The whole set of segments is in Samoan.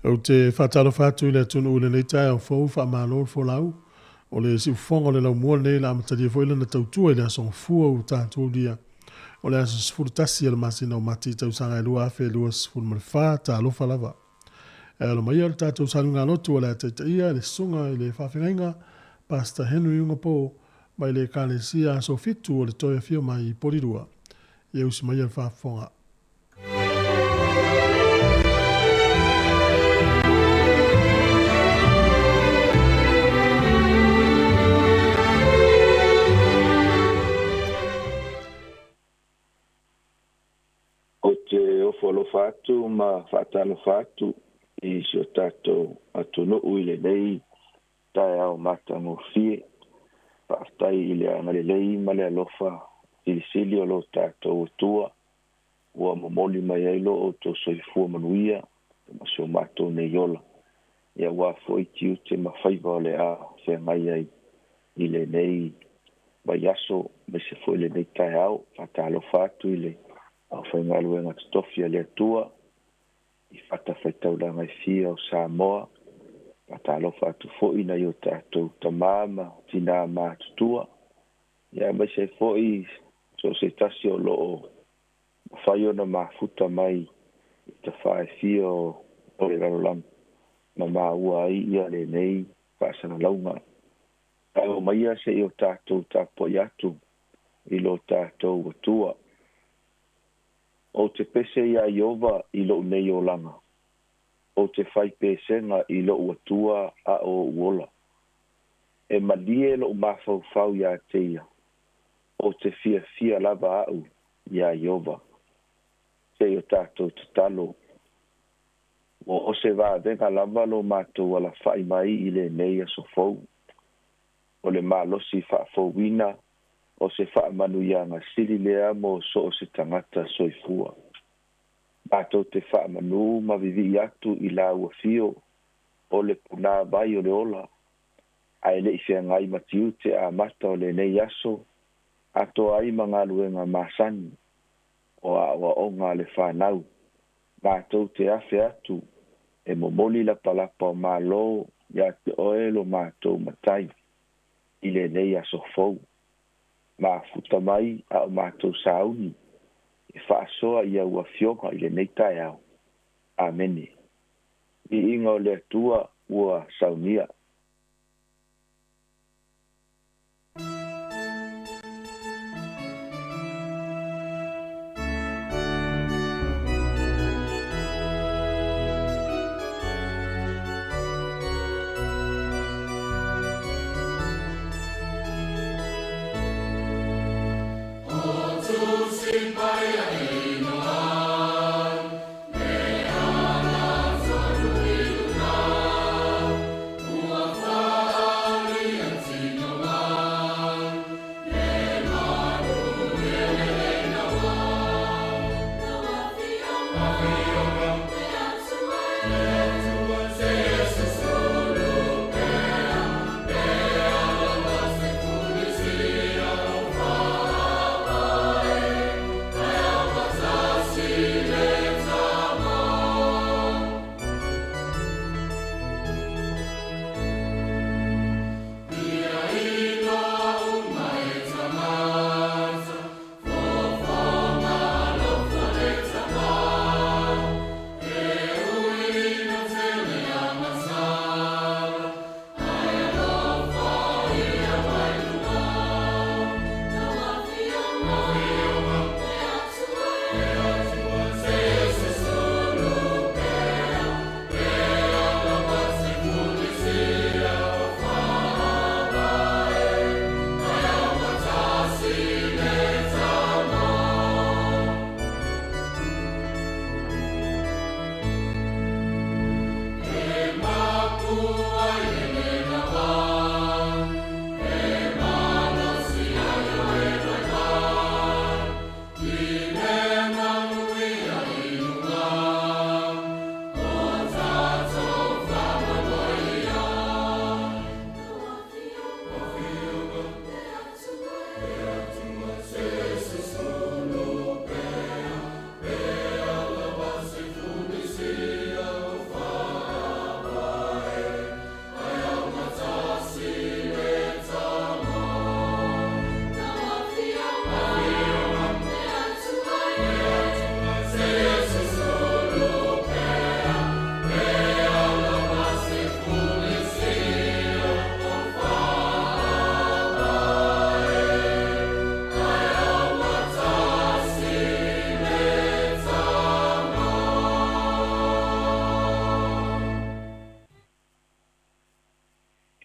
Ou te whātalofa atu i le atunuu i lenei taeao fou faamalo le folau. O le siufofoga o le laumua lenei le amatalia foi lana tautua i le aso Gafua ua tatou lia. O le aso 11 o le masina o Mati tausaga e 2024, talofa lava. E alo mai le tatou saluga lotu o le a taitaia le susuga i le faafeagaiga Pastor Henry Ugapo mai le Ekalesia Aso Fitu o le Toe Afio Mai i Porirua. Ia usi mai le faafofoga. Ou te ofo alofa atu ma faatalofa atu i si o tatou atunuu i lenei taeao matagofie. Faafetai i le agalelei ma le alofa silisili o lo tatou Atua ua momoli mai ai lo outou soifua manuia ma si o matou nei ola. Ia ua foi tiute ma faiva o le a feagai ai i lenei vaiaso aemaise foi lenei taeao. Faatalofa atu i le aufaigaluega totofi a le Atua i fatafaitaulaga e fia o Samoa. Faatalofa atu foi nai o tatou tamā ma tinā matutua, ia aemaise ai foi so o se tasi o loo mafai ona mafuta mai i tafā e fia o le lalolagi ma maua ai ia lenei faasalalauga. Ae oo mai ia seʻi o tatou tapuaʻi atu i lo tatou Atua. Ou te pese iā Ieova i loʻu nei olaga, ou te fai pesega i loʻu Atua a o oʻu ola. E malie loʻu mafaufau iā te ia, ou te fiafia lava aʻu iā Ieova. Se i o tatou tatalo. Ua o se vavega lava lo matou alafaʻi mai i lenei aso fou. O le malosi faafouina o se faamanuiaga sili lea mo so o se tagata soifua. Matou te faamanū ma vivii atu i lau afio o le punāvai o le ola, ae leʻi feagai ma tiute amata o lenei aso atoa ai ma galuega masani o aʻoaʻoga a le fanau. Matou te afe atu e momoli lapalapa o malo iā te oe lo matou Matai i lenei aso fou. Mafuta mai a o matou sauni e faasoa i au afioga i lenei taeao. Amene. Viiga o le Atua ua saunia.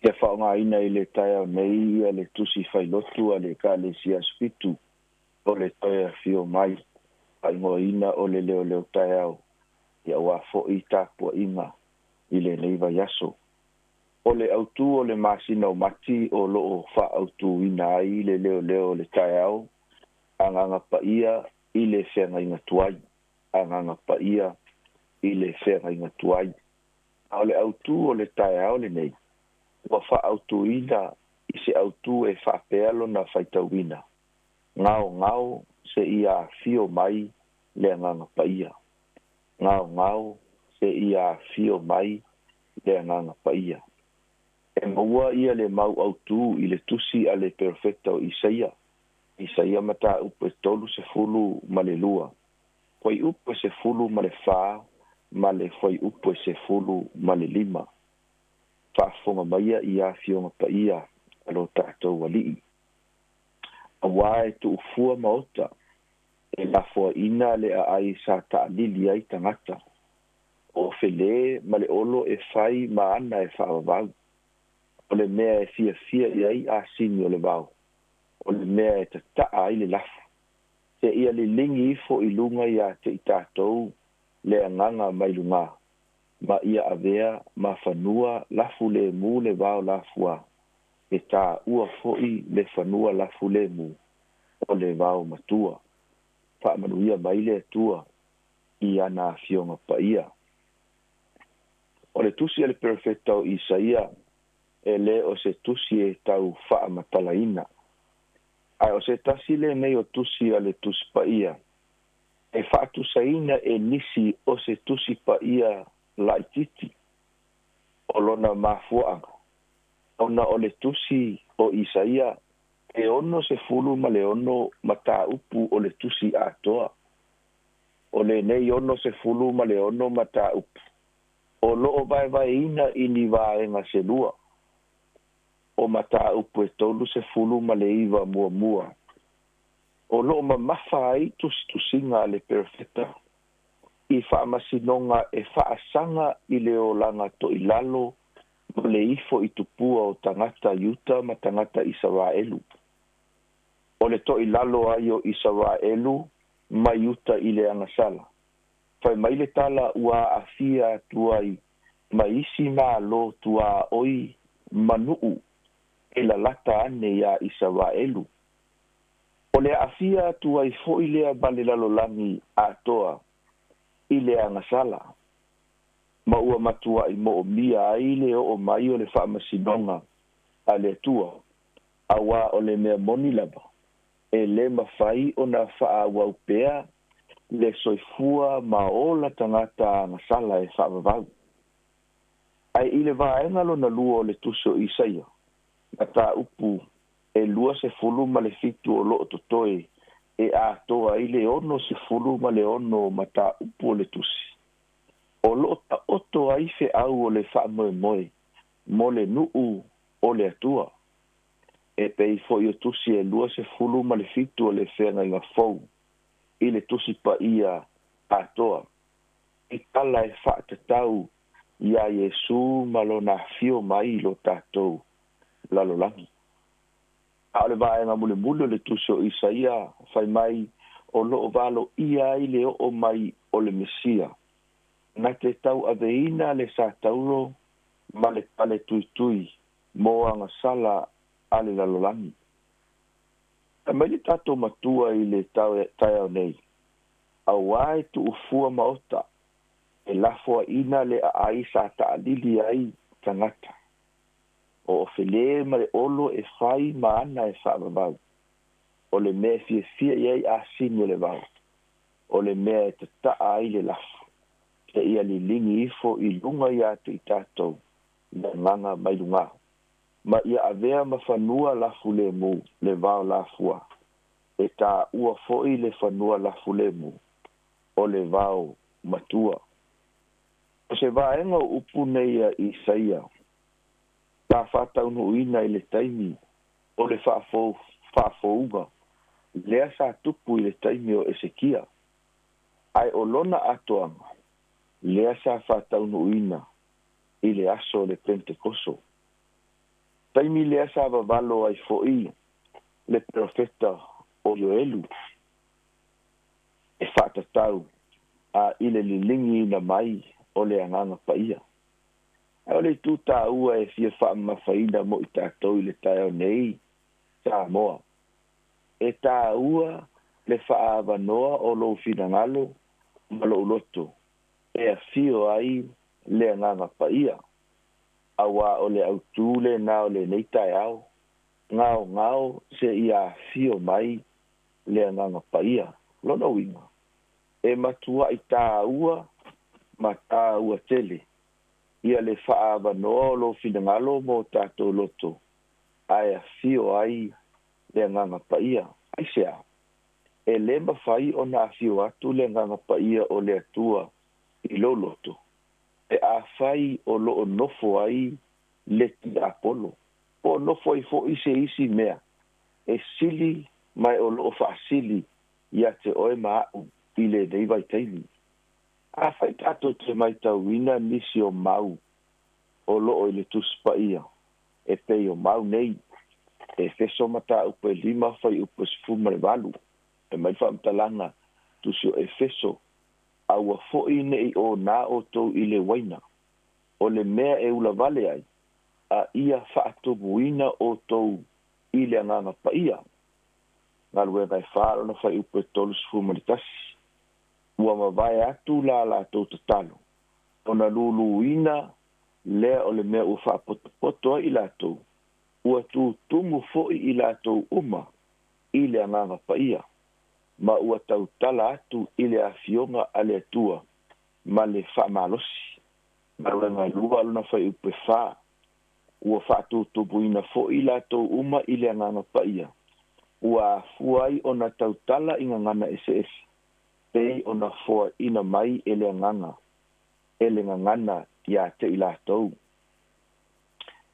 Ia faaaogaina i le taeao nei ia le tusi failotu a le Ekalesia Aso Fitu o le toe afio mai, faaigoaina o le leoleo taeao, ia aua foi tapuaiga i lenei vaiaso. O le autū o le masina o Mati o loo faaautuina ai le leoleo o le taeao, Agaga Paia i le feagaiga tuai, Agaga Paia i le feagaiga tuai. A o le autū o le taeao lenei, ua faaautuina I se autū e faapea lona faitauina, Gaogao seia afio mai le Agaga Paia. Gaogao seia afio mai le Agaga Paia. E maua ia le mau autū i le tusi a le perofeta o Isaia, Isaia mataupu e 32, fuaiupu e 14 ma le fuaiupu e 15. Faafofoga maia i afioga paia a lo tatou Alii. Auā e tuufua maota, e lafoaina le aai sa taalili ai tagata. O felē ma le olo e fai ma ana e faavavau. O le mea e fiafia i ai asini o le vao, o le mea e tataa ai le lafu, seia liligi ifo i luga iā te i tatou le agaga mai lugā, ma ia avea ma fanua lafulēmū le vao lafuā, e tāua foʻi le fanua lafulēmū o le vao matua. Faamanuia mai le Atua i ana afioga paia. O le tusi a le perofeta o Isaia e lē o se tusi e tau faamatalaina, ae o se tasi lenei o tusi a le Tusi Paia e faatusaina e nisi o se Tusi Paia laitiiti. O lona mafuaaga, ona o le tusi o Isaia e 66 mataupu o le tusi atoa. O lenei 66 mataupu o loo vaevaeina i ni vaega se lua. O mataupu e 39 muamua o loo mamafa ai tusitusiga a le perofeta i faamasinoga e faasaga i le olaga toilalo ma le ifo i tupua o tagata Iuta ma tagata Isaraelu. O le toilalo ai o Isaraelu ma Iuta i le agasala, fai mai le tala ua aafia atu ai ma isi malo tuaoi ma nuu e lalata ane iā Isaraelu. O le aafia atu ai foʻi lea ma le lalolagi atoa i le agasala, ma ua matuaʻi moomia ai le oo mai o le faamasinoga a le Atua, auā o le mea moni lava, e lē mafai ona faaauau pea le soifua ma ola tagata agasala e faavavau. Ae i le vaega lona lua o le tusi o Isaia, mataupu e 27 o loo totoe e atoa ai le 66 mataupu o le tusi, o loo taoto ai feau o le faamoemoe mo le nuu o le Atua, e pei foʻi o tusi e 27 o le Feagaiga Fou i le Tusi Paia atoa, i tala e faatatau iā Iesū ma lona afio mai i lo tatou lalolagi. A o le vaega mulimuli o le tusi o Isaia, fai mai o loo valoia ai le oo mai o le Mesia na te tauaveina le satauro ma le pale tuitui mo agasala a le lalolagi. Fai mai le tatou Matua i le taeao nei, auā e tuufua maota, e lafoaina le aai sa taalili ai tagata. O ofelē ma le olo e fai ma ana e faavavau. O le mea e fiafia i ai asini o le vao, o le mea e tataa ai le lafu, seia liligi ifo i luga iā te i tatou le agaga mai lugā, ma ia avea ma fanua lafulēmū le vao lafua, e tāua foʻi le fanua lafulēmū o le vao matua. O se vaega o upu nei a Isaia sa faataunuuina i le taimi o le faafouga lea sa tupu i le taimi o Esekia, ae o lona atoaga lea sa faataunuuina i le aso o le Pentekoso, taimi lea sa vavalo ai foʻi le perofeta o Ioelu e faatatau a i le liligiina mai o le Agaga Paia. Ae o le itu tāua e fia faamamafaina mo i tatou i le taeao nei, Samoa, e tāua le faaavanoa o lou finagalo ma lou loto e afio ai le Agaga Paia, auā o le autū lenā o lenei taeao. Gaogao seia afio mai le Agaga Paia. Lona uiga, e matuaʻi tāua ma tāua tele ia le faaavanoa o lou finagalo ma o tatou loto ae afio ai le Agaga Paia. Aisea? E lē mafai ona afio atu le Agaga Paia o le Atua i lou loto pe afai o loo nofo ai le tiapolo po o nofo ai foʻi se isi mea e sili ma o loo faasili ia te oe ma aʻu i lenei vaitaimi. Afai tatou te maitauina nisi o mau o loo i le Tusi Paia e pei o mau nei, Efeso mataupu e 5 fuaiupu e 18, e mai le faamatalaga tusi o Efeso, “Aua foʻi neʻi onā outou i le uaina, o le mea e ulavale ai, a ia faatumuina outou i le Agaga Paia.” Galuega e 4 lona fuaiupu e 31. Ua mavae atu la latou tatalo, ona luluina lea o le mea ua faapotopoto ai i latou, ua tutumu foʻi i latou uma i le Agaga Paia, ma ua tautala atu i le afioga a le Atua ma le faamalosi. Galuega e 2 lona fuaiupu e 4. Ua faatutumuina foʻi latou uma i le Agaga Paia, ua afua ai ona tautala i gagana eseese, pei ona foaʻina mai e le Agaga e le gagana iā te i latou.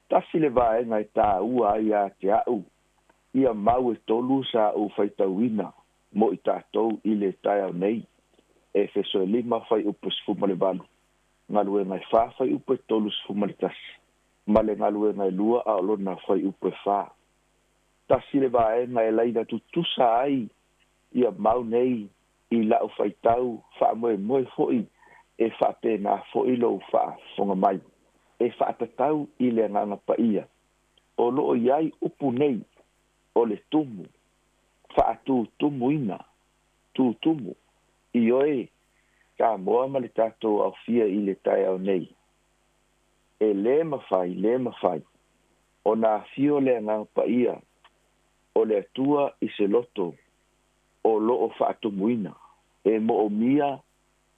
Tasi le vaega e tāua ai iā te aʻu ia mau e tolu sa ou faitauina mo i tatou i le taeao nei, Efeso e 5 fuaiupu 18, Galuega e 4 fuaiupu e 31, ma le Galuega e 2 a o lona fuaiupu e 4. Tasi le vaega e laina tutusa ai ia mau nei i la'u faitau faamoemoe foʻi e faapenā foʻi lou faafofoga mai e faatatau i le Agaga Paia o loo i ai upu nei o le tumu faatutumuina tutumu. Ioe, Samoa ma le tatou aofia i le taeao nei, e lē mafai, lē mafai ona afio le Agaga Paia o le Atua i se loto o loo faatumuina. E moomia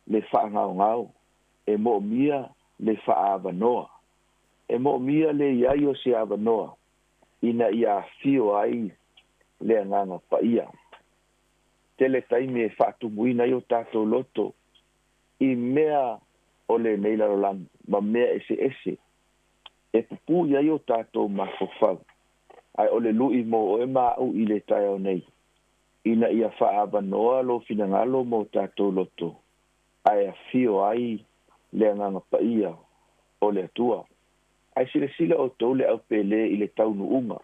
le faagaogao, e moomia le faaavanoa, e moomia le iai o se avanoa ina ia afio ai le Agaga Paia. Tele taimi e faatumuina ai o tatou loto i mea o lenei lalolagi ma mea eseese e pupū i ai o tatou mafaufau, ae o le luʻi mo oe ma aʻu i le taeao nei, ina ia faaavanoa lou finagalo ma o tatou loto ae afio ai le Agaga Paia o le Atua. Ae silasila outou le aupēlē i le taunuuga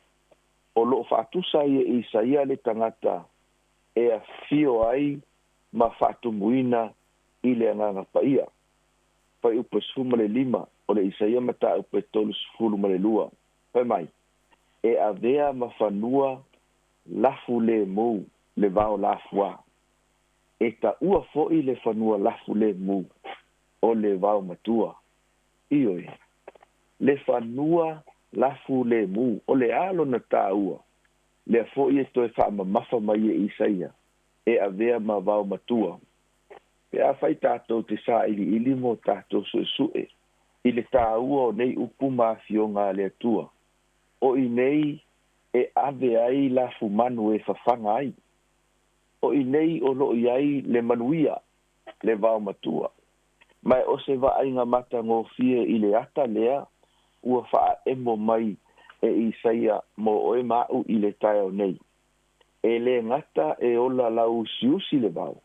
o loo faatusa ai e Isaia le tagata e afio ai ma faatumuina i le Agaga Paia. Fuaiupu 15 o le Isaia mataupu e 32, fai mai, “E avea ma fanua lafu lemu le vao lafuā, e taʻua foʻi le fanua lafu lemu o le vao matua.” Ioe, le fanua lafu lemu, o le a lona tāua? Lea foʻi e toe faamamafa mai e Isaia, e avea ma vao matua. Pe afai tatou te sailiili mo tatou suesue i le tāua o nei upu ma afioga a le Atua, o i nei e ave ai lafumanu e fafaga ai, o i nei o loo i ai le manuia, le vao matua. Ma e o se vaaiga matagofie i le ata lea ua faaemo mai e Isaia mo oe ma aʻu i le taeao nei. E lē gata e ola lauusiusi le vao,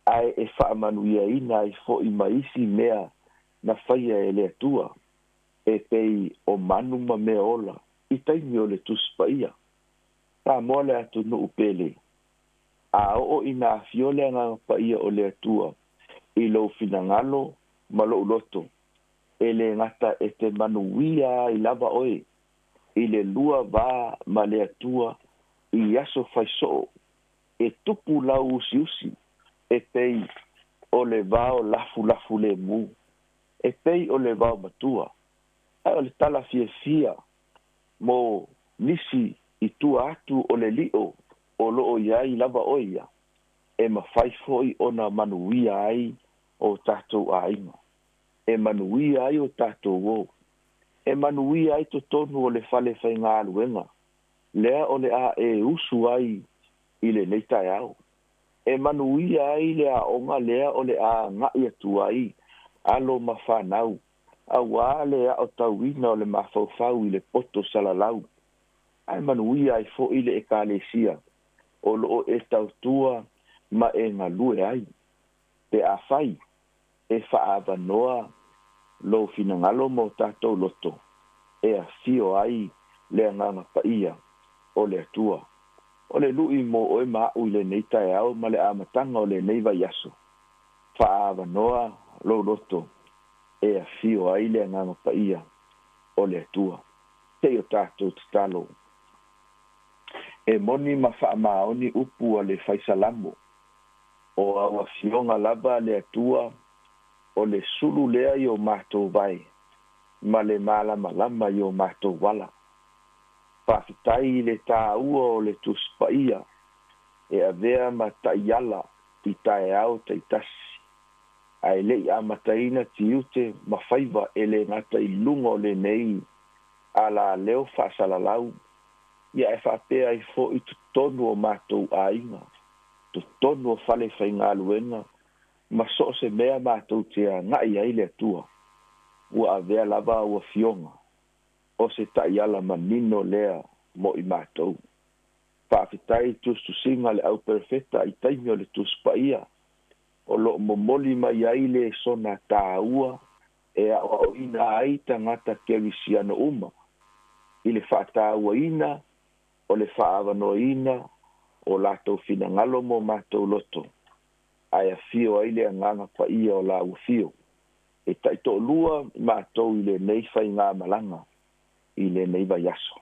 ae e faamanuiaina ai foʻi ma isi mea na faia e le Atua, e pei o manu ma mea ola i taimi o le Tusi Paia. Samoa le atunuu pele, a oo ina afio le Agaga Paia o le Atua i lou finagalo ma lou loto, e lē gata e te manuia ai lava oe i le lua va ma le Atua i aso faisoo, e tupu lau usiusi e pei o le vao lafulafu lemu, e pei o le vao matua. Ae o le tala fiafia mo nisi I tua atu o le li'o o loo i ai lava oe ia, e mafai foi ona manuia ai o tatou aiga, e manuia ai o tatou o, e manuia ai totonu o le fale faigaluega lea o le a e usu ai i lenei taeao, e manuia ai le aoga lea o le a aga'i atu ai alo ma fanau auā le aotauina o le mafaufau i le poto salalau, ae manuia ai fo'i le Ekalesia o loo e tautua ma e galue ai, pe afai e faaavanoa lou finagalo ma o tatou loto e afio ai le Agaga Paia o le Atua. O le lu'i mo oe ma a'u i lenei taeao ma le amataga o lenei vaiaso, faaavanoa lou loto e afio ai le Agaga Paia o le Atua. Se'i o tatou tatalo. E moni ma faamaoni upu a le Faisalamo, o au afioga lava le Atua o le sulu lea i o matou vae ma le malamalama i o matou ala. Faafetai i le tāua o le Tusi Paia e avea ma taiala i taeao taitasi, ae le'i amataina tiute ma faiva e lē gata i luga o lenei alaleo faasalalau, ia ae faapea ai fo'i totonu o matou aiga, totonu o fale faigaluega ma so o se mea matou te aga'i ai le Atua, ua avea lava au afioga o se taiala manino lea mo i matou. Faafetai i tusitusiga a le au perofeta i taimi o le Tusi Paia, o loo momoli mai ai le sona tāua e aoaoina ai tagata kerisiano uma i le faataauaina o le faaavanoaina o latou finagalo mo matou loto, ae afio ai le Agaga Paia o la ua fio e taitoalua matou i lenei faigamalaga i lenei vaiaso.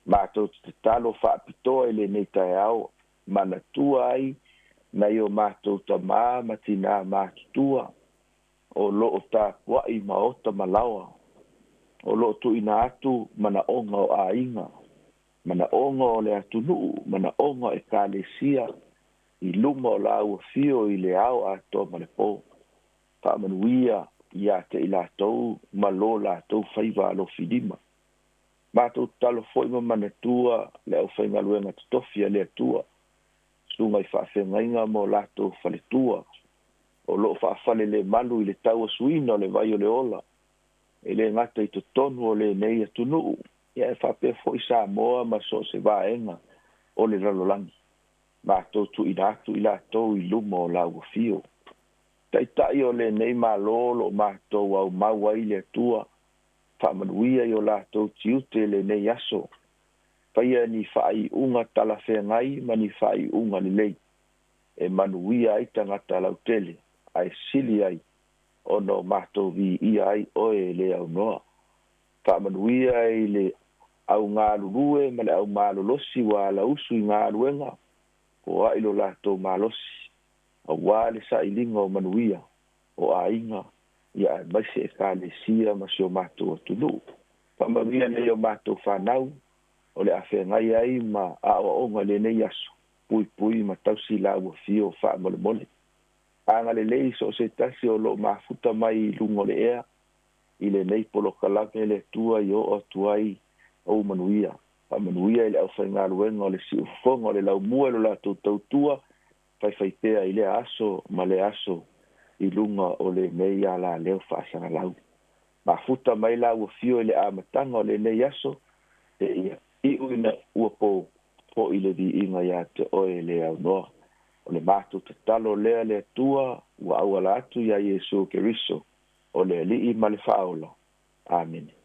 Matou te tatalo faapitoa i lenei taeao, manatua ai nai o matou tamā ma tinā matutua o loo tapua'i maota ma laoa, o loo tuuina atu manaoga o aiga, manaoga o le atunuu, manaoga o Ekalesia i luma o la ua fio i le ao atoa ma le po. Faamanuia ia te i latou ma lo latou faiva alofilima. Matou tatalo foi ma manatua le aufaigaluega totofi a le Atua, susuga i faafeagaiga ma o latou faletua, o loo faafalelemalu i le tauasuina o le vai o le ola, e lē gata i totonu o lenei atunuu, ia e faapea foi Samoa ma so o se vaega o le lalolagi. Matou tuuina atu i latou i luma o la ua fio. Taitai o lenei Malo o loo matou aumau ai le Atua, faamanuia i o latou tiute i lenei aso, faia ni faaiuga talafeagai ma ni faaiuga lelei e manuia ai tagata lautele, ae sili ai ona o matou viia ai oe e le aunoa. Faamanuia i le augalulue ma le aumalolosi ua alausu i galuega, foa'i lo latou malosi auā le sailiga o manuia o aiga, ia aemaise Ekalesia ma si o matou atunuu. Faamanuia nei o matou fanau o le a feagai ai ma aoaoga i lenei aso, puipui ma tausi la ua fio faamolemole. Agalelei so o se tasi o loo mafuta mai i luga o le ea i lenei polokalame le Atua i oo atu ai ou manuia. Faamanuia i le aufaigaluega o le siufofoga o le laumua i lo latou tautua faifaipea i lea aso ma lea aso i luga o lenei alaleo faasalalau. Mafuta mai la ua fio i le amataga o lenei aso, seia iu ina ua po, fo'i le viiga ia te oe le aunoa. O le matou tatalo lea le Atua ua auala atu iā Iesu Keriso, o le Alii ma le Faaola. Amene.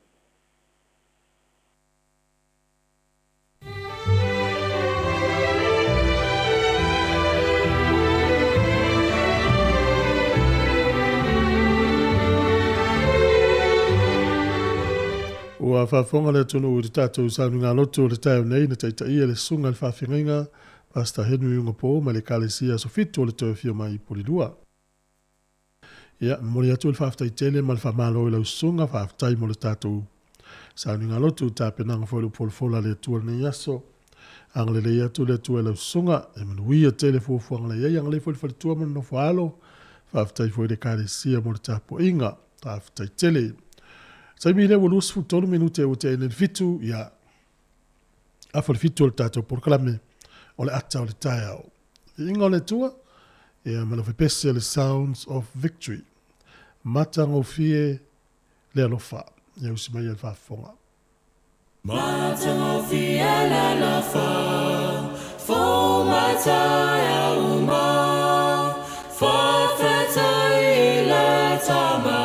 Ua faafofoga le atunuu i le tatou sauniga loto o le taeao nei na taitaia le Susuga i le Faafeagaiga Pastor Henry Ugapo mai le Ekalesia Aso Fitu o le Toe Afio Mai i Polilua. Ia, momoli atu le faafetai tele ma le faamalo i lau susuga, faafetai mo le tatou. Sauniga lotu tapenaga foi le upolafola a le Atua i lenei aso. Agalelei atu le Atua i lau susuga, e manuia tele fuafuaga la i ai, agalelei foi le faletua ma le nofo a alo. Faafetai foi i le Ekalesia mo le tapuaiga. Faafetai tele. Taimi lea ua 23 minute ua tea nei le 7, ia, afa le 7 o le tatou polokalame o le ata o le taeao. Viiga o le Atua, ia ma lau fepese le Sounds of Victory. Matagofie le alofa. Ia usi mai le faafofoga. Matagofie le alofa, fou mai taeao uma, faafetai i le Tama,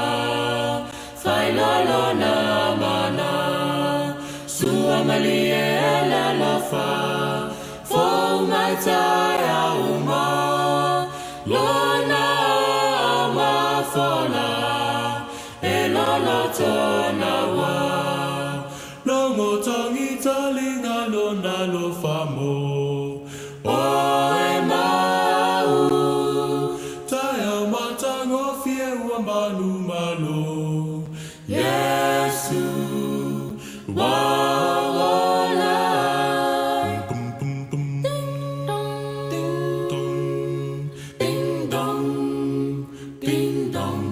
faailoa lona mana, sua malie le alofa, fou mai taeao uma, lona aao mafola, e loloto naua. Logo tangi talinga lona alofa mo o e mau, taeao matagofie ua manu malo, Iesu ua ola. Ding dong, ding dong, ding dong,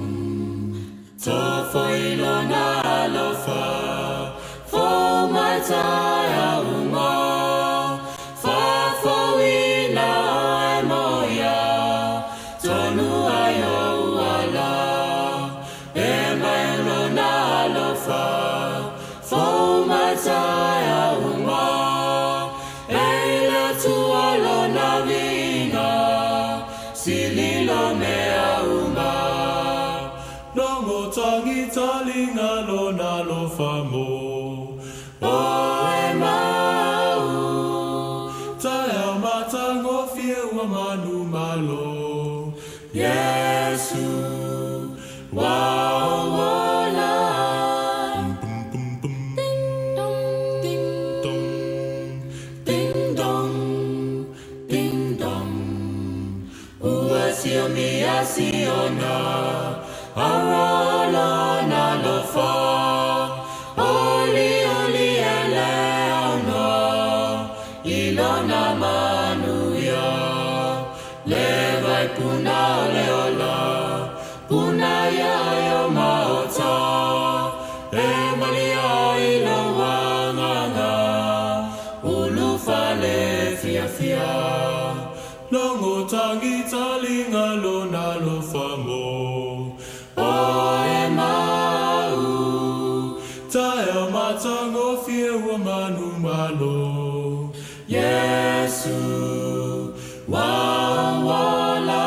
tofo i lona alofa, fou mai taeao uma, faafouina oe mo ia, tonu ai ou ala, e mai lona alofa, fou mai taeao uma, e i le Atua lona viiga, sili lo mea uma. Logo tangi talinga lona alofa mo o e mau, taeao matagofie ua manu malo, Iesu ua ola. Ding dong, ding dong, ding dong, ua siomia siona, aua lona alofa, oli oli e le aunoa, i lona manuia, le vai puna o le ola, puna ia e o maota, e malia i lou agaga, ulufale fiafia. Logo tangi talinga lona alofa mo o e mau, taeao matagofie ua manu malo, Iesu ua ola.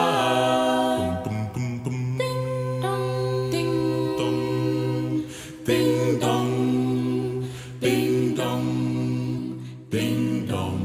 Ding dong, ding dong, ding dong, ding dong.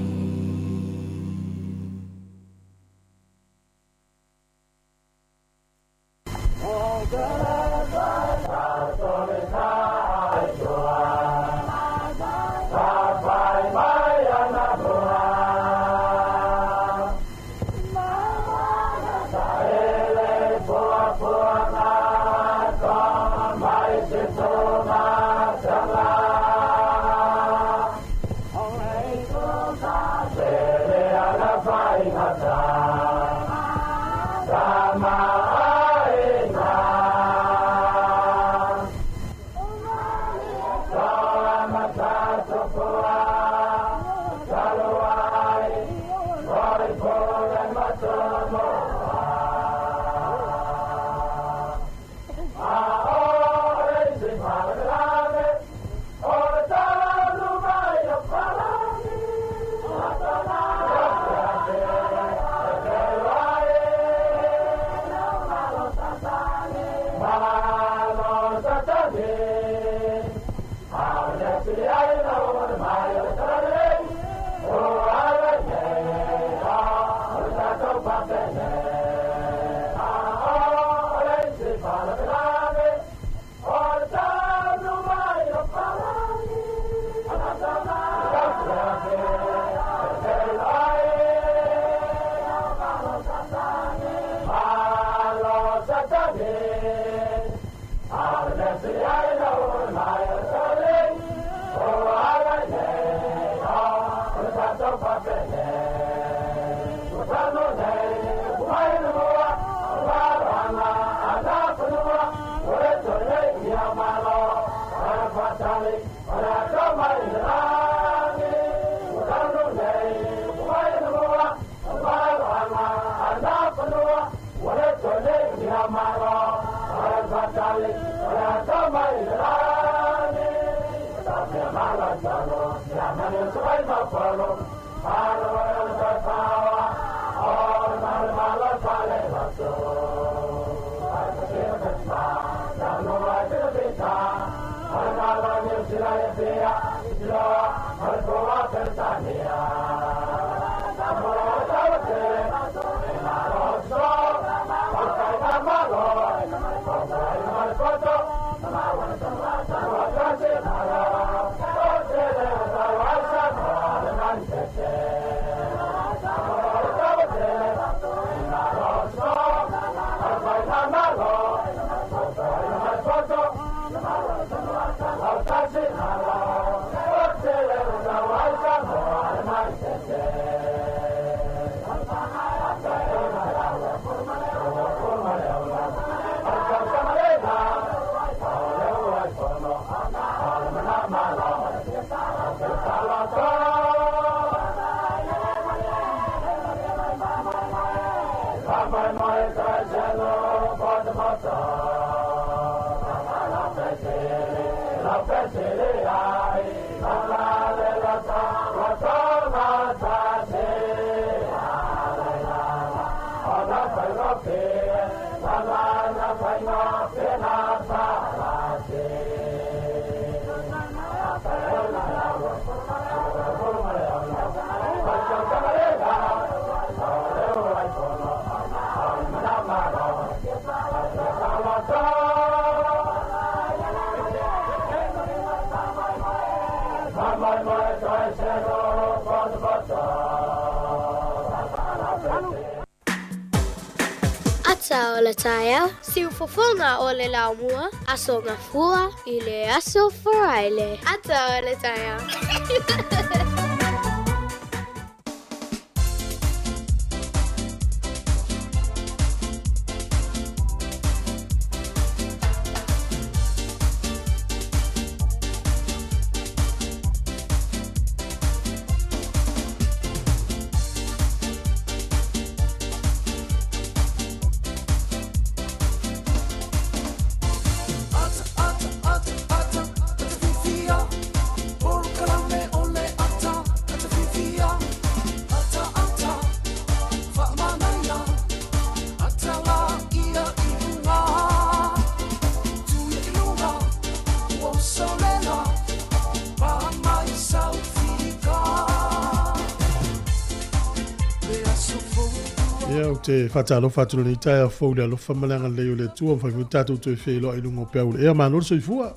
Ata o le taeao, siufofoga o le laumua, Aso Gafua i le Aso Faraile. Ata o le taeao. Ia, ou te faatalofa atu lenei taeao fou i le alofa ma le agalelei o le Atua, mafai foi ona tatou toe feiloai i luga o peau o le ea. Malo le soifua.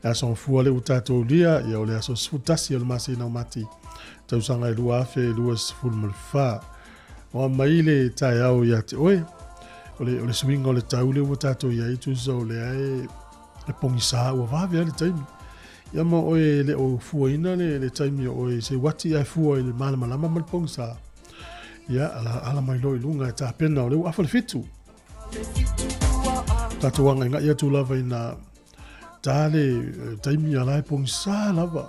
Le aso Gafua lea ua tatou aulia, ia o le aso 11 o le masina o Mati, tausaga e 2024. Oa mai le taeao ia te oe, o le, o le suiga o le tau lea ua tatou i ai, tusa o lea e, e pogisa ua vave lava le taimi. Ia ma oe e le o fuaina le, le taimi o oe se uati ae fua i le malamalama ma le pogisa. Ia, ala, ala mai loa i luga e tapena o lea ua afa le fitu. Tatou agaigai atu lava ina ta le taimi a la e pogisa lava.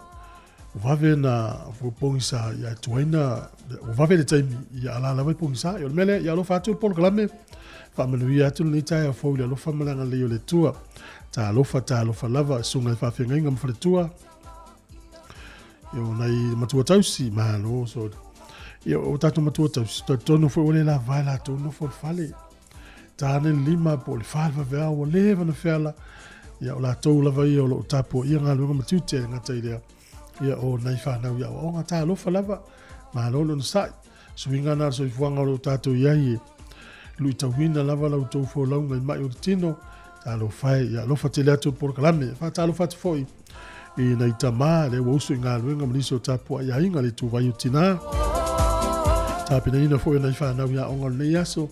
Vave na pogisa ia tuaina, vave le taimi ia ala lava e pogisa. Ia o le mea lea, ia alofa atu le polokalame, faamanuia atu lenei taeao fou i le alofa ma le agalelei o le Atua. Talofa, talofa lava, susuga i faafeagaiga ma faletua. Ia o nai matua tausi, malo, so, ia o tatou matua tausi, talitonu foi ua le lava e latou nofo i le fale. Ta ane le 5 po o le 4 le vaveao ua leva ona feala, ia o latou lava ia o lo o tapuaia galuega ma tiute e le gata i lea, ia o nai fanau i aoaoga, talofa lava, malo le onosai. Suiga na o le soifuaga o lo o tatou i ai e luitauina lava la outou folauga i mai o le tino, talofa e, ia alofa tele atu le polokalame. Faatalofa atu foi i nai tama lea ua usu i galuega ma nisi o tapuai aiga le ituvai o tina. Tapenaina foi o nai fanau i aoga o lenei aso,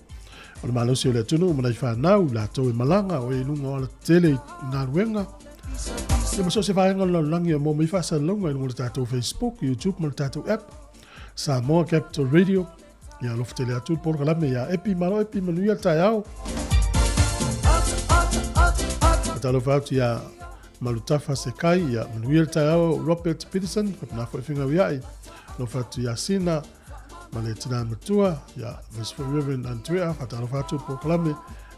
o le malosi o le atunuu ma nai fanau, latou e malaga o e i luga o alatetele i galuega. Ia ma so o se vaega o le lalolagi e maua mai faasalalauga i luga o le tatou Facebook, YouTube ma le tatou app. Samoa Capital Radio. Ia alofa tele atu le polokalame ia Epi, malo Epi, manuia le taeao. Faatalofa atu ia Malutafa Sekai, ia manuia le taeao Robert Peterson, faapena foi Fegauiai. Alofa atu ia Sina ma le tina matua, ia aemaise foi Reverend Andrea, faatalofa atu le polokalame.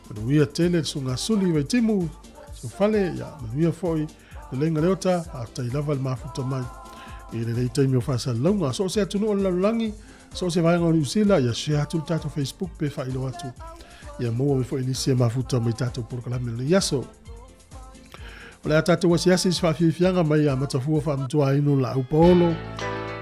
Manuia tele le susuga Suli Vaitimu, Sofale, ia manuia foi Leleiga Leota, faafetai lava le mafuta mai i lenei taimi o faasalalauga. So o se atunuu o le lalolagi, so o se vaega o Niu Sila, ia share atu le tatou Facebook pe faailoa atu Ia maua mai foi nisi e mafuta mai tatou polokalame lenei aso. O le a tatou asiasi i se faafiafiaga mai ia Matafua Faamatuaina Laau Paolo.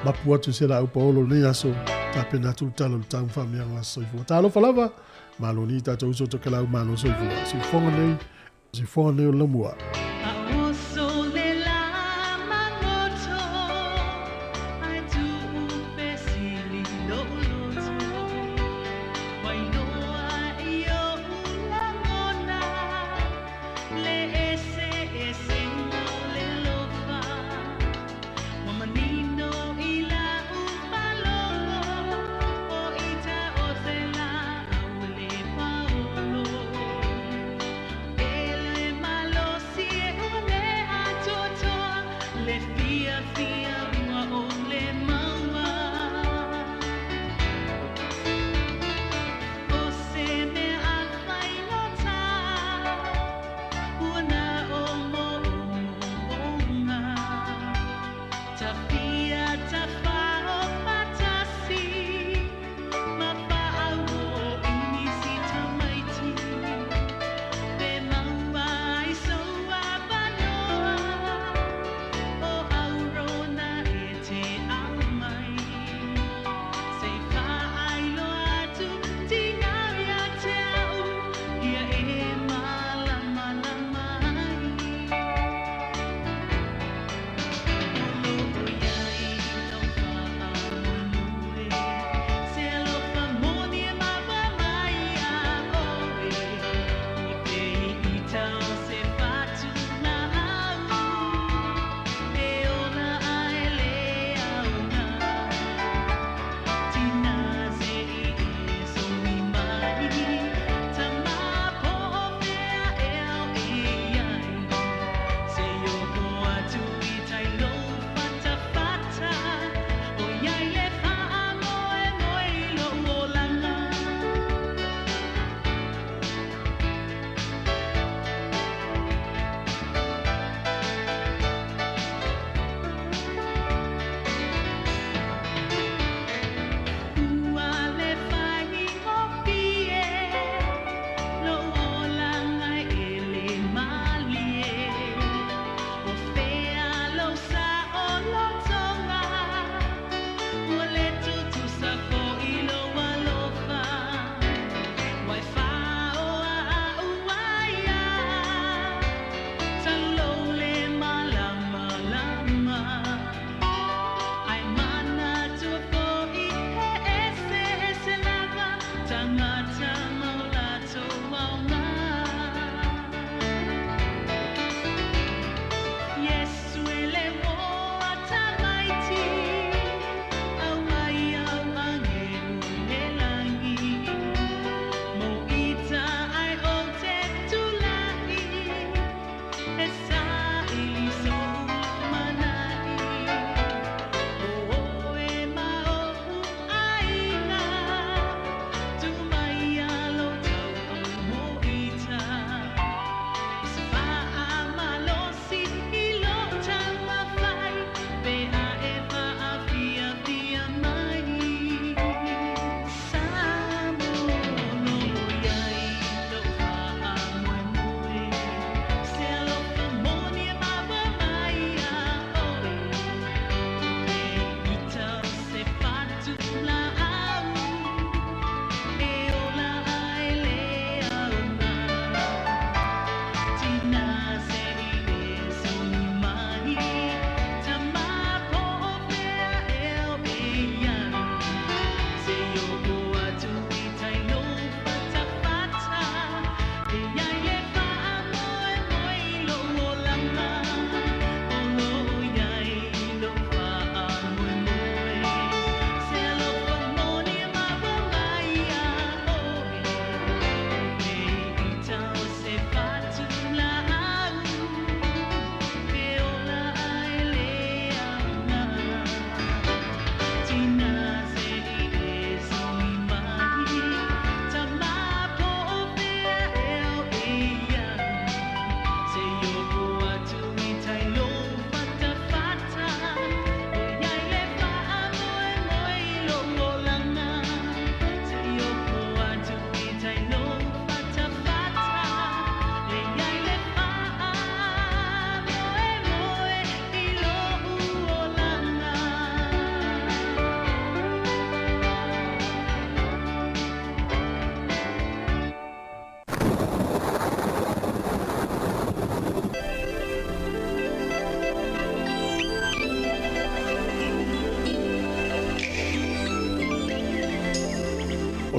Mapu atu se Laau Paolo lenei aso, tapena atu le tala o le tau ma faamanuiaga soifua. Talofa lava, malo ni tatou uso tokelau, malo soifua. Siufoga nei, siufoga nei o le laumua.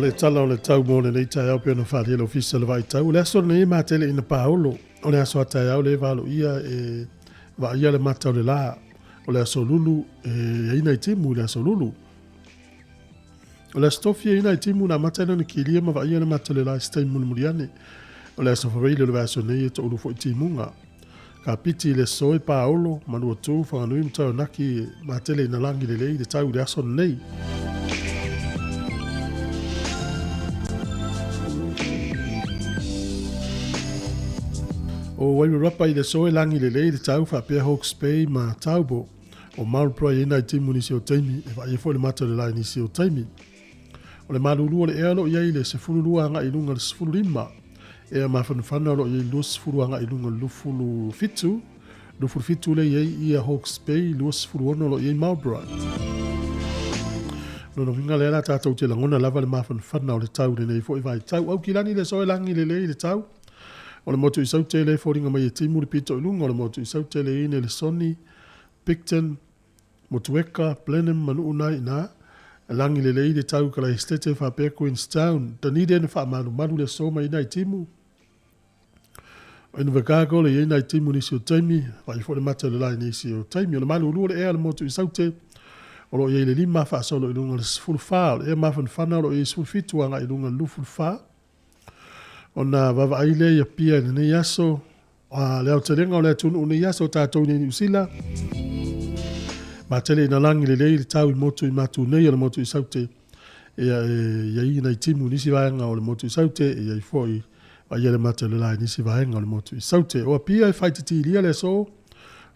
O le tala o le tau mo lenei taeao pei ona faaalia e le Ofisa o le Vaitau, o le aso lenei e matele ina paolo. O le aso a taeao lea e valoia e vaaia le mata o le la. O le aso lulu e i ai nai timu i le aso lulu. O le aso tofi e i ai nai timu na amata ai lea ona kilia ma vaaia le mata o le la i se taimi mulimuli ane. O le aso Faraile o le vaiaso nei e toulu foi timuga. Kapiti i le aso e paolo, Manuatu, Whanganui ma Taranaki e matele ina lagi lelei le tau i le aso lenei. O Wairarapa i le aso e lagi lelei le tau faapea Hawke's Bay ma Taupo. O Marlborough e i ai nai timu i nisi o taimi, e vaaia foi le mata o le la i nisi o taimi. O le malulu o le ea o lo o i ai le 12 agai i luga o le 15. Ea mafanafana o lo o i ai le 20 agai i luga o le 27. 27 lea e i ai ia Hawke's Bay, 26 o lo o i ai Marlborough. Lona uiga lea la tatou te lagona lava le mafanafana o le tau i lenei foi vaitau. Aukilani le aso e lagi lelei le tau. O le motu i Saute lea e foliga mai e timu le pito i luga o le motu i Saute le i Nelesoni, Picton, Motueka, Blenheim ma Nuu na i ina. Lagi lelei le tau i Kalaesetete faapea Queenstown. Dunedin faamalumalu le aso mai nai timu. O Invercargill e i ai nai timu i nisi o taimi, vaai foi le mata o le la i nisi o taimi. O le malulu o le ea o le motu i Saute, o lo o i ai le 5 faasolo i luga o le 14. O le ea mafanafana o lo o i ai 17 agai i luga o le 24. Ona vaavaai lea i Apia i lenei aso, a le aotelega o le atunuu nei aso tatou nei Niu Sila. Matele ina lagi lelei le tau i motu i matu nei o le motu i Saute. Ia e i ai nai timu i nisi vaega o le motu i Saute, e i ai foi vaia le mata o le la i nisi vaega o le motu i Saute. O Apia e faititilia le aso,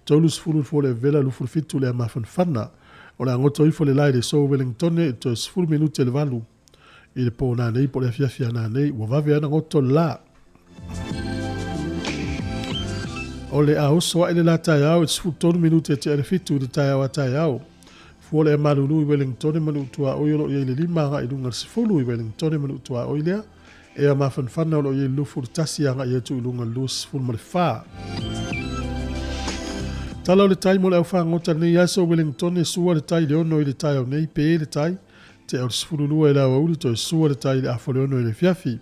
30 le fua le vela 27 le mafanafana. O le a goto ifo le la i le aso Wellingtone i toe 10 minute le valu. I le pō nanei po o le afiafi a nanei, ua vave ana goto le la. O le a oso aʻe le la taeao i le 13 minute e tea le 7 i le taeao a taeao. Fua le malulu i Wellingtone ma Nuutuaoi o lo o i ai le 5 agai i luga le 10 i Wellingtone ma Nuutuaoi lea. Ea mafanafana o lo o i ai le 21 agai atu i luga le 24. Tala o le tai mo le aufagota lenei aso Wellingtone sua le tai i le 6 i le taeao nei, pe le tai. Tea o le 12 i le aoauli toe sua le tai i le afa o le 6 i le afiafi.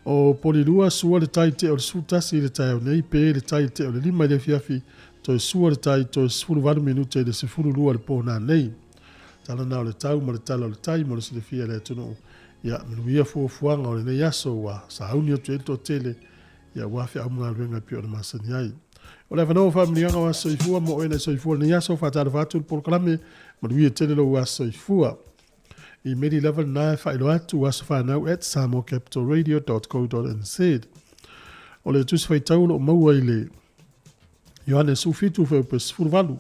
O Polilua sua le tai tea o le 11 i le taeao nei, pe le tai tea o le 5 i le afiafi, toe sua le tai toe 18 minute i le 12 le pō nanei. Tala na o le tau ma le tala o le tai mo le silafia e le atunuu. Ia, manuia fuafuaga o lenei aso ua sauni atu ai le toatele ia aua feau ma galuega e pei ona masani ai. O le avanoa o faamanuiaga o aso soifua mo oe na soifua lenei aso, faatalofa atu le polokalame, manuia tele lou aso soifua. Imeli lava lena e faailoa atu asofanau at samoacapitalradio.co.nz. O le tusi faitau o lo o maua i le Ioane 17 fuaiupu 18.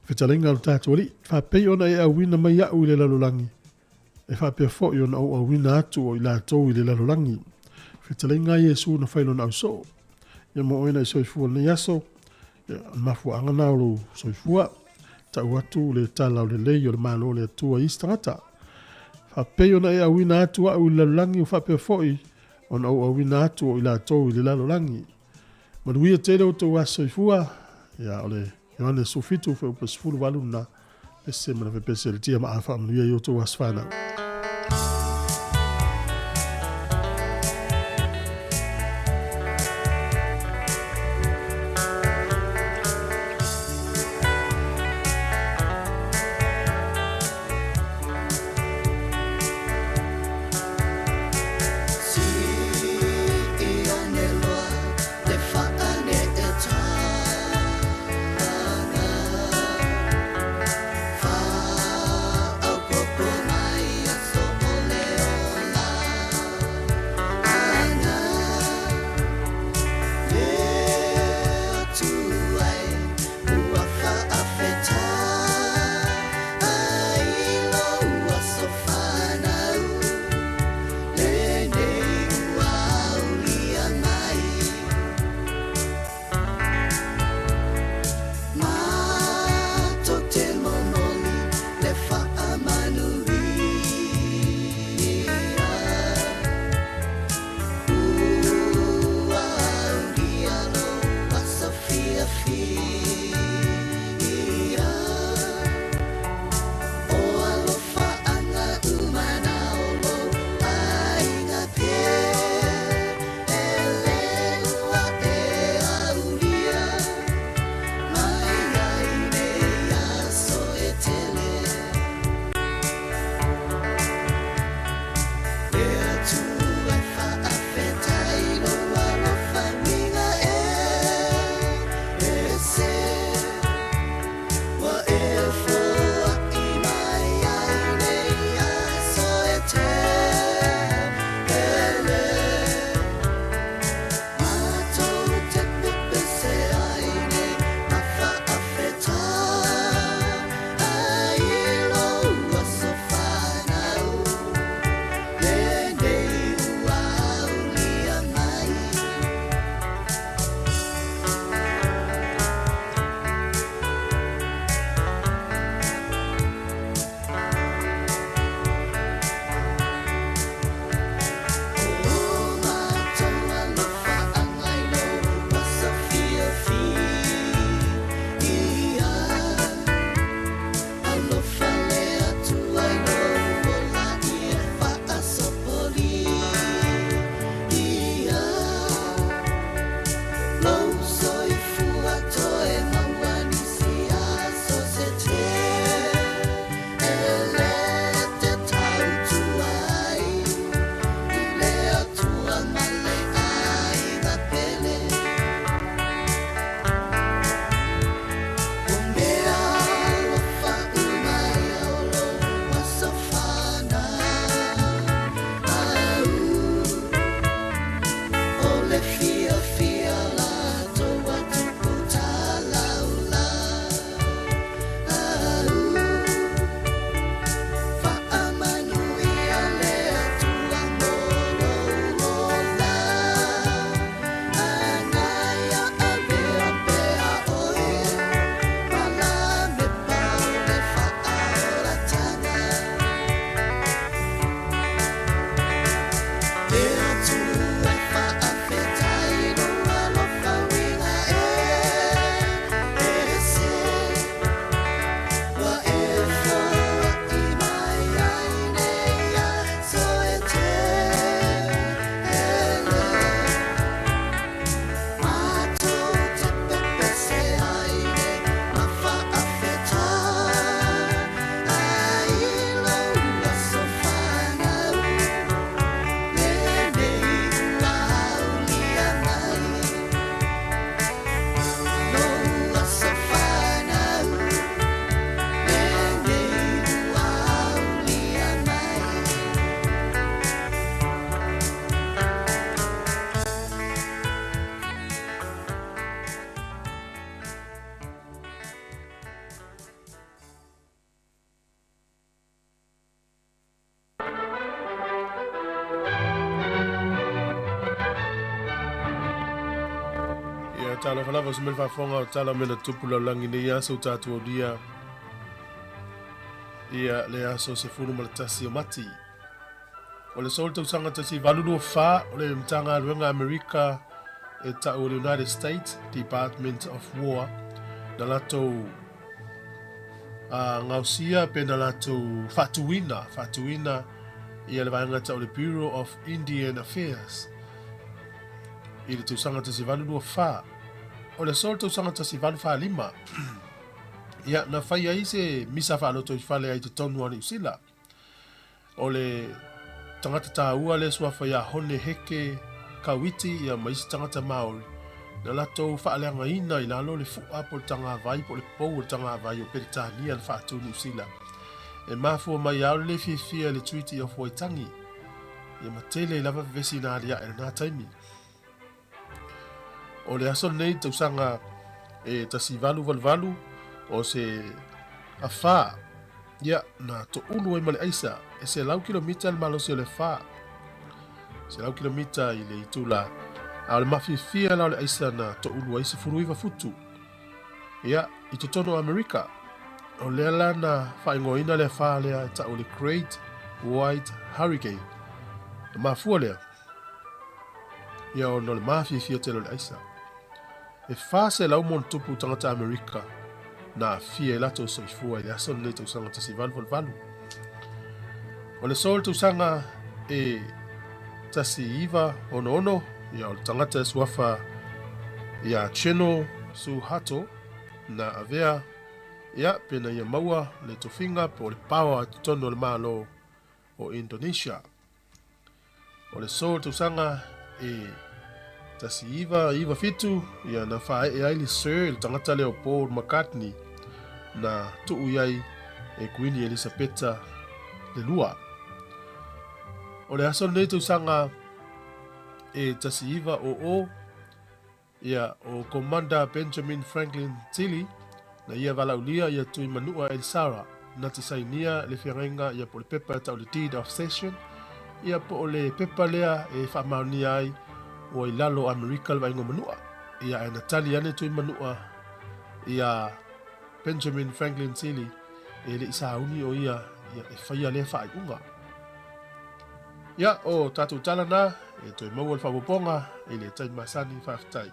Fetalaiga o le tatou Alii, faapei ona e auina mai au i le lalolagi, E faapea foi ona ou auina atu o i latou i le lalolagi. Fetalaiga a Iesu na fai lona ausoo. Ia mo oe na i soifua lenei aso, ia, o le mafuaaga na o lou soifua. Tau atu le tala o lelei o le Malo o le Atua i isi tagata. Faapei ona e auina atu au i le lalolagi, o faapea foi ona ou auina atu o i latou i le lalolagi. Manuia tele o tou aso soifua. Ia, o le Ioane 17, fuaiupu 18 lena. Pese ma le pese le tia ma a faamanuia i o tou aso fanau. Ia talofa lava se mea faafofoga o tala o mea na tupu lalolagi nei aso ua tatou aulia ia le aso 11 o Mati. O le sō le tausaga 1824 o le Matagaluega Amerika e tau o le United States Department of War na latou a gaosia pe na latou faatuina faatuina ia le vaega tau le Bureau of Indian Affairs i le tausaga 1824. O le aso o le tausaga 1845, ia, na fai ai se misa faalotoifale ai totonu o Niu Sila. O le tagata taua le suafa iā Hone Heke Kawiti ia ma isi tagata Māori, na latou faaleagaina i lalo le fu'a po o le tagavai po o le pou o le tagavai o Peretania na faatu i Niu Sila. E mafua mai ao le le fiafia i le Treaty of Waitangi, ia ma tele ai lava vevesi na alia'e i lena taimi. O le aso lenei tausaga e 1888 o se afa ia na toulu ai ma le aisa e 100 kilomita le malosi o le afa 100 kilomita i le itula a o le mafiafia la o le aisa na toulu ai 19 futu ia i totonu o Amerika. O lea la na faaigoaina le afa lea e tau le Great White Hurricane. Na mafua lea Ia ona o le mafiafia tele o le aisa. E 400 ma ona tupu tagata Amerika na aafia i latou soifua i le aso lenei tausaga 1888. O le aso o le tausaga e 1966, ia o le tagata e suafa ia General Suharto na avea ia pena ia maua le tofiga po o le paoa i totonu o le Malo o Indonesia. O le aso o le tausaga e 1997, ia na faaee ai le Sir, le tagata lea o Paul McCartney, na tuu i ai e Kuini Elisapeta le Lua. O le aso lenei tausaga e 1900, Ia, o Komanda Benjamin Franklin Tilley, na ia valaaulia ia Tui Manua Elisara, na te sainia le feagaiga ia po o le pepa e tau le Deed of Cession, ia po o le pepa lea e faamaonia ai ua i lalo o Amerika le vaaiga o Manua. Ia, ae na tali ane Tui Manua ia Benjamin Franklin Tilley e le i sauni o ia ia e faia lea faaiuga. Ia, o tatou tala na, e toe maua le faaopoopoga i le taimi masani. Faafetai.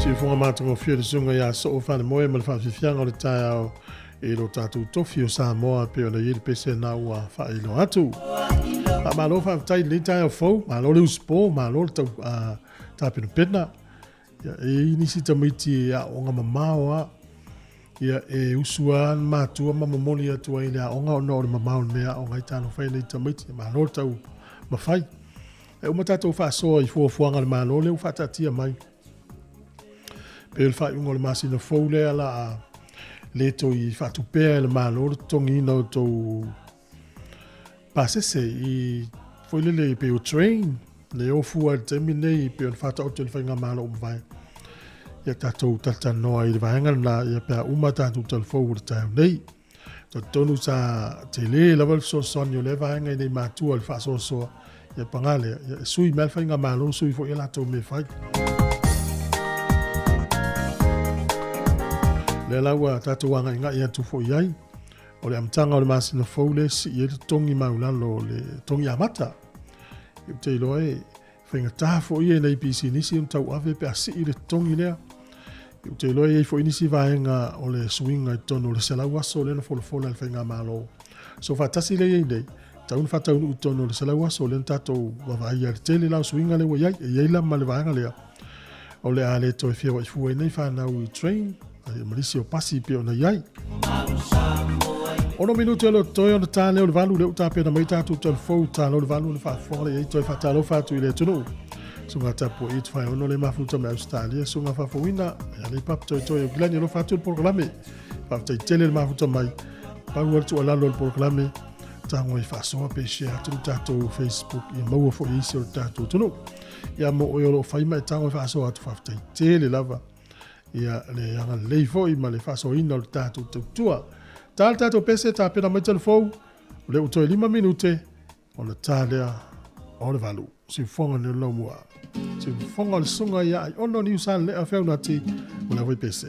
Siufoga matagofie le susuga ia Soo Falemoe ma le faafiafiaga o le taeao i lo tatou tofi o Samoa pei ona i ai le pese na ua faailoa atu. Faamalo faafetai i lenei taeao fou, malo le usupo, malo le tau tapenapena. Ia, e i ai nisi tamaiti e aoga mamao lava. Ia, e usu lava le matua ma momoli atu ai i le aoga ona o le mamao o le mea e aoga ai. Talofa e nai tamaiti, malo le tau mafai. E uma tatou faasoa i fuafuaga a le Malo lea ua faataatia mai. Pei o le faaiuga o le masina fou lea la a le toe faatupea e le Malo le totogiina o tou pasese i foi lele pei o train le ofu ai le taimi nei pei ona faataoto i le faigamalo ua mavae. Ia tatou talatalanoa i le vaega lena ia pe a uma tatou talafou o le taeao nei. Talitonu sa tele lava le fesoasoani o lea vaega i nei matua i le faasoasoa, ia paga lea, ia e sui mai le faigamalo, sui foi e latou mea fai. Lea la ua tatou agaigai atu foi i ai, o le amataga o le masina fou lea e sii ai le totogi maulalo o le totogi amata. Ou te iloa e faigata foi ia i nai pisinisi ona tauave pe a sii le totogi lea. Ou te iloa e i ai foi nisi vaega o le suiga i totonu o le 100 aso lea na folafola e le Faigamalo. So faatasi lea i ai nei, tau na faataunuu i totonu o le 100 aso lea na tatou vaavaaia le tele la o suiga lea ua i ai. E i ai la ma le vaega lea o le a le toe feoai fua ai nei fanau i train ma nisi o pasi pei ona i ai. 6 minute o lo o totoe ona ta lea o le 8 lea ua tapena mai tatou talafou talo le 8 ona faafofoga lea i ai toe faatalofa atu i le atunuu. Suga tapuai i te whai ono le mafuta mai Australia, suga faafouina, ia le pap toi toi o kilani alofa atu le polokalame. Faafetai tele le mafuta mai. Pau le tuualalo o le polokalame, tago e faasoa pe share atu le tatou Facebook ia maua foi isi o le tatou atunuu. Ia mo oe o lo o fai ma e tago e faasoa atu faafetai tele lava. Ia le agalelei foi ma le faasoaina o le tatou tautua. Ta le tatou pese, tapena mai telefou, o lea ua toe 5 minute, ona ta lea o le 8. Siufoga ni o lau mua. Siufoga o le susuga ia ai ono ni usa le a feunati o le pese.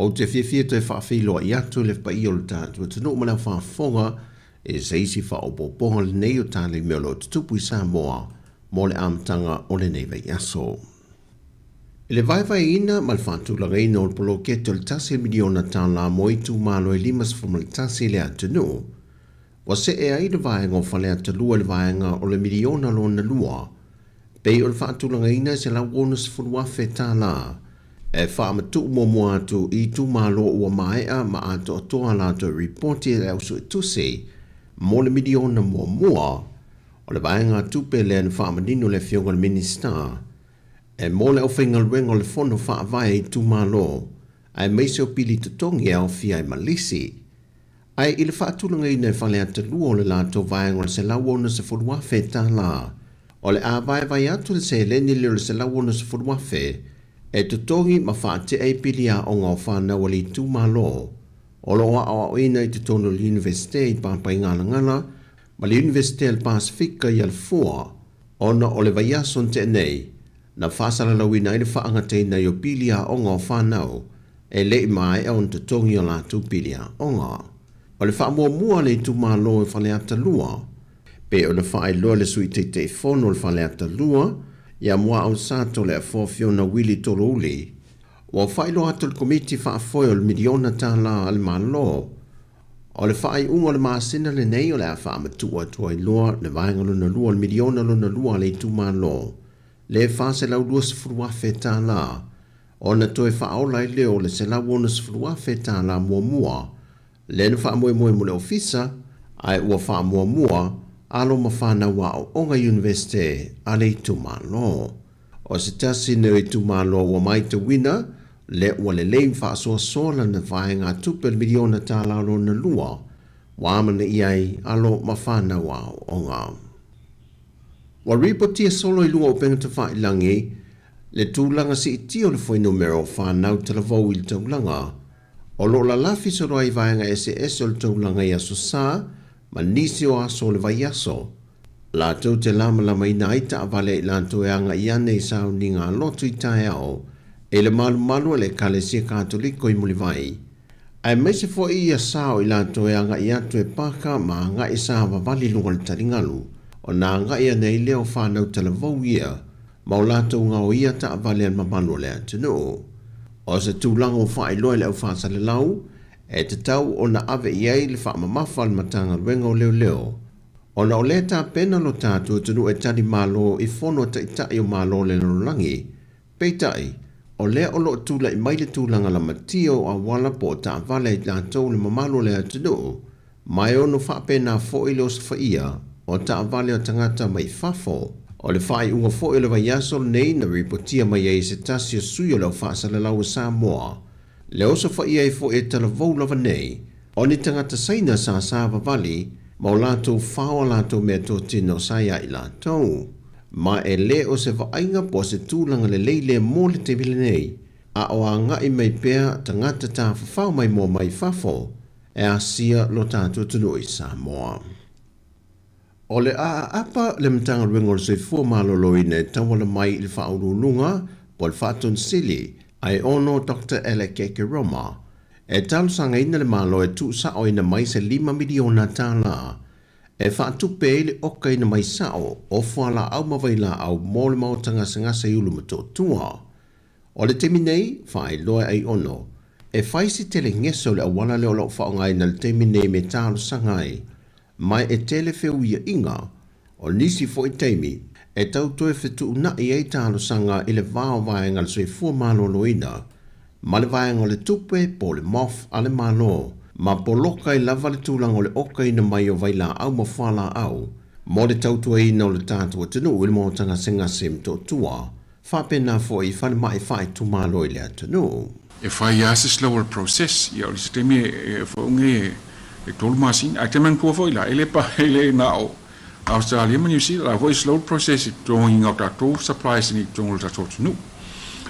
Ou te fiafia toe faafeiloai atu i le paia o le tatou atunuu ma le au faafofoga i se isi faaopoopoga lenei o tala i mea o lo o tutupu i Samoa mo le amataga o lenei vaiaso. I le vaevaeina ma le faatulagaina o le poloketi o le $1 miliona mo itumalo e 51 i le atunuu, ua see ai le vaega o Faleata 2 i le vaega o le miliona lona lua, pei o le faatulagaina e $160,000 e faamatuu muamua atu i itumalo ua maea ma atoatoa a latou ripoti e le au suetusi mo le miliona muamua. O le vaega tupe lea na faamanino le Afioga i le Minisita e mo le aufaigaluega o le Fono Faavae Itumalo aemaise o pili totogi e aofia ai ma lisi. Ae i le faatulagaina e Faleata 2 o le latou vaega o le $160,000, o le a vaevae atu le seleni lea o le $160,000 e totogi ma faatea ai pili aoga o fanau a le itumalo o lo o aoaoina i totonu o le Iunivesite i Papaigalagala ma le Iunivesite a le Pasefika i Alafua, ona o le vaiaso na tea nei, na faasalalauina ai le faagataina ai o pili aoga o fanau e le i maea ona totogi o latou pili aoga. O le faamuamua a le itumalo e Faleata 2, pei ona faailoa le Sui Taitaifono o le Faleata 2, ia Muaau Sato Leafoa Fiona Willie Tolouli, ua faailoa atu le Komiti Faafoe o le miliona tala a le Malo, O le faaiuga o le masina lenei o le a faamatuu atu ai loa le vaega lona lua o le miliona lona lua a le itumalo, le $420,000, ona toe faaola ai lea o le $160,000 muamua lea na faamoemoe mo le ofisa, ae ua faamuamua alo ma fanau aoaoga Iunivesite a le itumalo. O se tasi nei o itumalo ua maitauina lea ua lelei ma faasoasoa lana vaegatupe o le miliona tala lona lua ua amanaia ai alo ma fanau aoaoga. Ua ripotia solo i luga o upega tafailagi le tulaga siitia o le fuainumera o fanau talavou i le taulaga o lo o lalafi solo ai i vaega eseese o le taulaga i Aso Sa ma nisi o aso o le vaiaso, Latou te lamalamaina ai taavale a i latou e agai ane i sauniga a lotu i taeao e le malumalu a le Ekalesia Katoliko i Mulivai, aemaise foi ia sao i latou e agai atu e paka ma agai savavali i luga o le taligalu, ona agai ane ai lea o fanau talavou ia ma o latou gaoia taavale a le mamalu o le atunuu. O se tulaga ua faailoa e le au faasalalau e tatau ona ave i ai le faamamafa a le Matagaluega o Leoleo, Ona o lea tapena lo tatou atunuu e tali malo i fono a taitai o Malo o le lalolagi, peitai, o lea o lo o tulai mai le tulaga lamatia o auala po o taavale a i latou le mamalu o le atunuu, ma e ono faapena foi le osofaia o taavale o tagata mai fafo. O le faaiuga foi o le vaiaso lenei na ripotia mai ai e se tasi o sui o le au faasalalau o Samoa, le osofaia ai foi e talavou lava nei O ni tagata Saina sa savavali ma o latou fao a latou meatotino sa iā i latou. Ma e le o se vaaiga po o se tulaga lelei lea mo le taimi lenei, a o agai mai pea tagata tafafao maimoa mai fafo e asia lo tatou atunuu i Samoa. O le a aapa le Matagaluega o le Soifua Maloloina e tauala mai i le Faauluuluga po o le Faatonisili Aiono Doctor Alec Ekeroma e talosagaina le Malo e tuusaoina mai se $5 miliona e faatupe ai le okaina mai sao o fualaau ma vailaau mo le maota gasegase i Ulumotootua. O le taimi nei, faailoa e Aiono, e fai se tele gese o le auala lea o lo o faaaogaina i le taimi nei me talosaga ai, ma e tele feuiaiga. O nisi foi taimi, e tau toe fetuunai ai talosaga i le va o vaega o le soifua maloloina ma le vaega o le tupe po o le MOF a le Malo, ma poloka ai lava le tulaga o le okaina mai o vailaau ma fualaau mo le tautuaina o le tatou atunuu i le maota gasegase Motootua faapena foi i falemai faaitumalo i le atunuu. E fai lava se slower process, ia o le isi taimi e foauge e tolu masina, ae te manatua foi la, e le pa, e le na o Australia ma New Zealand, la foi slow process i totogiina o tatou supplies i totonu o le tatou atunuu.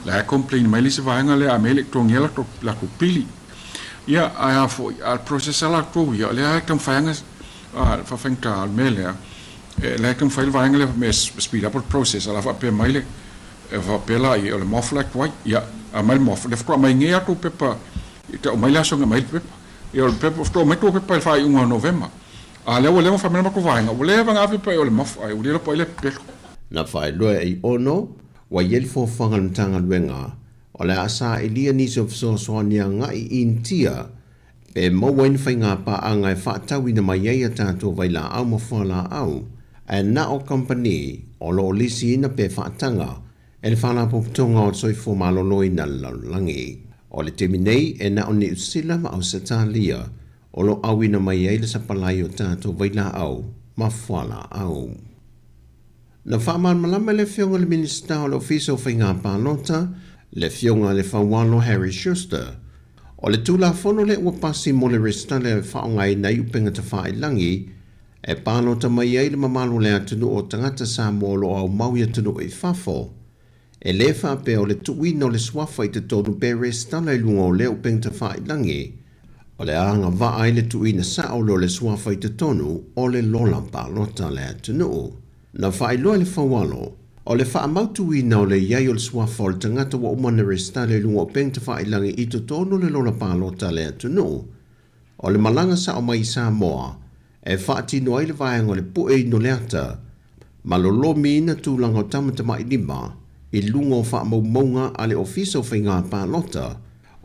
La e complain mai le isi vaega lea a mea e le i totogia latou, latou pili. Ia, ae a foi, a process a latou ia, o lea e taumafai lava faafaigata o le mea lea, e la e taumafai le vaega lea me speed up le process, a la faapea mai le, e faapea la ia, o le mof la e tuai. Ia, aumai le mof, lea faatoa aumai nei a tou pepa E ta'u mai le aso na aumai ai le pepa. Ia o le pepa faatoa aumai tou pepa i le faaiuga o Novema. A lea ua leva ona fai mai le matou vaega, ua leva ona ave pepa i o le MOF ae ua le iloa po o ai lea e pepelo. Na faailoa e Aiono, ua i ai le fuafuaga a le Matagaluega o le a sailia nisi o fesoasoani agai i Initia pe maua ai ni faiga paaga e faatauina mai ai a tatou vailaau ma fualaau, ae na o kamupani o lo o lisiina pe faataga e le Faalapotopotoga o le Soifua Maloloina a le Lalolagi. O le taimi nei, e na o Niu Sila ma Ausetalia o lo o auina mai ai le sapalai o tatou vailaau ma fualaau. Na faamalamalama e le Afioga i le Minisita o le Ofisa o Faiga Palota, le Afioga i le Faualo Harry Schuster, o le Tulafono lea ua pasi mo le resitala e faaaogaina ai upega tafailagi e palota mai ai le mamalu o le atunuu o tagata Samoa o lo o aumau i atunuu i fafo. E lē faapea o le tuuina o le suafa i totonu pe resitala i luga o lea upega tafailagi, o le a agavaa ai le tuuina sa'o lea o le suafa i totonu o le lola palota a le atunuu. Na faailoa e le Faualo, o le faamautuina o le i ai o le suafa o le tagata ua uma ona resitala i luga o upega tafailagi i totonu o le lola palota a le atunuu, o le malaga sa'o mai i Samoa e faatino ai le vaega o le pueina o le ata ma lolomiina tulaga o tamatamailima i luga o faamaumauga a le Ofisa o Faiga Palota,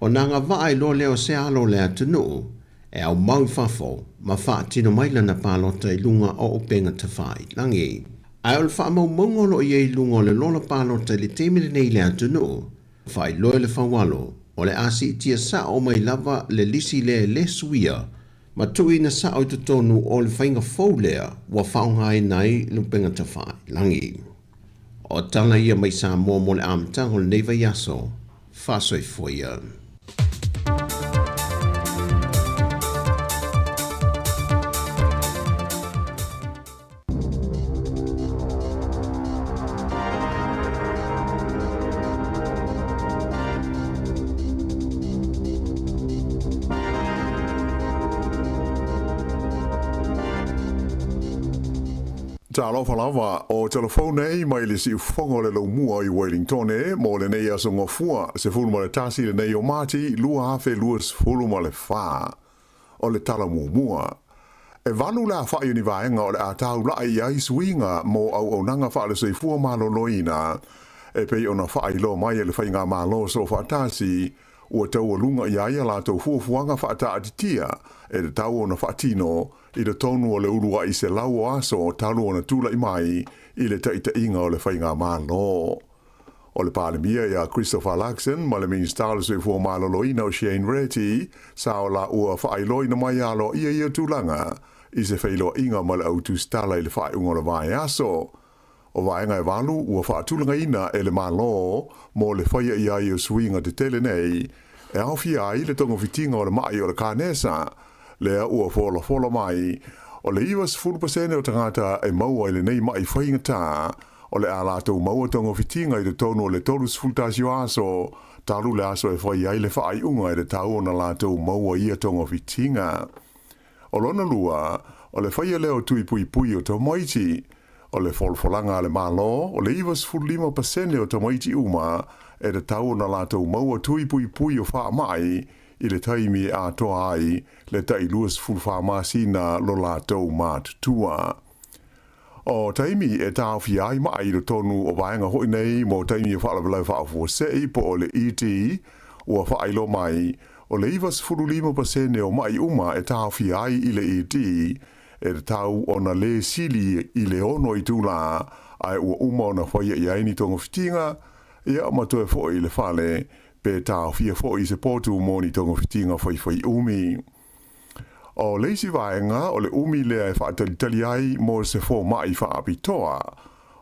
ona agavaa ai loa lea o se alo o le atunuu e aumau i fafo ma faatino mai lana palota i luga o upega tafailagi. Ae o le faamaumauga o lo o i ai i luga o le lola palota i le taimi lenei i le atunuu, faailoa e le Faualo, o le a siitia sa'o mai lava le lisi lea e le suia ma tuuina sa'o i totonu o le faiga fou lea ua faaaogaina ai le upega tafailagi. O tala ia mai Samoa mo le amataga o lenei vaiaso. Faasoifua ia. Talofa lava, o telefone nei mai le siufofoga o le laumua i Wellingtone mo lenei aso Gafua 11 lenei o Mati 2024. O le tala muamua. E valu le afa'i o ni vaega o le a taula'i i ai suiga mo auaunaga faale-soifua maloloina e pei ona faailoa mai e le Faigamalo Soofaatasi ua taualuga i ai a latou fuafuaga faataatitia e tatau ona faatino i totonu o le ulua'i selau o aso talu ona tula'i mai i le taita'iga o le Faigamalo. O le Palemia ia Christopher Luxon ma le Minisita o le Soifua Maloloina o Shane Reti sa o la ua faailoaina mai aloaia ia tulaga i se feiloaiga ma le au tusitala i le faaiuga o le vaiaso. O vaega e valu ua faatulagaina e le Malo mo le faia i ai o suiga tetele nei e aofia ai le togafitiga o le ma'i o le kanesa lea ua folafola mai o le 90% o tagata e maua i lenei ma'i faigata O le a latou maua togafitiga i totonu o le 31 o aso, talu le aso e fai ai le faaiuga e tatau ona latou maua ia togafitiga. O lona lua, o le faia lea o tui puipui o tamaiti. O le folafolaga a le Malo, o le 95% o tamaiti uma e tatau ona latou maua tui puipui o faamai i le taimi e atoa ai le tai 24 masina lo latou matutua. O taimi e taofia ai maʻi i totonu o vaega hoʻi nei mo taimi o faalavelave faafuasei po o le ED, ua faailoa mai, o le 95% o maʻi uma e taofia ai i le ED, e tatau ona lē sili i le ono itulā ae ua uma ona faia i ai ni togafitiga, ia ma toe foʻi i le fale, pe taofia foʻi i se potu mo ni togafitiga faifaiʻumi. O le isi vaega o le umi lea e faatalitali ai mo se fomaʻi faapitoa,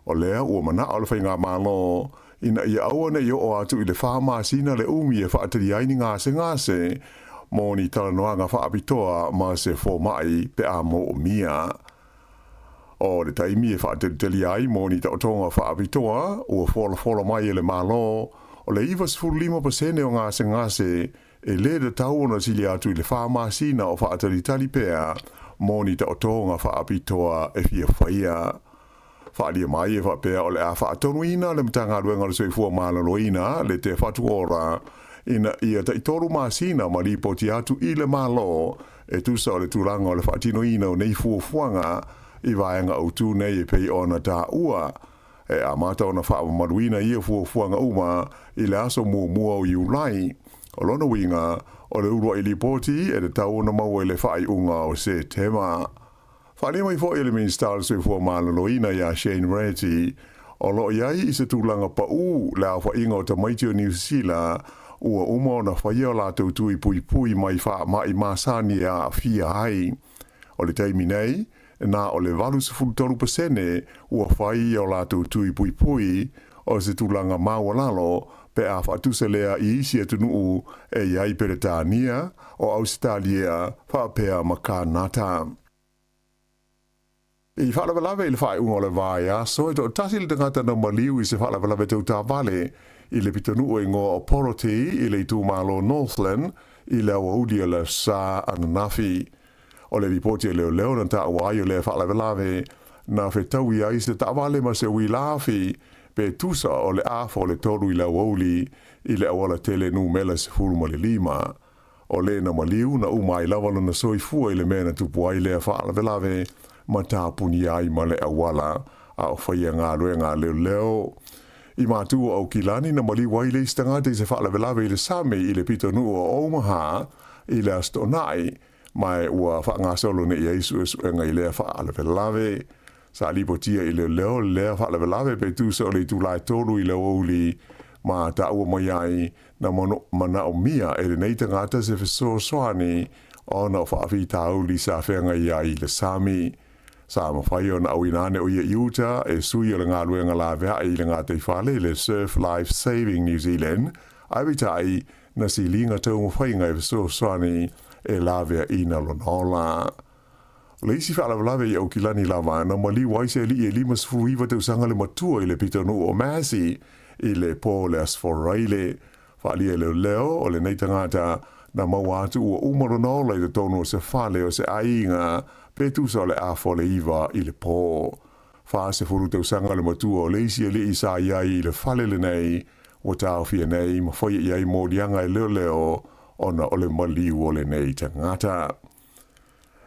o lea ua manaʻo le Faigamalo ina ia aua ne i oo atu i le fa masina le umi e faatali ai ni gasegase mo ni talanoaga faapitoa ma se fomaʻi pe a moomia. O le taimi e faatalitali ai mo ni taotoga faapitoa, ua folafola mai e le Malo, o le 95% o gasegase E lē tatau ona sili atu i le fa masina o faatalitali pea mo ni taotoga faapitoa e fia faia. Faaalia mai e faapea o le a faatonuina le Matagaluega o le Soifua Maloloina, le Te Whatu Ora, ina ia taitolu masina ma lipoti atu i le Malo e tusa o le tulaga o le faatinoina o nei fuafuaga i vaega autū nei e pei ona taua. E amata ona faamamaluina ia fuafuaga uma i le aso muamua o Iulai. O lona uiga, o le uluai lipoti e tatau ona maua i le faaiuga o Setema. Faaalia mai foi e le Minisita o le Soifua Maloloina ia Shane Reti, o lo o i ai i se tulaga paū le aofaiga o tamaiti o Niu Sila ua uma ona faia o latou tui puipui mai faamai masani e aafia ai. O le taimi nei, na o le 83% ua fai o latou tui puipui, o se tulaga maualalo pe a faatusa lea i isi atunuu e i ai Peretania, o Ausetalia, faapea ma Kanata. I faalavelave i le faaiuga o le vaiaso, e toatasi le tagata na maliu i se faalavelave tau taavale i le pitonuu e igoa o Poroti i le itumalo Northland i le aoauli o le Sa ananafi. O le lipoti a leoleo na taua ai o lea faalavelave na fetaui ai se taavale ma se uila afi pe tusa o le 2:30 i le aoauli i le auala tele numera 15. O le na maliu na uma ai lava lona soifua i le mea na tupu ai lea faalavelave ma tapunia ai ma le auala a o faia galuega a leoleo. I matu o Aukilani na maliu ai le isi tagata i se faalavelave i le sami i le pitonuu o Omaha i le Aso Toonai, ma e ua faagasolo nei ai suesuega i lea faalavelave. Sa lipotia i leoleo lea faalavelave pe tusa o le itula e 3 i le aoauli ma taua mai ai na manaomia e lenei tagata se fesoasoani ona o faafitauli sa feagai ai i le sami. Sa mafai ona auina ane o ia i uta e sui o le galuega laveai i le gataifale le Surf Life Saving New Zealand, ae peitai na siliga taumafaiga e fesoasoani e laveaina lona ola. O le isi faalavelave i Aukilani lava, na maliu ai se alii e 59 tausaga le matua i le pitonuu o Massey i le po o le Aso Faraile. Faaalia e leoleo o lenei tagata na maua atu ua uma lona ola i totonu o se fale o se aiga pe tusa o le 8:30 i le po. 40 tausaga le matua o le isi alii sa i ai i le fale lenei ua taofia nei ma faia i ai moliaga e leoleo ona o le maliu o lenei tagata.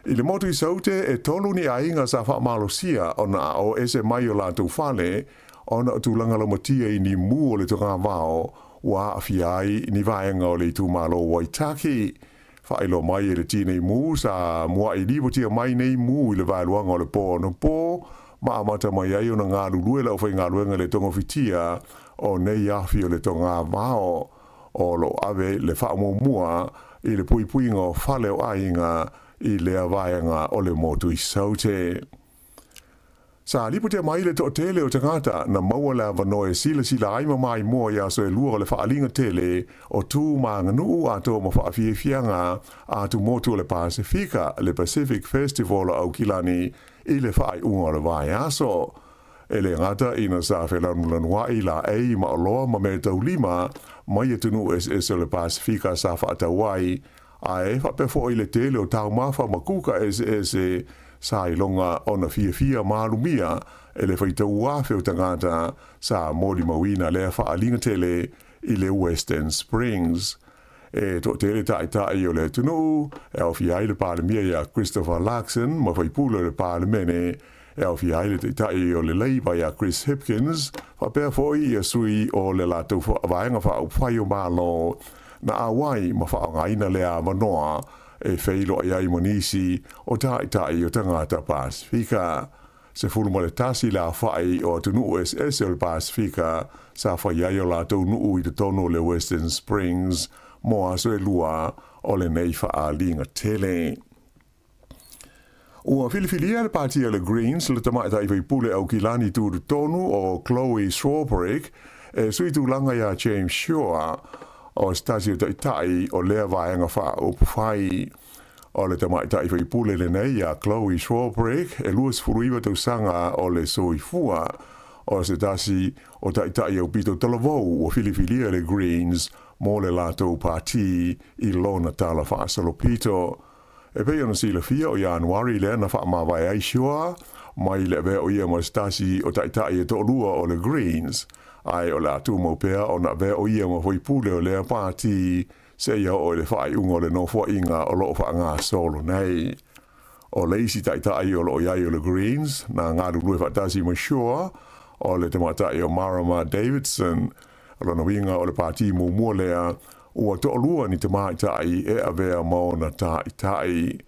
I le motu i Saute, e tolu ni aiga sa faamalosia ona o ese mai o latou fale ona o tulaga laumatia i ni mu o le togavao ua aafia ai ni vaega o le itumalo o Waitaki. Faailoa mai e le tinei mu sa mua'i lipotia mai nei mu i le vaeluaga o le po anapo ma amata mai ai ona galulue le aufaigaluega i le togofitia o nei afi o le togavao o lo o ave le faamuamua i le puipuiga o fale o aiga i lea vaega o le motu i Saute. Sa lipotia mai le toatele o tagata na maua le avanoa e silasila ai ma maimoa i aso e lua o le faaaliga tele o tu ma aganuu atoa ma faafiafiaga a atumotu o le Pasefika, le Pacific Festival o Aukilani i le faaiuga o le vaiaso. E le gata ina sa felanulanua'i laei ma oloa ma meataulima mai atunuu eseese o le Pasefika sa faatau ai, ae faapea foi le tele o taumafa ma kuka eseese sa iloga ona fiafia ma alumia e le faitau afe o tagata sa molimauina lea faaaliga tele i le Western Springs. E toatele ta'ita'i o le atunuu e aofia ai le Palemia ia Christopher Luxon ma faipule o le Palemene e aofia ai le Taitai o le Labour ia Chris Hipkins, faapea foi ia sui o le latou Vaega Faaupufai o Malo na auai ma faaaogaina lea avanoa e feiloai ai ma nisi o ta'ita'i o tagata Pasefika. 11 le aofai o atunuu eseese o le Pasefika sa fai ai o latou nuu i totonu o le Western Springs mo aso e lua o lenei faaaliga tele. Ua filifilia le Pati a le Greens le tamaitai faipule Aukilani tutotonu o Chloe Swarbrick e sui tulaga iā James Shaw o se tasi o ta'ita'i o lea vaega faaupufai. O le tamaitai faipule lenei iā Chloe Swarbrick e 29 tausaga o le soifua, o se tasi o ta'ita'i aupito talavou ua filifilia e le Greens mo le latou pati i lona tala faasolopito. E pei ona silafia o Ianuari lea na faamavae ai Shaw mai le avea o ia ma se tasi o ta'ita'i e toalua o le Greens. Ae o le a tumau pea ona avea o ia ma faipule o lea pati seia oo i le faaiuga o le nofoaiga o lo o faagasolo nei. O le isi taitai o lo o i ai o le Greens, na galulue faatasi ma Shaw, o le tamaitai o Marama Davidson. O lona uiga o le pati muamua lea ua toalua ni tamaitai e avea ma ona taitai.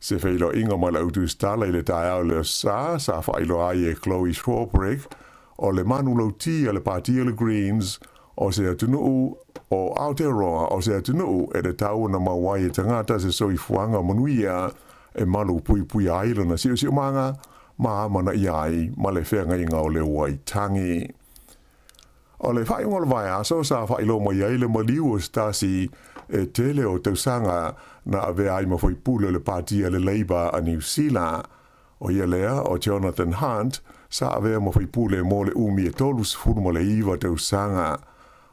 Se feiloaiga ma le Autusitala i le taeao i le Aso Sa, sa faailoa ai e Chloe Swarbrick, o le manulauti a le Pati o le Greens, o se atunuu o Aotearoa o se atunuu e tatau ona maua ai e tagata se soifuaga manuia e malu puipuia ai lona siosiomaga ma amanaia ai ma le feagaiga o le Waitangi. O le faaiuga o le vaiaso sa faailoa mai ai le maliu o se tasi e tele o tausaga na avea ai ma faipule o le Pati a le Labour a Niu Sila. O ia lea o Jonathan Hunt sa avea ma faipule mo le umi e 39 tausaga.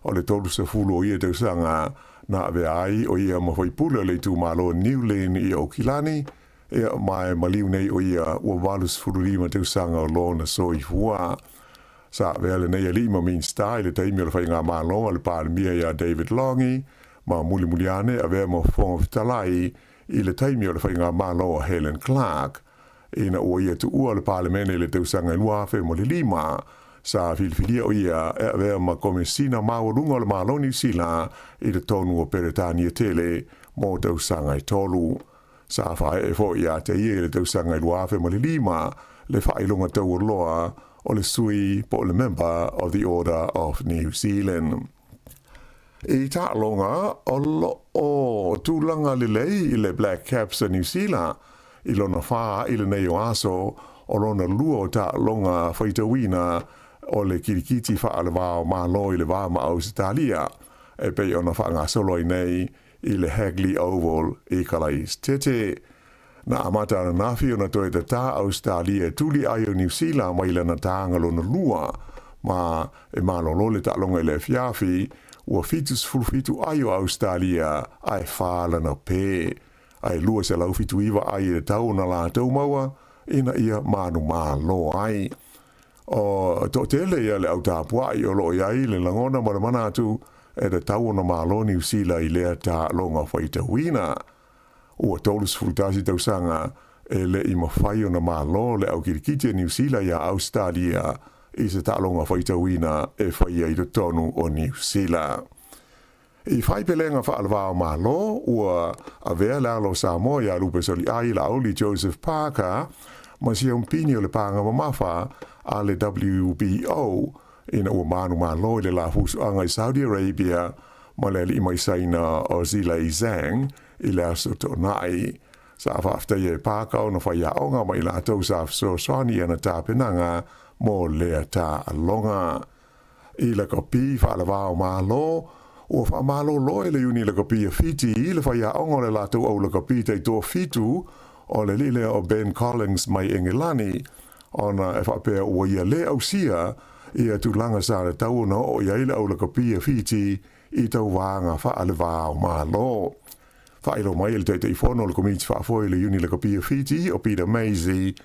O le 30 o ia tausaga na avea ai o ia ma faipule o le itumalo New Lynn i Aukilani, ia ma e maliu nei o ia ua 85 tausaga o lona soifua. Sa avea lenei alii ma Minisita i le taimi o le faigamalo a le Palemia ia David Lange, ma mulimuli ane avea ma Fofoga Fetalai i le taimi o le faigamalo a Helen Clark. Ina ua ia tuua le Palemene i le tausaga e 2005, sa filifilia o ia e avea ma Komesina Maualuga o le Malo Niu Sila i totonu o Peretania tele mo tausaga e tolu. Sa faaee foi ia te ia i le tausaga e 2005 le faailoga taualoa o le sui po o le Member of the Order of New Zealand. I taaloga o lo o tulaga lelei i le Black Caps a Niu Sila i lona fa i lenei o aso o lona lua o taaloga faitauina o le kirikiti faalevao Malo i le va ma Ausetalia e pei ona faagasolo ai nei i le Hagley Oval i Kalaisitete. Na amata ananafi ona toe tatā Ausetalia e tuli ai o Niu Sila mai lana tāga lona lua, ma e malolo le taaloga i le afiafi, ua 77 ai o Ausetalia ae fa lana pē, ae 279 ai e tatau ona latou maua ina ia manumalo ai. O toatele ia le au tapuai o lo o i ai le lagona ma le manatu e tatau ona malo Niu Sila i lea taaloga faitauina. Ua 31 tausaga e le i mafai ona malo le au kirikiti a Niu Sila iā Ausetalia i se taaloga faitauina e faia i totonu o Niu Sila. I whai pelega faalevao Malo, ua avea le alo o Samoa iā Lupe Soliai Laauli Joseph Parker ma siampini o le pāga mamafa a le WBO ina ua manumalo i le la fusuaga i Saudi Arabia ma le alii mai Saina o Zhilei Zhang i le aso Toonai. Sa faafetaia e Parker ona faiaoga ma i latou sa fesoasoani i ana tapenaga mo lea taaloga. I lakapi faalevao Malo, ua faamalolo e le Iuni Lakapi a Fiti i le faiaoga o le latou au lakapi taitoafitu o le alii lea o Ben Collins mai Engelani, ona e faapea ua ia lē ausia ia tulaga sa tatau ona oo i ai le au lakapi a Fiti i tauvaga faalevao Malo. Faailoa mai e le Taitaifono o le Komiti Faafoe i le Iuni Lakapi a Fiti, o Peter Maisie,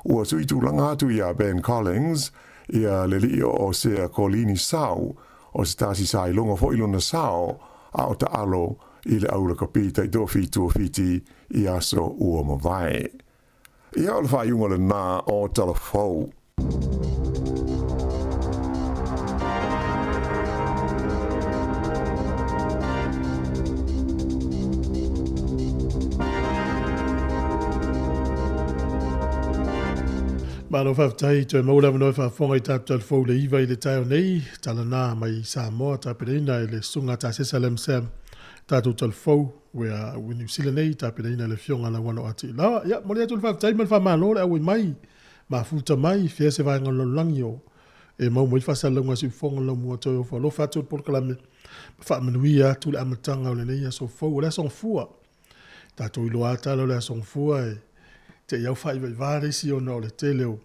ua suitulaga atu iā Ben Collins ia le alii o Osea Kolini Sau, o se tasi sa iloga foi lona sao a o taalo i le au lakapi taitoafitu o Fiti i aso ua mavae. Ia o le faaiuga lenā o Talafou. Malo faafetai toe maua le avanoa e faafofoga i tatou talafou le iva i le taeao nei, tala na mai Samoa tapenaina e le Susuga Tasesa Lam Sam tatou talafou ua ua Niu Sila nei tapenaina e le Afioga Lauano Atiilawa. Ia momoli atu le faafetai ma le faamalo le auai mai mafuta mai fea se vaega o le lalolagi o e maua mai le faasalalauga a Siufofoga o le Laumua toe ofo alofa atu le polokalame ma faamanuia atu le amataga o lenei aso fou o le aso Gafua. Tatou iloa lava tala o le aso Gafua e te i au faaivaivā le isi ona o le tele o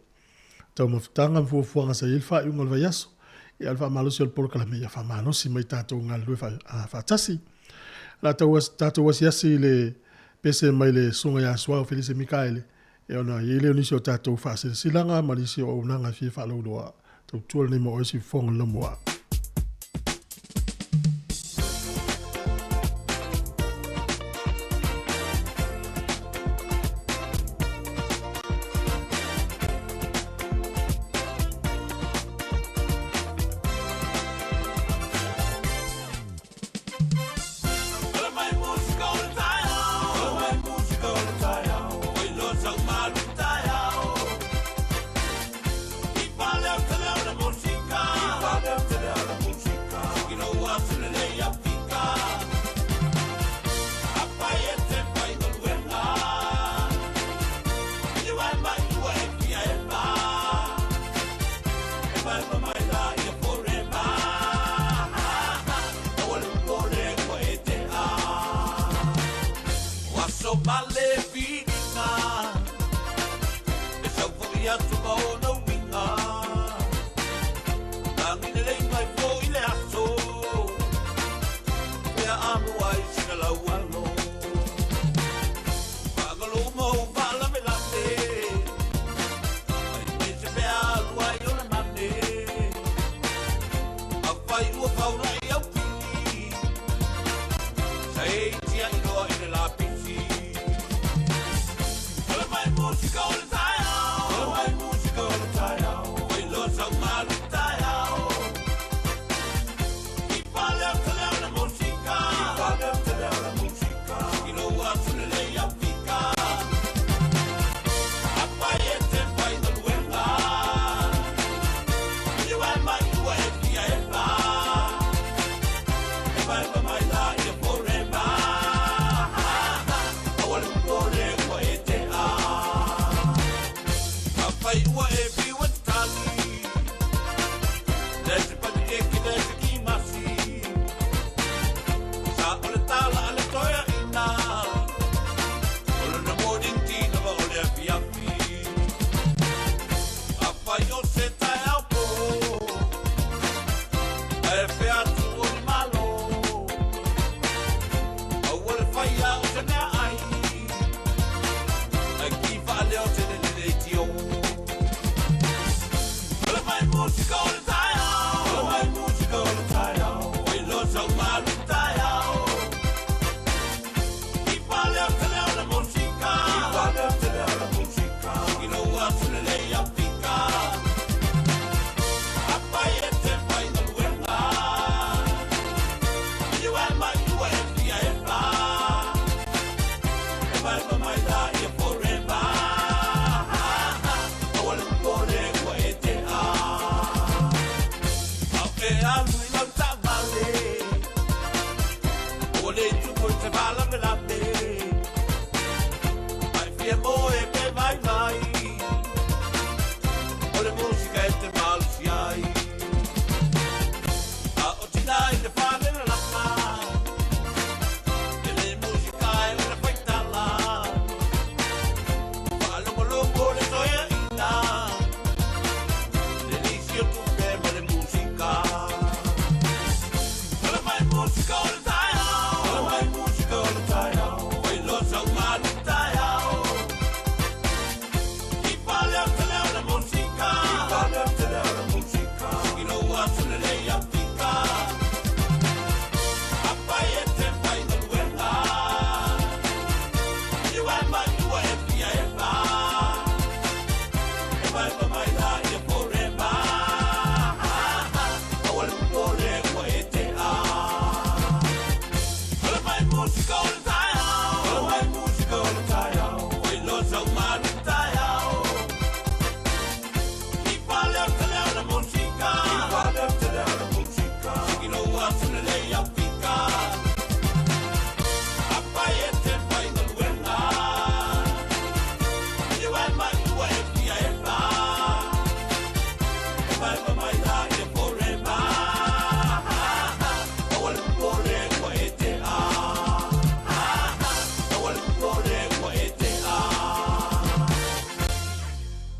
taumafataga ma fuafuaga sa i ai le faaiuga o le vaiaso. Ia o le faamalosi o le polokalame ia faamalosi mai tatou galulue faatasi. La tatou asiasi i le pese mai le Susuga ia Suao Felise Mikaele, e ona i ai lea o nisi o tatou faasilasilaga ma nisi o auaunaga e fia faalauiloa. Tautua lenei ma oe Siufofoga o le Laumua.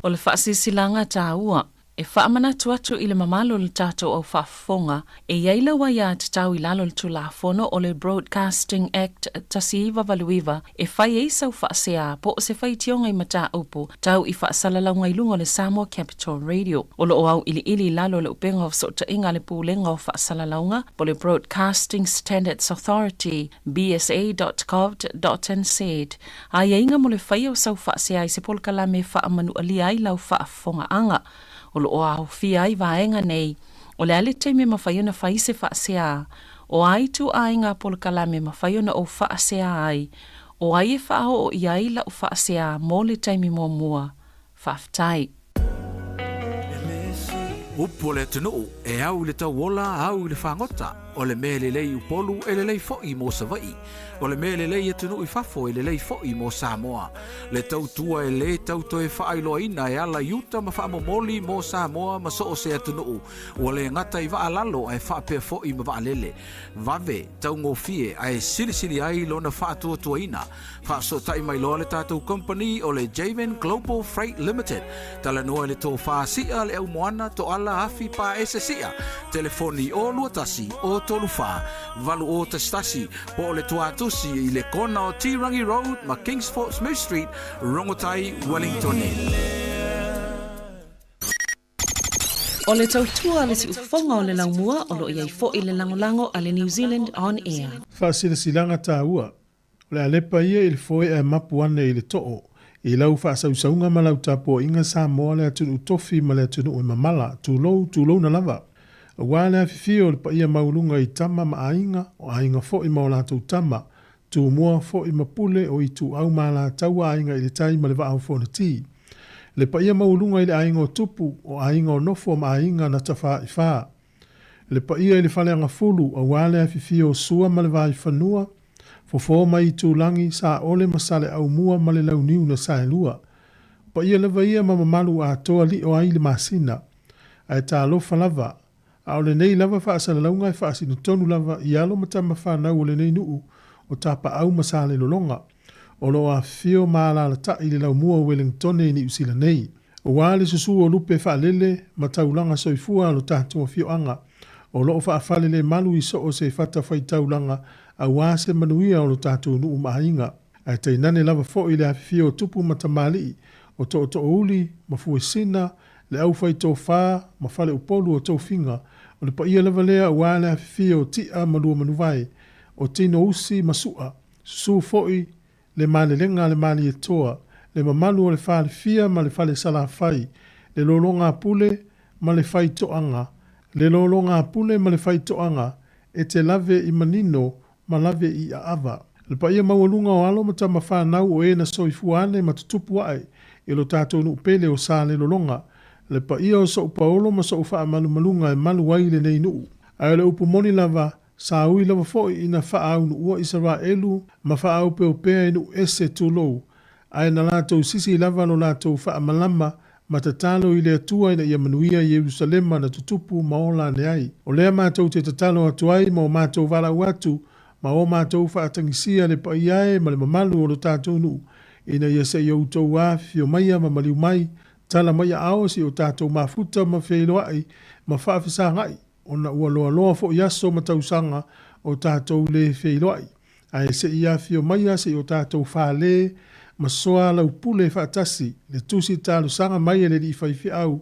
O le faasilasilaga taua. E faamanatu atu i le mamalu o le tatou au faafofoga, e i ai lau aiatatau i lalo o le Tulafono o le Broadcasting Act 1989 e fai ai sau faasea po o se faitioga i mataupu tau i faasalalauga i luga o le Samoa Capital Radio. O lo o auiliili i lalo o le Upega o Fesootaiga a le Pulega o Faasalalauga po o le Broadcasting Standards Authority, bsa.govt.nz, aiaiga mo le faia o sau faasea i se polokalame e faamanualia ai lau faafofogaaga. O lo o aofia ai vaega nei, o le a le taimi e mafai ona fai se faasea, o a ituaiga polokalame e mafai ona ou faasea ai, o ai e faaoo i ai lau faasea mo le taimi muamua. Faafetai. Upu o le atunuu, e au i le tauola, au i le fagota. O le mea e lelei i Upolu, e lelei foi mo Savaii. O le mea e lelei i atunuu i fafo, e lelei foi mo Samoa. Le tautua e lē tau toe faailoaina e ala i uta ma faamomoli mo Samoa ma so o se atunuu, ua le gata i vaa lalo ae faapea foi ma vaalele. Vave, taugofie ae silisili ai lona faatuatuaina. Faafesootai mai loa le tatou company o le Javan Global Freight Limited. Talanoa i le tofa si'a le aumoana toala afi paese si'a. Telefoni o 21 o 34 8011 po o le tuatusi i le kona o Tirangi Road ma Kingsfort Smith Street, Rongotai, Wellingtone. O le tautua a le siufofoga o le laumua o lo o i ai foi le lagolago a le New Zealand On Air. Faasilasilaga taua. O le a lepa ia i le foe ae mapu ane i le too, i lau faasausauga ma lau tapuaiga Samoa le atunuu tofi ma le atunuu e mamala, tulou, tulouna lava. Aua le afifio o le paia maualuga i tama ma aiga, o aiga foi ma o latou tama, Tumua foi ma Pule o Ituau ma Alataua aiga i le tai ma le Vaa o Fonoti. Le paia maualuga i le aiga o Tupu, o aiga o Nofo ma aiga na Tafaifa. Le paia i le Faleagafulu, aua le afifio o Sua ma le Vaifanua, Fofo ma Itulagi, Saole ma Saleaaumua ma le Launiu na Saelua. O paia lava ia ma mamalu atoa lio ai le masina. Ae talofa lava, a o lenei lava faasalalauga e faasino tonu lava i alo ma tama fanau o lenei nuu o Tapaau ma Salelologa, o lo o afifio ma alaalatai i le laumua o Welengtone i Niu Sila nei. Aua le susu o lupe faalele ma taulaga soifua a lo tatou afioaga, o lo o faafalelemalu i so o se fatafaitaulaga aua se manuia o lo tatou nuu ma aiga. Ae tainane lava foi le afifio o tupu ma tamalii, o tootoouli ma fuesina, le aufaitofa ma faleupolu o tofiga, o le paia lava lea aua le afifio o Ti'a ma Luamanuvae, o Tinousi ma Su'a, susu foi le malelega a le Malietoa, le mamalu o le Falefia ma le Fale Salafai, le lologapule ma le faitoaga, le lologapule ma le faitoaga, e te lave i manino ma lave i aava. Le paia maualuga o alo ma tama fanau o e na soifua ane ma tutupu ae i lo tatou nuu pele o Salelologa, le paia o sou paolo ma sou faamalumaluga e malu ai lenei nuu. Ae o le upu moni lava, sa ui lava foi ina faaunuua Isaraelu ma faaopeopea i nuu ese tulou, ae na latou sisi lava lo latou faamalama ma tatalo i le Atua ina ia manuia Ierusalema na tutupu ma ola ane ai. O lea matou te tatalo atu ai ma o matou valaau atu ma o matou faatagisia le paia e ma le mamalu o lo tatou nuu, ina ia se i outou afifio maia ma maliu mai, tala mai aao se i o tatou mafuta ma feiloai ma faafesagai, ona ua loaloa foi aso ma tausaga o tatou le feiloai, ae se i afifio maia se i o tatou fale ma soalaupule faatasi le tusi talosaga mai a le alii faifeau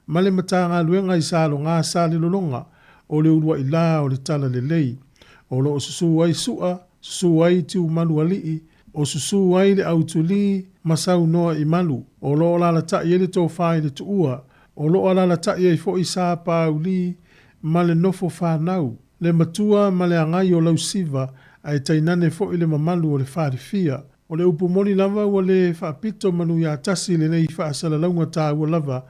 ma le Matagaluega i Saloga Salelologa o le uluai la o le Talalelei, o lo o susu ai Su'a, susu ai Tiumalualii, o susu ai le Autulī ma saunoa i malu, o lo o alalatai ai le tofa i le tuua, o lo o alalatai ai foi Sa Pāulī ma le nofo fanau, le matua ma le agai o Lausiva, ae tainane foi le mamalu o le falefia. O le upu moni lava ua le faapito manu ia tasi lenei faasalalauga taua lava,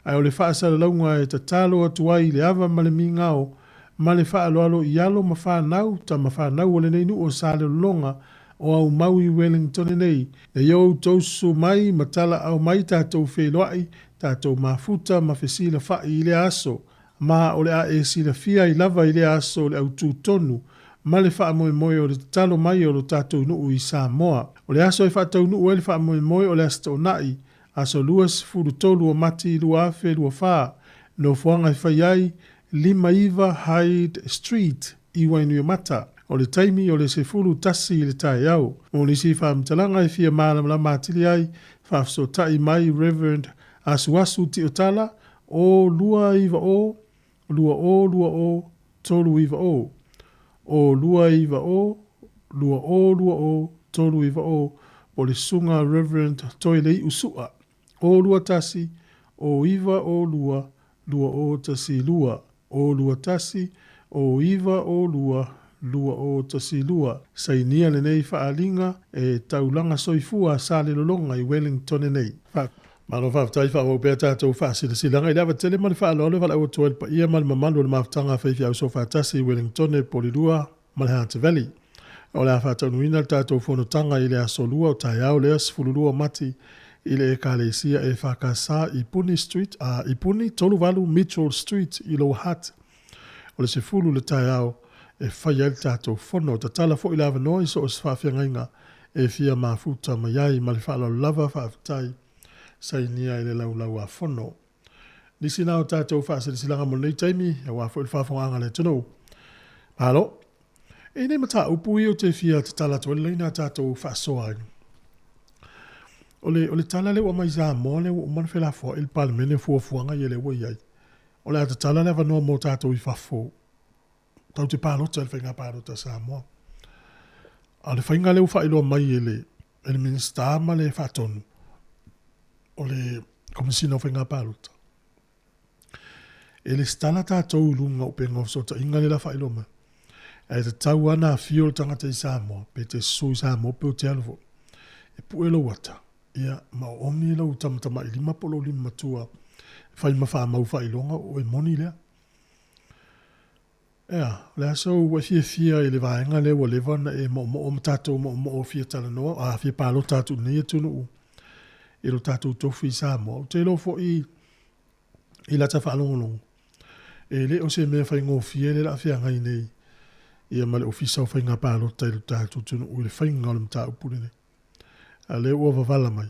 ae o le faasalalauga e tatalo atu ai i le ava ma le migao ma le faaaloalo i alo ma fanau, tama fanau o lenei nuu o Salelologa, o aumau i Wellingtone nei, na ia outou susu mai ma talaau mai tatou feiloai, tatou mafuta ma fesilafa'i i lea aso, ma o le a e silafia ai lava i lea aso le autū tonu ma le faamoemoe o le tatalo mai o lo tatou nuu i Samoa. O le aso e faataunuu ai le faamoemoe o le Aso Toonai, aso 23 o Mati 2024, Nofoaga e fai ai, 59 Hyde Street i Wainuiomata. O le taimi o le 11 i le taeao. Mo nisi faamatalaga e fia malamalama atili ai, faafesootai mai Rev. Asuasu Tiotala, 0 290 2020 390, 0 290 2020 390, po o le Susuga Rev. Toelei'u Su'a, 0 21 09 02 2012, 0 21 09 02 2012. Sainia lenei faaaliga e Taulaga Soifua a Salelologa i Wellingtone nei. Malo faafetai, faaauau pea tatou faasilasilaga i le ava tele ma le faaaloalo e valaau atu ai le paia ma le mamalu o le mafutaga a faifeau soofaatasi i Wellingtone, Polilua ma le Hutt Valley. O le a faataunuuina le tatou fonotaga i le aso Lua o taeao lea 12 o Mati i le Ekalesia EFKS i Puni Street, a i Puni 38 Mitchell Street i Lower Hutt. O le 10 le taeao e fai ai le tatou fono. Tatala foi le avanoa i so o se faafeagaiga e fia mafuta mai ai. Ma le faaaloalo lava, faafetai. Sainia i le Laulau-a-Fono. Nisi na o tatou faasilasilaga mo lenei taimi, aua foi le faafogaaga a le atunuu. Malo. E i nei mataupu ia ou te fia tatala atu ai le laina a tatou faasoa ai. O le, o le tala lea ua aumai i Samoa lea ua uma ona felafoai le Palemene o fuafuaga ia lea ua i ai. O le a tatala le avanoa mo tatou i fafo tatou te palota i le faiga palota a Samoa. A o le faiga lea ua faailoa mai e le, e le Minisita ma le Faatonu o le Komesina o Faiga Palota, e lesitala tatou i luga o upega o fesootaiga lea la faailoa mai. Ae tatau lava ona afio le tagata i Samoa, pe te susu i Samoa pe o te alu foi. E pue lou ata, ia, ma oomi lou tamatamailima po o lou lima matua e fai ma faamau faailoga o oe moni lea. Ea, o le a sou ua e fiafia i le vaega lea ua leva ona e moomoo ma tatou moomoo fia talanoa, a fia palota atu i lenei atunuu i lo tatou tofi i Samoa. Ou te iloa foi i lata faalogologo, e le o se mea faigofie le la feagai nei ia ma le Ofisa o Faiga Palota i lo tatou atunuu i le faiga o le mataupu lenei. A lea ua vavala mai.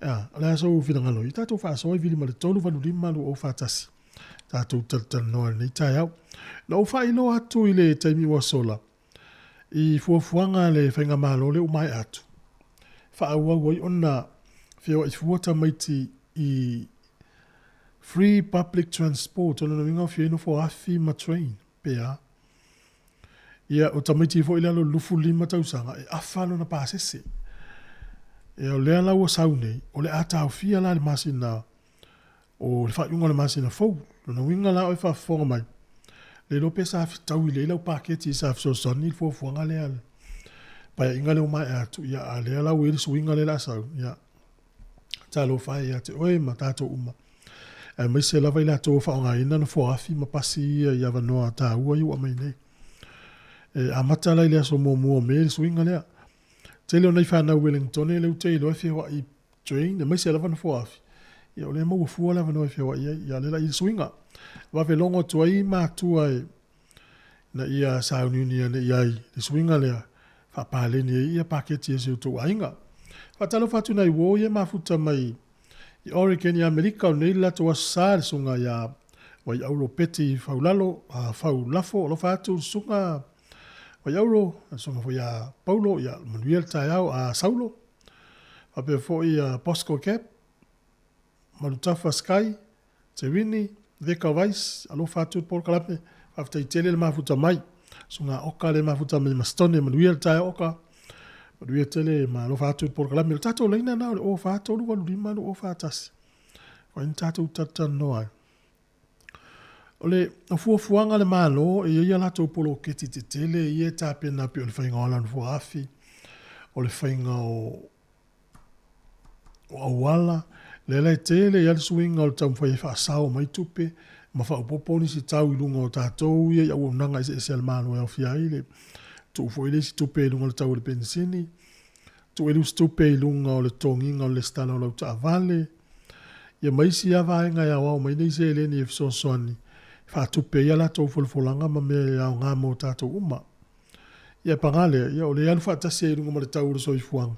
Ea, o le a sou finagalo i tatou faasoa i vili ma le 385 2041. Tatou talatalanoa i lenei taeao. Na ou faailoa atu i le taimi ua sola, i fuafuaga a le Faigamalo lea ua maea atu, faaauau ai ona feoai fua tamaiti i free public transport, o lona uiga o fia nofo afi ma train, pe a. Ia, o tamaiti foi i lalo o le 25 tausaga, e afa lona pasese. Ia, o lea la ua sau nei, o le a taofia la le masina o le faaiuga o le masina fou. Lona uiga la o e faafofoga mai, le iloa pe sa fetaui lelei lau paketi sa fesoasoani i le fuafuaga lea a le Paeaiga lea ua maea atu, ia, a o lea la ua i ai le suiga lea o le a sau, ia, talofa e ia te oe ma tatou uma, aemaise lava i latou o faaaogaina nofoa afi ma pasi ia i avanoa taua ia ua aumai nei. E amata la i le aso muamua o Me le suiga lea. Tele o nai fanau Wellingtone lea ou te iloa e feoai train, aemaise lava nofoa afi, ia o lea e maua fua le avanoa e feoai ai, ia o lea la i ai le suiga. Vave logo atu ai matua e ina ia sauniuni ane i ai le suiga lea, faapaleni ai ia paketi a si o outou aiga. Faatalofa atu nai uo ia e mafuta mai i Oregon i Amerika, o nei le latou aso sa, le susuga ia Waiauro Peti Faulalo, a Faulafo, alofa atu le susuga Waiauro, le susuga foi ia Paulo, ia manuia le taeao, a Saulo, faapea foi ia Bosco Gap, Malutafa Sky, Te Wini, Veka Weiss, alofa atu le polokalame, faafetai tele le mafuta mai. Susuga Oka le mafuta mai ma Stone, manuia le taeao Oka. Manuia tele ma alofa atu le polokalame. O le tatou laina na o le 04 385 2041. Fai ni tatou talatalanoa ai. O le fuafuaga a le Malo, e i ai a latou poloketi tetele ia e tapena pei o le faiga o alanofoa afi, o le faiga o o auala, lea la e tele ai le suiga o le taumafai e faasao mai tupe ma faaopoopo nisi tau i luga o tatou ia i auaunaga eseese a le Malo e aofia ai le tuu foi le isi tupe i luga o le tau o le penisini, tuu ai le isi tupe i luga o le totogiina o le lesitala o lau taavale, ia ma isi lava vaega e aoao mai nei seleni e fesoasoani e faatupe ai a latou folafolaga ma mea e aoga mo tatou uma. Ia, paga lea, ia, o le alu faatasi ai i luga ma le tau o le soifuaga,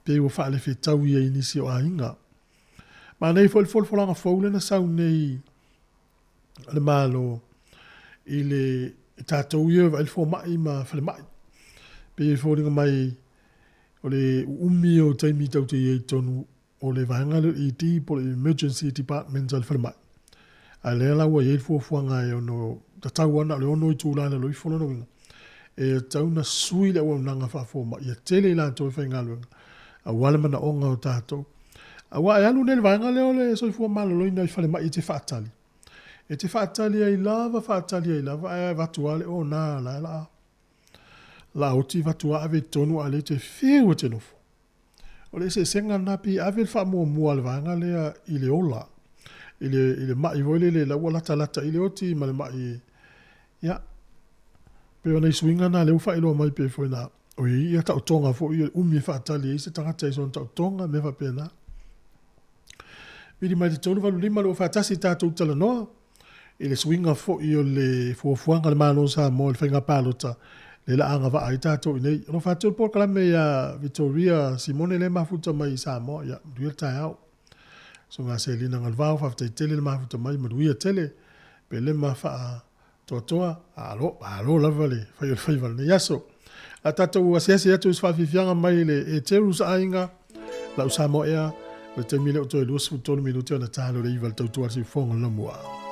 pei ua faalefetau ia i nisi o aiga. Manaia foi le folafolaga fou lea na sau nei a le Malo i le tatou ia e vaai le fomai ma falemai. Pei e foliga mai o le uumi o taimi tatou te i ai i totonu o le vaega lea o le ED po o le Emergency Department a le falemai. A lea la ua i ai le fuafuaga e ono tatau lava na o le 6 itula i lalo ifo lona uiga e tatau ona sui le auaunaga faafomai ia tele i latou e faigaluega aua le manaoga o tatou. Aua e alu nei le vaega lea o le soifua maloloina i falemai e te faatali. E te faatali ai lava faatali ai lava ae avatu lava le ona la e la oti avatu lava ave i totonu a o lea e te fiu e te nofo. O le eseesega lena pei e ave le faamuamua a le vaega lea i le ola, i le, i le mai foi lele la ua latalata i le oti ma le mai, ia, pei o nai suiga na lea ua faailoa mai pei foi na o i ia taotoga foi o le umi e faatali ai se tagata i sona taotoga, mea faapena. Vili mai le 385 le ua faatasi tatou talanoa i le suiga foi o le fuafuaga a le Malo o Samoa i le faiga palota lea la agavaa ai tatou i inei. O lo o faatu le polokalame ia Victoria Simone lea e mafuta mai i Samoa. Ia, manuia le taeao. Susuga Selina Galuvao, faafetai tele le mafuta mai, manuia tele. Pelema faatoatoa, alo, malo lava le fai o le faiva i lenei aso. A tatou asiasi atu i se faafiafiaga mai le Eterus aiga, lau Samoa Air, o le taimi lea ua toe 23 minute ona ta lea o le 9 i le tautua a le siufofoga o le Lamua.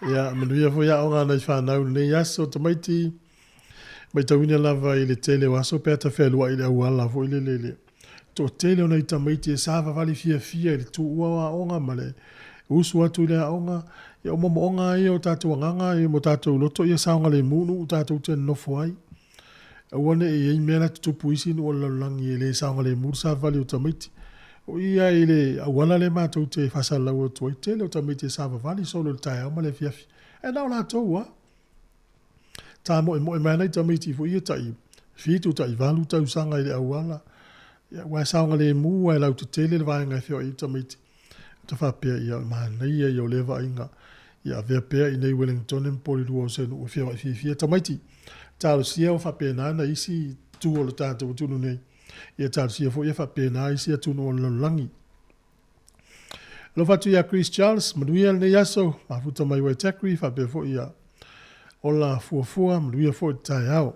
Ia, manuia foi aoga a nai fanau i lenei aso, tamaiti. Maitauina lava i le tele o aso pe a ta fealuai i le auala foi lele i le toatele o nai tamaiti e savavali fiafia i le tuua o aoga ma le usu atu i le aoga. Ia o moomooga lava ia o tatou agaga ia ma o tatou loto ia saogalemu nuu tatou te nonofo ai. Aua ne i i ai mea la tutupu i isi nuu o le lalolagi e le saogalemu le savavali o tamaiti. O i lava i le auala lea matou te faasalalau atu ai, tele o tamaiti e savavali solo i le taeao ma le afiafi. Ae na o latou lava. Tamoemoe mai lava nai tamaiti foi ia tai fitu tai valu tausaga i le auala, ia aua e saogalemu lava e lautetele le vaega e feoai ai tamaiti. Ta faapea, ia o le manaia ia o lea vaaiga, ia avea pea i inei i Wellingtone ma Porirua o se nuu e feoai fiafia tamaiti. Talosia ua faapena nai isi itu o le tatou atunuu nei, ia talosia foi ia faapena isi atunuu o le lalolagi. Alofa atu ia Chris Charles, manuia lenei aso, mafuta mai Waitakere, faapea foi ia Ola Fuafua, manuia foi le taeao.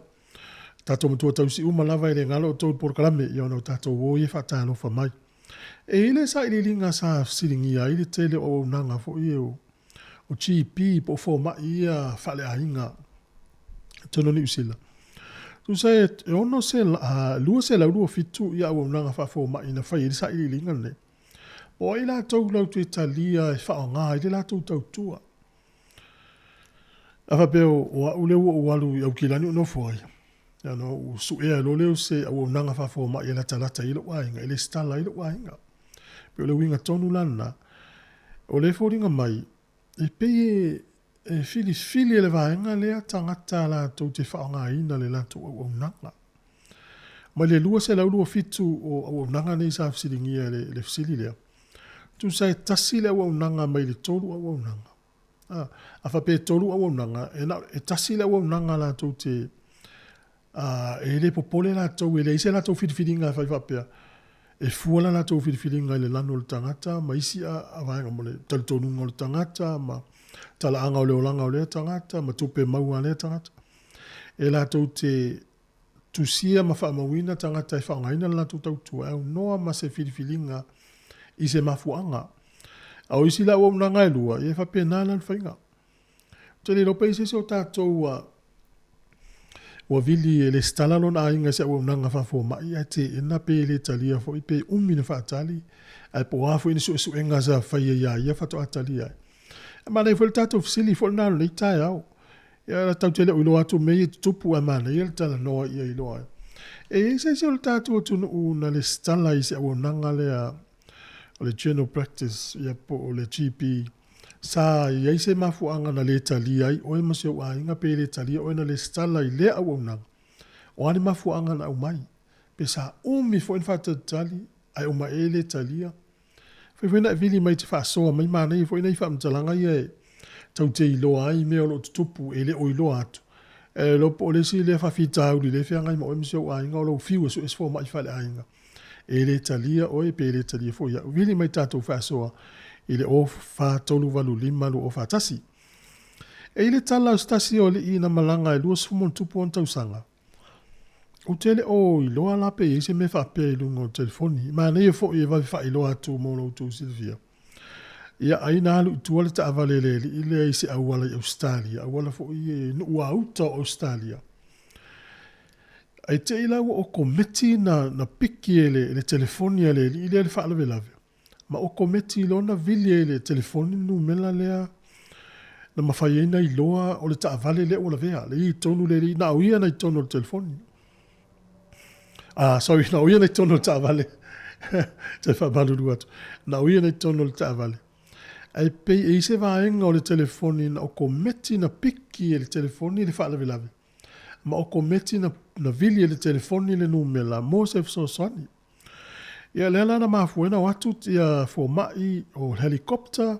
Tatou matua tausi uma lava e le galo outou i le polokalame, ia ona o tatou o ia e faatalofa mai. E i ai le sailiiliga sa fesiligia ai le tele o auaunaga foi o GP po o fomai ia faaleaiga i totonu o Niu Sila. Tusa e 227 ia auaunaga faafomai na fai ai le sailiiliga lenei. Po o ai latou latou te talia e faaaoga ai le latou tautua. A faapea o au lea ua ou alu i Aukilani ou nofo ai, ia ona ou suea loa lea o se auaunaga faafomai e latalata i ai lou aiga, e lesitala ai lou aiga. E pei o le uiga tonu la lena. O lea e foliga mai, e pei e filifili e le vaega lea tagata latou te faaaogaina le latou auaunaga. Mai le 227 o auaunaga nei sa fesiligia e le fesili lea, tusa e tasi le auaunaga mai le tolu auaunaga. A, a faapea e tolu auaunaga, e, na, e tasi le auaunaga latou te, a, e le popole latou, e leai se latou filifiliga e fai faapea, e fua la latou filifiliga i le lanu o le tagata ma isi a, a vaega mo le talitonuga o le tagata ma talaaga o le olaga o lea tagata ma tupe maua a lea tagata. E latou te tusia ma faamauina tagata e faaaogaina le latou tautua e aunoa ma se filifiliga i se mafuaaga. A o isi la auaunaga e lua, ia e faapena la le faiga. Ou te le iloa pe i ai se isi o tatou ua ua vili e lesitala lona aiga i se auaunaga faafomai ae teena pe le talia foi pe umi na faatali ae po o a foi ni suesuega sa faia iā ia faatoa talia ai. E manaia foi le tatou fesili foi lena o lenei taeao. Ia tatou te le o iloa atu mea ia e tutupu ae manaia le talanoa ia iloa ai. E i ai se isi o le tatou atunuu na lesitala i se auaunaga lea o le General Practice ia po o le GP sa i ai se mafuaaga na le talia ai oe ma si ou aiga pe le talia oe na lesitala i lea auaunaga. O a ni mafuaaga na aumai? Pe sa umi foi na faatalitali ae uma ea e le talia? Fai foi na e vili mai e te faasoa mai, manaia foi nai faamatalaga ia e tau te iloa ai mea o lo o tutupu e le o iloa atu. E iloa po o le isi lea faafitauli lea e feagai ma oe ma si ou aiga o lou fiu e sue se fomai faaleaiga. E le talia oe pe le talia foi au. Vili mai tatou faasoa i le 0 4 3 8 5 2 0 4 1. E i le tala o se tasi o alii na malaga e 20 ma ona tupu ona tausaga. Ou te le o iloa la pe i ai se mea faapea i luga o telefoni. Manaia foi e vave faailoa atu mo lo outou silafia. Ia, ai na alu i tua le taavale a le alii lea i se auala i Ausetalia, auala foi e nuu a uta o Ausetalia. Ae te i la ua okometi na, na piki e le, le telefoni a le alii lea le faalavelave. Ma okometi loa na vili ai le telefoni le numera lea na mafai ai na iloa o le taavale lea ua lavea, le i tonu le alii, na o ia na i totonu o le telefoni. Ah, sorry, na o ia na i totonu o le taavale. Te faamalulu atu. Na o ia na i totonu o le taavale. Ae pei e i se vaega o le telefoni na okometi na piki e le telefoni le faalavelave. Ma okometi na, na vili e le telefoni le numera mo se fesoasoani. Ia lea la na mafua ai ona o atu ia fomai o le helicopter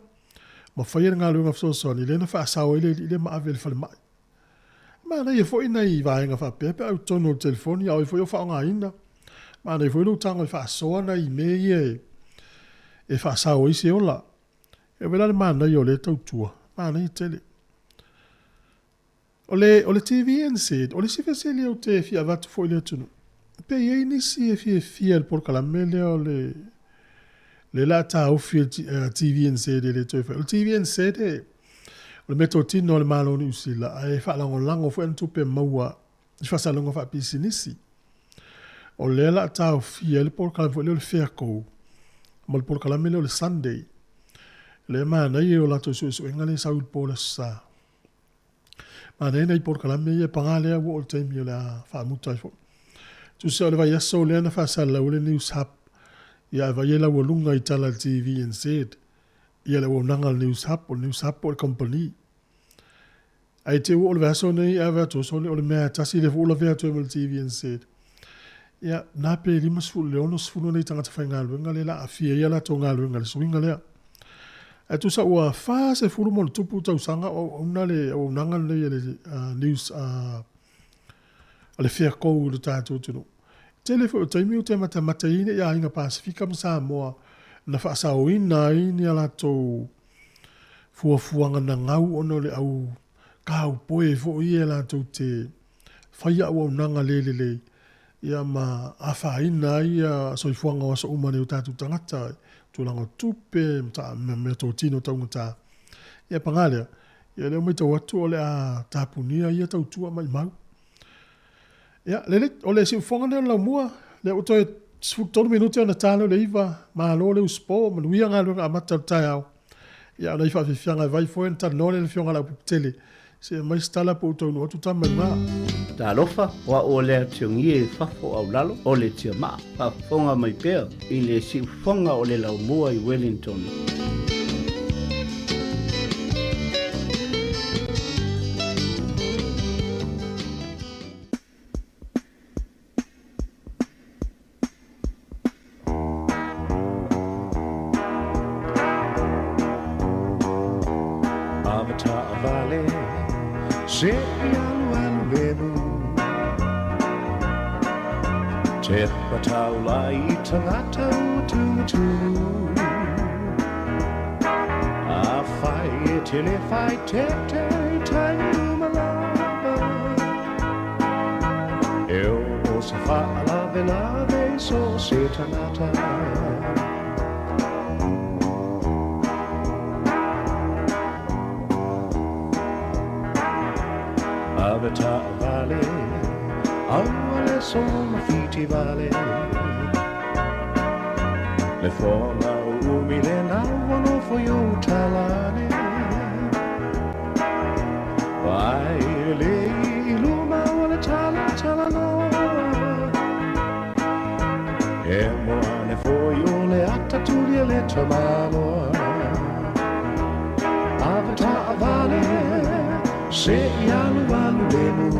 ma faia le galuega fesoasoani lea na faasao ai le alii lea ma ave i le falemai. Manaia foi nai vaega faapea pe a i totonu o le telefoni a o ai foi o faaaogaina. Manaia foi lou tago e faasoa nai mea ia e faasao ai se ola. E ave la le manaia o lea tautua, manaia tele. O le, o le TVNZ, o le isi fesili ou te fia avatu foi i le atunuu, pe i ai nisi e fiafia i le polokalame lea o le, lea o le a taofi e le TVNZ e le toe fai. O le TVNZ e, O le meatotino a le Malo o Niu Sila, ae faalagolago foi ana tupe maua i faasalalauga faapisinisi. O lea o le a taofia ai le polokalame foi lea o le Fair Go ma le polokalame lea o le Sunday. O lea e manaia i o latou suesuega lea e sau i le po o le Aso Sa. Manaia nai polokalame ia, paga lea ua oo i le taimi o le a faamuta ai foi. Tusa o le vaiaso lea na faasalalau ai le News Hub, ia ae vaai ai laualuga i tala a le TVNZ, ia le auaunaga a le News Hub, o le News Hub o le kamupani. Ae te i ua oo i le vaiaso lenei ae vaai atu, sole o le mea lava e tasi lea foi ua lavea atu ai ma le TVNZ. Ia, na pe 50 i le 60 nei tagata faigaluega lea o le a aafia ai a latou galuega i le suiga lea. Ae tusa ua 40+ tausaga o auauna le auaunaga lenei a le news a le Fair Co i lo tatou atunuu. Tele foi o taimi ou te matamata i ai aiga Pasefika ma Samoa na faasaoina ai ni a latou fuafuaga nagau ona o le au kaupoe foi ia latou te faia auaunaga le lelei ia ma afaina ai ia soifuaga o aso uma nei o tatou tagata i tulaga o tupe ma meatotino taugata. Ia paga lea, ia lea ua matau atu o le a tapunia ia tautua maimau. Ia, lelei, o le siufofoga lea o le laumua, lea ua toe 13 minute ona ta lea o le 9, malo le usupo, manuia galuega amata o le taeao. Ia, o nai faafiafiaga e vai foi ona talanoa lea i le Afioga ia Leaupepetele, se i aumai se tala po o taunuu atu tama i luga. Talofa, o au o Lea Tiongie i fafo au lalo o le Tiamaa, faafofoga mai pea i le siufofoga o le laumua i Wellington. Avataavale se i alualu lemu Te pataula i tangata ua tumutumu A whai e tele whai te te taini umalava E o se whaalave lave so se tangata Avataavale aua le sona fiti vale Le foga o umi le naua nofo i ou talane Ai le i luma o le tala talanoa E moa ane foi o le ata tuli e le tamaloa Avataavale se i alu alu lemu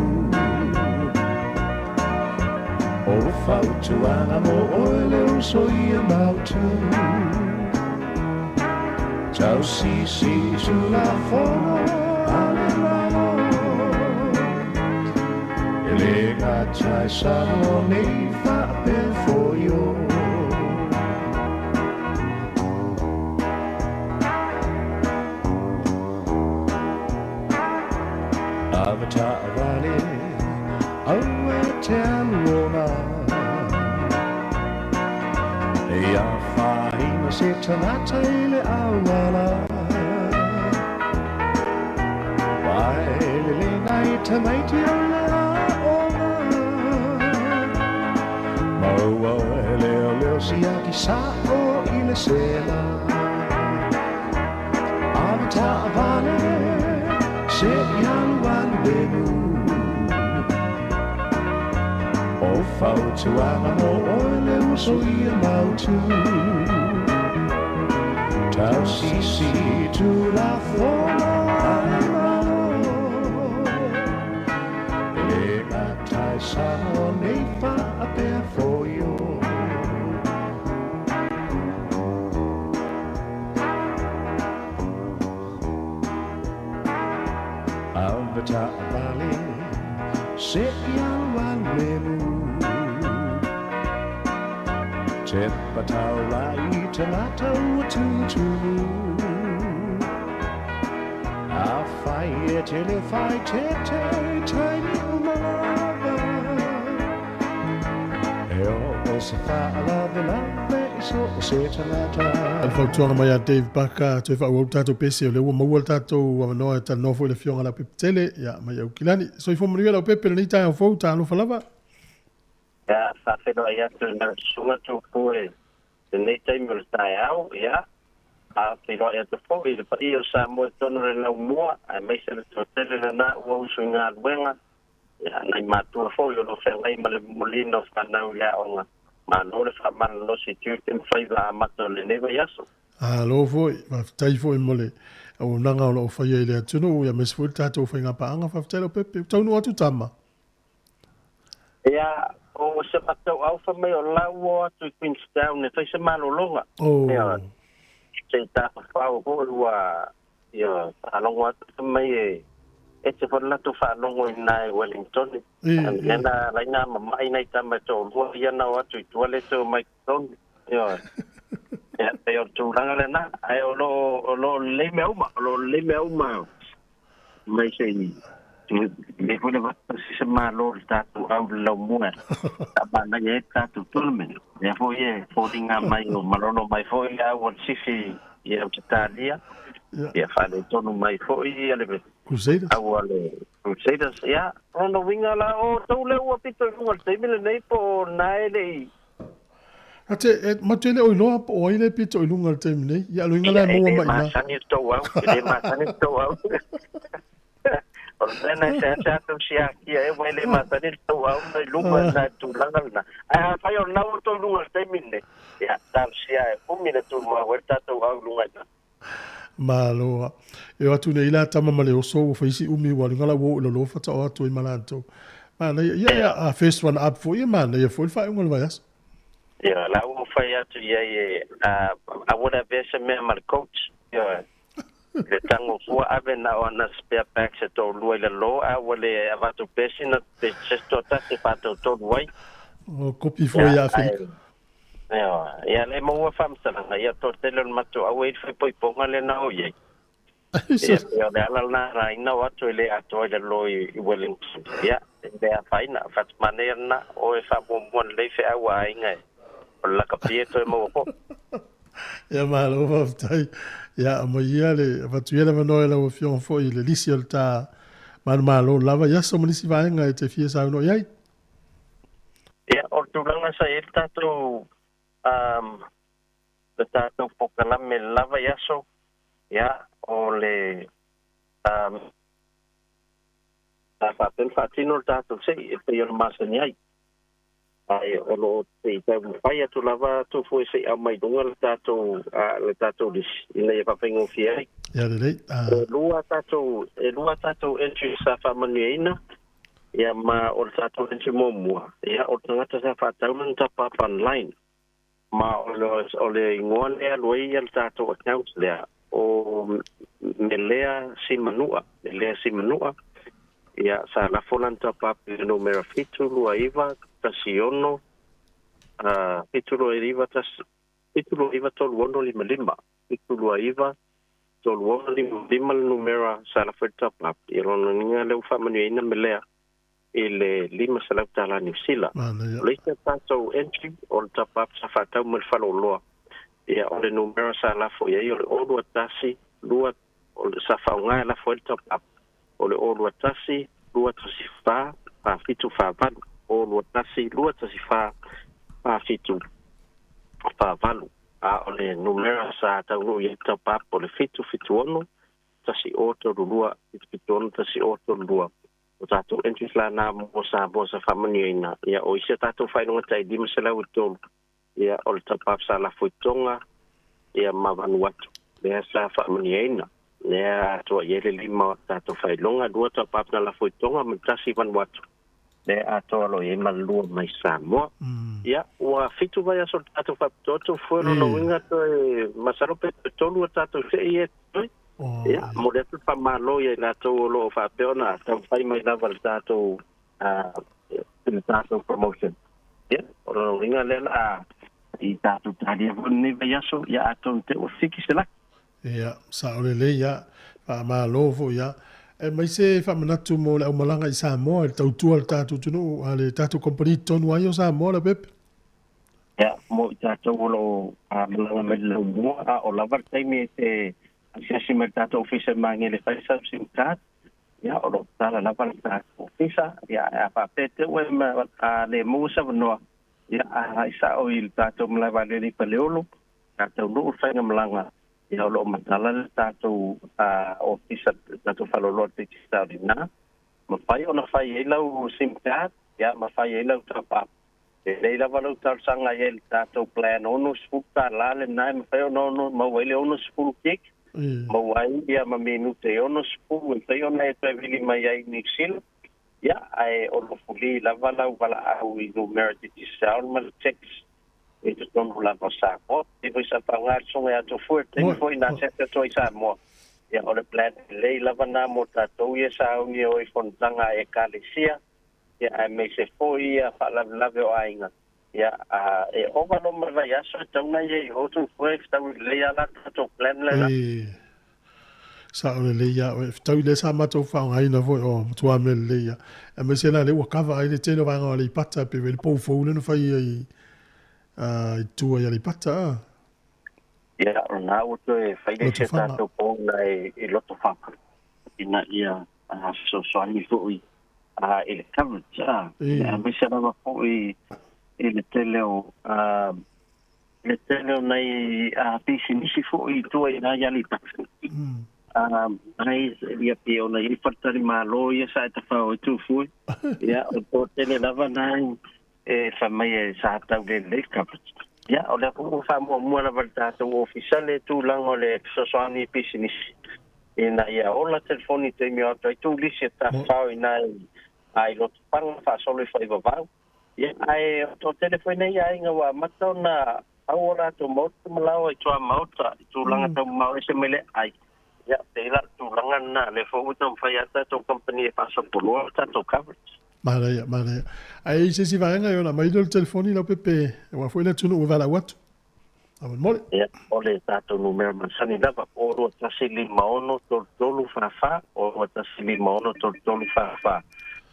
O fautuaga mo oe le uso ia mautu Tausisi tulafono a le Malo E le gata i Samoa nei faapea foi o Avataavale aua te alu ona E afaina se tagata i le auala Vai le lena i tamaiti o le aoga Maua e leo leo siaki sa'o i le sela Avataavale se i alu alu lemu O fautuaga mo oe le uso ia mautu Tausisi tulafono a le Malo E le gata i Samoa nei faapea foi o Avataavale se i alu alu lemu Te pataula i tagata ua tumutumu A whai e tele whai te te taini umalava E o se whaalave lave i so o se tagata. Le fautuaga mai a Dave Barker, toe faaauau le tatou pese, o lea ua maua le tatou avanoa e talanoa foi i le Afioga a Leaupepe Tele, ia, mai Aukilani. Soifua manuia Leaupepe i lenei taeao fou, talofa lava. Ia, faafeiloai atu i lau susuga Tupu i lenei taimi o le taeao, ia, faafeiloai atu foi i le paia o Samoa i totonu o le laumua, aemaise le toatele lena ua usu i galuega, ia, nai matua foi o lo o feagai ma le momoliina o fanau i le aoga. Malo le faamalolosi i tiute ma faiva amata o lenei vaiaso. Malo foi, faafetai foi mo le auaunaga o lo o faia i le atunuu, aemaise foi le tatou faigapaaga. Faafetai Leaupepe. Ua taunuu atu tama. Ia, o se matou aufa mai o la ua o atu i Queenstown e fai se malologa. Oh. Ia, se i tafafao foi ua, ia, faalogo atu fai mai e ese foi le latou faalogo i ina i Wellington. Lea na ala ai na mamai nai tama e toalua ia na o atu i tua le toe omai i totonu. Ioe. Ia, pei o le tulaga lena, ae o lo o lo o lelei mea uma, o lo o lelei mea uma mai se i lelei foi le vata se malo i le tatou au i le laumua e faamanaia ai le tatou tournament. Lea foi e foliga mai o malolo mai foi le au a le Sifi i Ausetalia, ia faaletonu mai foi le Crusaders. au a le Crusaders. Ia, lona uiga la, o outou lea ua pito i luga i le taimi lenei po o lena e le i Ate, e, matou te le o iloa po o ai le pito i luga i le taimi nei. Ia, o le uiga la Ia, e e maua le mai i ina. masani le tou au, e le masani le tou au. O le mea lena e seasea atu siakia e ua e le masani le tou au na i luma i lena tulaga lena. Ae afai o lena ua outou i luga i le taimi lenei, ia, talosia e umi le tumau ai le tatou au i luga i ina. Malo. E o atu nei la tama ma le oso ua fai si umi ua alu la ua oo i lalo faatoa o atu ai ma latou. Manaia. Ia, ia, a first one up foi, ia manaia foi le faaiuga o le vaiaso. Ia, la ua fai atu i ai e, aua le avea se mea ma le coach. Ioe. Le tago fua ave na o ana spare packs e toalua i lalo, a ua le avatu pea sina pe se toatasi e faatoutolu ai. O kopi foi ia Aferika. Ioe. Ia, le maua faamatalaga, ia toatele o le matou au e i le faaipoipoga lea na o i ai. Ia, pei o le ala lena na ina o atu e le atoa i lalo i Wellington. Ia, e le afaina, fatumanea lena, o e faamuamua lelei feau a aiga e, o le lakapi e toe maua foi. Ia malo faafetai. Ia aumai ia le avatu ia le avanoa i lau afioga foi i le lisi o le ta manumalo lava i aso ma nisi vaega e te fia saunoa i ai. Ia, o le tulaga sa i ai le tatou, um, le tatou pokalame lava i aso, ia, o le, um, sa faapea ona faatino le tatou sei e pei ona masani ai. Ae o lo o se i taumafai atu lava atu foi se i aumai luga le tatou, le tatou lisi ina ia faafaigofie ai. Ia lelei. E lua tatou, e lua tatou entries sa faamanuiaina, ia ma o le tatou entry muamua, ia o le tagata sa faatau lana top up online. Ma o le, o le igoa lea e alu ai le tatou account lea, o Melea Simanua, Melea Simanua, ia, sa lafo lana top up i le numera 729 16, 729 1, 729 3655, 729 3655 le numera sa lafo ai le top up. Ia lona uiga lea ua faamanuiaina Melea i le $500 tala Niu Sila. O le isi a tatou entry, o le top up sa faatau mai le faleoloa. Ia, o le numera sa lafo i ai o le 0 2 1 2, o le, sa faaaoga e lafo ai le top up, o le 0 2 1 2 1 4 4 7 4 8. 0 2 1 2 1 4 4 7 4 8. A o le numera sa taunuu i ai le top up o le 7 7 6 1 0 3 2, 7 7 6 1 0 3 2. O tatou entries la na mo Samoa sa faamanuiaina. Ia, o isi a tatou faailoga tai 503, ia, o le top up sa lafo i Tonga, ia, ma Vanuatu, lea sa faamanuiaina. Lea atoa i ai le lima o tatou faailoga, lua top up na lafo i Tonga ma le tasi i Vanuatu. Lea atoa loa i ai ma le lua mai Samoa. Ia, ua fitu vaiaso o le tatou faapitoa Tofua, lona uiga toe masalo pe toe tolu a tatou sei ia e totoe. Ia, momoli atu le faamalo ia i latou o lo o faapea ona taumafai mai lava i le tatou, i le tatou promotion. Ia, o lona uiga lea la i tatou talia foi lenei vaiaso, ia atonu te ua fiki se laki. Ia, sao lelei ia, faamalo foi ia. E mai se faamanatu mo le aumalaga i Samoa i le tautua a le tatou atunuu, a le tatou kamupani tonu ai o Samoa Leaupepe. Ia, mo i tatou o lo o malaga mai le laumua, a o lava le taimi e te asiasi mai le tatou ofisa e magele fai sau SIM card, ia, o lo o tatala lava le tatou ofisa. Ia, ae a faapea te ua e a le maua se avanoa, ia, agai sao i le tatou malae vaalele i Faleolo, a taunuu le faigamalaga, ia, o lo o matala le tatou ofisa, le tatou faleoloa o le Digicel i ina. Mafai ona fai ai lau SIM card, ia, ma fai ai lau top up. E lelei lava lau talosaga i ai i le tatou plan $60 lena e mafai ona ono maua ai le 60 gig, maua ai ia ma minute e 60 e mafai ona e toe vili mai ai i Niu Sila. Ia, ae o lo fuli lava lau valaau i numera Digicel ma le text i totonu lava o Samoa. Pei foi sa faaaoga le Susuga ia Tofua i le taimi foi na asiasi atu ai i Samoa. Ia, o le plan lelei lava na mo tatou ia sa auni e o i fonotaga a Ekalesia. Ia, aemaise foi ia faalavelave o aiga. Ia, a e ova loa ma le vaiaso e tau na ia i o Tofua e fetaui lelei lava la tatou plan le la. E sao lelei ia oe, fetaui lea sa matou faaaogaina foi o matua mea lelei ia. Aemaise la lea ua cover ai le tele o vaega o Aleipata pei le pou fou lea na fai ai i tua i Aleipata a. Ia, o lena ua toe fai le isi a tatou pou la i Lotofaga ina ia fesoasoani foi i le coverage, aemaise lava foi i le tele o le tele o nai pisinisi foi i tua i nai Aleipata. Ai, ia pei ona i ai faletalimalo ia sa e tafao ai Tufue. Ia, o le toatele lava na e fai mai e sa tau le lelei coverage. Ia, o lea foi ua faamuamua lava e le tatou ofisa le tulaga o le fesoasoani i pisinisi ina ia ola telefoni i taimi o atu ai turisi e tafafao i nai i Lotofaga faasolo i Faivavau. Ia, ae o toatele foi nei aiga ua amata ona au o latou maota ma laoa i tuamaota i tulaga taumamao ese mai le aai. Ia, pei la o le tulaga lena, lea foi ua taumafai lava tatou kamupani e faasapoloa le tatou coverage. Manaia, manaia. Ae i se isi vaega e ona aumai lea o le telefoni lau pepe, aua foi le atunuu e valaau atu. Faamolemole. Ia, o le tatou numera masani lava, o 2156 33 44, o 2156 33 44.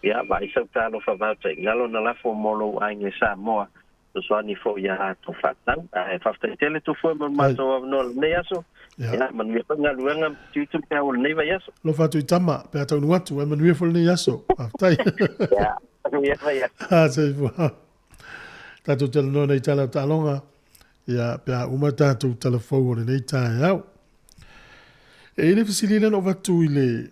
Ia, vaai sau talofa vaotaigalo na lafo mo lou aiga i Samoa, fesoasoani foi ia latou faatau. Ae faafetai tele Tufue mo le matou avanoa i lenei aso. Ia, manuia foi galuega ma tiute ma peau o lenei vaiaso. Alofa atu i tama, pe a taunuu atu, ae manuia foi lenei aso. Faafetai. Ia, manuia vaiaso. Ah, soifua. Tatou talanoa nei tala o taaloga, ia, pe a uma tatou tala fou o lenei taeao. E i ai le fesili lea na ou avatu i le,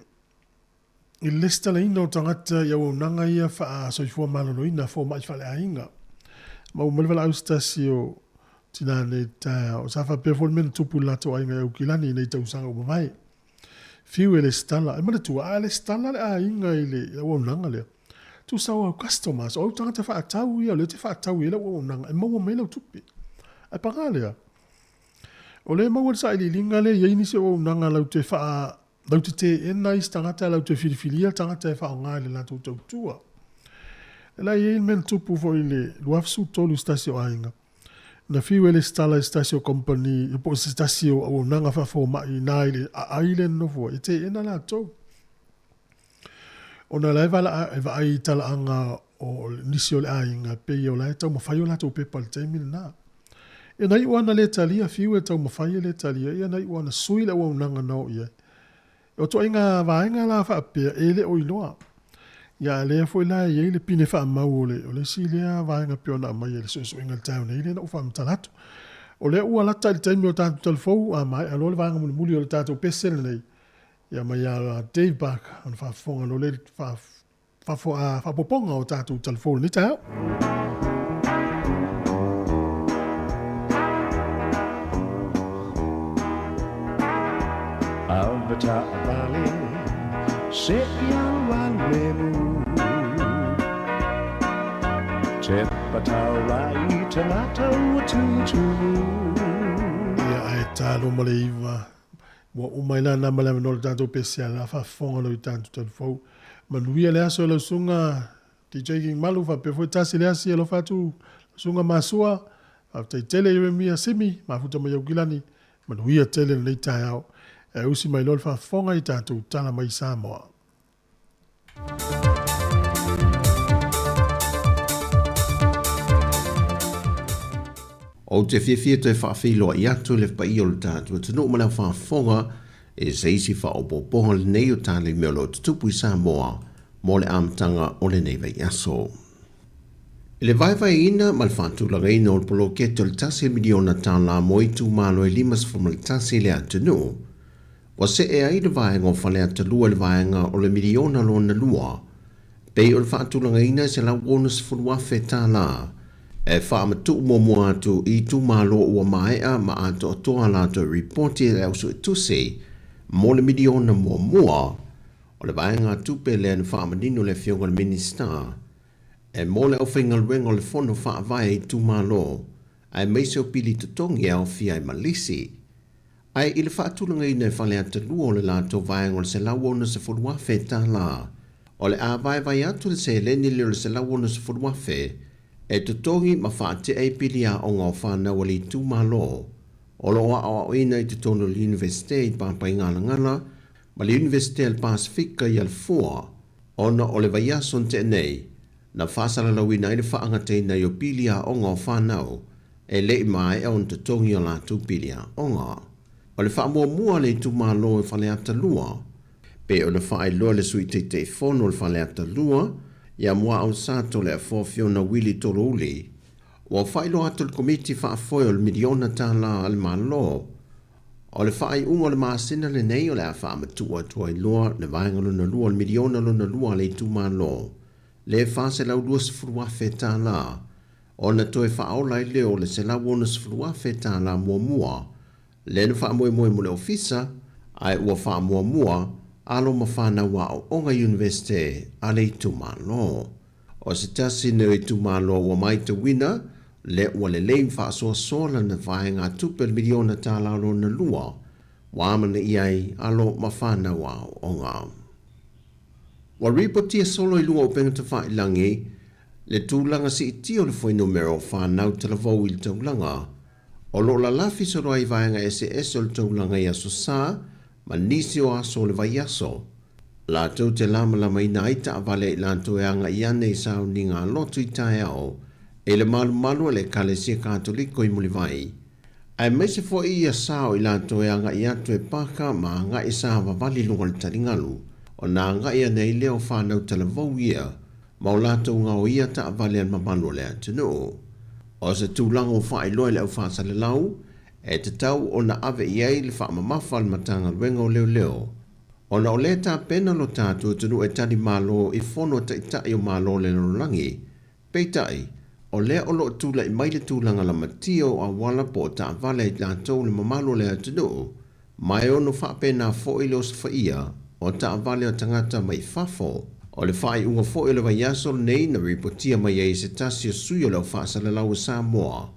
i le lesitalaina o tagata i auaunaga ia faa-soifua maloloina, fomai faaleaiga. Ma ua mai le valaau se tasi o tina nei taeao, sa faapea foi le mea na tupu i le latou aiga i Aukilani i nei tausaga ua mavae. Fiu e lesitala, e manatua, a lesitala le aiga i le auaunaga lea, tusa o au customers, o au tagata faatau ia o lea e te faatau i ai lau auaunaga e maua mai ai lau tupe. Ae paga lea, o lea e maua le sailiiliga lea e i ai nisi o auaunaga latou te faa Latou te teena isi tagata, latou te filifilia tagata e faaaoga i le latou tautua. E la e i ai le mea na tupu foi i le 2013 i se tasi o aiga. Na fiu e lesitala i se tasi o company, po o se tasi o auaunaga faafomai i ina i le aai lea e nonofo ai, e teena latou. Ona la e e vaai i talaaga o nisi o le aiga, pei o la e taumafai o latou pepa i le taimi lena. Ia na iu lava na le talia, fiu e taumafai e le talia, ia na iu lava na sui le auaunaga na o i ai. O ituaiga vaega la faapea e le o iloa. Ia a lea foi la e i ai le pine faamau o le, o le isi lea vaega pei ona aumai e le suesuega i le taeao nei lea na ou faamatala atu. O lea ua lata i le taimi o tatou talafou, a maea loa le vaega mulimuli o le tatou pese lenei, ia mai ia Dave Barker ona faafofoga loa lea i le faaopoopoga o tatou talafou i lenei taeao. Avetaavale se i alualu lemu Tepa taulai tagata ua tutumu. Ia ae talo ma le iva Ua uma ai la na ma le avanoa o le tatou pese a la faafofoga lau i tatou talifou. Manuia le aso e lau susuga DJ King Malu faapea foi Tasi le Asi alofa atu lau susuga Masua. Faafetai tele Ieremia Simi mafuta mai Aukilani. Manuia tele lenei taeao. E usi mai loa le faafofoga i tatou tala mai Samoa. Ou te fiafia toe faafeiloai atu i le paia o le tatou atunuu ma le faafofoga e se isi faaopoopoga lenei o tala i mea o lo o tutupu i Samoa mo le amataga o lenei vaiaso. I le vaevaeina ma le faatulagaina o le poloketi o le $1 miliona mo itumalo e 51 i le atunuu, ua see ai le vaega o Faleata 2 i le vaega o le miliona lona lua, pei o le faatulagaina e $160,000 e faamatuu muamua atu i itumalo ua maea ma atoatoa a latou ripoti e le au suetusi mo le miliona muamua. O le vaegatupe lea na faamanino le Afioga i le Minisita e mo le aufaigaluega o le Fono Faavae Itumalo aemaise o pili totogi e aofia ai ma lisi. Ae i le faatulagaina e Faleata 2 o le latou vaega o le $160,000, o le a vaevae atu le seleni lea o le $160,000 e totogi ma faatea ai pili aoga o fanau a le itumalo o lo o aoaoina i totonu o le Iunivesite i Papaigalagala ma le Iunivesite a le Pasefika i Alafua, ona o le vaiaso na tea nei na faasalalauina ai le faagataina ai o pili aoga o fanau e le i maea ona totogi o latou pili aoga. O le faamuamua a le itumalo e Faleata 2, pei ona faailoa le Sui Taitaifono o le Faleata 2, ia Muaau Sato Leafoa Fiona Willie Tolouli, ua faailoa atu le Komiti Faafoe o le miliona tala a le Malo. O le faaiuga o le masina lenei o le a faamatuu atu ai loa le vaega lona lua o le miliona lona lua a le itumalo, le $420,000, ona toe faaola ai lea o le $160,000 muamua lea na faamoemoe mo le ofisa, ae ua faamuamua alo ma fanau aoaoga Iunivesite a le itumalo. O se tasi nei o itumalo ua matauina lea ua lelei ma faasoasoa lana vaegatupe o le miliona tala lona lua ua amanaia ai alo ma fanau aoaoga. Ua ripotia solo i luga o upega tafailagi le tulaga siitia o le fuainumera o fanau talavou i le taulaga o lo o lalafi solo ai i vaega eseese o le taulaga i Aso Sa ma nisi o aso o le vaiaso, latou te lamalamaina ai taavale a i latou e agai ane i sauniga a lotu i taeao i le malumalu a le Ekalesia Katoliko i Mulivai, aemaise foi ia sa o i latou e agai atu e paka ma agai sa vavali i luga o le taligalu, ona agai ane ai lea o fanau talavou ia ma o latou gaoia taavale a le mamalu o le atunuu. O se tulaga ua faailoa i le au faasalalau e tatau ona ave i ai le faamamafa a le Matagaluega o Leoleo, ona o lea tapena lo tatou atunuu e tali malo i fono a taitai o Malo o le lalolagi. Peitai, o lea o lo o tulai mai le tulaga lamatia o auala po o taavale a i latou le mamalu o le atunuu, ma e ono faapena foi le osofaia o taavale o tagata mai fafo. O le faaiuga foi o le vaiaso lenei na ripotia mai ai e se tasi o sui o le au faasalalau o Samoa,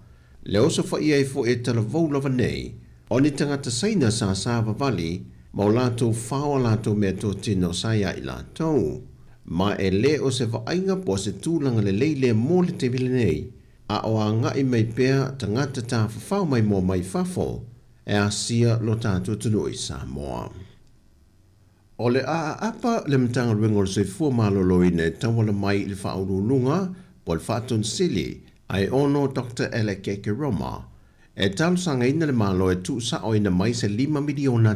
le osofaia ai foi e talavou lava nei o ni tagata Saina sa savavali ma o latou fao a latou meatotino sa iā i latou. Ma e le o se vaaiga po o se tulaga lelei lea mo le taimi lenei, a o agai mai pea tagata tafafao maimoa mai fafo e asia lo tatou atunuu i Samoa. O le a aapa le Matagaluega o le Soifua Maloloina e tauala mai i le Faauluuluga po o le Faatonisili ai ono Doctor Alec Ekeroma e talosagaina le Malo e tuusaoina mai se $5 miliona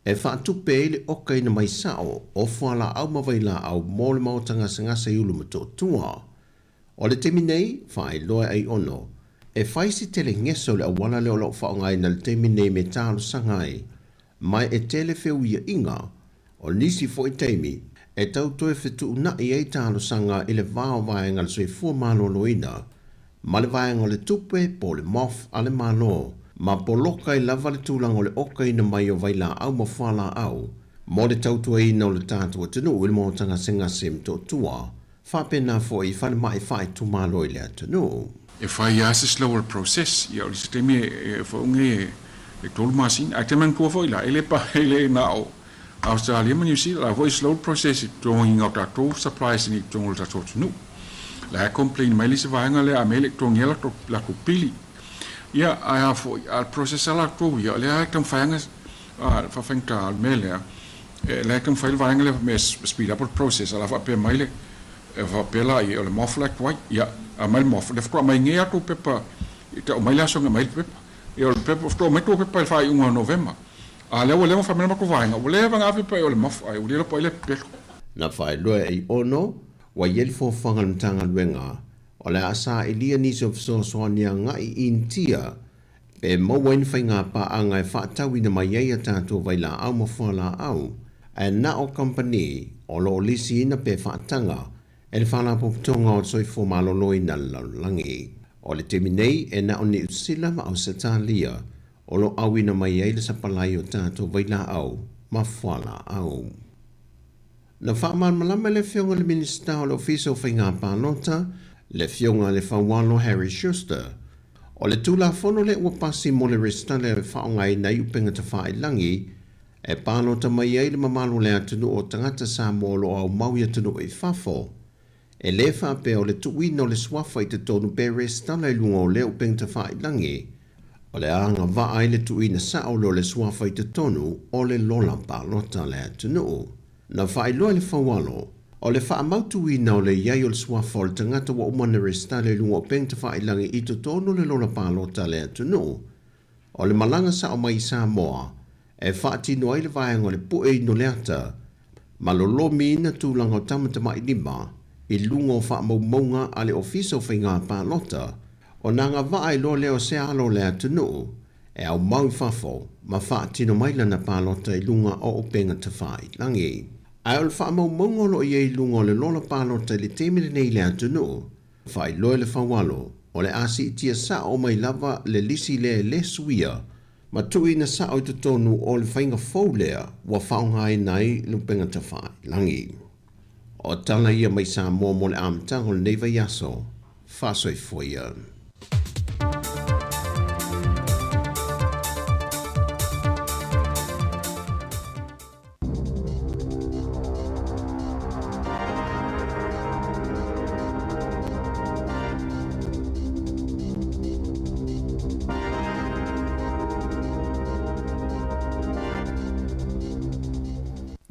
e faatupe ai le okaina mai sao o fualaau ma vailaau mo le maota gasegase i Ulumotootua. O le taimi nei, faailoa e Aiono, e fai se tele gese o le auala lea o lo o faaaogaina i le taimi nei me talosaga ai, ma e tele feuiaiga. O nisi foi taimi, e tau toe fetuunai ai talosaga i le va o vaega o le soifua maloloina ma le vaega o le tupe po o le MOF a le Malo, ma poloka ai lava le tulaga o le okaina mai o vailaau ma fualaau mo le tautuaina o le tatou atunuu i le maota gasegase Motootua faapena foi i falemai faaitumalo i le atunuu. E fai lava se slower process, ia o le isi taimi e foauga e 3 masina, ae te manatua foi la, e le pa, e le na o Australia ma New Zealand, la foi e slow le process i totogiina o tatou supplies i totonu o le tatou atunuu. La e complain mai le isi vaega lea a mea e le i totogia latou pili. Ia, ae a foi, a o le process a latou ia, o lea e taumafai lava na faafaigata o le mea lea, E la e taumafai le vaega lea mea speed up o le process a la faapea mai le faapea la ia o le mof la e tuai. Ia aumai le mof lea faatoa aumai nei a tou pepa E ta'u mai le aso e aumai ai le pepa. Ia o le pepa, faatoa aumai tou pepa i le faaiuga o Novema. A lea ua leva ona faamea le matou vaega, ua leva ona ave pepa i o le MOF ae ua le iloa po o ai lea e pepelo. Na faailoa e Aiono, ua i ai le fuafuaga a le Matagaluega o le a sailia nisi o fesoasoani agai i Initia pe maua ai ni faiga paaga e faatauina mai ai a tatou vailaau ma fualaau, ae na o kamupani o lo o lisiina pe faataga e le Faalapotopotoga o le Soifua Maloloina a le Lalolagi. O le taimi nei, e na o Niu Sila ma Ausetalia o lo o auina mai ai le sapalai o tatou vailaau ma fualaau. Na faamalamalama e le Afioga i le Minisita o le Ofisa o Faiga Palota, le Afioga i le Faualo Harry Schuster, o le Tulafono lea ua pasi mo le resitala e faaaogaina ai upega tafailagi e palota mai ai le mamalu o le atunuu o tagata Samoa o lo o aumau i atunuu i fafo. E le faapea o le tuuina o le suafa i totonu pe resitala i luga o lea upega tafailagi, o le a agavaa ai le tuuina sao lea o le suafa i totonu o le lola palota a le atunuu. Na faailoa e le Faualo, o le faamautuina o le i ai o le suafa o le tagata ua uma ona resitala i luga o upega tafailagi i totonu o le lola palota a le atunuu, o le malaga sao mai i Samoa e faatino ai le vaega o le pue inu o le ata ma lolomiina tulaga o tamatamailima i luga o faamaumauga a le Ofisa o Faiga Palota, ona agavaa ai loa lea o se alo o le atunuu e aumau i fafo ma faatino mai lana palota i luga o upega tafailagi. Ae o le faamaumauga o lo o i ai i luga o le lola palota i le taimi lenei i le atunuu, faailoa e le Faualo, o le a siitia sao mai lava le lisi lea e le suia ma tuuina sao i totonu o le faiga fou lea ua faaaogaina ai le upega tafailagi. O tala ia mai Samoa mo le amataga o lenei vaiaso. Faasoifua ia.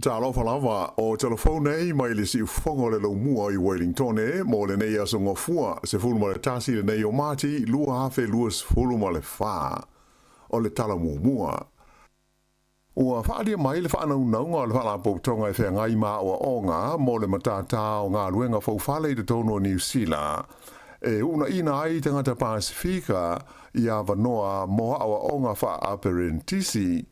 Talofa lava, o telefone nei mai le siufofoga o le laumua i Wellingtone mo lenei aso Gafua 11 lenei o Mati 2024. O le tala muamua. Ua faaalia mai le faanaunauga o le Faalapotopotoga e feagai ma aoaoga mo le matatā o galuega faufale i totonu o Niu Sila, e uunaina ai tagata Pasefika i avanoa mo aoaoga faa-aperenitisi.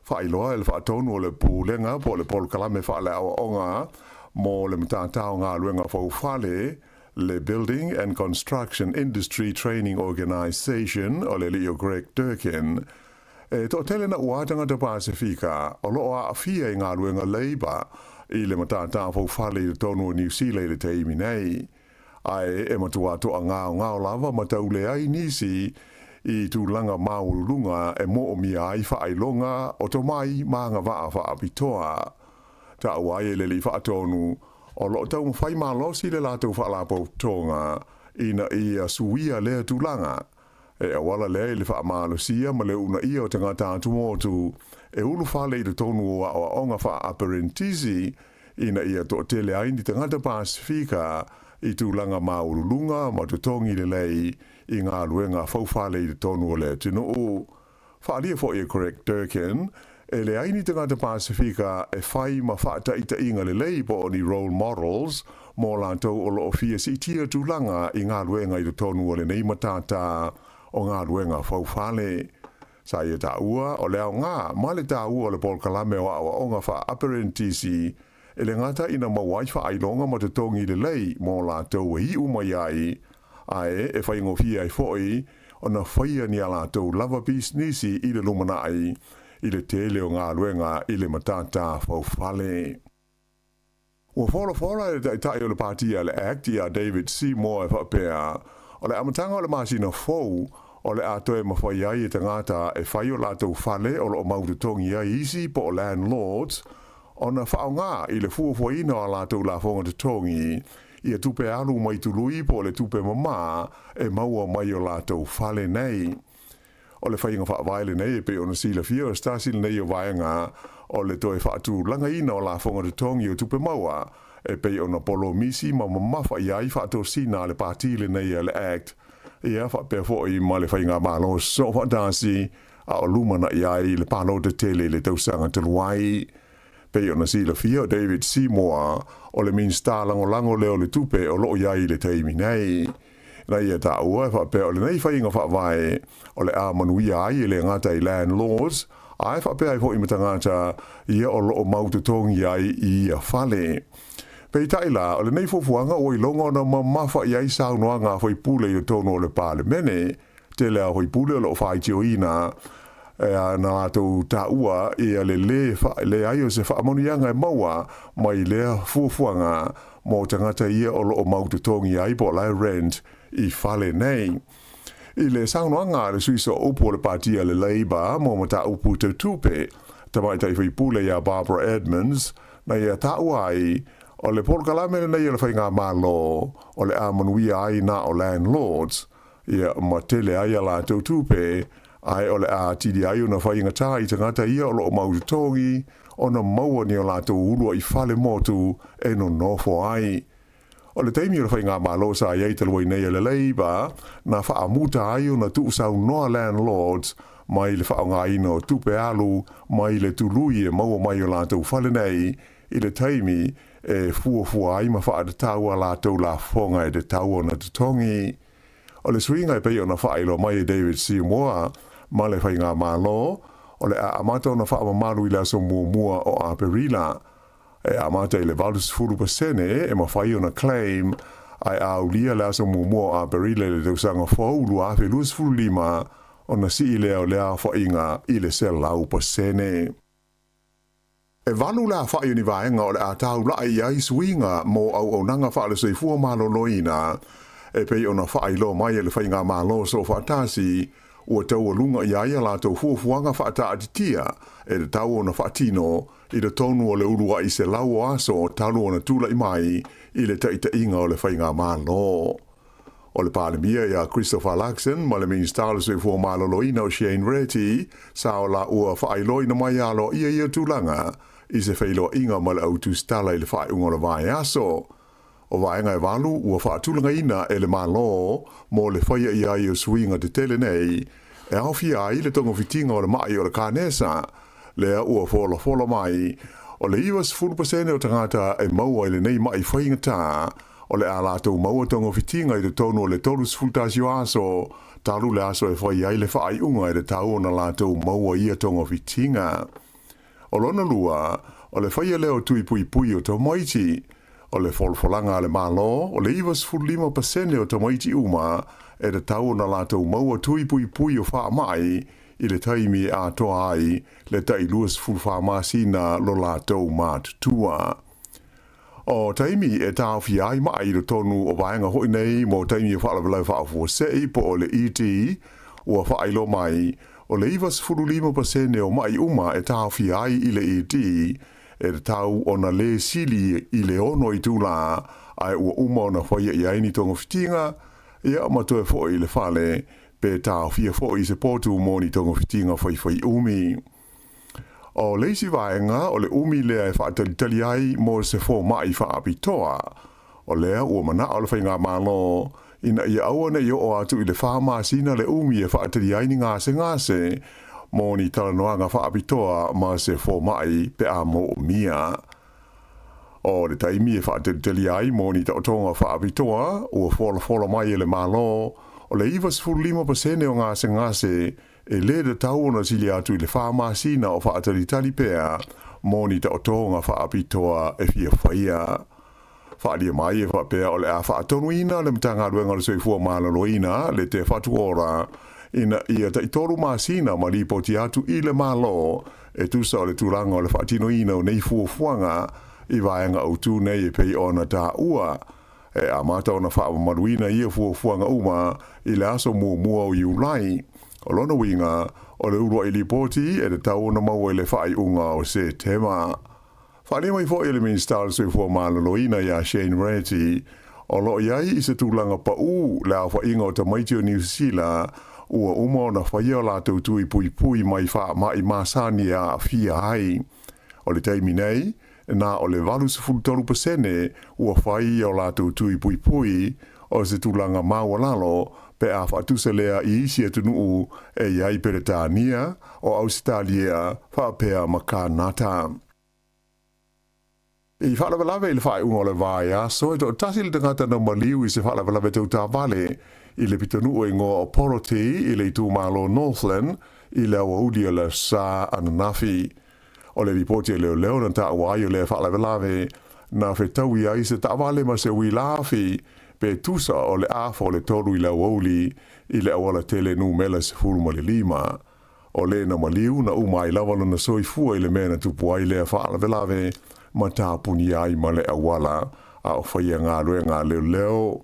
Faailoa e le faatonu o le Pulega po o le Polokalame Faale-aoaoga mo le Matatā o Galuega Faufale, le Building and Construction Industry Training Organisation o le alii o Greg Durkin, E toatele naʻu tagata Pasefika o lo o aafia i galuega leiba i le matatā faufale i totonu o Niu Sila i le taimi nei. Ae e matuā toagaogao lava ma taule ai nisi i tulaga maualuluga e moomia ai faailoga o tomai ma agavaa faapitoa. Taua ai e le alii faatonu o lo o taumafai malosi le latou faalapotopotoga ina ia suia lea tulaga. E auala lea i le faamalosia ma le uunaia o tagata atumotu e ulufale i totonu o aoaoga faa-aperenitisi ina ia toatele ai ni tagata Pasefika i tulaga maualuluga ma totogi lelei i galuega faufale i totonu o le atunuu. Faaalia foi e Greg Durkin, e leai ni tagata Pasefika e fai ma faataitaiga lelei po o ni role models mo latou o lo o fia siitia tulaga i galuega i totonu o lenei matatā o galuega faufale. Sa ia taua o le aoga ma le taua o le polokalame o aoaoga faa-aperenitisi e le gata ina maua ai faailoga ma totogi lelei mo latou e iu mai ai, ae e faigofie ai foi ona faia ni a latou lava pisinisi i le lumanai i le tele o galuega i le matatā faufale. Ua folafola e le Taitai o le Pati a le act ia David Seymour e faapea, o le amataga o le masina fou o le a toe mafai ai e tagata e fai o latou fale o lo o mau totogi ai isi po o landlords ona faaaoga i le fuafuaina o a latou lafoga totogi ia tupe alu mai tului po o le tupe mamā e maua mai o latou fale nei. O le faiga faavae lenei e pei ona silafia o se tasi lenei o vaega o le toe faatulagaina o lafoga totogi o tupe maua e pei ona polomisi ma mamafa i ai faatosina a le Pati lenei a le act. ia faapea foʻi ma le faigamālō soofaatasi a o lumanaʻi ai le palota tele i le tausaga talu ai. Pei ona silafia o David Seymour o le Minisita Lagolago lea o le Tupe o loo i ai i le taimi nei. Na ia taua e faapea o lenei faiga faavae o le a manuia ai e le gata i landlords ae faapea ai foʻi ma tagata ia o loo mau totogi ai i ia fale. Peitai la, o lenei fuafuaga ua iloga ona mamafa i ai saunoaga a faipule i totonu o le Palemene. Tele a faipule o loo faitioina na latou taua ia le lē leai o se faamanuiaga e maua mai lea fuafuaga mo tagata ia o loo mau totogi ai po o la e rent i fale nei. I le saunoaga a le sui sooupu o le Patia le Labour mo mataupu tau tupe, tamaitai faipule iā Barbara Edmonds, na ia taua ai o le polokalame lenei o le faigamālō o le a manuia ai na o landlords ia ma tele ai a latou tupe, ae o le a atili ai ona faigatā i tagata ia o loo mau totogi ona maua ni o latou uluaʻi fale motu e nonofo ai. O le taimi o le faigamālō sa i ai talu ai nei a le Labour, na faamuta ai ona tuusaunoa landlords mai le faaaogaina o tupe alu mai le tului e maua mai o latou fale nei i le taimi e fuafua ai ma faatatau a latou lafoga e tatau ona totogi. O le suiga e pei ona faailoa mai e David Seymour ma le faigamālō, o le a amata ona faamamalu i le aso muamua o Aperila. E amata i le 80% e mafai ona claim, ae a aulia le aso muamua o Aperila i le tausaga fou 2025, ona sii lea o lea aofaiga i le 100%. E 8 le aofai o ni vaega o le a taulaʻi i ai suiga mo auaunaga faale-soifua maloloina e pei ona faailoa mai e le faigamālō soofaatasi ua taualuga i ai a latou fuafuaga faataatitia e tatau ona faatino i totonu o le uluaʻi 100 o aso talu ona tulaʻi mai i le taʻitaʻiga o le faigamālō. O le Palemia iā Christopher Luxon ma le Minisita o le Soifua Maloloina o Shane Reti sa o laua faailoaina mai aloaia ia tulaga i se feiloaiga ma le au tusitala i le faaiuga o le vaiaso. O vaega e 8 ua faatulagaina e le Mālō mo le faia i ai o suiga tetele nei e aofia ai le togafitiga o le maʻi o le kanesa lea ua folafola mai o le 90% o tagata e maua i lenei maʻi faigatā o le a latou maua togafitiga i totonu o le 31 o aso talu le aso e fai ai le faaiuga e tatau ona latou maua ia togafitiga. O lona lua, o le faia lea o tui puipui o tamaiti. O le folafolaga a le Mālō, o le 95% o tamaiti uma e tatau ona latou maua tui puipui o faamai i le taimi e atoa ai le tai 24 masina lo latou matutua. O taimi e taofia ai maʻi i totonu o vaega hoʻi nei mo taimi o faalavelave faafuasei po o le ED, ua faailoa mai, o le 95% o maʻi uma e taofia ai i le ED e tatau ona lē sili i le 6 itulā ae ua uma ona faia i ai ni togafitiga, ia ma toe foʻi i le fale pe taofia foʻi i se potu mo ni togafitiga faifai umi. O le isi vaega o le umi lea e faatalitali ai mo se fomaʻi faapitoa. O lea ua manaʻo le faigamālō ina ia aua neʻi oo atu i le 4 masina le umi e faatali ai ni gasegase mo ni talanoaga faapitoa ma se fomaʻi pe a moomia. O le taimi e faatalitali ai mo ni taotoga faapitoa ua folafola mai e le Mālō o le 95% o gasegase e lē tatau ona sili atu i le 4 masina o faatalitali pea mo ni taotoga faapitoa e fia faia. Faaalia mai e faapea o le a faatonuina le Matagaluega o le Soifua Maloloina le Te Whatu Ora ina ia tai 3 masina ma lipoti atu i le Mālō e tusa o le tulaga o le faatinoina o nei fuafuaga i vaega autū nei e pei ona taua. E amata ona faamamaluina ia fuafuaga uma i le aso muamua o Iulai. O lona uiga o le uluaʻi lipoti e tatau ona maua i le faaiuga o Setema. Faaalia mai foʻi e le Minisita o le Soifua Maloloina iā Shane Reti o loo i ai i se tulaga paʻū le aofaiga o tamaiti o Niu Sila ua uma ona faia o latou tui puipui mai faamaʻi masani e aafia ai. O le taimi nei, na o le 83% ua fai o latou tui puipui. o se tulaga maualalo pe a faatusa lea i isi atunuu e i ai Peretania, o Ausetalia faapea ma Kanata. I faalavelave i le faaiuga o le vaiaso, e toatasi le tagata na maliu i se faalavelave tau taavale i le pitonuu e igoa o Poroti i le itumalo Northland i le aoauli o le Aso Sa ananafi. O le lipoti a leoleo na taua ai o lea faalavelave na fetaui ai se taavale ma se uila afi pe tusa o le afa o le tolu i le aoauli i le auala tele numela 15. O le na maliu na uma ai lava lona soifua i le mea na tupu ai lea faalavelave ma tapunia ai ma le auala a o faia galuega a leoleo.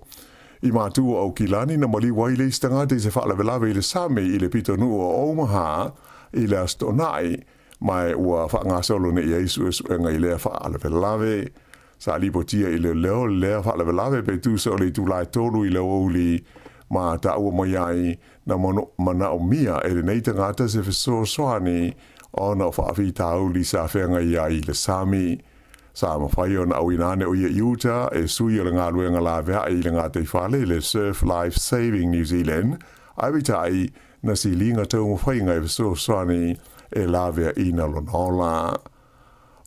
I matu o Aukilani na maliu ai le isi tagata i se faalavelave i le sami i le pitonuu o Omaha i le Aso Toonai, ma e ua faagasolo nei i ai suesuega i lea faalavelave. Sa lipotia i leoleo lea faalavelave pe tusa o le itula e tolu i le aoauli ma taua mai ai na manaomia e lenei tagata se fesoasoani ona o faafitauli sa feagai ai i le sami. Sa mafai ona auina ane o ia i uta e sui o le galuega laveai i le gataifale i le Surf Life Saving New Zealand, ae peitai, na siliga taumafaiga e fesoasoani e laveaina lona ola.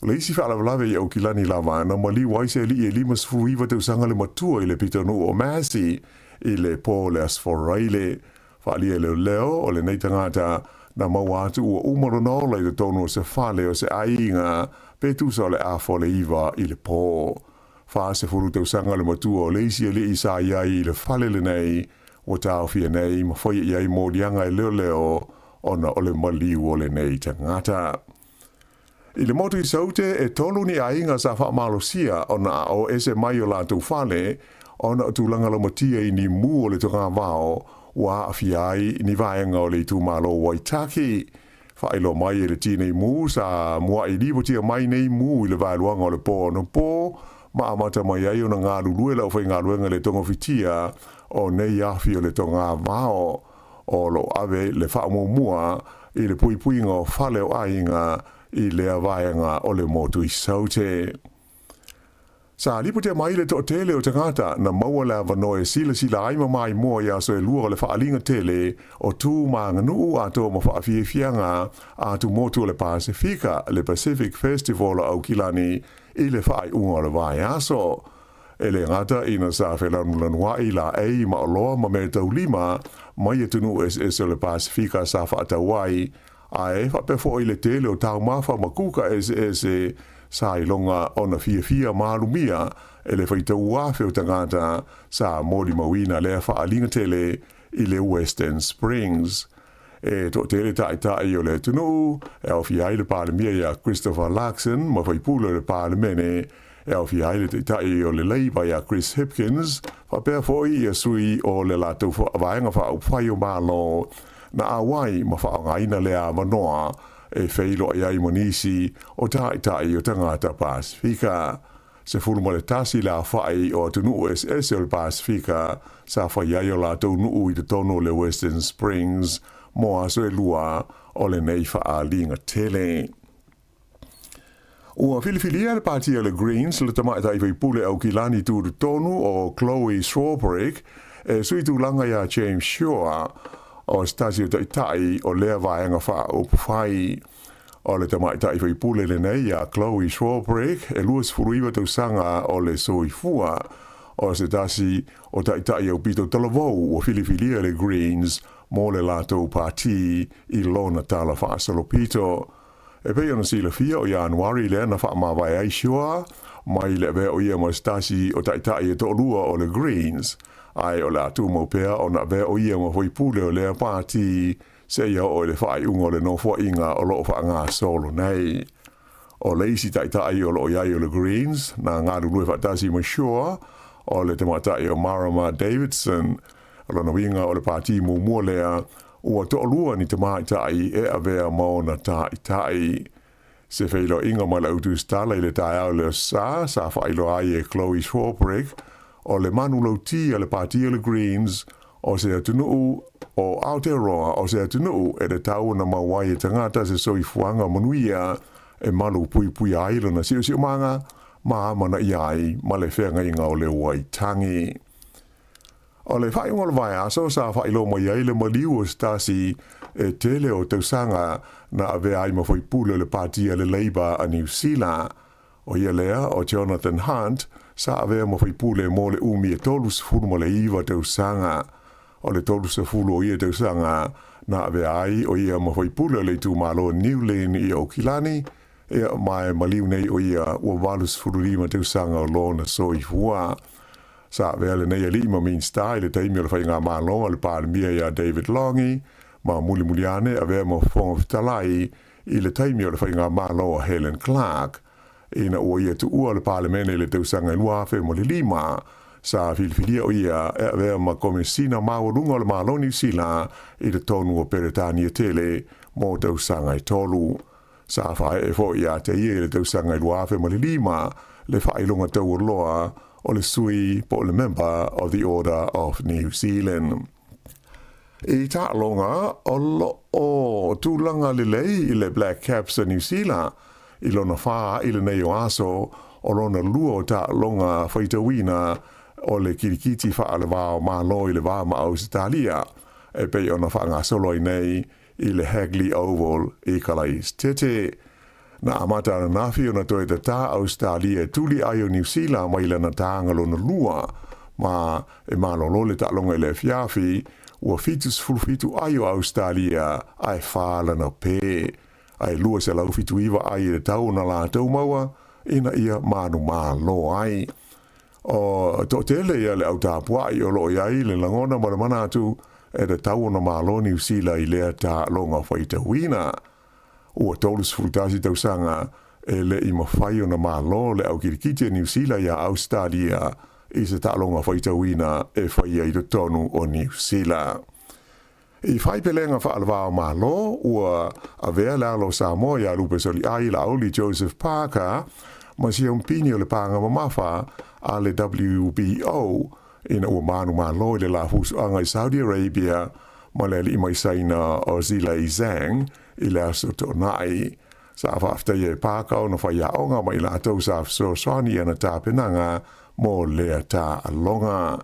O le isi faalavelave i Aukilani lava, na maliu ai se alii e 59 tausaga le matua i le pitonuu o Massey i le po o le Aso Faraile. Faaalia e leoleo o lenei tagata na maua atu ua uma lona ola i totonu o se fale o se aiga pe tusa o le afa o le iva i le po. 40 tausaga le matua o le isi alii sa i ai i le fale lenei ua taofia nei ma faia i ai moliaga e leoleo ona o le maliu o lenei tagata. I le motu i Saute, e tolu ni aiga sa faamalosia ona aʻo ese mai o latou fale ona o tulaga laumatia i ni mū o le togavao ua aafia ai ni vaega o le itumalo o Waitaki. Faailoa mai e le tinei mū sa muaʻi lipotia mai nei mū i le vaeluaga o le pō anapo ma amata mai ai ona galulue le aufaigaluega i le togofitia o nei afi o le togavao. O lo o ave le faamuamua i le puipuiga o fale o aiga i lea vaega o le motu i Saute. Sa lipotia mai le toatele o tagata na maua le avanoa e silasila ai ma maimoa i aso e lua o le faaaliga tele o tu ma aganuu atoa ma faafiafiaga a Tumotu o le Pasefika, le Pacific Festival o Aukilani i le faaiuga o le vaiaso. E le gata ina sa felanulanuaʻi laei ma oloa ma meataulima mai atunuu eseese o le Pasefika sa faatau ai, ae faapea foi le tele o taumafa ma kuka eseese sa iloga ona fiafia ma alumia e le faitau afe o tagata sa molimauina lea faaaliga tele i le Western Springs. E toatele taitai o le atunuu e aofia ai le Palemia ia Christopher Luxon ma faipule o le Palemene e aofia ai le Taitai o le Labour ia Chris Hipkins, faapea foi ia sui o le latou Vaega Faaupufai o Malo na auai ma faaaogaina lea avanoa e feiloai ai ma nisi o taitai o tagata Pasefika. 11 le aofai o atunuu eseese o le Pasefika sa fai ai o latou nuu i totonu o le Western Springs mo aso e lua o lenei faaaliga tele. Ua filifilia le Pāti a le Greens le tamaitai faipule Aukilani tutotonu o Chloe Swarbrick e sui tulaga iā James Shaw o se tasi o taitai o lea vaega faaupufai. O le tamaitai faipule lenei iā Chloe Swarbrick e 29 tausaga o le soifua, o se tasi o taitai aupito talavou ua filifilia e le Greens mo le latou pāti i lona tala faasolopito. E pei ona silafia, o Ianuari lea na faamavae ai Shaw mai le avea o ia ma se tasi o taitai e toalua o le Greens, ae o le a tumau pea ona avea o ia ma faipule o lea pāti seia oo i le faaiuga o le nofoaiga o lo o faagasolo nei. O le isi taitai o lo o i ai o le Greens na galulue faatasi ma Shaw, o le tamaitai o Marama Davidson. O lona uiga o le pāti muamua lea ua toalua ni tamaitai e avea ma ona taitai. Se feiloaiga ma le autusitala i le taeao i le Aso Sa, sa faailoa ai e Chloe Swarbrick o le manulauti a le pāti o le Greens o se atunuu o Aotearoa o se atunuu e tatau ona mau ai e tagata se soifuaga manuia e malu puipuia ai lona siosiomaga ma amanaia ai ma le feagaiga o le Waitangi. O le faaiuga o le vaiaso sa faailoa mai ai le maliu o se tasi e tele o tausaga na avea ai ma faipule o le Pati a le Labour a Niu Sila. O ia lea o Jonathan Hunt sa avea ma faipule mo le umi e 39 tausaga. O le 30 o ia tausaga na avea ai o ia ma faipule o le itumalo New Lynn i Aukilani, ia ma e maliu nei o ia ua 85 tausaga o lona soifua. Sa avea lenei alii ma Minisita i le taimi o le faigamalo a le Palemia ia David Lange, ma mulimuli ane avea ma Fofoga Fetalai i le taimi o le faigamalo a Helen Clark. Ina ua ia tuua le Palemene i le tausaga e 2005, sa filifilia o ia e avea ma Komesina Maualuga o le Malo Niu Sila i totonu o Peretania tele mo tausaga e tolu. Sa faaee foi ia te ia i le tausaga e 2005 le faailoga taualoa o le sui po o le Member of the Order of New Zealand. I taaloga, o lo o tulaga lelei i le Black Caps a Niu Sila i lona fa i lenei o aso o lona lua o taaloga faitauina o le kirikiti faalevao malo i le va ma Ausetalia e pei ona faagasolo ai nei i le Hagley Oval i Kalaesetete. Na amata ananafi ona toe tatā Ausetalia e tuli ai o Niu Sila mai lana tāga lona lua, ma e malolo le taaloga i le afiafi, ua 77 ai o Ausetalia ae 4 lana pē. Ae 279 ai e tatau ona latou maua ina ia manumalo ai. O toatele ia le au tapuai o lo o i ai le lagona ma le manatu e tatau ona malo Niu Sila i lea taaloga faitauina. Ua 31 tausaga e le i mafai ona malo le au kirikiti a Niu Sila iā Ausetalia i se taaloga faitauina e faia i totonu o Niu Sila. I faipelega faalevao malo, ua avea le alo o Samoa iā Lupe Soliai Laauli Joseph Parker ma siompini o le pāga mamafa a le WBO ina ua manumalo i le la fusuaga i Saudi Arabia ma le alii mai Saina o Zhilei Zhang i le aso Toonai. Sa faafetaia e Parker ona faiaoga ma i latou sa fesoasoani i ana tapenaga mo lea taaloga.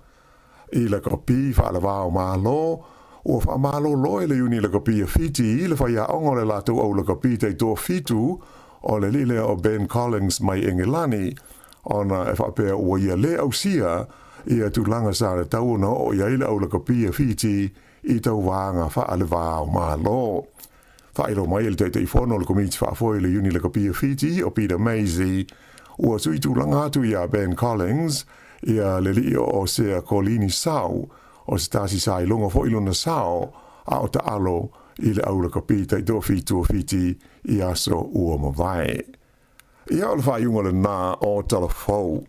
I lakapi faalevao malo, ua faamalolo e le iuni lakapi a Fiti i le faiaoga o le latou au lakapi taitoafitu o le alii lea o Ben Collins mai Engelani, ona e faapea ua ia lē ausia ia tulaga sa tatau ona oo i ai le au lakapi a Fiti i tauvaga faalevao malo. Faailoa mai e le Taitaifono o le Komiti Faafoe o le Iuni Lakapi a Fiti, o Peter Maisie, ua sui tulaga atu iā Ben Collins ia le alii o Osea Kolini Sau, o se tasi sa iloga foi lona sao a o taalo i le au lakapi taitoafitu o Fiti i aso ua mavae. Ia o le faaiuga lenā o Tala Fou.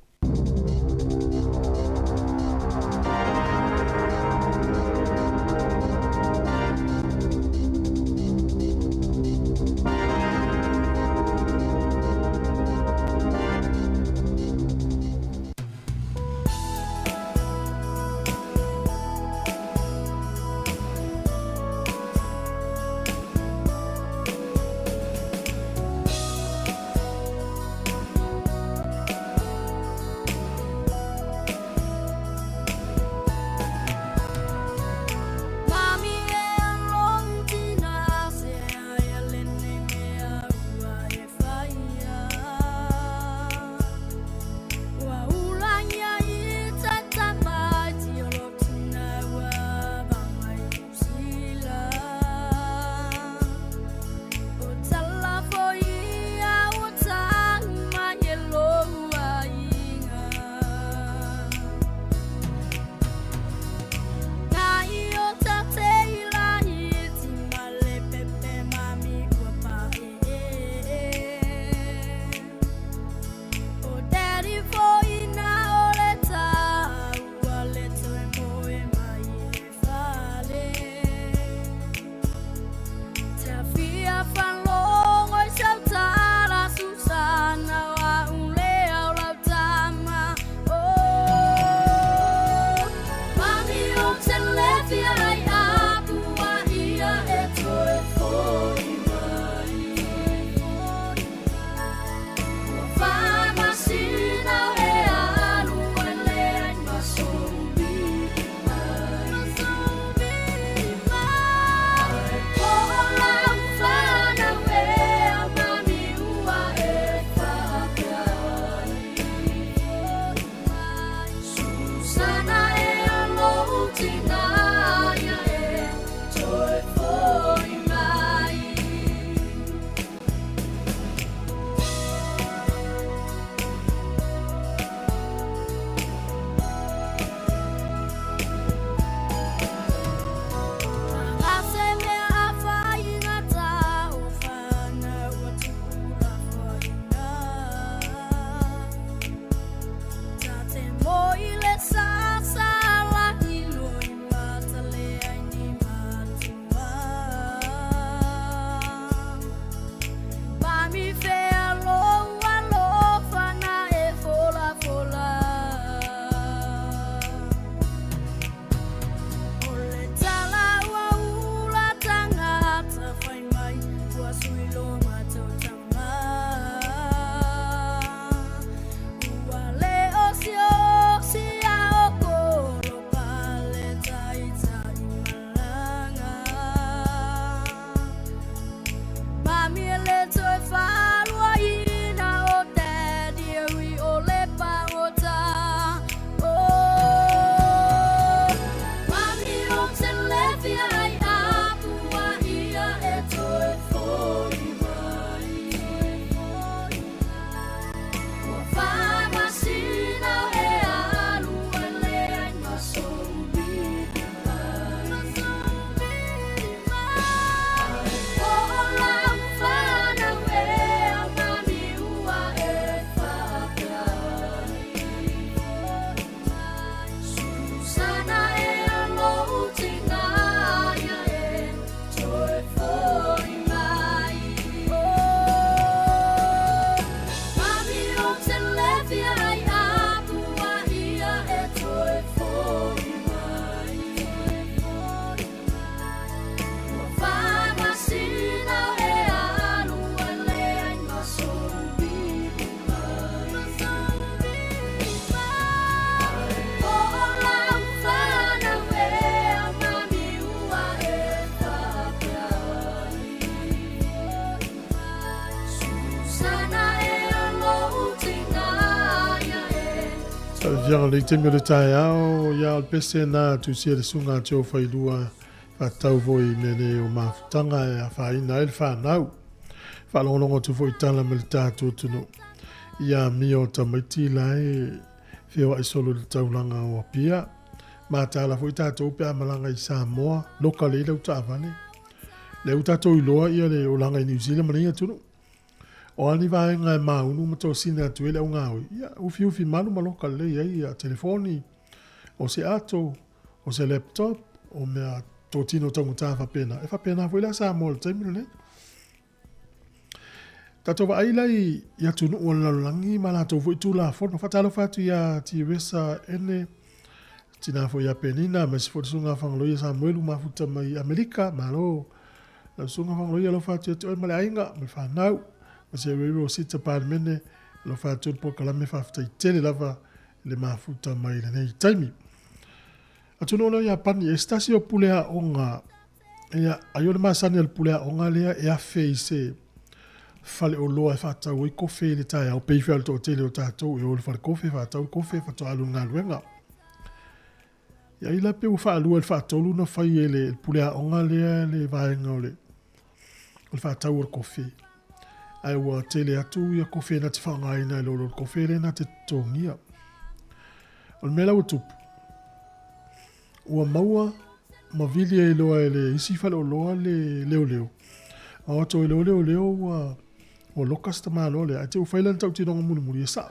tinaia e toe foi mai. O le tala ua ula tagata fai mai ua sui lo matou tama. Ua le osiosi a o kolo pale taitai malaga. Mami e le toe faaluaina o daddy e ui o le pagota. Oh, mami ou te le fia ai apu a ia e toe foi mai. Ua faamasina e alu e leai ma sou mai. O lau fanau ea mami ua e faapea ai. Susana e lou tinaia e toe foi mai. Oh, mami ou te le fia ai apu a ia e toe foi mai. Ua faamasina e alu e leai ma sou mai. O lau fanau ea mami ua e faapea ai. Susana e lou tinaia e Viaga le taimi o le taeao, ia o le pese na tusia le suga tio failua faatatau foi i mea nei o mafutaga e afaina ai le fanau. Faalogologo atu foi i tala ma le tatou atunuu i amio o tamaiti la e feoai solo i le taulaga o Apia. Mataala foi tatou pe a malaga i Samoa, loka lelei lau taavale. Lea ua tatou iloa ia le olaga i Niu Sila ma nei atunuu. O a ni vaega e maunu ma tosina atu ai le augaoi, ia ufiufi malu ma loka lelei ai ia telefoni, o se ato, o se laptop, o mea totino taugata faapena. E faapena foi la Samoa i le taimi lenei. Tatou vaai la i atunuu o le lalolagi ma latou foi Tulafono. Faatalofa atu ia Tiresa Ene, tina foi ia Penina, aemaise foi le Susuga Fagaloia Samuelu mafuta mai Amerika. Malo lau Susuga Fagaloia, alofa atu ia te oe ma le aiga ma le fanau. Ma se Rero Sita Palemene, alofa atu le polokalame faafetai tele lava le mafuta mai lenei taimi. Atunuu lea o Iapani, e se tasi o pule aoga, ia, ai o le masani a le pule aoga lea e afe i se faleoloa e faatau ai kofe i le taeao, pei foi lava o le toatele o tatou e o i le falekofe, faatau le kofe faatoa alu i le galuega. Ia ai la pei ua faalua i le faatolu ona fai e le pule aoga lea le vaega o le o le faatau o le kofe. Ae ua tele atu ia kofe na te faaaogaina i lo le kofe lea na te totogia. O le mea la ua tupu, ua maua ma vili ai loa e le isi faleoloa le leoleo. A o atu ai loa leoleo ua ua loka se tamaloa lea, ae te i ua fai lana tautinoga mulimuli e sao.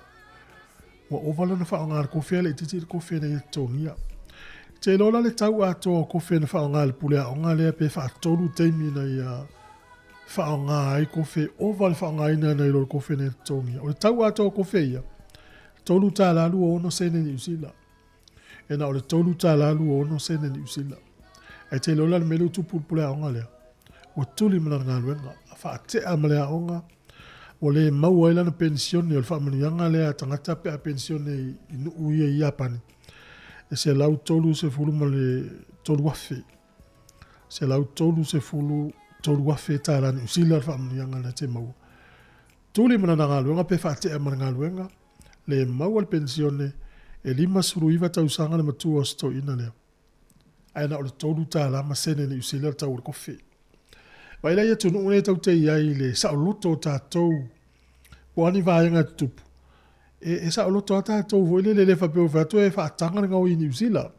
Ua ova lana faaaoga i le kofe a laitiiti i le kofe na ia totogia. Te iloa la le tau atoa o kofe na faaaoga e le pule aoga lea pe faatolu taimi na ia faaaoga ai kofe, ova le faaaogaina nai lo le kofe na ia totogia. O le tau atoa o kofe ia, $3.26 Niu Sila. E na o le $3.26 Niu Sila. Ae te iloa la le mea lea ua tupu i le pule aoga lea, ua tuli ma lana galuega, faatea ma le aoga, ua le maua ai lana penisione o le faamanuiaga lea a tagata pe a penisione i nuu ia i Iapani, e $133,000. $133,000 Niu Sila le faamanuiaga lea te maua. Tuli ma lana galuega pe faatea ma le galuega, le maua le penisione, e 59 tausaga le matua o si toeaina lea. Ae na o le $3 ma sene Niu Sila le tau o le kofi. Vaai la i atunuu nei tatou te i ai i le saoloto o tatou po o a ni vaega e tutupu, e, e saoloto lava tatou foi lele, e le faapea ua fai atu e faataga le gaoi i Niu Sila.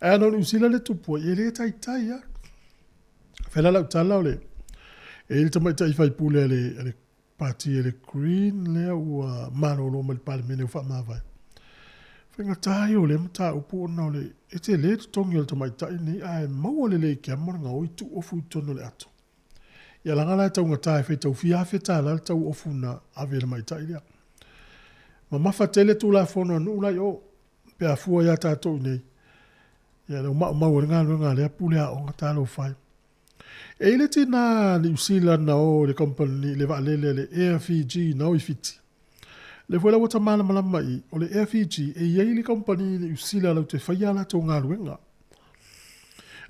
Ae ana o Niu Sila le tupu ai, e le taitai lava. Fai la lau tala o le, e i ai le tamaitai faipule a le, a le Pati a le Green lea ua malolo mai le Palemene ua faamavae. Faigata ia o lea mataupu ona o le e tele totogi o le tamaitai lenei ae maua lelei i keama le gaoi tuu ofu i totonu o le ato. Ia laga la e taugata e faitau fia afe tala le tau ofu na ave e le tamaitai lea. Mamafa tele Tulafono a nuu la i o pe a fua ia tatou i inei. Ia lea ua maumau ai le galuega a lea pule aoga talofa e. E i ai le tina Niu Sila na o i le kamupani, le vaalele a le Air Fiji na o i Fiti. O lea foi la ua ta malamalama i i, o le Air Fiji e i ai le kamupani Niu Sila latou te faia a latou galuega.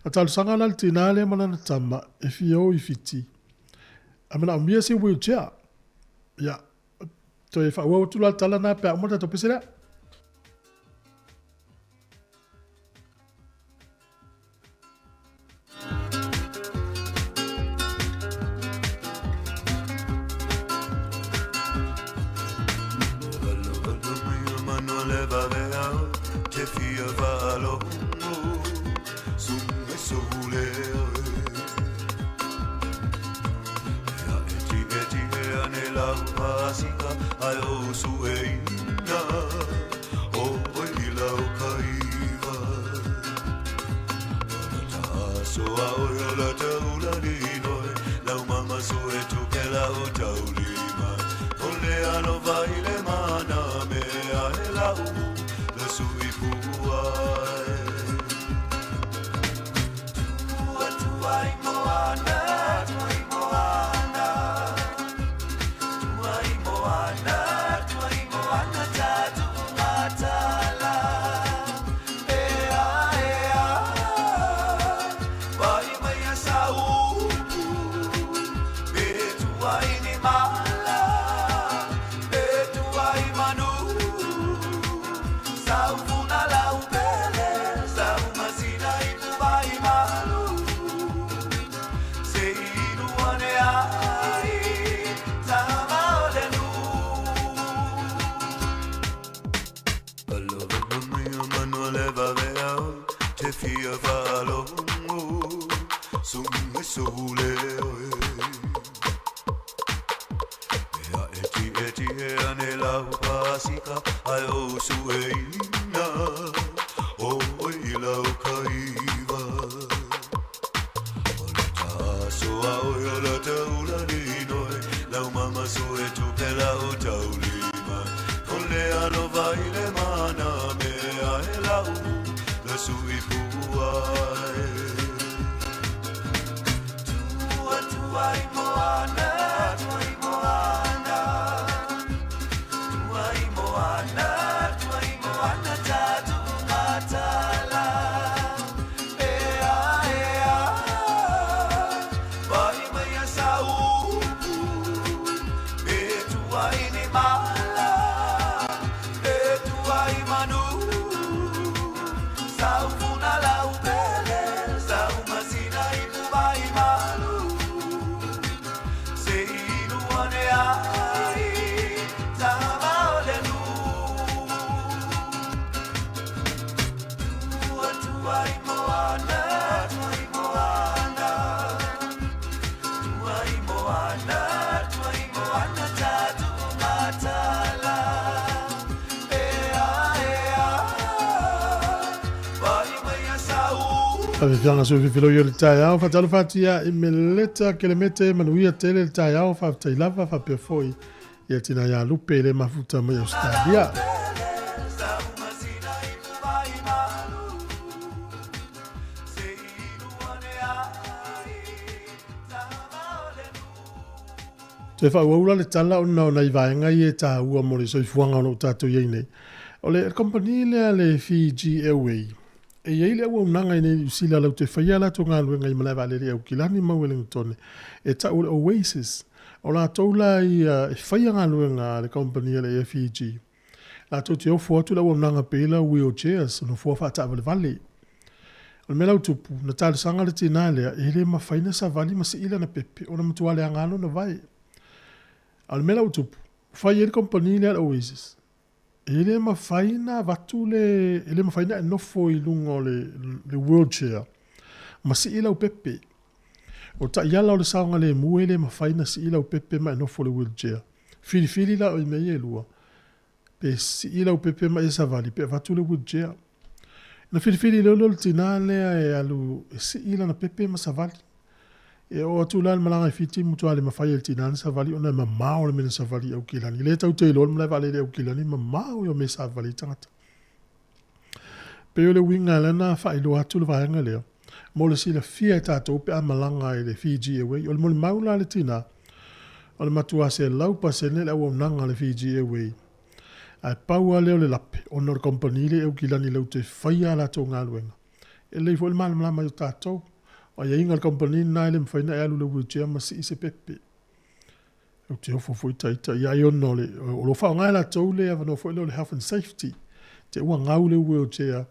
Na talosaga la le tina lea ma lana tama e fia o i Fiti, a manaomia se wheelchair. Ia, toe faaauau atu la le tala lena pe a uma le tatou pese lea. Faafefiaga so fifilo i le taeao, faatalofa atu ia i Meleta Kelemete, manuia tele le taeao, faafetai lava, faapea foi ia tina ia Lupe le mafuta mai Australia. Toe faaauau la le tala ona o nai vaega ia e taua mo le soifuaga o lo o tatou i ai nei. O le kamupani lea le Fiji Airway, e i ai le auaunaga i inei i Niu Sila latou te faia a latou galuega i malae vaalele i Aukilani ma Wellingtone e tau o le Oasis. O latou la ia e faia galuega a le kamupani a le Air Fiji. Latou te ofo atu le auaunaga pei la wheelchairs, nofoa faataavalevale. O le mea la ua tupu, na talosaga le tinā lea, e le mafai ona savali ma sii lana pepe ona matua leaga lava lona vae. A o le mea la ua tupu, ua fai ai le kamupani lea a le Oasis, e le mafai ona avatu le, e le mafai ona e nofo i luga o le, le wheelchair ma sii lau pepe. O taiala o le saogalemu e le mafai ona sii lau pepe ma e nofo i le wheelchair. Filifili la oe i mea ia e lua, pe sii lau pepe ma e savali pe avatu le wheelchair. Na filifili loa lea o le tinā lea e alu e sii lana pepe ma savali. E oo atu la le malaga i Fiti matua le mafai e le tinā ona savali ona e mamao le mea na savali i Aukilani. Lea tatou te iloa le malae vaalele i Aukilani e mamao ia o mea e savali ai tagata. Pei o le uiga lea na faailoa atu le vaega lea mo le silafia e tatou pe a malaga i le Fiji Airway. O le molimau la a le tinā, o le matua 100% le auaunaga a le Fiji Airway. Ae pau lava lea o le lape, ona o le kamupani lea i Aukilani latou te faia a latou galuega. E lelei foi le malamalama i o tatou. O aiaiga a le kamupani lena e le mafai ona e alu i le wheelchair ma sii se pepe. Ou te ofo foi ta ita ia ai ona o le, o lo o faaaoga e latou le avanoa foi lea o le health and safety. Te ua gau le wheelchair,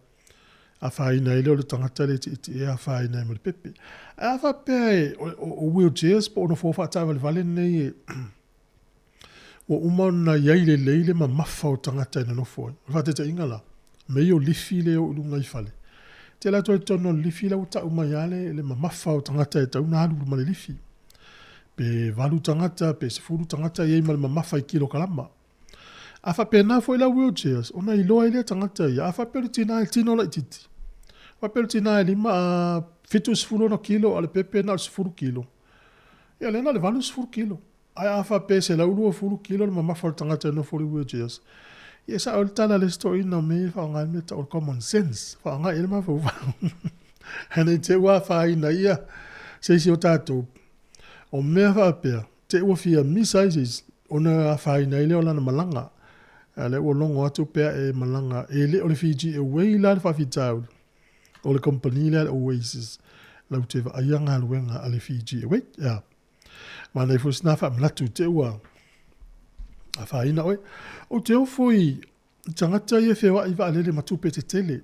afaina ai lea o le tagata lea e tietie afaina ai ma le pepe. Ae a faapea e, o wheelchairs po o nofoa faataavalevale nei e, ua uma ona i ai lelei le mamafa o tagata e nonofo ai. O le faataitaiga la, mea ia o lifi lea e oo i luga i fale. Tele atu ai totonu o le lifi la ua tau mai lava le, le mamafa o tagata e tatau ona alu ma le lifi. Pe 8 tagata, pe 10 tagata i ai ma le mamafa i kilokalama. A faapena foi la wheelchairs, ona iloa ai lea tagata ia. A faapea o le tina e tino laitiiti, faapea o le tina e lima, a 76 kilo, a o le pepe na o le 10 kilo, ia lea na o le 80 kilo. Ae a faapea e 120 kilo le mamafa o le tagata e nofo i le wheelchairs, ia e sao ai le tala a le isi toeaina o mea ia e faaaoga ai le mea e tau o le common sense, faaaoga i ai le mafaufau. Ae ne i te i ua afaina ia se isi o tatou. O mea faapea, te i ua fia misa ai se isi, ona afaina ai lea o lana malaga. A o lea ua logo atu pe a e malaga, e le o le Fiji Airways la le faafitauli, o le kamupani lea a le Oasis latou te vaaia galuega a le Fiji Airways. Ia. Manaia foi sina faamanatu te ua afaina oe. Ou te ofo i tagata ia e feoai vaalele ma tupe tetele.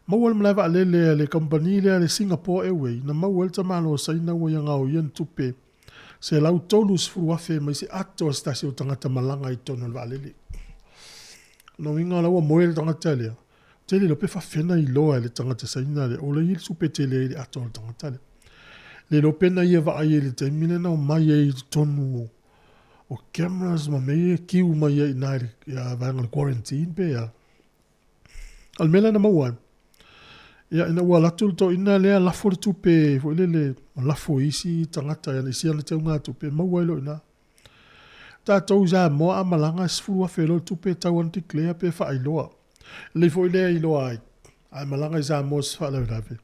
Maua le malae vaalele a le kamupani lea a le Singapore Airway na maua ai le tamaloa Saina ua ia gaoia ni tupe $130,000 mai se ato a se tasi o tagata malaga i totonu o le vaalele. O lona uiga o la ua moe le tagata lea. Ou te le iloa pe faafefea ona iloa e le tagata Saina lea o la e i ai le tupe tele ai i le ato a le tagata lea. Le iloa pe na ia vaai ai i le taimi lea na omai ai i totonu o cameras ma mea ia e kiu mai ai i ina i le vaega o le quarantine pe a. A o le mea lea na maua ai, ia ina ua alu atu le toeaina lea lafo le tupe foi lele, lafo i isi tagata i si ana teugatupe, maua ai loa i ina. Tatou i Samoa a malaga e $10,000 loa le tupe e tatau ona declare pe faailoa. Lelei foi lea e iloa ai, a e malaga i Samoa i se faalavelave,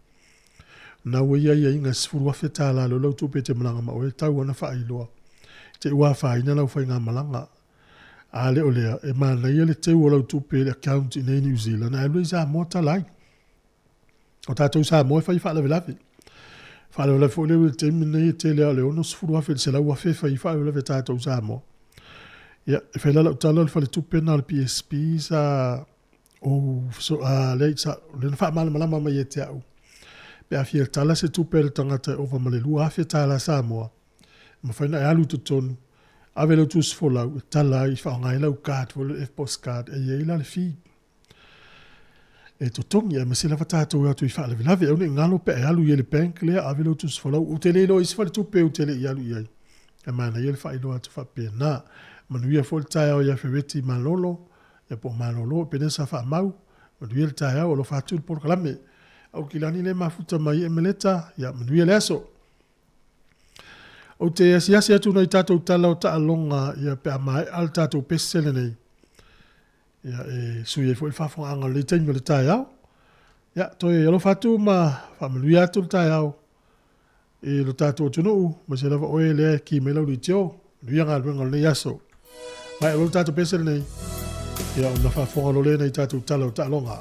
na ua i ai aiaiga e $10,000 loa lau tupe e te malaga ma oe e tatau ona faailoa te i ua afaina lau faigamalaga. A le o lea, e manaia le teu o lau tupe i le account i inei i New Zealand ae alu ai i Samoa tala ai. O tatou Samoa e fai faalavelave. Faalavelave foi lea i le taimi lenei e tele lava o le $60,000 i le $100,000 e fai faalavelave a tatou Samoa. Ia, e fai la lau tala o le faletupe lena o le PSP sa ou a, lea, sa, lea na faamalamalama mai ia te au. Pe a fia tala se tupe a le tagata e ova ma le $2,000 Samoa, e mafai ona e alu i totonu, ave lau tusi folau e tala ai, faaaoga ai lau card foi lea EFTPOS card e i ai la le fee. E totogi aemaise lava tatou e o atu i faalavelave. Aua ne i galo pe a e alu i ai le bank lea ave lou tusi folau. Ou te le iloa i isi faletupe ou te le i alu i ai. Ae manaia le faailoa atu faapena. Manuia foi le taeao ia Fereti Malolo, ia po o Malolo, Epenesa Faamau. Manuia le taeao, alofa atu le polokalame. Aukilani lea e mafuta mai e Meleta, ia manuia le aso. Ou te asiasi atu nai tatou tala o taaloga ia pe a maea le tatou pese lenei. Ia, e sui ai foi le faafofogaaga o lenei taimi o le taeao. Ia, toe alofa atu ma faamanuia atu le taeao i lo tatou atunuu, aemaise lava oe lea e ki mai lau leitio. Manuia galuega o lenei aso. Maea loa le tatou pese lenei, ia ona faafofoga loa lea i nai tatou tala o taaloga.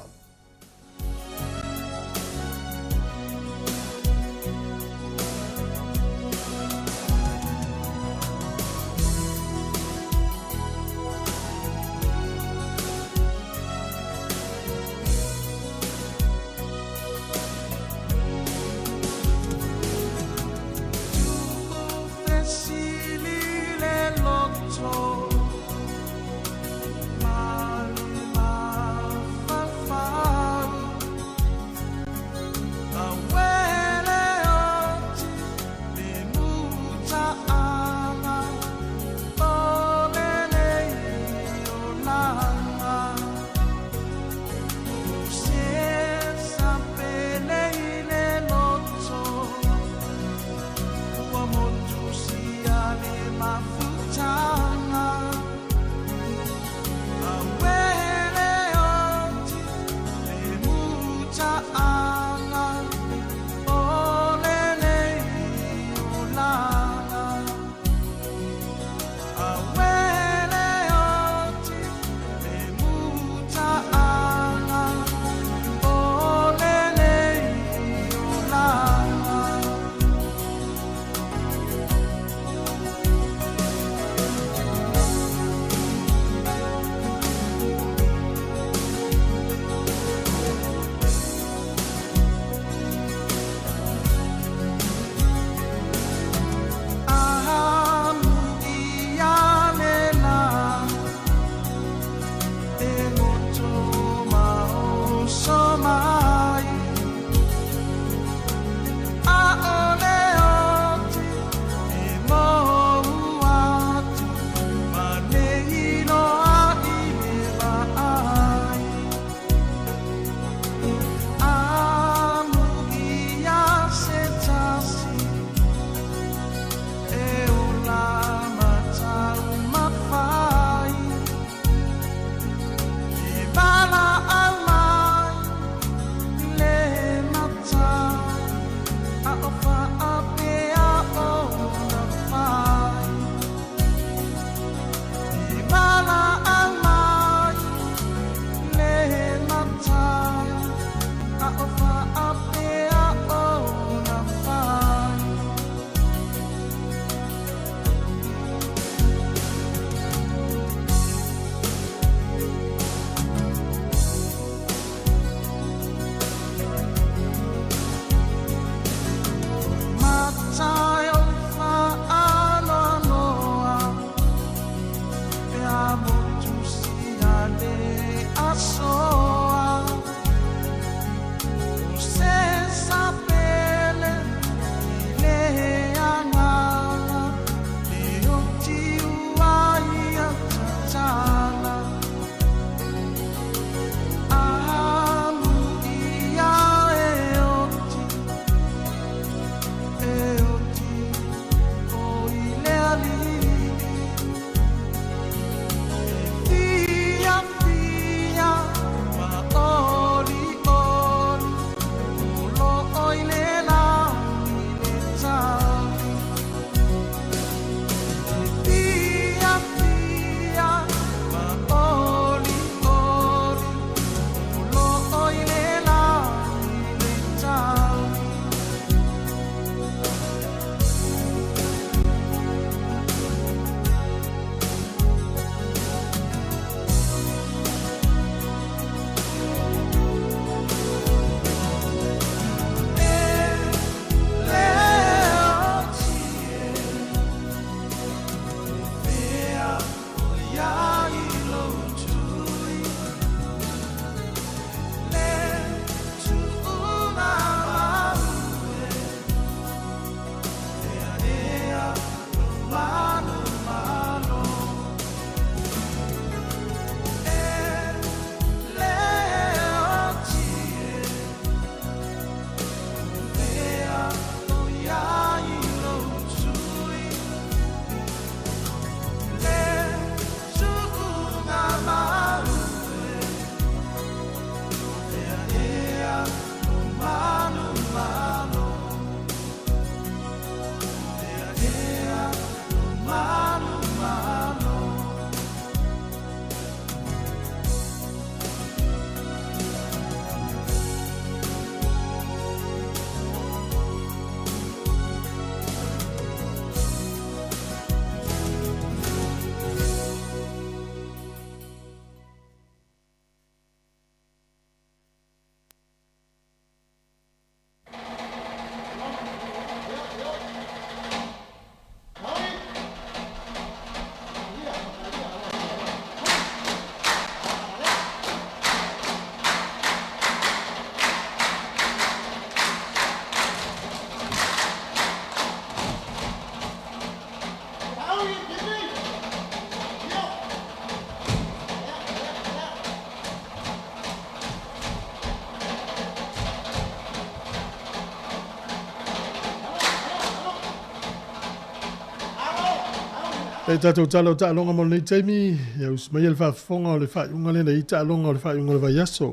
E tatou tala o taaloga mo lenei taimi, ia usi mai le faafofoga o le faaiuga lea na i taaloga o le faaiuga o le vaiaso.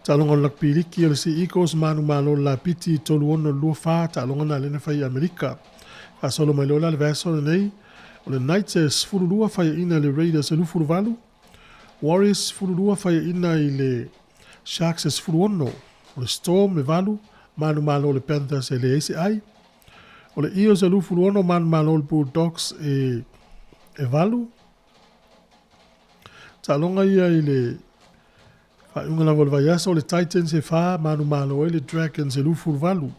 Taaloga o le Lakapi Liki o le Sea Eagles manumalo le Lapiti 3-6 2-4 taaloga na lea na fai i Amerika. Faasolo mai loa la le vaiaso lenei, o le Knights e 12 faiaina i le Raiders e 28, Warriors 12 faiaina i le Sharks e 16, o le Storm e 8 manumalo le Panthers e leai se ai. O le Eels e 26 manumalo le Bulldogs e 8. Taaloga ia i le faaiuga lava o le vaiaso, o le Titans e 4 manumalo ai le Dragons e 28.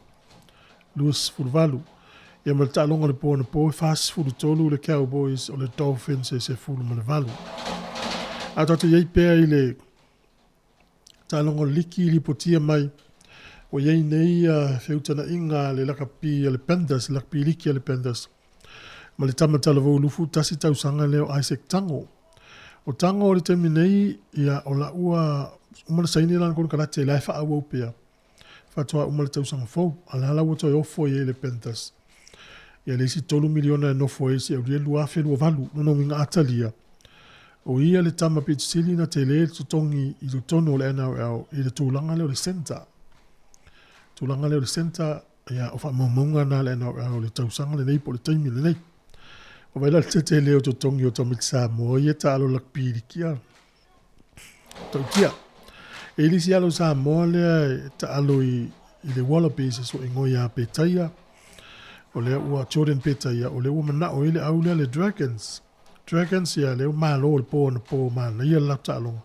28. Ia ma le taaloga o le po anapo e 43 le Cowboys o le Dolphins e 18. A tatou i ai pea i le taaloga o le liki i lipotia mai ua i ai nei feutanaiga a le lakapi a le Panthers, lakapi liki a le Panthers ma le tama talavou 21 tausaga lea o Isaac Tango. O Tango o le taimi nei, ia, o la ua uma na saini lana konekarate, la e faaauau pea. Faatoa uma le tausaga fou, a la la ua toe ofo i ai le Panthers. Ia le isi 3 miliona e nofo ai si aulia 2028, lona uiga a talia, o ia le tama pito sili na tele le totogi i totonu o le NRL i le tulaga lea o le centre. Tulaga lea o le centre, ia, o faamaumauga na a le NRL o le tausaga lenei po o le taimi lenei. O vai la le tetele o totogi o tamaiti Samoa ia taalo lakapi liki a. Tautia. E le isi alo Samoa lea e taalo i, i le Wallabies e soigoa ia Petaia. O lea ua Jordan Petaia, o lea ua manao i le au lea le Dragons. Dragons ia lea ua malo le po anapo manaia le latou taaloga.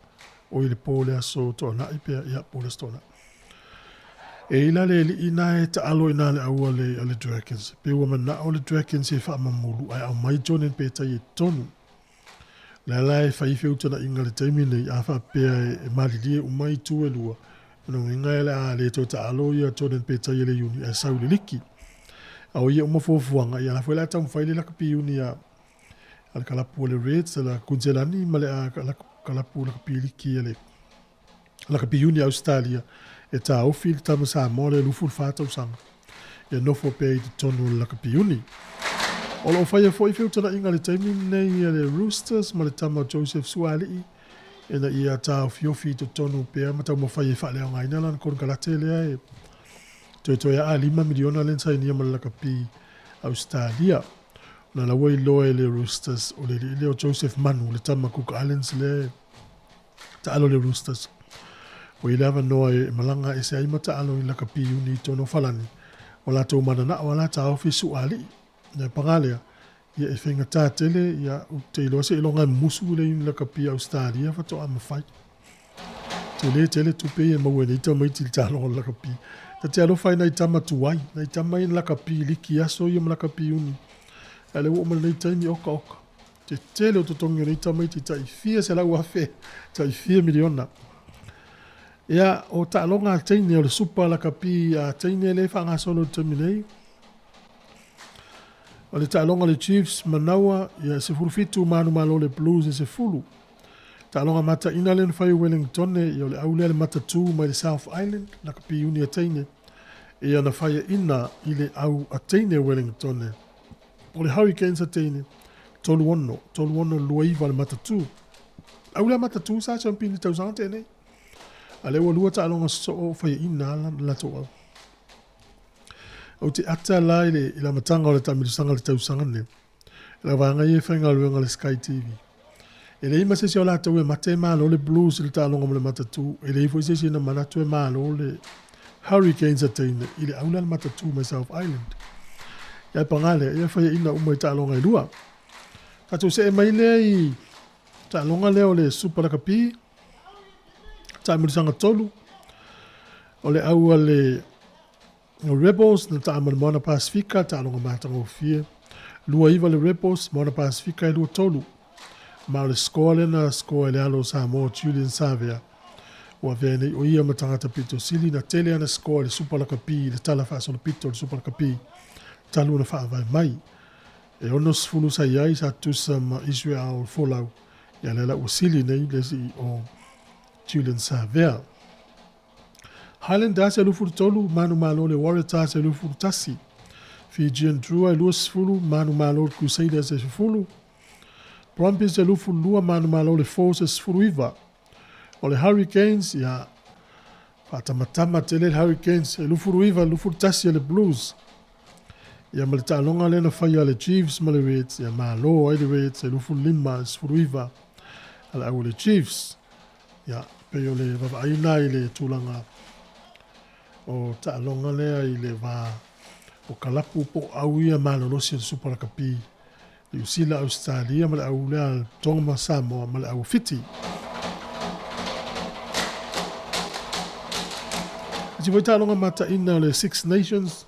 O i le po le aso Toonai pea, ia po le aso Toonai. E i la le alii na e taalo i nā le au a le, a le Dragons. Pe ua manao le Dragons e faamamulu ae aumai Jordan Petaia i totonu. O le ala e fai feutanaiga i le taimi nei, a faapea e malilie uma itu e lua, o lona uiga o le a le toe taalo ia Jordan Petaia i le Iuni ae sau i le liki. A o ia uma fuafuaga, ia la foi o le a taumafai le lakapi Iuni a le kalapu a le Reds a le Kunselani ma le a kalapu lakapi liki a le lakapi Iuni a Ausetalia e taofi le tama Samoa lea 24 tausaga ia nofo pea i totonu o le lakapi Iuni. O lo o faia foi feutanaiga i le taimi lenei a le Roosters ma le tama Joseph Suaalii ina ia taofiofi i totonu pea ma taumafai e faaleaogaina lana konekarate lea e toetoe aa $5 miliona lea na sainia ma le lakapi Ausetalia. Ona la ua iloa e le Roosters o le alii lea o Joseph Manu, le tama Cook Islands lea e taalo le Roosters. Ua i le avanoa e malaga ese ai ma taalo i lakapi iuni i tonu o Falani. O latou mananao a la taofi Suaalii. Ia paga lea, ia e faigata tele, ia ou te iloa seiloga e musu le iuni lakapi Ausetalia faatoa mafai. Tele tele tupe ia e maua e nei tamaiti i le taaloga o le lakapi. Ta te alofa ai nai tama tuai, nai tama ia na lakapi liki aso ia ma lakapi iuni. A o lea ua oo mai lenei taimi, oka oka. Te tele o totogi o nei tamaiti tai fia 100,000, tai fia miliona. Ia, o taaloga a teine o le Supa Lakapi a teine lea e faagasolo i le taimi nei. O le taaloga a le Chiefs Manaua, ia e 17 manumalo le Blues e 10. Taaloga mataina lea na fai e Wellingtone, ia o le au lea le matatū mai le South Island, lakapi iuni a teine, ia na faiaina i le au a teine Wellingtone. O le Hurricanes a teine, 3-6, 3-6 2-9 le matatū. Au lea matatū sa champion i tausaga tenei. A lea ua lua taaloga sosoo o faiaina la latou au. Ou te ata la i le, i le amataga o le taamilosaga i le tausaga nei. La vaega ia e faigaluega le Sky TV. E leai ma se isi o latou e mate e malo le Blues i le taaloga ma le Matatū. E leai foi se isi na manatu e malo le Hurricanes a teine i le aula le Matatū mai South Island. Ia e pagā lea, ia faiaina uma i taaloga e lua. Tatou see mai lea i taaloga lea o le Super Lakapi, taamilosaga tolu, o le au a le Rebels na taa ma le Moana Pasifika, taaloga matagofie. 2-9 le Rebels, Moana Pasifika e 2-3. Ma o le score lea na score e le alo o Samoa Julian Savea. Ua avea nei o ia ma tagata pito sili na tele ana score i le Super Lakapi i le tala faasolopito o le Super Lakapi talu ona faavae mai. E 60 sa i ai sa tusa ma Israel Folau. Ia lea la ua sili nei le isi o Julian Savea. Highlanders e 23, manumalo le Waratahs e 21. Fijian Drua e 20, manumalo le Crusaders e 10. Brumbies e 22, manumalo le Force e 19. O le Hurricanes, ia, Faatamatama tele le Hurricanes e 29 i le 21 a le Blues. Ia ma le taaloga lea na faia a le Chiefs ma le Reds, ia malo ai le Reds e 25 i le 19 a le au a le Chiefs. Ia, pei o le vaavaaiga i le tulaga o taaloga lea i le va o kalapu po o au ia malolosi o le Supa Lakapi, Niu Sila, Ausetalia ma le au lea Tonga ma Samoa ma le au Fiti. Isi foi taaloga mataina o le Six Nations,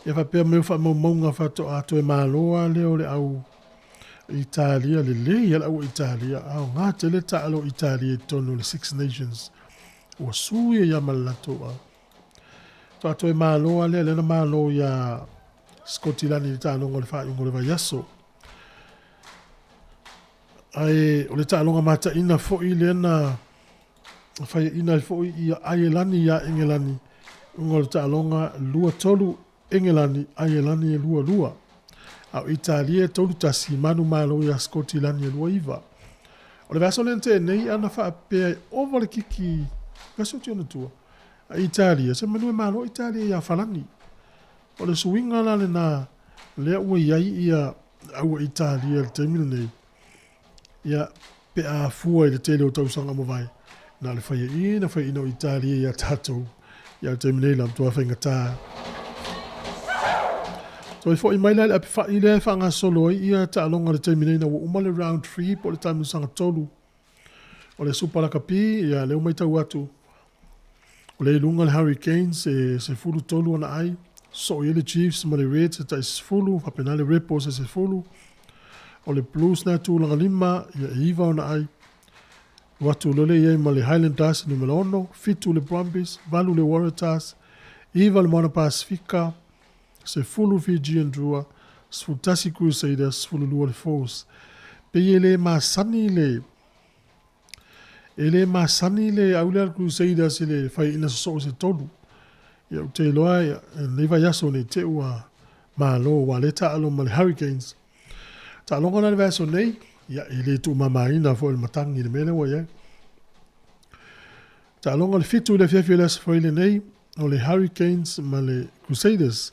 ia faapea mai o faamaumauga faatoa toe malo lava lea o le au Italia, lelei lava le au Italia, aoga tele taalo Italia i totonu o le Six Nations. Ua sui ai lava ma le latou au. Faatoa toe malo lava lea, lea na malo iā Sikotilani i le taaloga o le faaiuga o le vaiaso. Ae o le taaloga mataina foi lea na faiaina ai foi ia Aielani iā Engelani, uga o le taaloga 2-3 Engelani, Aielani e 2-2. A o Italia e 3-1, manumalo iā Sikotilani e 2-9. O le vaiaso lea na tea nei ana faapea e ova le kiki, vaiaso atu i ona tua, a Italia, semanu e malo Italia iā Falani. O le suiga la lena lea ua i ai ia aua Italia i le taimi lenei, ia pe a fua i le tele o tausaga ua mavae, na o le faiaina faiaina o Italia ia tatou ia le taimi nei la matua faigata. Toe foi mai la i le ape fai lea e faagasolo ai ia taaloga i le taimi nei ina ua uma le round 3 po o le taamilosaga 3 o le Supa Lakapi, ia lea ua matau atu o lea i luga le Hurricanes e 13 ona ai, sosoo i ai le Chiefs ma le Reds e tai 10, faapena le Rebels e 10, o le Blues na e tulaga 5, ia e 9 ona ai. Alu atu loa lea i ai ma le Highlanders e numera 6, 7 le Brumbies, 8 le Waratahs, 9 le Moana Pasifika, 10 Fijian Drua, 11 Crusaders, 12 le Force. Pei e le masani le e le masani le au lea a le Crusaders i le faiaina sosoo i se tolu. Ia ou te iloa ia, lenei vaiaso nei te ua malo aua lea taalo ma le Hurricanes. Taaloga la le vaiaso nei, ia e le tuumamaina foi le matagi i le mea lea ua i ai. Taaloga le 7 i le afiafi o le Aso Faraile nei, o le Hurricanes ma le Crusaders.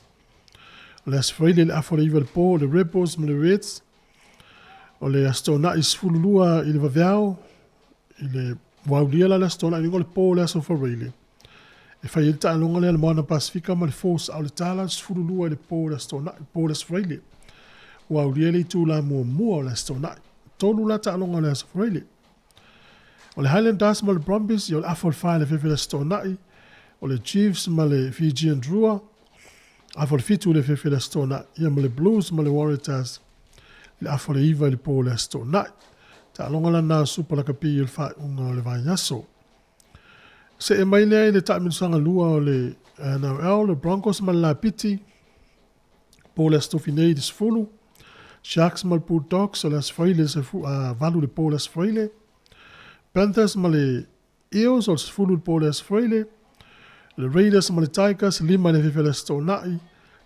O le Aso Faraile i le afa o le 9 i le po, o le Rebels ma le Reds. O le Aso Toonai 12 i le vaveao, i le ua aulia la le Aso Toonai, o le po o le Aso Faraile. E fai ai le taaloga lea a le Moana Pasifika ma le Force, a o le tala 12 i le po o le Aso Toonai, po o le Aso Faraile. Ua aulia le itula muamua o le Aso Toonai. Tolu la taaloga o le Aso Faraile. O le Highlanders ma le Brumbies, ia o le afa o le 4 i le afiafi o le Aso Toonai. O le Chiefs ma le Fijian Drua, afa o le 7 i le afiafi o le Aso Toonai. Ia ma le Blues ma le Waratahs i le afa o le 9 i le po o le Aso Toonai. Taaloga la na Supa Lakapi o le faaiuga o le vaiaso. Se'e mai lea i le taamilosaga lua o le NRL, le Broncos ma le Lapiti, po o le Aso Tofi nei i le 10, Sharks ma le Bulldogs o le Aso Faraile i le 8 i le po o le Aso Faraile, Panthers ma le Eels o le 10 i le po o le Aso Faraile, le Raiders ma le Tigers, 5 i le afiafi o le Aso Toonai,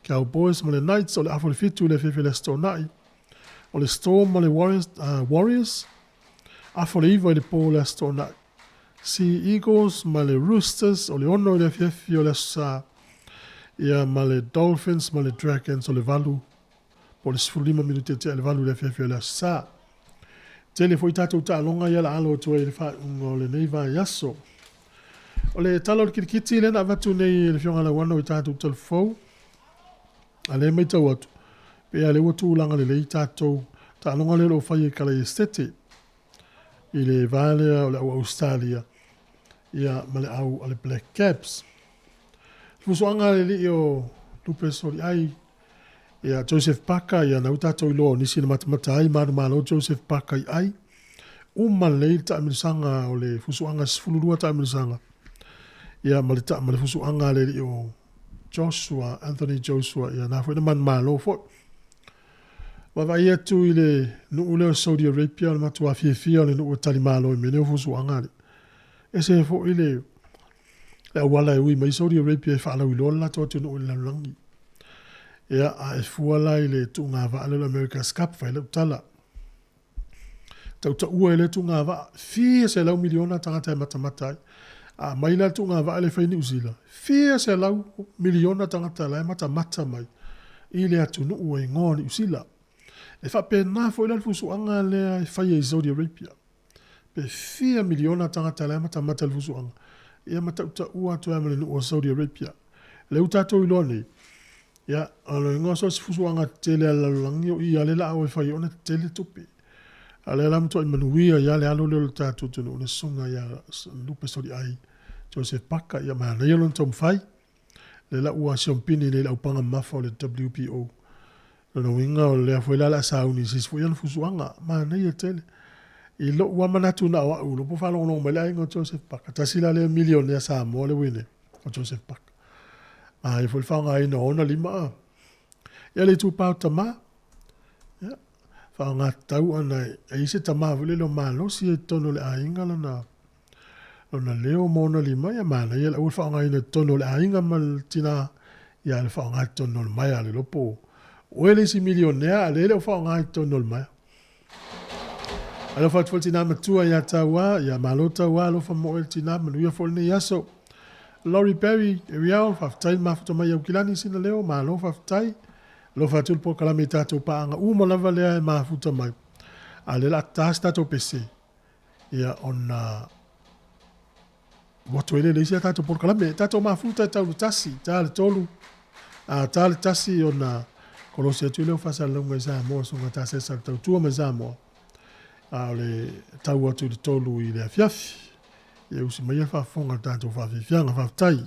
Cowboys ma le Knights o le afa o le 7 i le afiafi o le Aso Toonai, o le Storm ma le Warriors, Warriors afa o le 9 i le po o le Aso Toonai. Sea Eagles ma le Roosters o le 6 i le afiafi o le Aso Sa, ia ma le Dolphins ma le Dragons o le 8 po o le 15 minute tea i le 8 i le afiafi o le Aso Sa. Tele foi tatou taaloga ia la alo atu ai i le faaiuga o lenei vaiaso. O le tala o le kilikiti lea na avatu nei e le Afioga Lauano i tatou talafou, a lea e matau atu, pei lava lea ua tulaga lelei tatou taaloga lea o lo o fai e Kalaesetete i le va lea o le au Australia ia ma le au a le Black Caps. Le fusuaga a le alii o Lupe Soliai ia Joseph Parker ia na ua tatou iloa o nisi na matamata ai manumalo Joseph Parker i ai uma lelei le taamilosaga o le fusuaga 12 taamilosaga ia ma le ta ma le fusuaga a le alii o Joshua Anthony Joshua ia na foi na manumalo foi. Vaavaai atu i le nuu lea o Saudi Arabia o le matua fiafia o le nuu e talimalo i mea nei o fusuaga alii. Ese foi le le auala e ui mai Saudi Arabia e faalauiloa le latou atunuu i le lalolagi. Ia, a e fua la i le tuuga vaa lea o le America's Cup, fai lau tala. Tautaua e lea tuuga vaa, fia 100 miliona tagata e matamata ai. A aumai la le tuugavaa lea e fai i Niu Sila, fia 100 miliona tagata la e matamata mai i le atunuu e igoa o Niu Sila. E faapena foi la le fusuaga lea e faia i Saudi Arabia. Pe fia miliona tagata la e matamata i le fusuaga, ia ma tautaua atu ai ma le nuu o Saudi Arabia. Lea ua tatou iloa nei, ia, o le igoa so o se fusuaga tetele a le lalolagi o i lava le laau e fai ai ona tetele tupe. A o lea la matuai manuia ai lava le alo lea o le tatou atunuu le susuga ia Lupe Soliai Joseph Paka, ia manaia lona taumafai. Lea la ua siompini nei i le aupaga mamafa o le WPO. Lona uiga o lea foi la o le a sauni i se isi foi ana fusuaga. Manaia tele. I lou lava manatu na o au, lou po faalogologo mai le aiga o Joseph Paka, tasi la lea milionea Samoa lea ua i ai nei, o Joseph Paka. Manaia foi le faaaogaina o ona lima a. Ia le itupa o tama, ia, faaaoga tatau ona e i ai se tama foi lele o malosi ai i totonu o le aiga lana lona leo ma ona lima, ia manaia le aua le faaaogaina i totonu o le aiga ma le tina, ia le faaaoga i totonu o le maea le lopo. Oe le isi milionea a lea e le o faaaoga i totonu o le maea. Alofa atu foi le tina matua ia Tauā, ia malo Tauā, alofa mo oe le tina, manuia foi lenei aso. Laurie Barry, Ariel, faafetai le mafuta mai i Aukilani sina leo, malo faafetai. Alofa atu le polokalame i tatou paaga uma lava lea e mafuta mai. A lea o le a ta se tatou pese, ia ona ua atu ai lea i le isi a tatou polokalame. Tatou mafuta e tau le 1, ta le 3, a ta le 1 ona kolosi atu lea o faasalalauga i Samoa, susuga Tasesa le tautua mai Samoa. A o le tau atu i le 3 i le afiafi. Ia usi maia le faafofoga i le tatou faafiafiaga. Faafetai.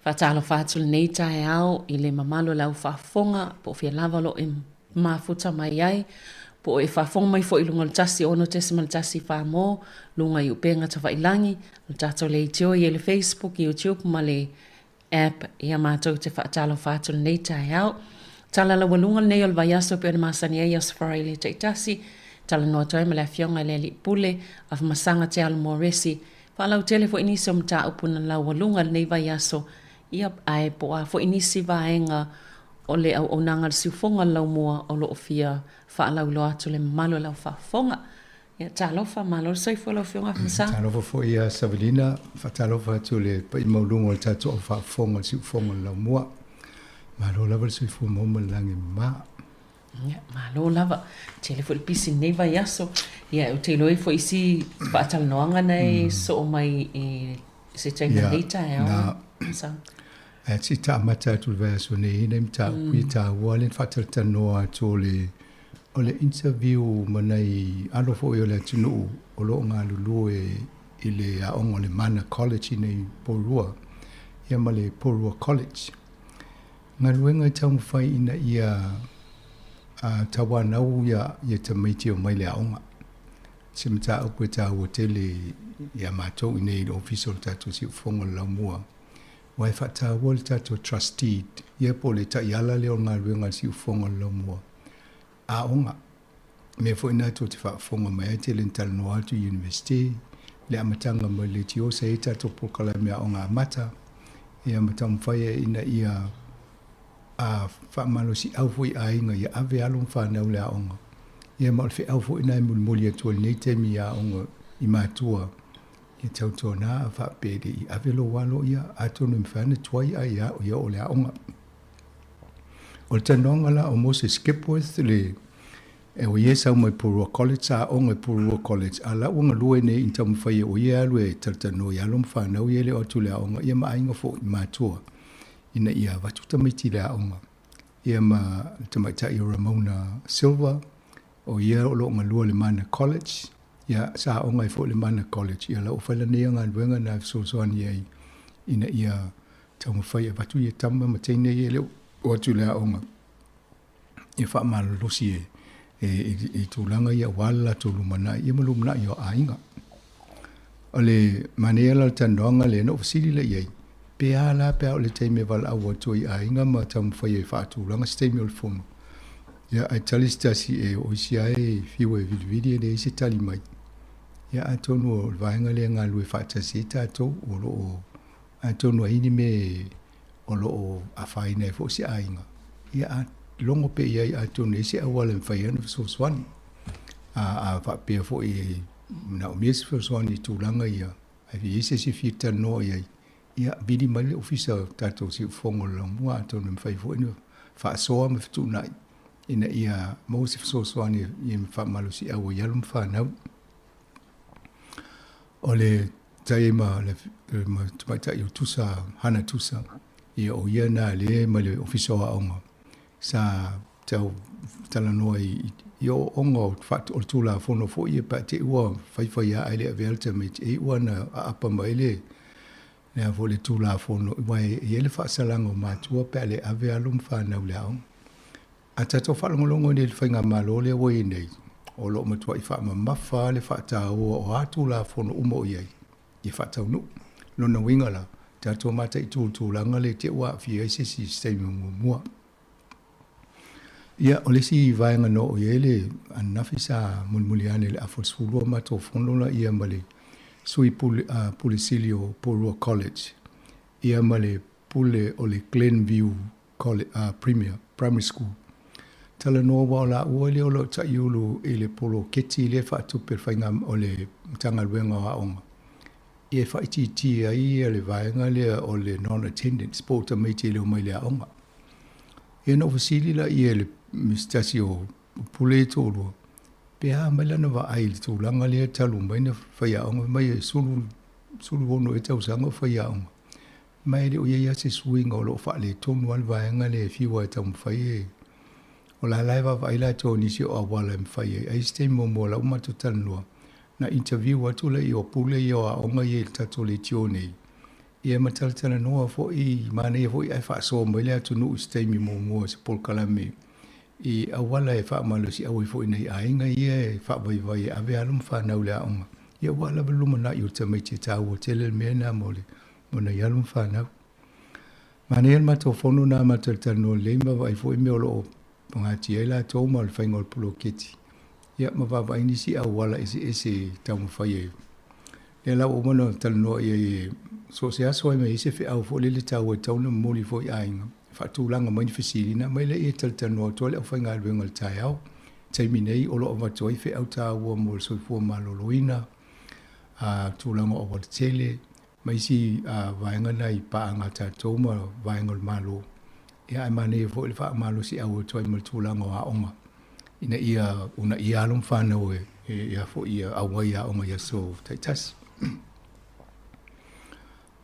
Faatalofa atu lenei taeao i le mamalu o le au faafofoga po o fea lava o lo o e mafuta mai ai, po o e faafofoga mai foi i luga o le 106.1 mo luga i upega tafailagi, o le tatou leitio i le Facebook, YouTube ma le app. Ia matou te faatalofa atu lenei taeao. Tala laualuga lenei o le vaiaso e pei ona masani ai Aso Faraile taitasi, talanoa atu ai ma le Afioga i le Alii Pule, Afamasaga Te Alo Moresi, Faalautele foi nisi o mataupu na laualuga i lenei vaiaso, ia, ae po o a foi nisi vaega o le auaunaga a le siufofoga o le laumua o lo o fia faalauiloa atu i le mamalu o lau faafofoga. Ia, talofa, malo le soifua lau Afioga Afamasaga. Talofa foi ia Savelina, faatalofa atu i le paia maualuga o le tatou au faafofoga o le siufofoga o le laumua. Malo lava le soifua maua ma le lagi e mama. Ia, malo lava. Tele foi le pisi i lenei vaiaso. Ia, ou te iloa ai foi isi faatalanoaga na e soo mai i se taimi o lenei taeao. Na, ae se i taamata atu i le vaiaso nei i nai mataupu ia taua lea na faatalatalanoa atu o le o le interview ma nai alo foi o le atunuu o lo o galulue i le aoga o le Mana College i nei Porirua ia ma le Porirua College. Galuega e taumafai ina ia tauanau ia tamaiti e omai i le aoga. Se mataupu e taua tele ia matou i inei i le Ofisa o le tatou Siufofoga o le Laumua, aua e faataua le tatou Trust Deed, ia po o le taiala lea o le galuega a le Siufofoga o le Laumua, aoga. O mea foi na tou te faafofoga mai ai, tele ina talanoa atu i University, le amataga mai le leitio sa i ai tatou polokalame aoga amata, ia ma taumafai ai ina ia a faamalosiau foi i aiga ia ave alo ma fanau i le aoga. Ia ma o le feau foi lena e molimoli atu ai i lenei taimi i aoga i matua, ia tautuana a faapea e le i ave lou alo, ia atonu e mafai ona tuai ai ia oo i le aoga. O le talanoaga la o Moses Skipworth le e o ia e sau mai Porirua College, sa aoga i Porirua College, a la ua galue nei i taumafai e o ia e alu e talatalanoa i alo ma fanau ia e le o atu i le aoga, ia ma aiga foi matua ina ia avatu tamaiti i le aoga. Ia ma le tamaitai o Ramona Silva, o ia o lo o galua i le Mana College, ia sa aoga ai foi i le Mana College, ia la ua fai lana ia galuega na e fesoasoani ai ina ia taumafai e avatu ia tama ma teine ia e le o atu i le aoga e faamalolosi e, e, e, i tulaga ia aua le latou lumanai ia ma lumanai o aiga. O le manaia la o le talanoaga lea na ou fesili lea i ai, pe a la pe a o le taimi e valaau atu ai i aiga ma taumafai e faatulaga se taimi o le fono. Ia, ae tali se tasi e o isi lava e fiu e vilivili e leai se tali mai. Ia, atonu o le vaega lea e galulue faatasi ai tatou o lo o Atonu ai ni mea o lo o afaina ai foi se aiga, ia a logo pea i ai atonu e i ai se auala e mafai ai ona fesoasoani. A, a faapea foi e manaomia se fesoasoani i tulaga ia, ae i ai se isi e fia talanoa i ai, ia vili mai le Ofisa o tatou Siufofoga o le Laumua atonu e mafai foi ona faasoa ma fetuunai ina ia maua se fesoasoani ia faamalosiau ai alo ma fanau. O le tai ma le ma tamaitai o Tusa, Hana Tusa, ia o ia na le mai le Ofisa o Aoga sa tau talanoa i i ooooga o o le Tulafono foi ia pe a te i ua faifai lava ae le avea le tamaiti e iu lava ina aapa mai le le a foi le Tulafono aua e i ai le faasalaga o matua pe a le ave alo ma fanau i le aoga. A tatou faalogologo nei i le Faigamalo lea ua i ai nei, o lo o matuai faamamafa lava le faataua o a Tulafono uma o i ai, ia faataunuu. Lona uiga la, tatou mataitu i le tulaga lea i te i ua aafia ai se isi i se taimi o muamua. Ia, o le isi vaega na oo i ai le ananafi sa mulimuli ane i le afa o le 12 matou fono laia ma le Sui Pule, Pule Sili o Porirua College, ia ma le Pule o le Glenview College, Premier Primary School. Talanoa aua o laua lea o lo o taiulu i le poloketi lea e faatupe e le faiga o le Matagaluega o Aoga ia e faaitiitia ai le vaega lea o le non attendance po o tamaiti e le omai i le aoga. Ia na ou fesili laia i le se tasi o pule ia e toalua, pe a mai lana vaai i le tulaga lea talu mai na faiaoga, fai mai e 16 ea tausaga o faiaoga. Ma e le o i ai lava se suiga o lo o faaletonu lava le vaega lea e fiu lava e taumafai e o la la e vaavaai latou i nisi o auala e mafai ai. Ai se taimi muamua o la ua matou talanoa, na interview atu lea i o pule ia o aoga ia i le tatou leitio nei. Ia ma talatalanoa foi, manaia foi ae faasoa mai le atunuu i se taimi muamua o se polokalame i auala e faamalosiau ai foi nai aiga ia e faavaivai e ave alo ma fanau i le aoga. Ia aua lava le lumanai o tamaiti e taua tele le mea lena mo le mo nai alo ma fanau. Manaia le matou fono na ma talatalanoa lelei ma vaai foi mea o lo o pagatia ai latou ma le faiga o le poloketi. Ia ma vaavaai nisi auala eseese e taumafai ai. Lea la ua uma ona talanoa i ai e so o se aso lava e i ai se feau foi lele taua e tatau ona momoli foi i aiga, e faatulaga mai ni fesili, ona aumai lea e talatalanoa atu ai le aufaigaluega i le taeao. Taimi nei o lo o avatu ai feau taua mo le soifua maloloina, a tulaga o aualatele, ma isi vaega na i paaga a tatou ma vaega o le Malo. Ia ae manaia foi le faamalosiau atu ai ma le tulaga o aoga ina ia uunaia alo ma fanau e ia foi ia auai i aoga i aso taitasi.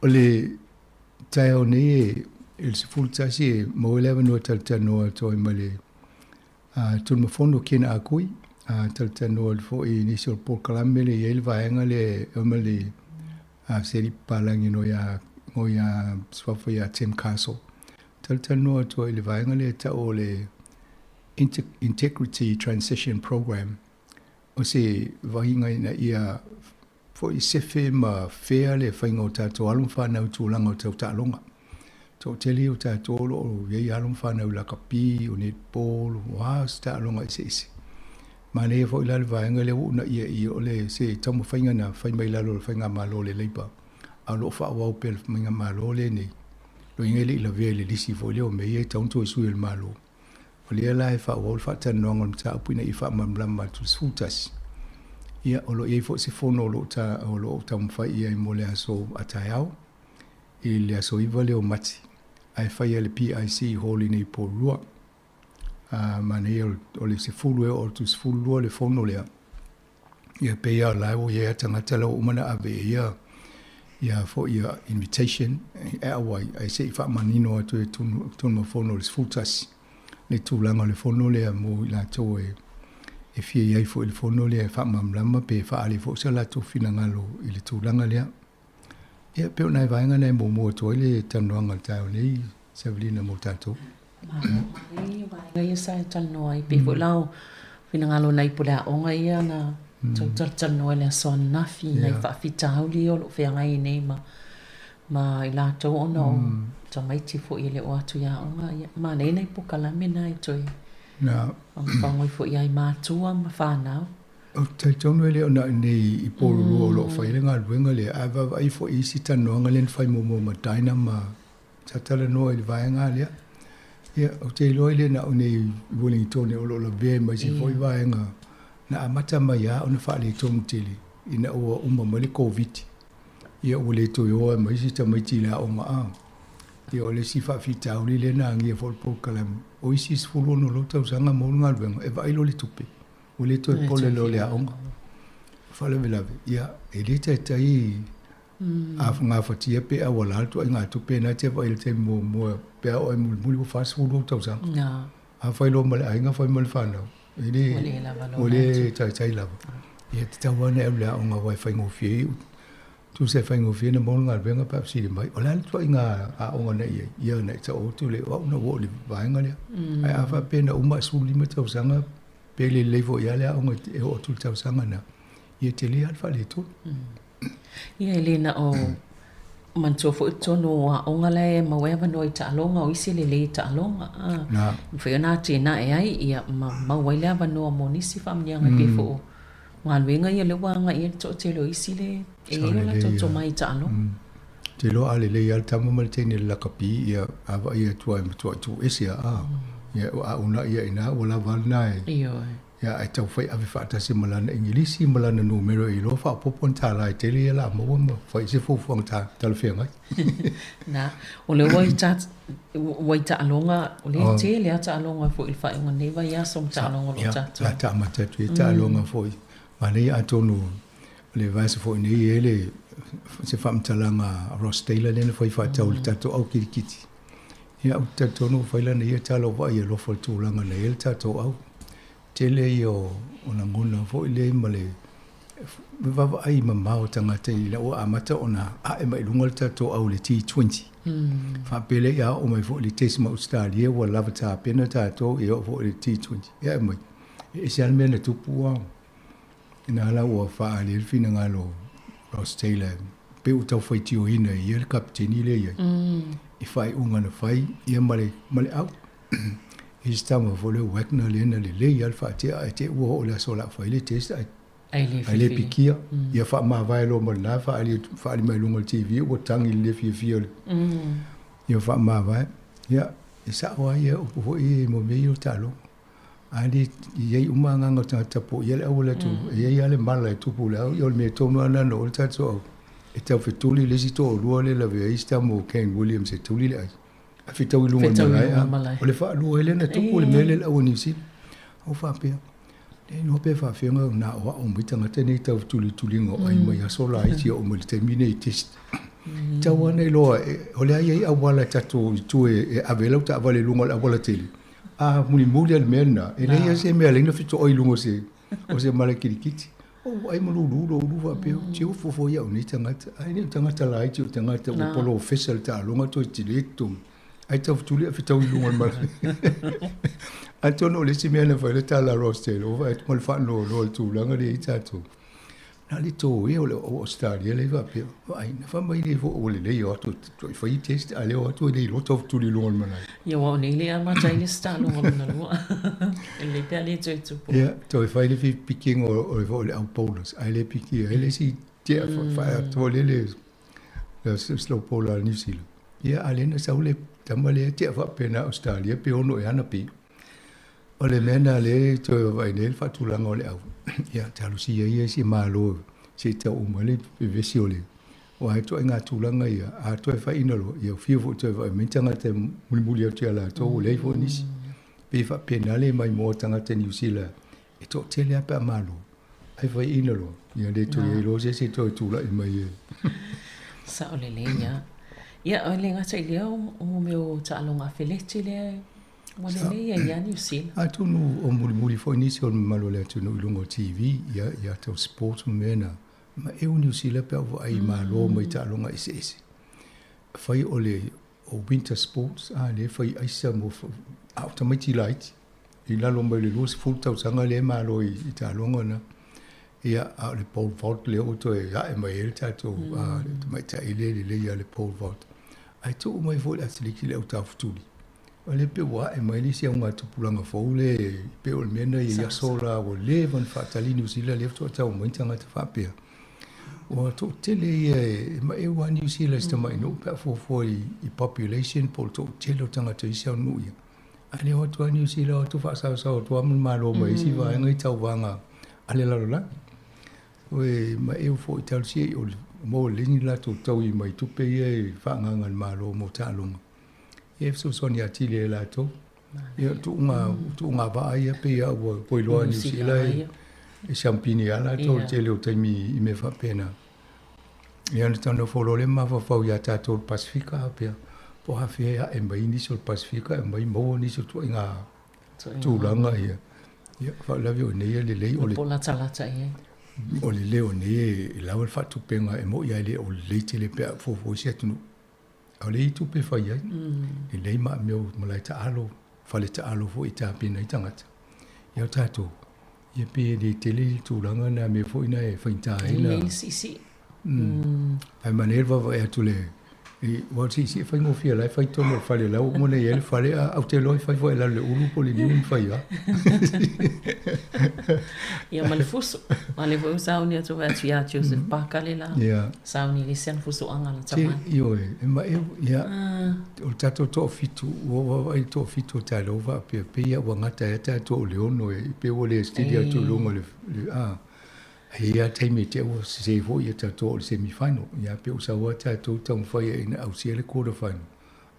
O le taeao nei e i le 11 e maua ai le avanoa e talatalanoa atu ai ma le Tulimafono Ken Ah Kui, talatalanoa atu foi i nisi o le polokalame lea e i ai le vaega lea e ma le seli papalagi no ia no ia suafa ia Tim Castle. Talatalanoa atu ai i le vaega lea e tau o le Integrity Transition Program. O se vaaiga ina ia foi sefe ma fea le faiga o tatou alo ma fanau i tulaga o tau taaloga. Toatele o tatou o lo o i ai alo ma fanau i lakapi, o netball, o a se taaloga eseese. Manaia foi la le vaega lea ua uunaia i i, o le se taumafaiga na fai mai lalo o le faigamalo a le Labour, a o lo o faaauau pea e le faigamalo lenei. Lona uiga e le i lavea i le lisi foi lea o mea ia e tatau ona toe sui e le Malo. O lea la e faaauau le faatalanoaga o le mataupu ina ia faamalamalama atu i le 11. Ia, o lo o i ai foi se fono o lo o ta, o lo o taumafai i ai mo le aso a taeao i le aso 9 lea o Mati, ae fai e le PIC Hall i nei Porirua. A manaia o le 10 e oo atu i le 12 le fono lea. Ia pei lava o la ua i ai lava tagata la ua uma ona ave i ai ia foi ia invitation e auai, ae se i faamanino atu e Tunumafono i le 11 le tulaga o le fono lea mo i latou e fia i ai foi i le fono lea e faamalamalama pe faaali foi so latou finagalo i le tulaga lea. Ia pei o nai vaega na e muamua atu ai le talanoaga o le taeao nei, Savelina mo tatou. Malo, manaia vaega ia sa e talanoa ai, pei foi la o finagalo o nai pule aoga ia na tau talatalanoa i le aso ananafi i nai faafitauli ia o lo o feagai ai nei ma ma i latou ona o tamaiti foi e le o atu i aoga. Ia, manaia nai polokalame na e toe fagofago ai foi i ai matua ma fanau. Ou te talitonu e le o na o nei i Porirua o lo o fai ai le galuega lea, ae vaavaai foi i isi talanoaga lea na fai muamua ma Dyna ma sa talanoa i le vaega lea. Ia, ou te iloa e le na o nei i Wellington o lo o lavea ai ma isi foi vaega na amata mai lava ona faaletonu tele ina ua uma mai le Koviti. Ia ua le toe o ai ma isi tamaiti i le aoga a. Ia o le isi faafitauli lea na agia foi le polokalame, o isi 16 loa tausaga maua le galuega, e vaai loa le tupe. Ua le toe pole loa le aoga. Faalavelave, ia, e le taitai a gafatia pe auala le ituaiga tupe lena e te vaai i le taimi muamua pe a oo ai mulimuli ua 40 ou tausaga. A fai loa ma le aiga fai ma le fanau, e le, ua le taitai lava. Ia, e tatau lava ona e alu i le aoga aua e faigofie ai, tusa e faigofie ona maua le galuega pe a fesili mai, o le a le ituaiga aoga na e i ai? Ia, na e tau atu lea, o au na ou oo i le vaega lea. Ae a faapea na uma i le 15 tausaga, pe le lelei foi lava le aoga e oo atu i le tausaga lena, ia e tele lava le faaletonu. Ia e le na o manatua foi totonu o aoga la e maua ai avanoa i taaloga, o isi e lelei i taaloga. A mafai ona atinae ai ia ma maua ai le avanoa mo nisi faamanuiaga e pei foi o galuega ia lea ua agai i ai le toatele o isi le e i ai o latou tomai i taaloga. Ou te iloa a lelei lava le tama ma le teine i le lakapi, ia a vaai atu lava e matuai tuu ese lava, a. Ia a uunai ai i ina ua lava a lena e. Ioe. Ia ae taufai ave faatasi ma lana Igilisi ma lana numera e iloa faaopoopo ni tālā e tele ia o le a maua ma fai i se fuafuaga talafeagai. Na, o lea ua i ta, ua i taaloga, o lea e tele lava taaloga foi i le faaiuga o lenei vaiaso ma taaloga o lo o tatou. Ia, o le a amata atu ai taaloga foi. Manaia atonu o le vaiaso foi nei e i ai le, se faamatalaga a Ross Taylor lea na fai faatatau i le tatou au kirikiti. Ia, ou te talitonu ua fai lana ia tala ua vaai alofa i le tulaga na i ai le tatou au. Tele ia o lagona foi lea ma le Vaavaai mamao tagata ina ua amata ona a'e mai luga le tatou au i le T20. Faapea lea ia oo mai foi i le test ma Ausetalia ua lava tapena tatou ia oo foi i le T20. Ia ae mai, e ese lava le mea na tupu ua ina la ua faaali ai le finagalo o Ross Taylor pei ua tau faitioina e ia le kapeteni lea e i ai i faaiuga na fai ia ma le ma le au. E i ai si tama foi lea o Wagner lea na lelei lava le faatea ae te i ua oo i le aso o le a fai le test ae Ae le pikia, ia faamavae loa ma lena faaali, faaali mai luga o le TV ua tagi i le le fiafia o le, ia faamavae. Ia, e sao lava ia upu foi ia mo mea ia o taaloga. A le i ai uma agaga o tagata tapuai ia le auala atu, e i ai lava le mala e tupu i le au, ia o le mea tonu lava lena na oo ai le tatou au e tau fetuli le isi toalua lea e lavea ai si tama o Kane Williams e tuli le ai. Ae fetau i luga o le malae, o le faalua ai lea na tupu le mea lea i le au a Niu Sila. Ou faapea, E iloa pe faafefea ona aoao mai tagata nei i tau tulituliga o ai mai aso laiti e oo mai le taimi nei i test. Tau lava na iloa o le a i ai auala e tatou i tua e ave ai lau taavale i luga o le auala tele, a mulimuli lava i le mea lena, e leai lava se mea e ala ai ona fetoai i luga o se mala kilikiti. Ou vaai ma lulu lou ulu faapea, ou te ofo foi au i nei tagata, ae le o tagata laiti o tagata ua polofesa i le taaloga toe tele totogi. Ai tau fetuli ae fetau i luga o le mala. Atonu o le isi mea na fai le tala a Ross Taylor, ua vaai atu ma le faanoanoa i le tulaga lea i ai tatou. Na o le toea o le o Ausetalia lea faapea, vaai, na fai mai nei foi ua lelei o atu e fai test, a o lea o atu e le iloa tau fetuli i luga o le malae. Ia aua o nei le amata ai le isi taaloga lona lua. E lelei pe a le toe tupu. Ia, toe fai le pikiga o le au bowlers, ae le pikia ai le isi tea faaatoa lea le slow bowler a New Zealand. Ia, a lea na sau le tama lea tea faapena Ausetalia pe ono ea ana pi. O le mea lena lea e toe vaavaai nei le faatulaga o le au. Ia, talosia ia isi Malo se i tau uma ai le vevesi o le aua e ituaiga tulaga ia, a toe faiina loa, ia fiu foi toe vaai mai tagata e mulimuli atu ia latou ua leai foi nisi. Pei e faapena le maimoa tagata Niu Sila e toatele lava pe a malo, ae faiina loa, ia le toe i ai loa se isi e toe tulai mai e. Sao lelei lava. Ia, e le gata i lea o mea o taaloga afeleti lea ua lelei ai lava Niu Sila. Atonu o mulimuli foi nisi o le mamalu o le atunuu i luga o TV, ia, ia tau sports ma mea na, ma eu Niu Sila pe a ou vaai i malo mai taaloga eseese. Fai o le o winter sports, a lea e fai aisa mo, a o tamaiti laiti. I lalo mai o le 20 tausaga lea e malo i taaloga na. Ia, a o le pole vault lea ua toe ae mai ai le tatou le tamaitai lea e lelei lava i le pole vault. Ae tuu mai foi le atiliki le au taufetuli. O lea pei ua ae mai le isi augatupulaga fou lea e pei o le mea lena i aso la ua leva ona faatali Niu Sila lea faatoa tau mai tagata faapea. Ua toatele ia e maeu lava Niu Sila i si tamai nuu pe a fuafua i population po o le toatele o tagata i isi au nuu ia. A le o atu lava Niu Sila o atu faasaosao atu lava ma le Malo mai isi vaega i tauvaga a le lalolagi. Oi, ma eu foi talosia i o maua lelei ni latou taui mai tupe ia e faaagaaga e le Malo mo taaloga. Ia e fesoasoani atili ai e latou. Ia tuuga, tuuga vaa ia pei lava ua ua iloa e Niu Sila e, e siampini lava latou i le tele o taimi i mea faapena. Ia ona tau nofo loa lea ma mafaufau ia tatou i le Pasefika faapea, po o afea e ae mai nisi o le Pasefika e aumai maua nisi o ituaiga tulaga ia. Ia, faalavelave o nei e lelei o le... Po o latalata i ai. O le leo nei e lawa le faatupega e moni lava e le o lelei tele pe a fuafua i isi atunuu. A o le i tupe e fai ai, lelei ma mea o malae taalo, fale taalo foi e tapena ai tagata. Ia o tatou, ia pei e le tele le tulaga na mea foi na e faigata ai na. Lelei le siisii. Ae manaia le vaavaai atu le i aua o le siisii e faigofie la e fai totonu o le fale la ua uma ona i ai le fale a ou te iloa e fai foi i lalo i le ulu po o le niu ona fai lava. Ia ma le fusu. A o lea foi ua sauni atu vaai atu ia Joseph Parker le la. Sauni i le isi ana fusuaga lata mai. Ioe, e ma eu, ia, o le tatou toafitu, ua ou vaavaai i le toafitu o taeao faapea, pei lava ua gata ai tatou o le ono, e pei ua le steady atu i luga o le, a, e i ai lava taimi e te i ua sese foi ia tatou o le semi final, ia pei ua sau lava tatou taumafai ai ina ausia le quarter final.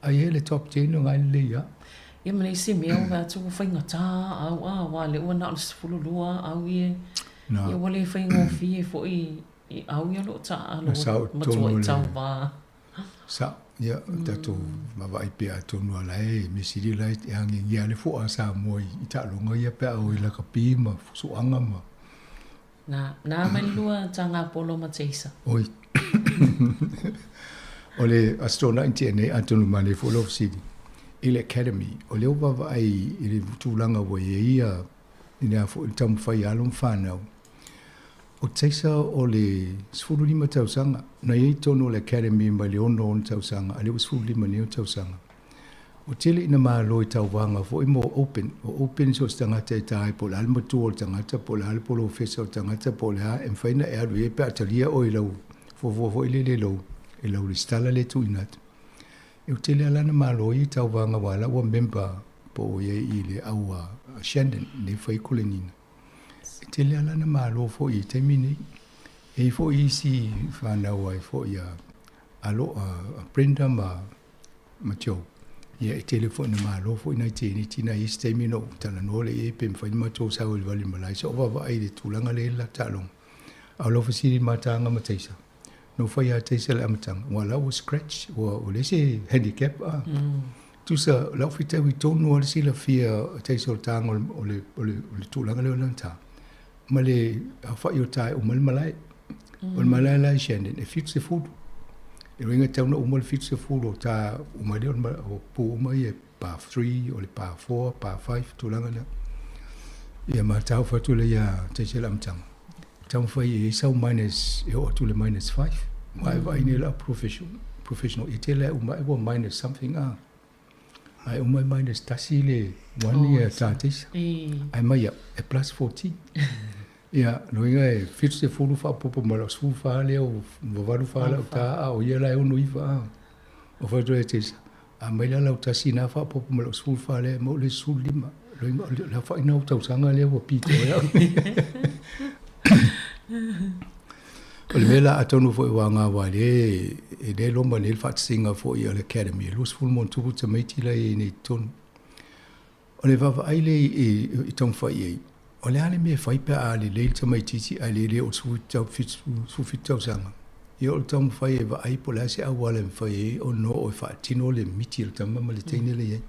Ai e le top ten o ngai lelei lava. Ia ma le isi mea ua vaai atu ua faigata au a, aua o lea ua na o le 12 au ia, ia ua le faigofie foi I au ia lou taaalo matua i tauva. Sa, ia, tatou vaavaai pea atonu a la e mea sili la e agiagia le fo'a a Samoa i taaloga ia pe a o i lakapi ma fusuaga ma. Na, na mai le lua taga polo ma teisa. Oi. O le Aso Toonai na tea nei, atonu manaia foi lau fesili i le Academy, o lea ua vaavaai i le tulaga ua i ai ia i le a foi le taumafai a alo ma fanau. O Taser o le 15 tausaga, na i ai i totonu o le Academy mai le 6 ona tausaga, a o lea ua 15 nei ona tausaga. Ua tele ina malo i tauvaga foi mo open. O open so o se tagata e ta ai po o le a le matua o le tagata, po o le a le polofesa o le tagata, po o le a, e mafai ona e alu i ai pe a talia oe i lau fuafua foi lele i lou, i lau resitala lea e tuuina atu. E tele lava la ona malo ia i tauvaga aua o la ua member po o i ai i le au a Shandon lea e fai ai koleniga. E tele lava la ona malo foi i taimi nei. E i ai foi isi fanau ai foi a, a, a Brenda ma ma Joe. Ia, e tele foi ina malo foi nai teiniti nai isi taimi ona ou talanoa lea i ai pe mafai ona matou sau i le vale malae se o vaavaai i le tulaga lea i le la taaloga. A o lau fesili i mataga ma Taser, na ou fai ia Taser i le amataga, aua o la ua scratch, ua ua leai se handicap a. Tusa, o lau fitaui tonu lava le silafia o Taser o le taga o le, o le, o le, o le tulaga lea o lana ta, ma le aofai o ta e uma ai le malae. O le malae la i Shandon, e 70. E uiga e tatau ona uma le 70 o ta uma ai lea o pu uma ia pa 3, o le pa 4, pa 5, tulaga lea. Ia ma tau fatu le ia taisi le amataga. Taumafai e i sau minus, e oo atu le minus 5. Ma e vaai nei la professional, professional e tele uma e ua minus something a. Ae uma e minus 1 le 1 ia ta teisa. Ae mai au, e plus 14. Ia, loiga e 70 faaopoopo ma lau 14 lea ua 84 lau ta, a o ia la e 69 a. O fai atu ai e teisa, a mai la lau tasi na faaopoopo ma lau 14 lea, e maua le 15. Loiga, o le aofaiga o tausaga lea ua pito ai au. O le mea la atonu foi ua gawa ai le e le loma nei le faatasiga foi a le Academy e 20 ma ona tupu tamaiti la e i ai nei i totonu. O le vaavaai lea i taumafai i ai, o le a le mea e fai pe a lelei le tamaitiiti ae le le o le 17 tausaga? Ia o le taumafai e vaai po o le a se auala e mafai ai ona oo e faatino le miti a le tama ma le teine la e i ai.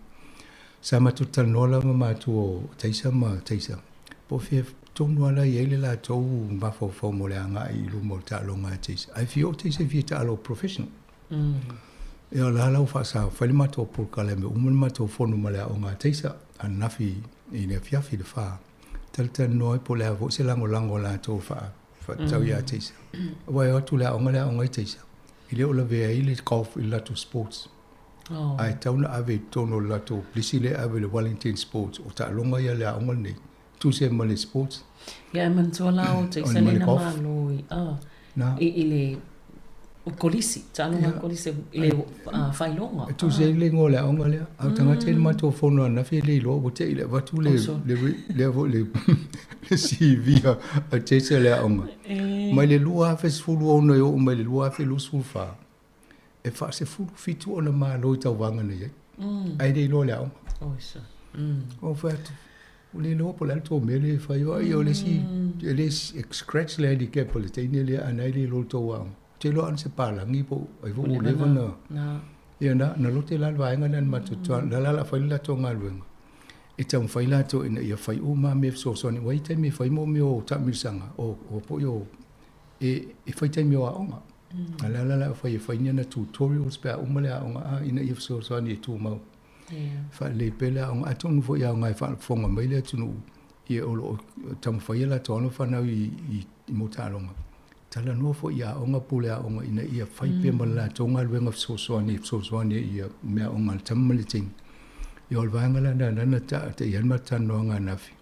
Sa matou talanoa lava ma matua o Taisa ma Taisa, po o fea tonu lava la e i ai le latou mafaufau mo le agai i luma o le taaloga a Taisa. Ae fia oo Taisa e fia taalo professional. Ia o la la ua faasa fai le matou polokalame uma le matou fono ma le aoga a Taisa ananafi i le afiafi i le fa. Talatalanoa ai po o le a foi se lagolago a latou faatatau ia Taisa. Aua e o atu le aoga le aoga i Taisa, e le o lavea ai le golf i le latou sports. Ae tatau ona ave i totonu o le latou lisi lea e ave i le Wellington Sports, o taaloga ia a le aoga lenei, tusa ai ma le sports. Ia, e manatua la o Taisa lea na malo i, i, i le kolisi, taaloga kolisi i le faailoga. E tusa ai le igoa o le aoga lea. A o tagata i le matou fono ananafi e le iloa ua te i le avatu le, le, le, le, le CV a Taisa i le aoga. Mai le 2016 e oo mai le 2024, e faasefulufitu ona malo i tauvaga na i ai, ae le iloa le aoga. Ou fai atu, ua le iloa po o le a le tou mea lea e fai, ai o le isi, e le scratch le handicap o le teine lea, a na e le iloa le tou aoga. Ou te iloa ana se palagi po o ai foi ua leva ona, ia na, na lote la le vaega lea na matou, la la la fai le latou galuega, e taumafai latou ina ia fai uma mea fesoasoani, aua e i ai taimi e fai mo mea o taamilosaga, o foi o, e fai taimi o aoga. A o le ala la e fai e fai ni ana tutorials pe a uma le aoga a ina ia fesoasoani e tumau. Faalelei pea le aoga. Atonu foi e aoga e faafofoga mai le atunuu ia o lo o taumafai a latou alo ma fanau i mo taaloga. Talanoa foi i aoga pule aoga ina ia fai pea ma le latou galuega fesoasoani e fesoasoani ai i mea aoga a le tama ma le teine. Ia o le vaega la lena na ta i ai le matou talanoaga ananafi.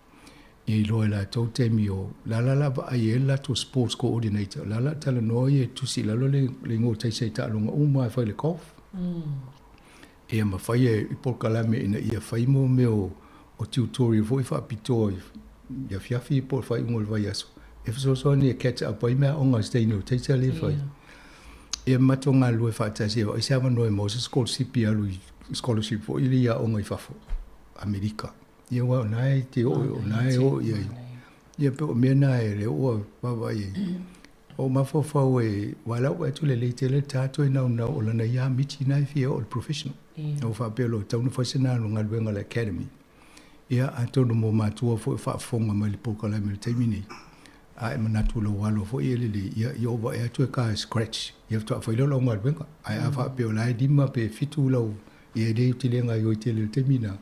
Ia iloa e latou taimi o le a la la vaai ai le latou sports coordinator, o le a la talanoa ia e tusi i lalo le igoa o taisa i taaloga uma lava e fai i le golf. Ia ma fai e polokalame ina ia fai mo mea o tutorial foi faapitoa i afiafi po o le faaiuga o le vaiaso e fesoasoani e catch up ai meaaoga a se teine o taisa lea e fai. Ia matou galulue faatasi e vaai se avanoa e maua se scholarship e alu i scholarship foi lea i aoga i fafo, Amerika. Ia aua o na e te oo, o na e oo i ai. Ia pe o mea na e le ua vaavaai ai. O mafaufau e, aua la ua atu lelei tele le ta toe naunau o lana ia miti na e fia oo i le professional. Na ua faapea loa e tatau ona fai se galuega a le academy. Ia atonu mo matua foi o faafofoga mai i le polokalame i le taimi nei. A e manatu i lou alo foi e lelei, ia, ia ova ea atu e ka scratch, ia faatoa fai lea o lau galuega. Ae a faapea o la e lima pe fitu lau, ia e le te le gaoioi tele i le taimi lena.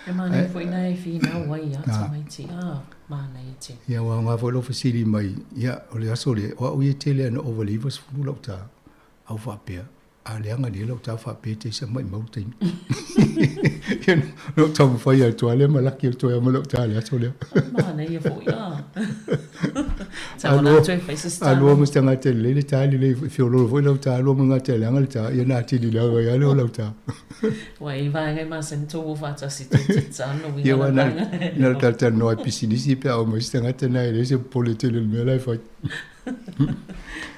E manaia foi na e finau ai a tamaiti, a, manaia tele. Ia, ua aoga foi lou fesili mai, ia, o le aso lea, o au ia e tele lava ina ova i le 90 lau ta, a ou faapea, A leaga nei lau tau faapea te isa mai mau taimi. Ia na ou taumafai atu lava lea ma laki atu ai lava ma lau ta i le aso lea. Manaia foi a. Tau atu e fai se style. Alua ma se tagata e lelei le ta, lelei foi, feololo foi lau ta, alua ma le tagata e leaga le ta, ia na atili leaga ai lava lea o lau ta. Ua i vaega e masani tou o faatasi tou te tano uiga Ia, na na o le talatalanoa i pisinisi pe a oo mai se tagata lena e leai se popole tele i le mea la e fai.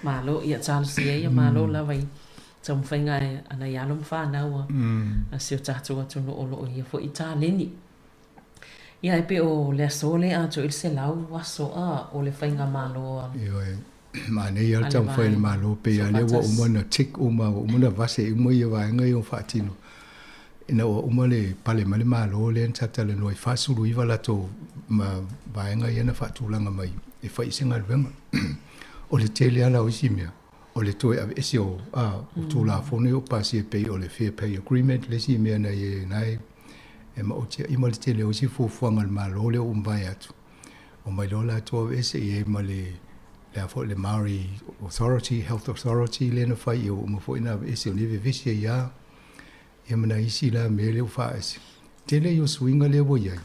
Malo, ia talosia ia malo lava i taumafaiga a nai alo ma fanau a si o tatou atunuu o lo o ia foi taleni. Ia e pei o le aso lea atoa i le 100 aso a o le faigamalo a. Ioe, manaia lava le taumafai a le Malo pei lava lea ua uma ona tick uma, ua uma ona vase uma ia vaega ia ua faatino. Ina ua uma le pale mai le Malo lea na talanoa i 49 latou ma vaega ia na faatulaga mai e fai i se galuega. O le tele lava la o isi mea, o le toe aveese o Tulafono ia ua pasia e pei o le Fair Pay Agreement le isi mea na i ai na e maoti ai ma le tele o isi fuafuaga a le Malo lea ua mavae atu. Omai loa latou aveese i ai ma le le a foi le Maori Authority, Health Authority lea na fai ia ua uma foi ona aveese o nei vevesi ai lava. Ia ma nai isi la mea lea ua faaese. Tele ia o suiga lea ua i ai.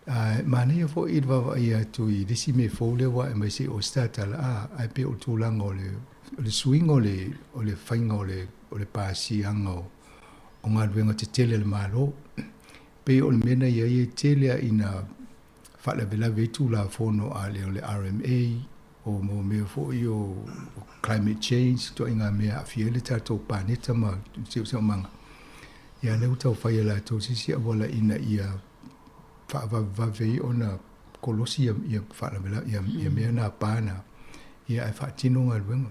Ae manaia foi i le vaavaai atu i le isi mea fou lea ua ae mai se i o se tatala, a, ae pei o le tulaga o le, o le suiga o le, o le faiga o le, o le pasiaga o, o galuega tetele a le Malo. Pei o le mea na i ai e tele lava ina faalavelave ai Tulafono a le o le RMA, o mo mea foi o climate change, ituaiga mea e aafia ai le tatou paneta ma siosiomaga. Ia lea ua tau fai e latou se isi auala ina ia faavavevave ai ona kolosi ia, ia faalavelave, ia, ia mea na pa na, ia ae faatino galuega.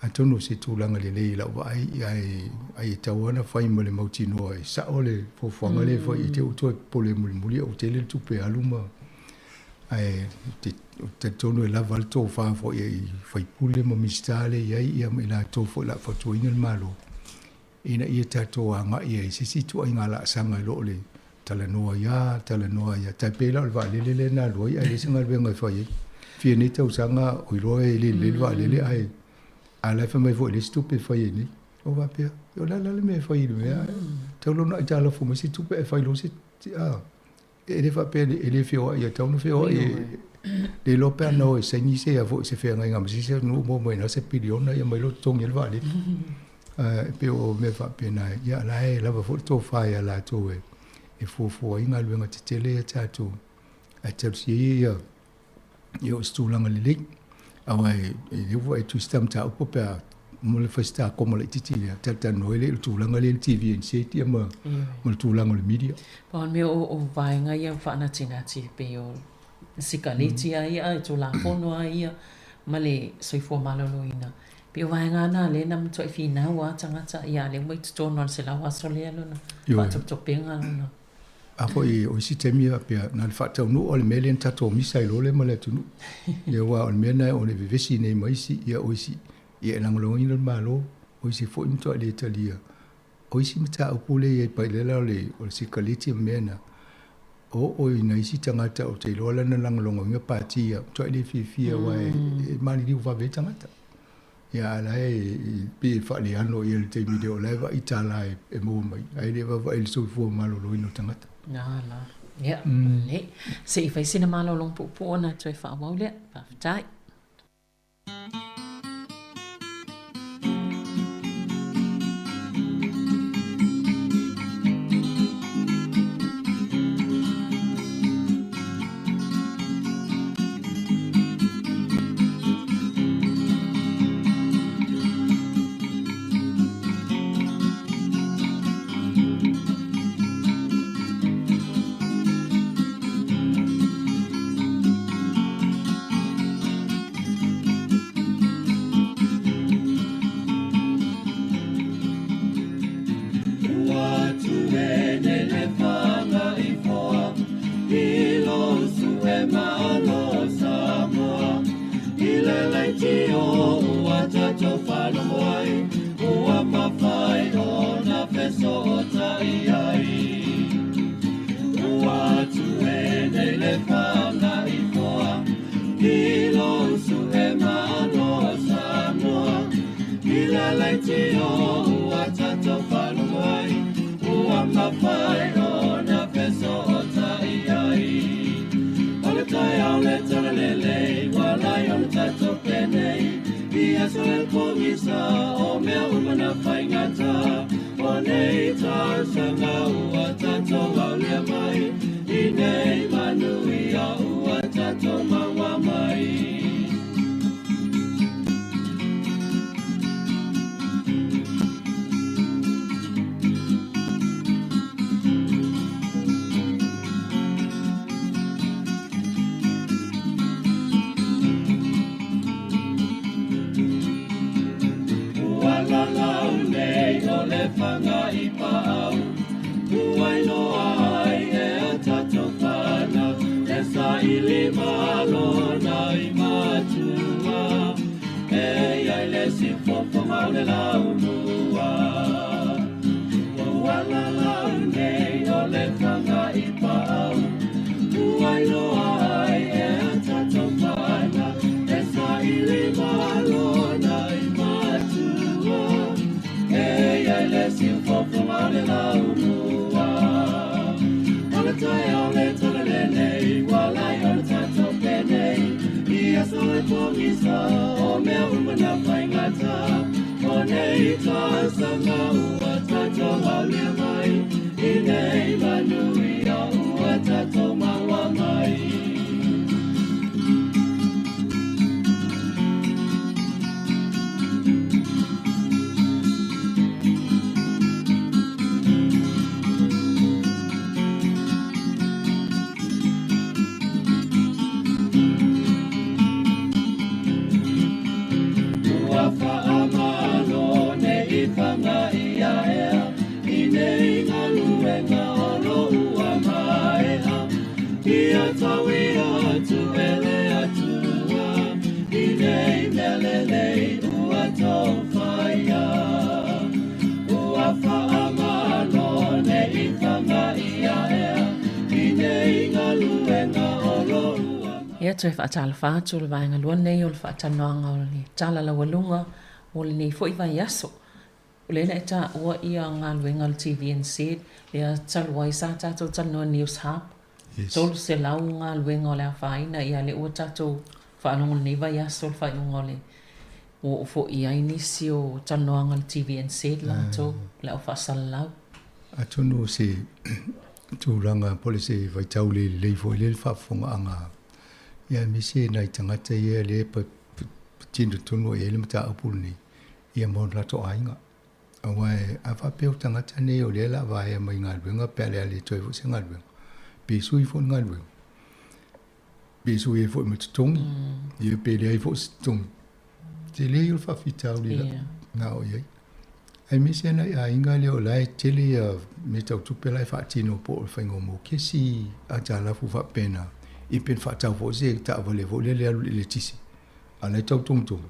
Atonu o se tulaga lelei i lau vaai, ae, ae e tatau lava ona fai ma le mautinoa e sao le fuafuaga lea e fai, i te i ua toe popole mulimuli ua tele le tupe alu ma, ae ou te talitonu e lava le tofa foi i sui usufono ma Minisita lea e i ai, ia ma i latou foi o le a fautuaina le Malo, ina ia tatou agai ai i se isi ituaiga laasaga i lo le talanoa ia, talanoa ia. Tai pei la o le vaalele lea na alu ai ae leai se galuega e fai ai. Fia nei tausaga o iloa e le lelei le vaalele ae a la e fai mai foi e leai se tupe e fai ai nei. O faapea, o le a la le mea e fai i le mea, tau loa ona aitalafu mai se tupe ae fai loa se, a. E le faapea e le feoai, e tatau ona feoai e le iloa pe ana o e saini se ia foi se feagaiga ma se isi atunuu maua mai ai se piliona ia mai loa totogi ai le vaalele. E pei o mea faapena, ia la e lava foi le tofa ia latou e fuafua ai galuega tetele ia tatou ae tausia ia ia o se tulaga lelei. Aua e le ua e tusi ta mataupu pe a mo le fai se ta koma laitiiti lea, talatalanoa ai lea i le tulaga lea i le TVNZ ia ma, ma le tulaga o le media. Pau o le mea o vaega ia faanatinati e pei o sikaleti lava ia, e Tulafono lava ia ma le soifua maloloina. Pei o vaega na lea na matuai finau lava tagata, ia a o lea ua i totonu o le 100 aso lea lona faatopetopeina lona. A foi o isi taimi e faapea, na o le faataunuu o le mea lea na tatou misa ai loa lea ma le atunuu. Ia aua o le mea lena o le vevesi nei ma isi, ia o isi, ia e lagolagoina le Malo, o isi foi matuai le talia. O isi mataupu lea e i ai pai lea la o le, o le sikaleti ma mea na, o oo i nai isi tagata ou te iloa la na lagolagoina pati ia, matuai le fiafia aua e maliliu vave ai tagata. Ia a la e pei e faaleano ia i le taimi lea o la e vaai i tala e maua mai, ae le vaavaai i le soifua maloloina o tagata. Na la. Ia, lelei. Se i fai sina malologa puupuu ona toe faaauau lea. Faafetai. mawhai o na peso o tai ai. O le tai au le tala lelei, walai o le tato penei. Ia so le pongisa o mea umana whaingata. O nei tau ua tato au lea mai. I nei manu ia ua tato maua mai. Ia toe faatalofa atu le vaega lua lenei o le faatalanoaga o le tala laualuga mo lenei foʻi vaiaso. O lea na e taua ia galuega a le TVNZ lea talu ai sa tatou talanoa News Hub. Yes. 300 galuega o le afaina ia lea ua tatou faalogo lenei vaiaso le faaiuga o le ua oo foʻi ai nisi o talanoaga a le TVNZ latou le au faasalalau. Atonu o se tulaga po o le se vaitau le lelei foi lea le faafofogaaga ia aemaise nai tagata ia lea e patino tonu i ai le mataupu lenei ia ma o latou aiga. Aua a faapea o tagata nei o lea o le a vaea mai galuega pe a le a le toe foi se galuega, pe sui foi le galuega, pe sui ai foi ma totogi, ia pe leai foi se totogi. Tele ia o le faafitauli na oo i ai. Aemaise lava nai aiga lea o la e tele ia mea tau tupe la e faatino po o le faiga o mokesi, aitalafu faapena, ia pe na faatau foi se taavale foi lea e alu i le eletise, a o la e tau togitogi.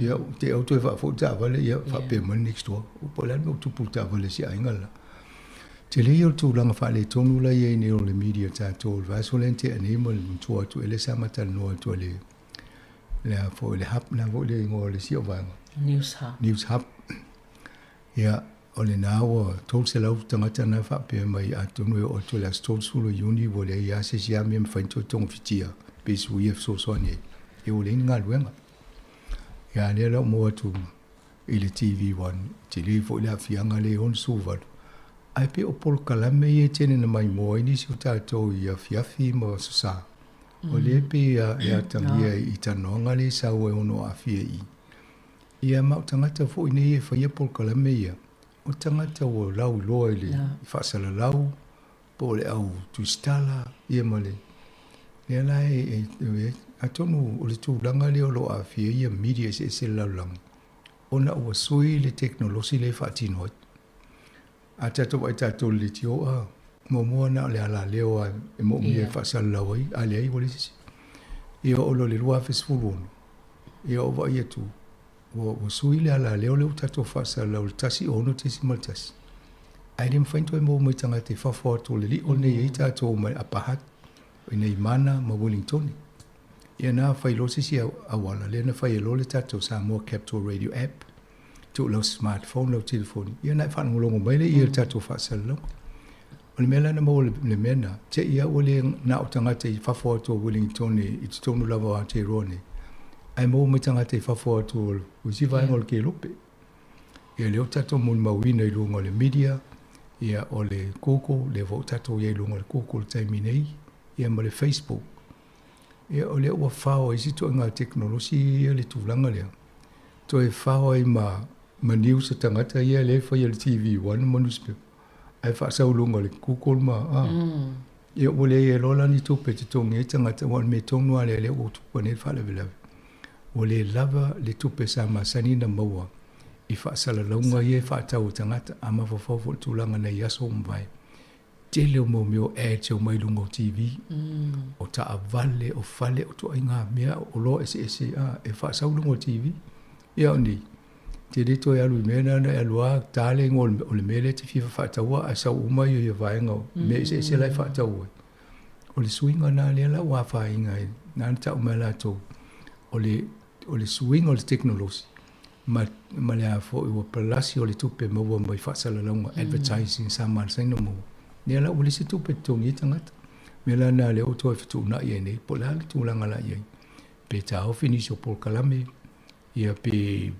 Ia te i toe faafoi le taavale, ia faapea mai le next door, po o le a le mea ua tupu i le taavale a si aiga le la. Tele ia o le tulaga faaletonu la e i ai nei o le media tatou, o le vaiaso lea na tea nei ma le matua atu ea lea sa ma talanoa atu ai i le le a foi le hub na foi le igoa o le isi o vaega. News Hub. News Hub. Ia, o lena ua 300 tagata na faapea mai atonu e oo atu i le aso 30 o Iuni ua leai lava se isi lava mea e mafai ona toe togafitia pe suia e fesoasoani ai, ia ua leai ni galuega. Ia a lea la ua maua atu i le TV1, tele foi le aafiaga lea e 68, ae pei o polokalame ia e tele na maimoa ai nisi o tatou i afiafi ma aso sa. O lea pei e atagia i talanoaga lea e sau e ono aafia i i. Ia ma o tagata foi nei e faia polokalame ia, o tagata ua lauiloa i le faasalalau po o le au tusitala ia ma le lea la e atonu o le tulaga lea o lo o aafia ai ia media eseese i le lalolagi ona ua sui le tekonolosi lea e faatino ai. A tatou vaai tatou i le leitio, a, muamua na o le alaleo lava e moomia e faasalalau ai, a leai ua leai se isi. Ia oo loa i le 2016, ia ou vaai atu, ua, ua sui le alaleo lea ua tatou faasalalau i le 1.6.1. Ae le mafai ona toe maua mai tagata i fafo atu o le lio lenei e i ai tatou mai Upper Hutt, i inei i Mana ma Wellingtone. Ia na fai loa se isi auala, lea na fai ai loa le tatou Samoa Capital Radio App. Tuu lau smartphone, lau telefoni, ia ona e faalogologo mai lea i le tatou faasalalauga. O le mea la na maua i le mea lena, te i lava ua le na o tagata i fafo atu o Wellington i totonu lava o Aotearoa nei, ae maua mai tagata i fafo atu o isi vaega o le kelope. Ia lea ua tatou molimauina i luga o le media, ia o le Google, lea foi ua tatou i ai i luga o le Google i le taimi nei, ia ma le Facebook. Ia o lea ua fao ai isi ituaiga tekonolosi ia le tulaga lea, toe fao ai ma ma news a tagata ia lea e fai e le TV One ma newspaper, ae faasau i luga o le Google ma a. Ia ua leai ai loa la ni tupe e totogi ai tagata, aua o le mea tonu lava lea lea ua tupu nei le faalavelave, ua le lava le tupe sa masani ona maua i faasalalauga ia e faatau e tagata, a mafaufau foi i le tulaga nei aso ua mavae. Tele o mau mea o ads e omai i luga o TV, o taavale, o fale, o ituaiga mea, o oloa eseese a, e faasau i luga o TV. Ia o nei, te le toe alu i mea na, na e alu lava ta le igoa o le mea lea e te fia faataua ae sau uma ia vaega o mea eseese la e faatau ai. O le suiga lena lea la ua afaina ai, na ona tau mai latou, o le, o le suiga o le tekonolosi ma, ma le a foi ua palasi o le tupe maua mai faasalalauga, advertising sa masani ona maua. Lea la ua leai se tupe e totogi ai tagata. Mea la lena lea ua toe fetuunai ai nei, po o le a le tulaga la i ai. Pe taofi nisi o polokalame, ia pe,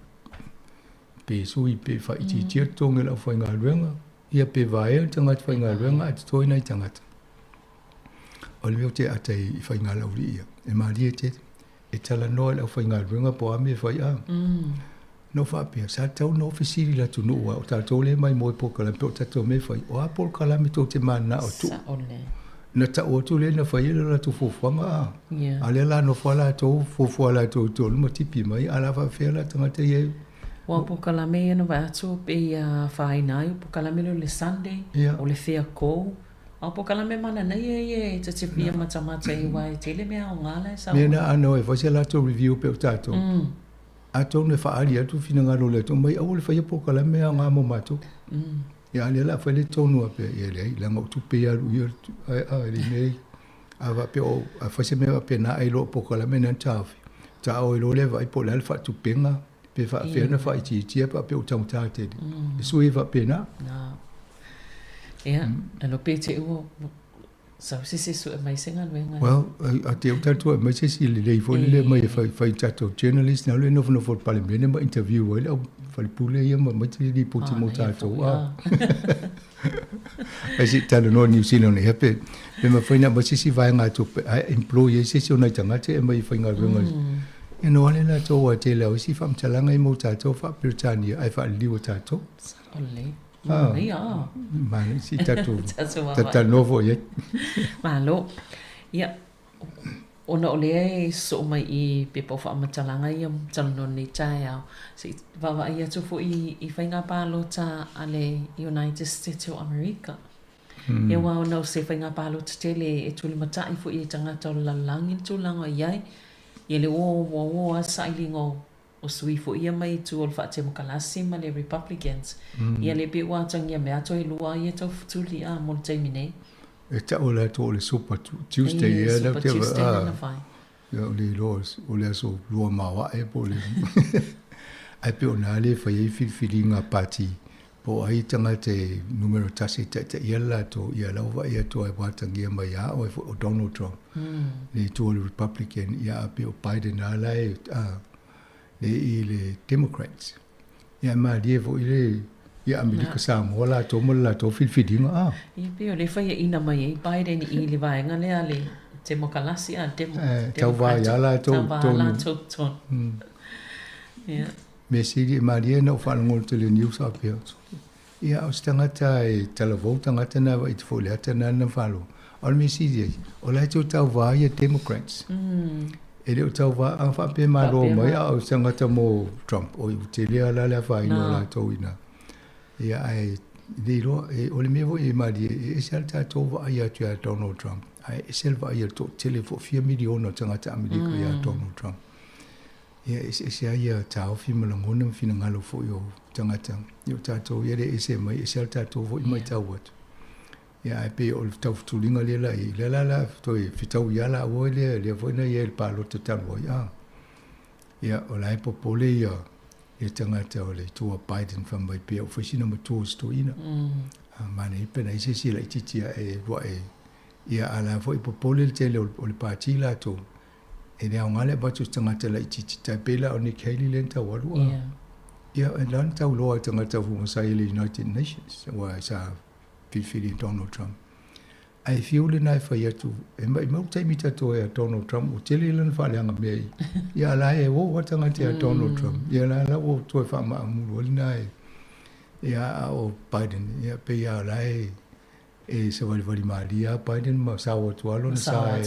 pe sui pe faaitiitia totogi o le aufaigaluega, ia pe vaea le tagata faigaluega ae totoe nai tagata. O le mea ou te ata i faigalaulii ia, e malie tele. E talanoa i le aufaigaluega po o a mea e fai a. Na ou faapea, sa tatau ona o fesili i le atunuu aua o tatou lea e maimoa i polokalame pe o tatou mea e fai, o a polokalame tou te mananao e tuu? Na tau atu lea na fai ai le latou fuafuaga a. A o lea la nofo lava latou fuafua latou i totonu ma tipi mai, a o le a faapefea la tagata ia e Ua polokalame ia na vaai atu pei e afaina ai o polokalame lea o le Sunday, o le Fair Go. A o polokalame mananaia ia e ta te fia matamata i aua e tele mea aoga la e sau ai. Mea na ano e fai se latou review pe o tatou. Atonu e faaali atu finagalo o le atunuu mai aua le faia polokalame aoga mo matou. Ia a o lea o le a fai le tonu faapea, ia leai leaga o tupe ia alu i ai a e le mea ia. A faapea o a fai se mea faapena ai loa o polokalame na taofi, taoi loa lea vaai po o le a le faatupega pe faapefea ona faaitiitia pe faapea ua taugata tele. E sui e faapena. Ia, alo pe te ua sau se se sue mai se galuega. Well, a te ua tatou mai se si lelei foi lele mai e fai, fai tatou journalist na le nofonofo i le Palemene ma interview ai le au falepule ia ma mai te lipoti mo tatou. Ah. Ai se talanoa New Zealand nei, pe, pe mafai ona aumai se isi vaegatupe ae employ ai se isi o nai tagata e aumai e faigaluega. Ia no ale latou aua e tele lava isi faamatalaga ia mo tatou faa-Peretania ae faaliliu e tatou. Sao lelei. Manaia a. Manaia, se i tatou talanoa foi i ai. Malo. Ia, Ona o lea e sosoo mai i pepa o faamatalaga ia talanoa nei taeao, se i vaavaai atu foi i faiga palota a le United States o Amerika. Ia aua ona o se faiga palota tele e tulimatai foi e tagata o le lalolagi le tulaga o i ai. Ia lea ua ua lava le sailiga o sui foi ia mai tua o le faatemokalasi ma le Republicans. Ia lea pei ua atagia mai lava toe lua ia taufetuli a mo le taimi nei. E tau e latou o le Super Tuesday ea lau te Tuesday lana fai. Ia o le iloa o le aso lua maoae po o le ae pei o na lea e fai ai filifiliga a pati po o ai tagata e numera tasi e taitaia le latou ia la ua vaai atu ai ua atagia mai ia oe foi o Donald Trump le itu o le Republican ia a pei o Biden a la e a le i le Democrats. Ia e malie foi le ia Amerika Samoa latou ma le latou filifiliga a. Ia pei o lea e faiaina mai ai Biden i le vaega lea a le Temokalasi a le Democratic. Tauva ia latou i totonu. Tauva latou i totonu. Ia. Mea sili e malie na ou faalogo atu i le news faapea, ia o se tagata e talavou tagata na vaai atu foi i le ata na na faalogo. A o le mea sili ai, o la e toe tauva ia Democrats. E le o tauva, a faapea e malo mai a o se tagata mo Trump, oi ua tele lava la le afaina o latou i ina. Ia ae le iloa, o le mea foi e malie, e ese lava le tatou vaai atu ia Donald Trump, ae ese le vaai a le toatele foi fia miliona o tagata Amerika ia Donald Trump. Ia e eseese ai ia taofi ma lagona ma finagalo foi o tagata. Ia o tatou ia le ese mai, ese lava le tatou foi matau atu. Ia ae pei o le taufutuliga lea la i ai, lea la la toe fetaui lava laua lea, lea foi na i ai i le palota talu ai, a. Ia o la e popole ia ia tagata o le itu a Biden fai mai pei ua fai sina matua o si toeaina. Manaia pe na i se isi laitiiti ae e luaʻe ia a la foi popole le tele o le pati latou e le aoga le avatu se tagata laitiiti tai pei la o Nikki Haley lea na tau alu a ia e la na tau loa e tagata ua sa i le United Nations aua sa filifili e Donald Trump. Ae fiu lena e fai atu, e maʻimau taimi tatou ia Donald Trump, ua tele lana faaleaga mea i, ia a la e o a tagata ia Donald Trump, ia la la ua toe faamaamulu ai lena e, ia a o Biden, ia pei a la e, e savalivali malie a Biden ma sao atu a lona sa e,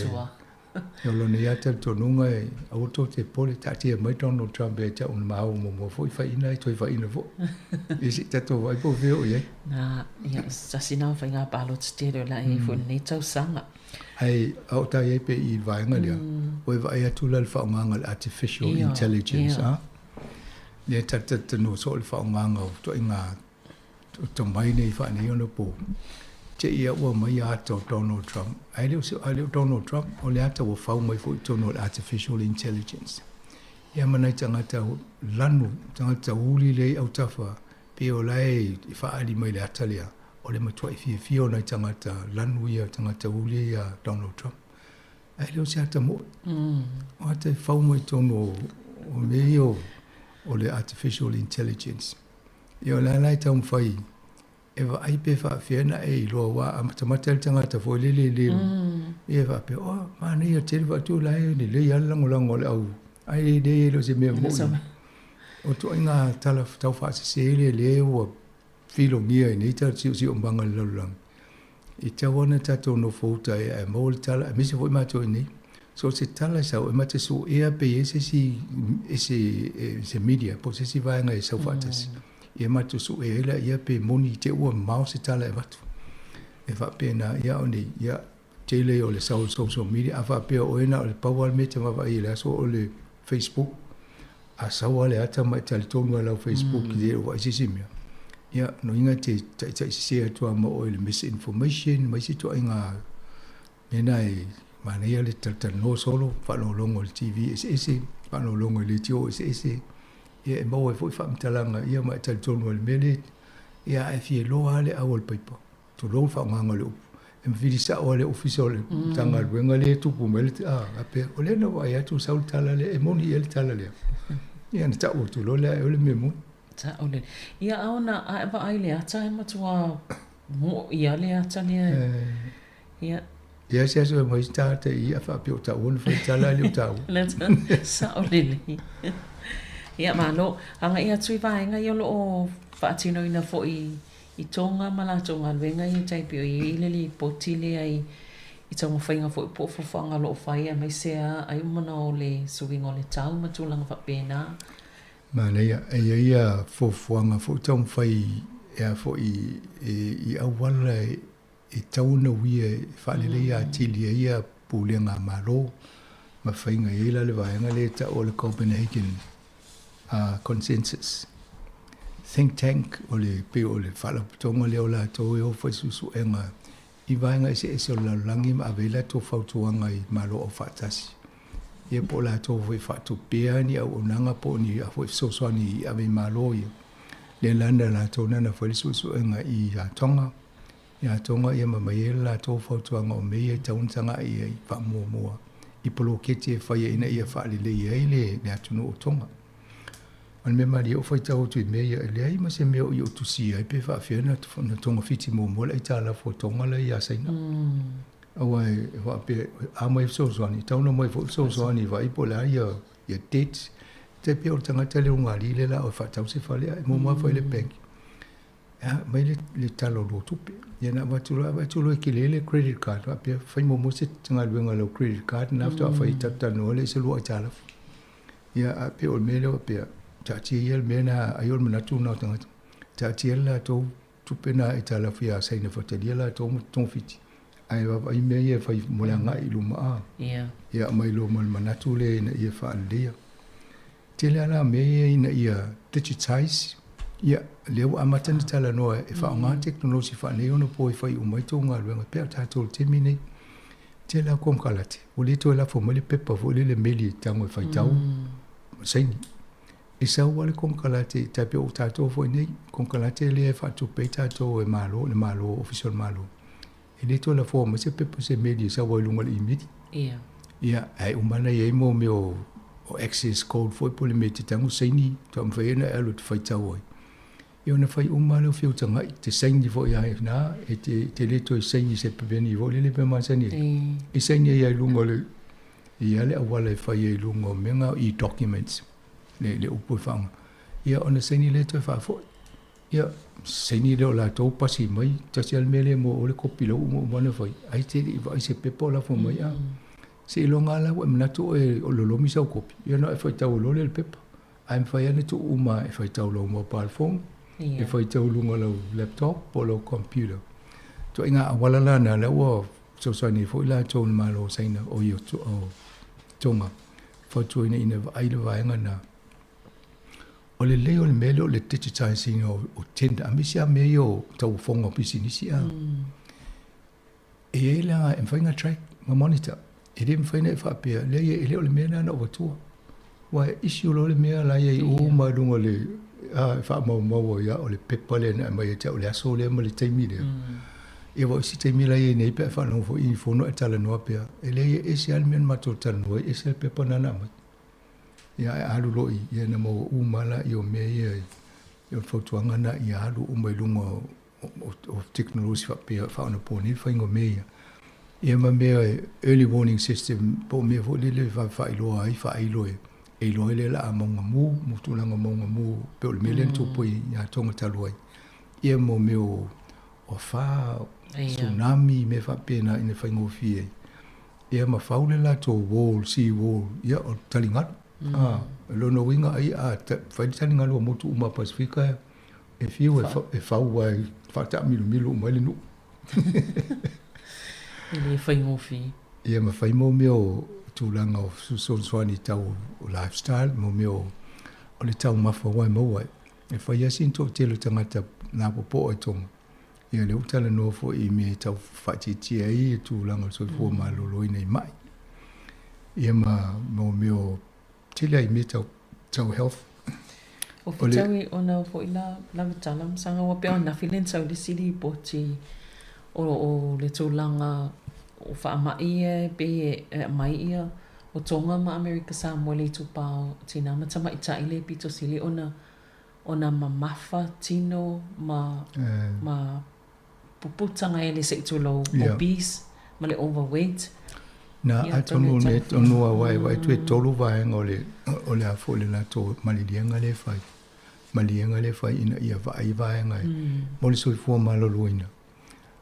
O lona ia talitonuga e aua tou te popole, taatia mai Donald Trump ia te au na maua muamua foi faiina ai toe faiina foi. Ia se i tatou vaai po o fea o i ai. Na, ia, se tasi na o faiga palota tele o le a i ai foi i lenei tausaga. Ae a o ta i ai pea i le vaega lea, ua e vaai atu la i le faaaogaga o le artificial intelligence, a? Lea ta te talanoa soo i le faaaogaga o ituaiga tomai nei faaneionapo te i ua mai ata o Donald Trump. Ae le o se, ae le o Donald Trump, o le ata ua fau mai foi i totonu o le artificial intelligence. Ia ma nai tagata lanu, tagata uli lea i autafa, pei o la e faaali mai le ata lea, o le matuai fiafia o nai tagata lanu ia, tagata uli ia Donald Trump. Ae le o se ata moʻi. O ata e fau mai totonu o mea ia o le artificial intelligence. Ia o le a la e taumafai e vaai pe faapefea ona e iloa aua a matamata le tagata foi lele le ia e faapea, oh, manaia tele faatu la e lelei lava le lagolago a le au ai le le o se mea moni. O ituaiga tala tau faasese lea lea ua filogia i nei tala siosiomaga i le lalolagi. E tatau ona tatou nofo uta ai ae maua le tala, aemaise foi matou i inei. So o se tala e sau, e ma te suea pe i ai se isi e se, se media po o se isi vaega e sau faatasi. Ia matou suea ai laia pe moni i te ua mamao se tala e avatu. E faapena, ia o nei, ia, tele o le sau o le social media, a faapea o oe na o le pau lava le mea e te vaavaai i le aso o le Facebook, a sau lava le ata ma e talitonu lava i lau Facebook i le vaai se isi mea, ia, lona uiga e te taitaisese atu lava ma oe i le misinformation ma isi ituaiga mea na e manaia le talatalanoa solo, faalogologo i le TV eseese, faalogologo i leitio eseese, ia e maua ai foi faamatalaga ia ma e talitonu ai i le mea lea, ia ae fia iloa lava le au a le paipa. Tulou le faaaogaga o le upu. E mafili sao lava le ofisa o le Matagaluega lea e tupu mai le faapea, o lea na vaai atu sau le tala lea, e moni ea le tala lea? Ia ona tau atu loa lea, o le mea moni. Sao lelei. Ia a ona a e vaai i le ata e matua moʻi lava le ata lea. Ia. Ia se aso e mai tagata i ia faapea o taua na fai tala ae le o taua. Sao lelei. Ia malo. Agai atu i vaega ia o lo o faatinoina foi i Tonga ma latou galuega ia tai pei o i ai le lipoti lea i i taumafaiga foi po o fuafuaga o lo o fai aemaise a ai uma o le suiga o le tau ma tulaga faapena. Manaia, e i ai ia fuafuaga foi taumafai e a foi i auala e tatau ona uia e faaleleia atili ai ia pulega a Malo ma faiga e i ai la le vaega lea e tau o le Copenhagen Consensus Think Tank o le pei o le faalapotopotoga lea o latou e o fai suesuega i vaega eseese o le lalolagi ma ave ai latou fautuaga i Malo Aufaatasi. Ia po o latou foi faatupea ni auaunaga po o ni a foi fesoasoani i ave i Malo ia. Lea la na latou na na fai le suesuega i Tonga, ia Tonga ia ma aumai ai le latou fautuaga o mea ia e tatau ona tagai i ai faamuamua i poloketi e faia ina ia faalelei ai le atunuu o Tonga. O le mea malie o faitau atu i mea ia, e leai ma se mea o i o tusia ai pe faafefea na togafiti muamua le aitalafu a Tonga la ia Saina. Aua e faapea, a mai fesoasoani, e tatau ona aumai foi fesoasoani e vaai po o le a ia ia debt. E tai pei o le tagata lea ulugalii lea o le a faatau se fale ae muamua fai le bank. A aumai le tala o lua tupe. Ia na avatu loa, avatu loa e kele le credit card faapea fai muamua se galuega i lau credit card na faatoa fai talatalanoa lea i se lua aitalafu. Ia a pei o le mea lea faapea, taatia ia le mea lena ai o le manatu lena o tagata. Taatia le latou tupe na aitalafu ia Saina faitalia latou ma togafiti. Ae vaavaai mea ia e fai mo le agai i luma a. Ia aumai loa ma le manatu lea ina ia faaleleia. Tele lava la mea ia ina ia digitize, ia, lea ua amata ona talanoa e faaaoga tekonolosi faaneionapo e fai uma ai tou galuega pei o tatou i le taimi lenei. Tele lava konekarate ua le toe lafo mai le pepa foi lele meli e tago e faitau ma saini. E sau lava le konekarate, tai pei o tatou foi nei, konekarate lea e faatupe ai tatou e Malo, le Malo, Ofisa o le Malo, e le toe lafoa mai se pepa se meli e sau ai i luga o le imeli. Ia. Ia, ae uma ona i ai mo mea o, o access code foi po o le mea e te tago saini, faatoa mafai ai ona e alu e te faitau ai. Ia ona fai uma lava lea o feutaga'i, te saini foi lava i ina, e te, te le toe saini i se pepeni foi lele pe masani ai. E saini ai lava i luga o le, e i ai lava le auala e fai ai i luga o mea na o e-documents, le, le upu e faaaoga. Ia ona saini lea toe faafoi. Ia, saini lea o latou pasi mai, tasi lava le mea lea mo oe le kopi la ua uma uma ona fai, ai e te le i vaai i se pepa o lafo mai a. Seiloga lava la ua e manatu oe o lolomi sau kopi, ia ona e faitau loa lea i le pepa. Ae mafai lava ona tuu uma e faitau i lau mobile phone, e faitau i luga o lau laptop po o lau computer. Ituaiga auala la na lea ua fesoasoani ai foi latou i le Malo o Saina, o i o Tonga, fautuaina ina ia vaai le vaega lena. O le lelei o le mea lea o le digitize ina o tender, aemaise lava mea ia o tauofoga o pisinisi a. E i ai le aga e mafai ona track ma monitor. E le mafai ona e faapea, leai e le o le mea lena na ou avatua. Aua e issue loa le mea la e i ai uma i luga o le, a, e faamaumau ai lava o le pepa lea na aumai ia te au i le aso lea ma le taimi lea. Ia aua o isi taimi la e i ai nei pe a e faalogo foi i fono ae talanoa pea, e leai e ese lava le mea na matou talanoa ai, ese le pepa lena na aumai. Ia ae alu loa i, ia na maua uma lava lea o mea ia, o le fautuaga lena ia alu uma i luga o o tekonolosi faapea faaonaponei le faiga o mea ia. Ia ma mea e early warning system po o mea foi lele e vave faailoa ai, faailo e e iloa ai lea o le a mauga mu, mo tulaga o mauga mu pei o le mea lea na tupu ai ia Tonga talu ai. Ia mo mea o afa, tsunami, mea faapena ina faigofie ai. Ia ma fau le latou wall, sea wall, ia o taligalu. A, o lona uiga ai a fai le taligalu a motu uma a Pasefika, E fiu e fau ai faataamilomilu uma ai le nuu. E le faigofie. Ia ma fai mo mea o tulaga o fesoasoani tau o lifestyle, mo mea o o le taumafa ua e maua ai. E fai lava sina toatele o tagata lapopoa i Tonga. Ia lea ua talanoa foi i mea e tau faaitiitia ai le tulaga o le soifua maloloina i mai. Ia ma mo mea o tele ai mea tau tau health. O fetaui ona o foi la lavetala ma saga ua pei o ananafi lea na sau le isi lipoti o o le tulaga o faamai ia e pei e aumai ia o Tonga ma Amerika Samoa i le itupa o tina ma tamaitai lea e pito sili ona ona mamafa tino ma ma puputa gaele se i tulou, obese ma le overweight. Na, atonu ne tonu a wai wai tu e tolu vaega o le o le a foi le latou maliliega lea e fai. Maliega lea e fai ina ia vaai vaega e mo le soifua maloloina.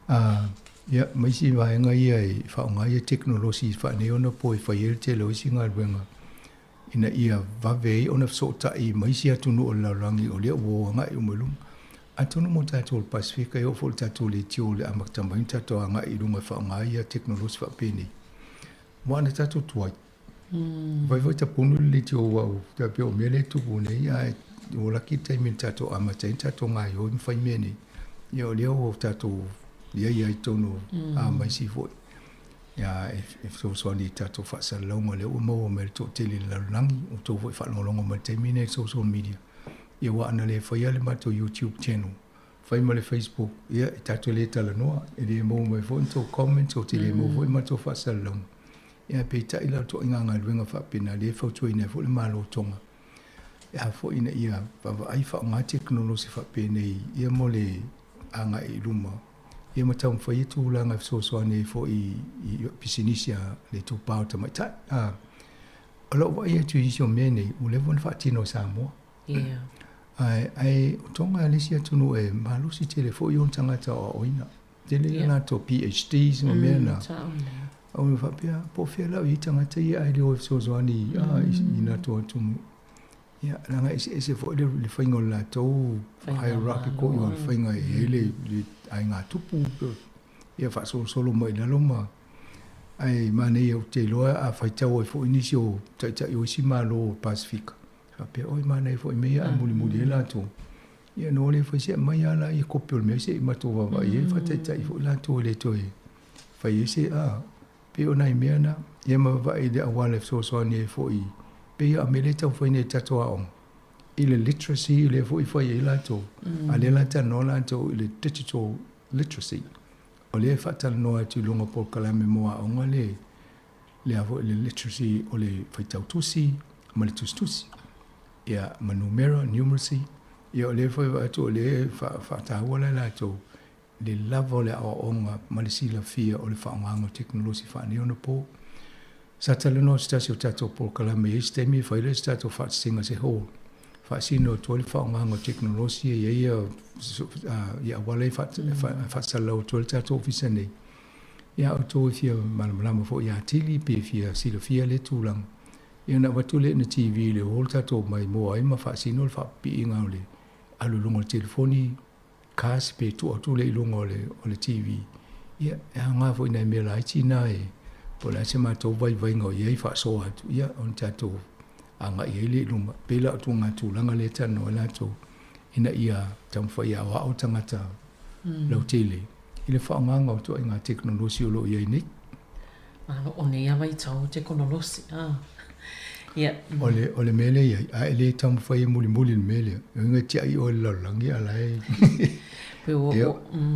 A ia ma isi vaega ia e faaaoga ai tekonolosi faaneionapo e fai ai le tele o isi galuega ina ia vave ai ona fesootai ma isi atunuu o le lalolagi o lea ua o agai uma i luma. Atonu mo tatou o le Pasefika, e oo foi i le tatou leitio i le amata mai ona tatou agai i luga e faaaoga ai ia tekonolosi faapenei, ua ana tatou tuai. Fai foi tapunu le leitio aua ua faapea o mea lea e tupu nei, ae ua laki le taimi na tatou amata ai ona tatou gaoioi ma fai mea nei, ia o lea ua tatou i ai lava i totonu o ma isi foi. Ia, e fesoasoani i tatou faasalalauga lea ua maua mai e le toatele i le lalolagi, o outou foi faalogologo mai i le taimi lenei i le social media. Ia aua ana le faia le matou YouTube channel, fai ma le Facebook, ia e tatou le talanoa, e le maua mai foi ni tou comments, ou te le maua foi ni matou faasalalauga. Ia ae peitai la o ituaiga galuega faapena lea e fautuaina ai foi le Malo o Tonga, e a foi ina ia vaavaai faaaoga tekonolosi faapenei ia mo le agai i luma. Ia ma taumafai ai tulaga e fesoasoani ai foi i pisinisi a le itupa o tamaitai. A, o lau vaai atu i isi o mea nei, ua leva ona faatino e Samoa. Yeah. Ae, ae o Tonga le isi atunuu e malosi tele foi ona tagata aoaoina. Tele yeah. latou PhDs ma mea na. O le faapea, po o fea la o i ai tagata ia ae le o e fesoasoani i latou atunuu. Ia, leaga e eseese foi le, le faiga o le latou hierarchical, ia, le faiga e i ai le, le aiga tupu, ia faasolosolo mai i lalo ma, ae manaia ou te iloa a faitau ai foi nisi o taitai o isi Malo o Pasefika, faapea, oi manaia foi mea ia ae mulimuli ai latou. Ia ona o lea fai se aumai lava lea kopi o le mea se i matou vaavaai ai, faataitai foi latou e le toe fai ai se, a, Pei o nai mea na, ia ma vaai i le auala e fesoasoani ai foi, pei a o mea lea e taumafai nei i le tatou aoga. I le literacy lea foi e fai ai latou, a lea la e talanoa latou i le digital literacy. O lea e faatalanoa atu i luga o polokalame mo aoga le le a foi le literacy o le faitau tusi ma le tusitusi. Ia, ma numera, numeracy. Ia o lea foi e vaai atu o lea e faataua la e latou le lava o le aoaoga ma le silafia o le faaaogaina o tekonolosi faaneionapo. Sa talanoa se tasi o tatou polokalame i isi taimi e fai lea se tatou faasisiga se hall, faasino atu ai le faaaogaina o tekonolosi e i ai ia auala e faasalalau atu ai le tatou ofisa nei. Ia outou e fia malamalama foi atili pe fia silafia lea tulaga, ia ona avatu lea ina TV i le hall tatou mai moa ai ma faasino le faapipiiga o le alu i luga o le telefoni, cars pe tuu atu lea i luga o le, o le TV, ia, e aoga foi nai mea laiti na e, po o le a se matou vaivaiga o i ai faasoa atu, ia, ona tatou agai ai lea i luma. E pei la o ituaiga tulaga lea e talanoa ai latou, ina ia taumafai e aoao tagata lautele i le faaaogaina o ituaiga tekonolosi o lo o i ai nei. Malo, o nei lava vaitau o tekonolosi, a. Ia. O le, o le mea lea e i ai, a e le taumafai e mulimuli i le mea lea, e uiga e tiai oe i le lalolagi a o la e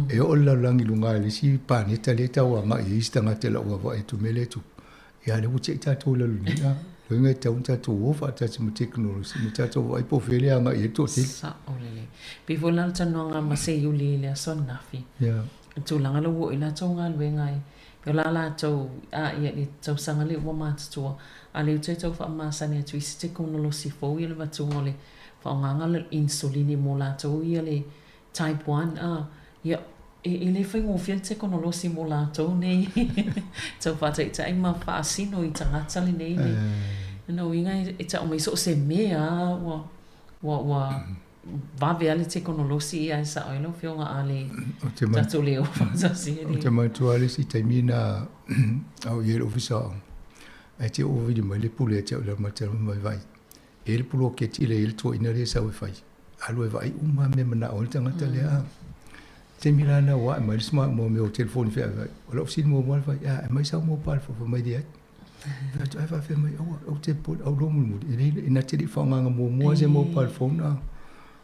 e oo le lalolagi i luga i le isi paneta lea e tau agai i ai isi tagata i lau vaavaai atu i le mea lea e tupu. Ia a o lea ua tiai tatou i lalo nei, a. O lona uiga e tatau ona tatou o faatasi ma tekonolosi ma tatou vaai po o fea le agai i ai le toatele. Sao lelei. Pei foi la o le talanoaga ma Seiuli i le aso ananafi. Yeah. I tulaga la ua oo i latou galuega e pei o la latou a ia le tausaga lea ua matutua a lea ua toe tau faamasani atu i isi tekonolosi fou ia le avatuga o le faaaogaga o le inisolini mo latou ia le type one a ia e e le faigofie le tekonolosi mo latou nei tau faataitai ma faasino i tagata lenei le lona uiga e tau mai so o se mea a ua ua ua vave lava le tekonolosi ia e sao ai lau Afioga a le tatou le o faatasi e le. Ou te manatua le isi taimi na a o i ai i le Ofisa o Aoga, ae te oo vili mai le pule ia te au i lalo mai mai vaai, e i ai le poloketi lea e i ai le toeaina lea e sau e fai, alu e vaai uma lava mea e manao ai le tagata lea. O le taimi la lena ua ae mai le smart mo mea o telefoni feaveai, o lau fesili muamua lava fai, a aumai sau mobile phone, fai mai leai. Fai atu, ae faafefea mai, aua, ou te popole, au loa mulimuli, e le, e na te le i faaaogaina muamua se mobile phone a,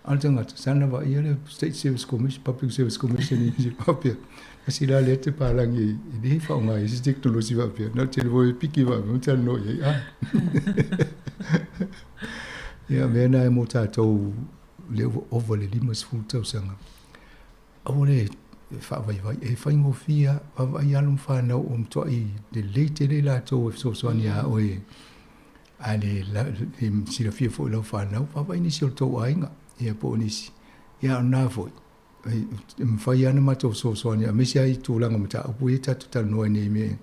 a le tagata, sa na vaaia le State Service Commission, Public Service Commission i Niu faapea, kasi la lea te palagi e le faaaoga ai se tekonolosi faapea, na o le telefoni e piki faapea ma talanoa i ai, a. Ia, mea na e mo tatou lea ua ova le 50 tausaga. Aua le faavaivai, e faigofie lava, vaavaai alo ma fanau ua matuai lelei tele i latou e fesoasoani ia oe, a le silafia foi e lau fanau, vaavaai nisi o le tou aiga, ia po o nisi. Ia a o lena foi, e mafai lava ona matou fesoasoani aemaise lava i tulaga o mataupu ia tatou te talanoa ai nei i mea,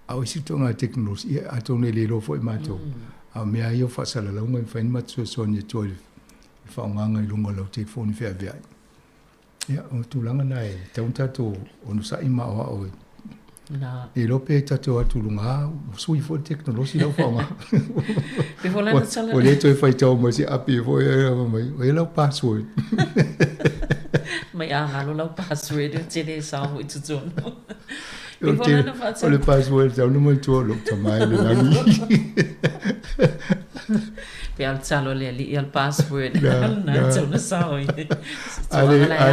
a o isi ituaiga tekonolosi, ia atonu e le iloa foi e matou, a o mea lava ia o faasalalauga e mafai ona matou fesoasoani atu ai i le faaaogaina i luga o lau telefoni feaveai. Ia, o tulaga na e tatau ona tatou onosai ma aoao ai. Na. Le iloa pe tatou o atu i luga, ua sui foi le tekonolosi la ua faaaoga. Pe foi la na tala. Ua le toe faitau mai se api foi e mai, o ai lau password. Mai a galo lau password, ou te le sao foi i totonu. Pe foi la na faatala. O le password tau na manatua o lou tama i le lagi. Pe a o le talo a le alii a le password. Na tau na sao i. A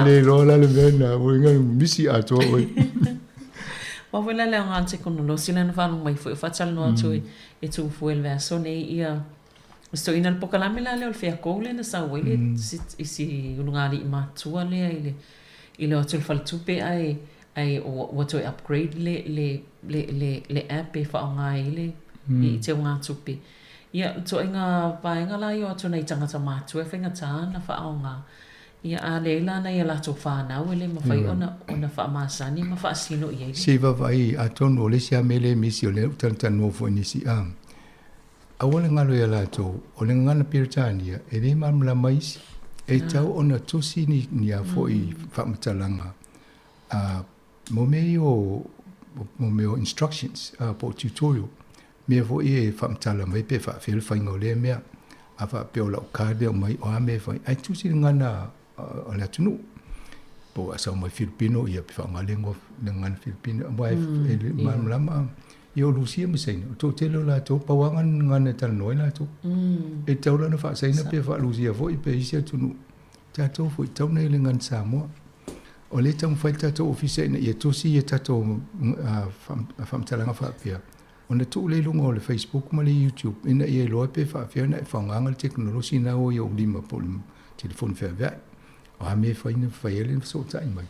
le iloa la le mea lena, ua inga misi atoa oe. Aua foi la le aoga o le tekonolosi lea na faalogo mai foi o faatalanoa atu e Tufu i le vaiaso nei ia se toeaina le polokalame la lea o le Feakou lea na sau ai le i si ulugalii matutua lea i le i le o atu i le faletupe ae ae ua toe upgrade le le le le le app e faaaoga ai le i teugatupe. Ia, ituaiga vaega la ia o atu nai tagata matutua e faigata ona faaaoga. Ia, a leai la nai a latou fanau e le mafai ona faamasani ma faasino i ai le. Se i vaavaai, atonu o le isi lava mea lea e misi o lea ua talatalanoa foi nisi, a, aua le galo ia latou, o le gagana Peretania e le malamalama isi, e tatau ona tusi ni, ni a foi faamatalaga, a, mo mea ia o, mo mea o instructions, a, po o tutorial, mea foi e faamatala mai pe faafefea le faiga o lea mea. A faapea o lau card e aumai, o a mea e fai, ae tusi le gagana o le atunuu. Po o a sau mai Filipino, ia pe faaaoga le igoa le gagana Filipino, aua e malamalama. Ia o Lusia ma Saina, o toatele o latou, pau lava gagana e talanoa ai latou. E tatau la ona faa-Saina pe faa-Lusia foi pe isi atunuu. Tatou foi, tatau ona i le gagana Samoa. O lea e taumafai le tatou ofisa ina ia tusi ia tatou faamatalaga faapea, ona tuu lea i luga o le Facebook ma le YouTube ina ia iloa pe faapefea ona e faaaogaina le tekonolosi lena ua i ou lima po o le telefoni feaveai. O a mea e fai na fai ai le fesootai mai.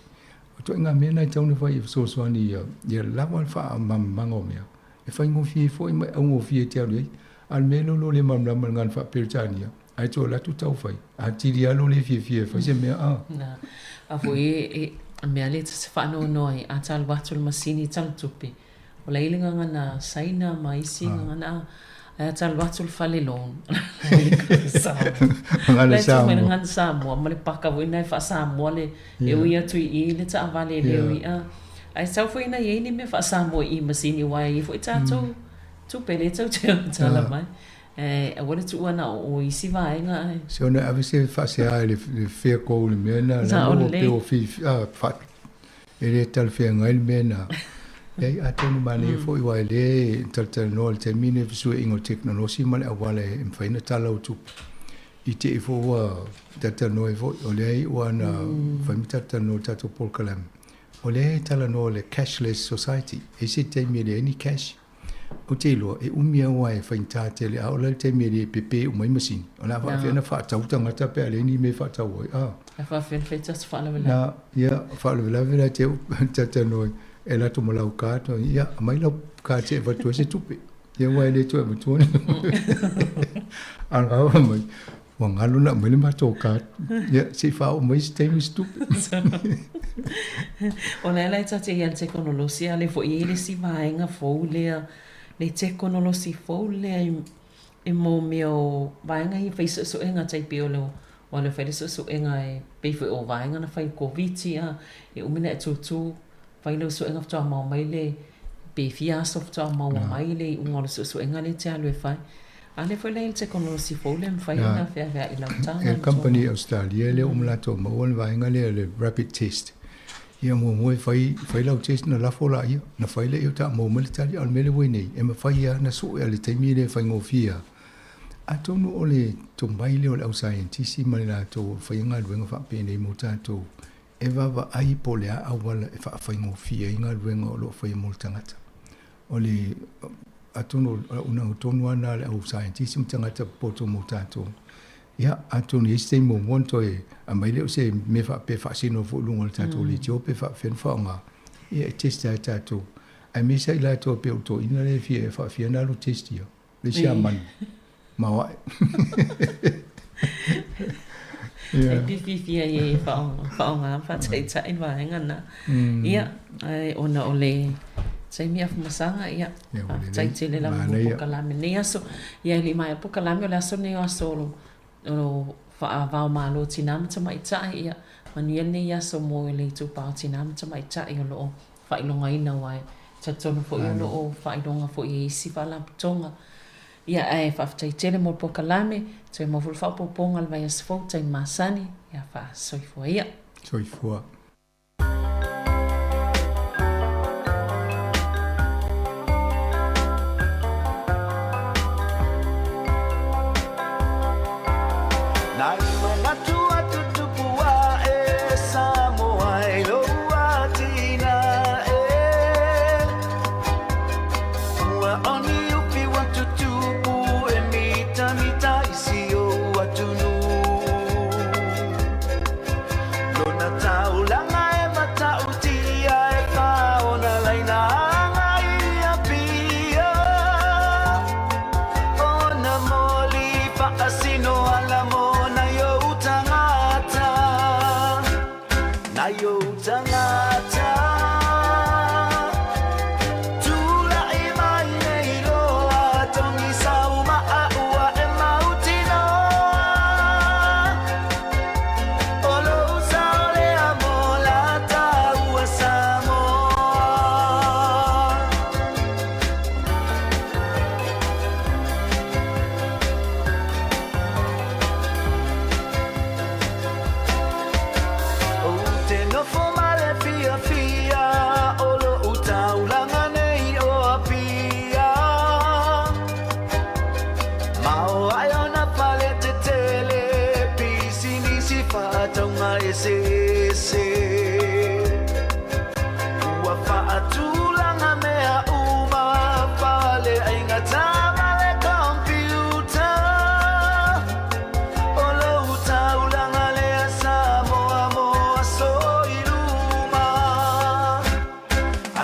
O ituaiga mea na e tatau ona fai e fesoasoani ia lava le faamalamalamaga o mea, e faigofie ai foi ma e augofie e te alu i ai. A o le mea lea o lo o le malamalama i le gagana faa-Peretania, ae toe alu atu tau fai, atili lava lou le fiafia e fai se mea a. Na, a foi e, e mea le se faanoanoa ai, a ta alu atu le masini tala tupe, o la i le gagana Saina ma isi gagana a, ae a ta alu atu le fale loan, Gagana Samoa. Le gagana Samoa ma le paka foi na e faa-Samoa le, e ui atu i i le taavale e le ui a. Ae tatau foi ina i ai ni mea faa-Samoa i i masini aua e i ai foi tatou tupe le tau tala mai. E aua le tuua na o o isi vaega ae. Se ona ave se faasea i le vehicle i le mea lena Sa o le pei o fi fa e le talafeagai le mea lena. Leai atonu manaia foi aua e le talatalanoa i le taimi lenei i le fesuiaiga o le tekonolosi ma le auala e mafai ona tala o tupe. I te i foi ua talatalanoa ai foi, o lea e iu lava ina fai ma talatalanoa i le tatou polokalame, o lea e talanoa i le cashless society, e i ai se taimi e leai ni cash. Ou te iloa, e umi lava aua e faigata tele, a oo la i le taimi e le pepe uma ai masini, o le a faapefea ona faatau tagata pe a leai ni mea e faatau ai, a. A faapefea ona fai tatou faalavelave? Na, ia, faalavelave la te au talatalanoa ai, e alu atu ma lau card, ia, aumai lau card se i avatu ai se tupe. Ia aua e le toe avatua ni. A o le mai, Ua galo ona aumai le matou card. Ia, se i faaoo mai se taimi se tupe. O lea la e ta te i ai le tekonolosi, a o lea foi e i ai le isi vaega fou lea, le tekonolosi fou lea i mō mea o vaega ia e fai suesuega tai pei o le aua o lea e fai le suesuega e pei foi o vaega na fai i le Koviti a, e umi ona e tūtū fai lau suega faatoa maua mai le pe fia aso faatoa maua mai le iuga o le suesuega lea e te alu e fai. A lea foi la i le tekonolosi fou lea e mafai ona feaveai i lau taga. E le kamupani i Ausetalia lea ua latou maua le vaega lea le rapid test. Ia muamua e fai, fai lau test ona lafo laia, ona fai lea faatoa maua mai le tali. A o le mea lea ua i nei, e mafai lava ona sue i le taimi lea e faigofie lava. Atonu o le tomai lea o le au saienitisi ma le latou o faia galuega faapenei mo tatou e vaavaai po o le a auala e faafaigofie ai galuega o lo o faia mo le tagata. O le, atonu o le auaunaga tonu lava lena a le au saienitisi ma tagata popoto mo tatou. Ia, atonu e i ai se taimi muamua ona toe aumai lea o se mea faapea e faasino foi i luga o le tatou leitio pe faapefea ona faaaoga, ia e test ai tatou. Aemaise lava i latou e pei o le toeaina lea e fia, e faafia ona alu test ia. Le siamani. Maoae. E fiafia ia e faaaoga ma faataitai le vaega lena. Ia, ae ona o le taimi afumasaga, ia, faafetai tele lava mo polokalame i lenei aso. Ia, e le i maea polokalame, o le aso lenei o aso o faava o Malo Tina ma Tamaitai. Ia, manuia lenei aso mo le itupa o Tina ma Tamaitai o lo o faailogaina aua e talitonu foi o lo o faailoga foi e isi faalapotopotoga. Ia ae faafetai tele mo le polokalame, toe maua foi le faaopoopoga i le vaiaso fou taimi masani, ia faasoifua ia. Soifua.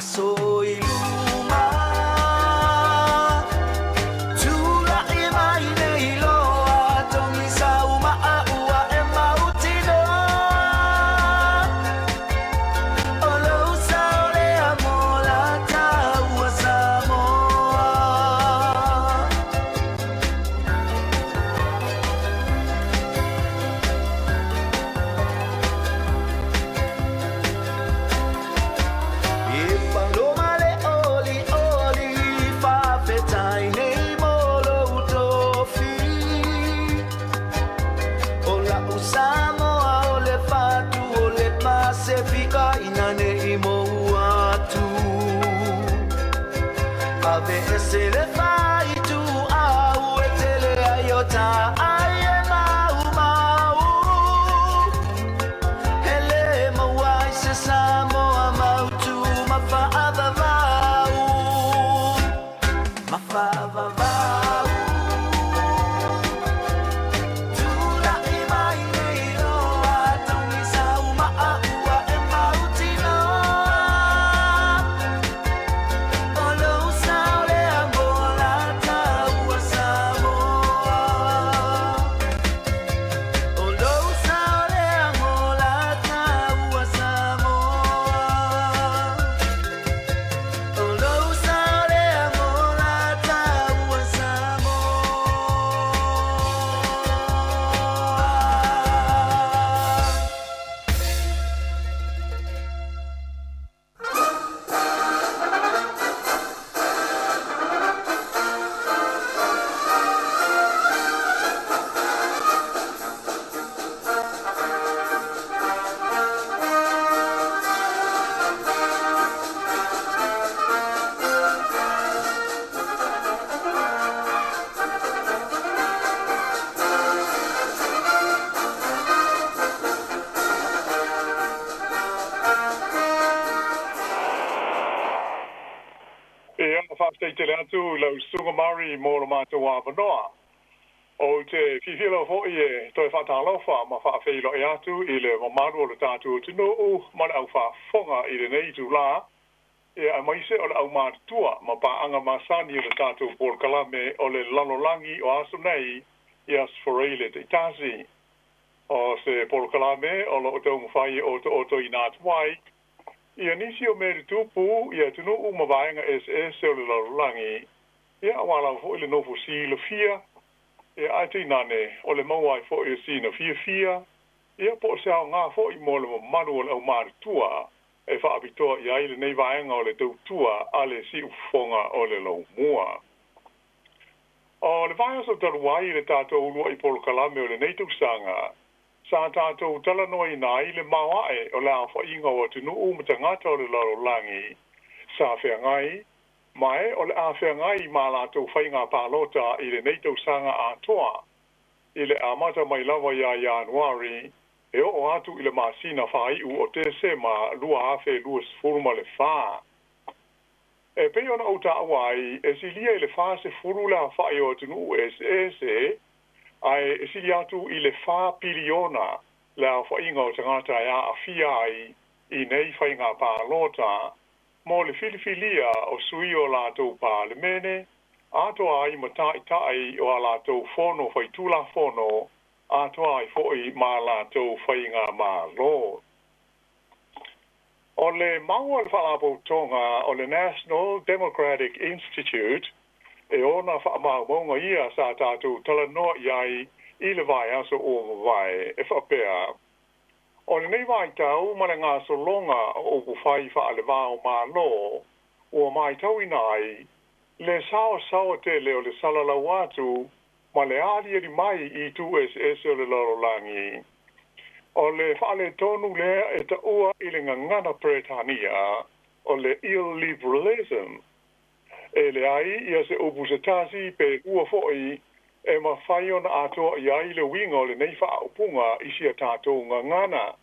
Aso i luma Tula'i mai nei loa Togi sau ma'a ua e mautinoa O lou sao lea mo lataua Samoa. E paloma le oli oli faafetai nei mo lou tofi O la'u Samoa o le fatu o le Pasefika ina nei mou atu Ave ese le faituau e tele ai o ta'ai e maumau E lē maua ai se Samoa mautu ma faavavau Ma faavavau Tula'i mai nei loa Togi sau ma'a ua e mautinoa O lou sao lea mo lataua Samoa O lou sao lea mo lataua Samoa O lou sao lea mo lataua Samoa. Ia, faafetai tele atu i lau Susuga Murray mo lo matou avanoa. Ou te fiafia lava foi e toe faatalofa ma faafeiloai atu i le mamalu o le tatou atunuu ma le aufaafofoga i lenei itulā, ia aemaise o le aumatutua ma paaga masani o le tatou polokalame o le lalolagi o aso nei i Aso Faraile taitasi. O se polokalame o lo o taumafai e otootoina atu ai ia nisi o mea tutupu i atunuu ma vaega eseese o le lalolagi, ia aua lava foi le nofo silafia, ia ae tainane o le maua ai foi o sina fiafia, ia po o se aoga foi mo le mamalu o le aumatutua e faapitoa i ai lenei vaega o le tautua a le siufofoga o le laumua. O le vaiaso talu ai i le tatou uluai polokalame o lenei tausaga, sa tatou talanoaina ai le maoae o le aofaiga o atunuu ma tagata o le lalolagi sa feagai ma e o le a feagai ma a latou faiga palota i lenei tausaga atoa, i le amata mai lava ia Ianuari e oo atu i le masina faaiu o Tesema 2024. E pei ona ou taua ai, e silia i le 40 le aofai o atunuu eseese, ae e sili atu i le 4 piliona le aofaiga o tagata e aafia ai i nei faiga palota mo le filifilia o sui o latou palemene, atoa ai ma ta'ita'i o a latou fono faitulafono, atoa ai foi ma a latou faigamālō. O le mau a le faalapotopotoga o le National Democratic Institute e ona faamaumauga ia sa tatou talanoa i ai i le vaiaso ua mavae e faapea, o lenei vaitau ma le gasologa o upufai faaleva o mālō ua matauina ai le saosaoa tele o le salalau atu ma le aliali mai i itu eseese o le lalolagi. O le faaletonu lea e taua i le gagana Peretania o le illiberalism. E leai ia se upu se tasi pe lua foi e mafai ona atoa i ai le uiga o lenei faaupuga i si a tatou gagana.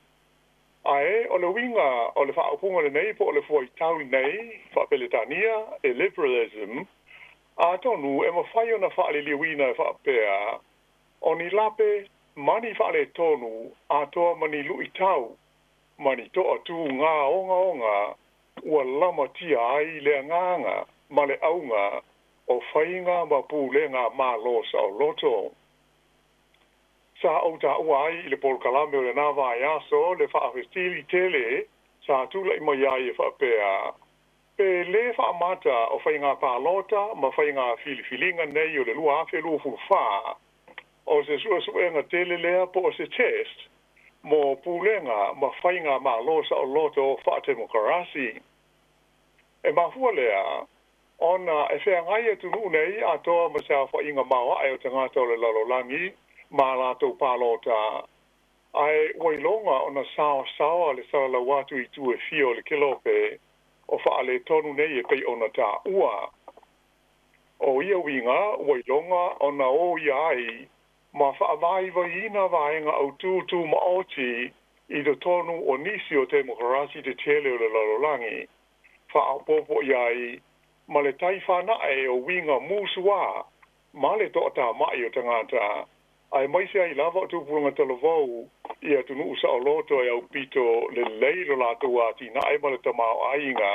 Ae o le uiga o le faaupuga lenei po o le fuaitau lenei faa-Peretania illiberalism, atonu e mafai ona faaliliuina e faapea, o ni lape ma ni faaletonu atoa ma ni luitau ma ni toatūgā ogaoga ua lamatia ai le agaga ma le auga o faiga ma pulega malo saoloto. Sa ou taua ai i le polokalame o lenā vaiaso le faafesili tele sa tulaʻi mai ai e faapea, pe lē faamata o faiga palota ma faiga filifiliga nei o le 2024 o se suʻesuʻega tele lea po o se test mo pulega ma faiga malo saoloto faatemokarasi. E mafua lea ona e feagai atunuu nei atoa ma se aofaʻiga maoaʻe o tagata o le lalolagi ma latou palota, ae ua iloga ona saosaoa le salalau atu i itu e fia o le kelope o faaletonu nei e pei ona taua. O ia uiga ua iloga ona o ia ai ma faavaivaiina vaega autū tumaoti i totonu o nisi o temokarasi tetele o le lalolagi, faaopoopo i ai ma le tai fanaʻe o uiga musuā ma le toʻatamaʻi o tagata, aemaise ai lava o tupulaga talavou i atunuu saoloto e aupito lelei lo latou atinae ma le tamaoaiga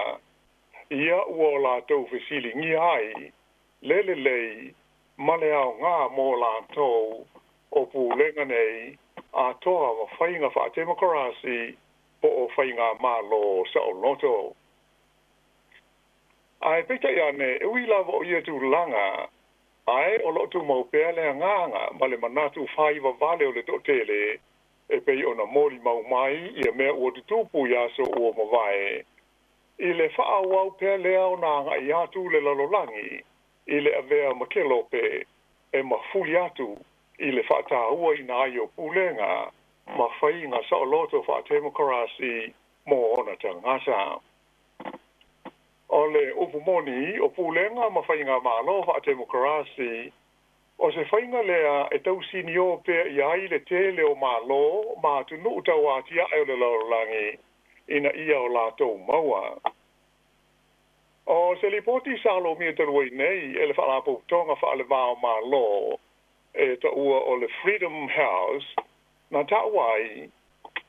ia ua o latou fesiligia ai le lelei ma le aogā mo latou o pulega nei atoa ma faiga faatemokarasi po o faiga malo saoloto. Ae peitai ane, e ui lava o ia tulaga, ae o loo tumau pea le agaga ma le manatu faivavale o le toʻatele e pei ona molimau mai ia mea ua tutupu i aso ua mavae, i le faaauau pea lea ona agaʻi atu le lalolagi i le avea ma kelope e mafuli atu i le faataua ai o pulega ma faiga saoloto faatemokarasi mo ona tagata. O le upu moni o pulega ma faiga malo faatemokarasi, o se faiga lea e tausiniō pea i ai le tele o malo ma atunuu tauatiaʻe o le lalolagi ina ia o latou maua. O se lipoti sa lomia talu ai nei e le Faalapotopotoga Faalevā o Malo e taua o le Freedom House, na taua ai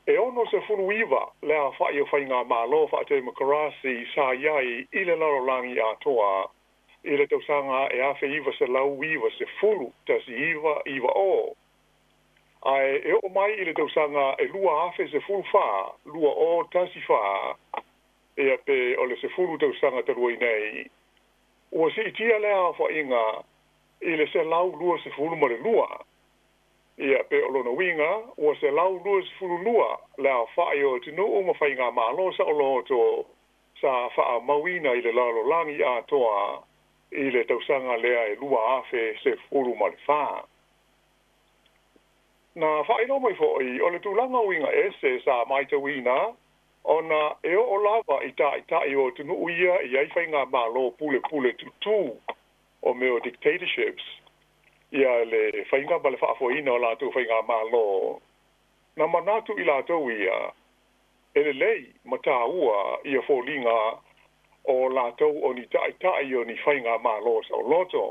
e 69 le aofaʻi o faigamālō faatemokarasi sa iai i le lalolagi atoa i le tausaga e 1990, ae e oo mai i le tausaga e 2014, 2014, ia pe o le 10 tausaga talu ai nei, ua siitia lea aofaʻiga i le 122. Ia pe o lona uiga ua 122 le aofaʻi o atunuu ma faigamālō saoloto sa faamauina i le lalolagi atoa i le tausaga lea e 2014. Na faailoa mai foʻi o le tulaga uiga ese sa matauina ona e oo lava i taʻitaʻi o atunuu ia i ai faigamālō pulepule tutū o mea o dictatorships, ia le faiga ma le faafoeina o latou faigamālō, na manatu i latou ia e lelei ma tāua ia foliga o latou o ni taʻitaʻi o ni faigamālō saoloto,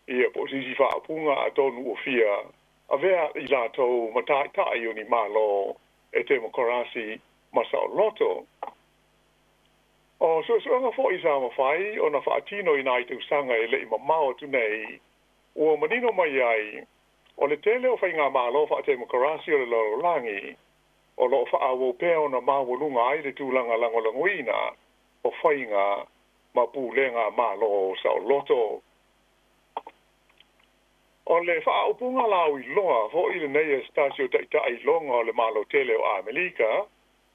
ia po o se isi faaupuga, atonu ua fia avea i latou ma taʻitaʻi o ni malo e temokarasi ma saoloto. O suʻesuʻega foʻi sa mafai ona faatino i nai tausaga e leʻi mamao atu nei, ua manino mai ai o le tele o faigamālō faatemokarasi o le lalolagi o loo faaauau pea ona maualuga ai le tulaga lagolagoina o faiga ma pulega malo saoloto. O le faaupuga lauiloa foʻi lenei e se tasi o taʻitaʻi iloga o le Malo tele o ʻAmelika,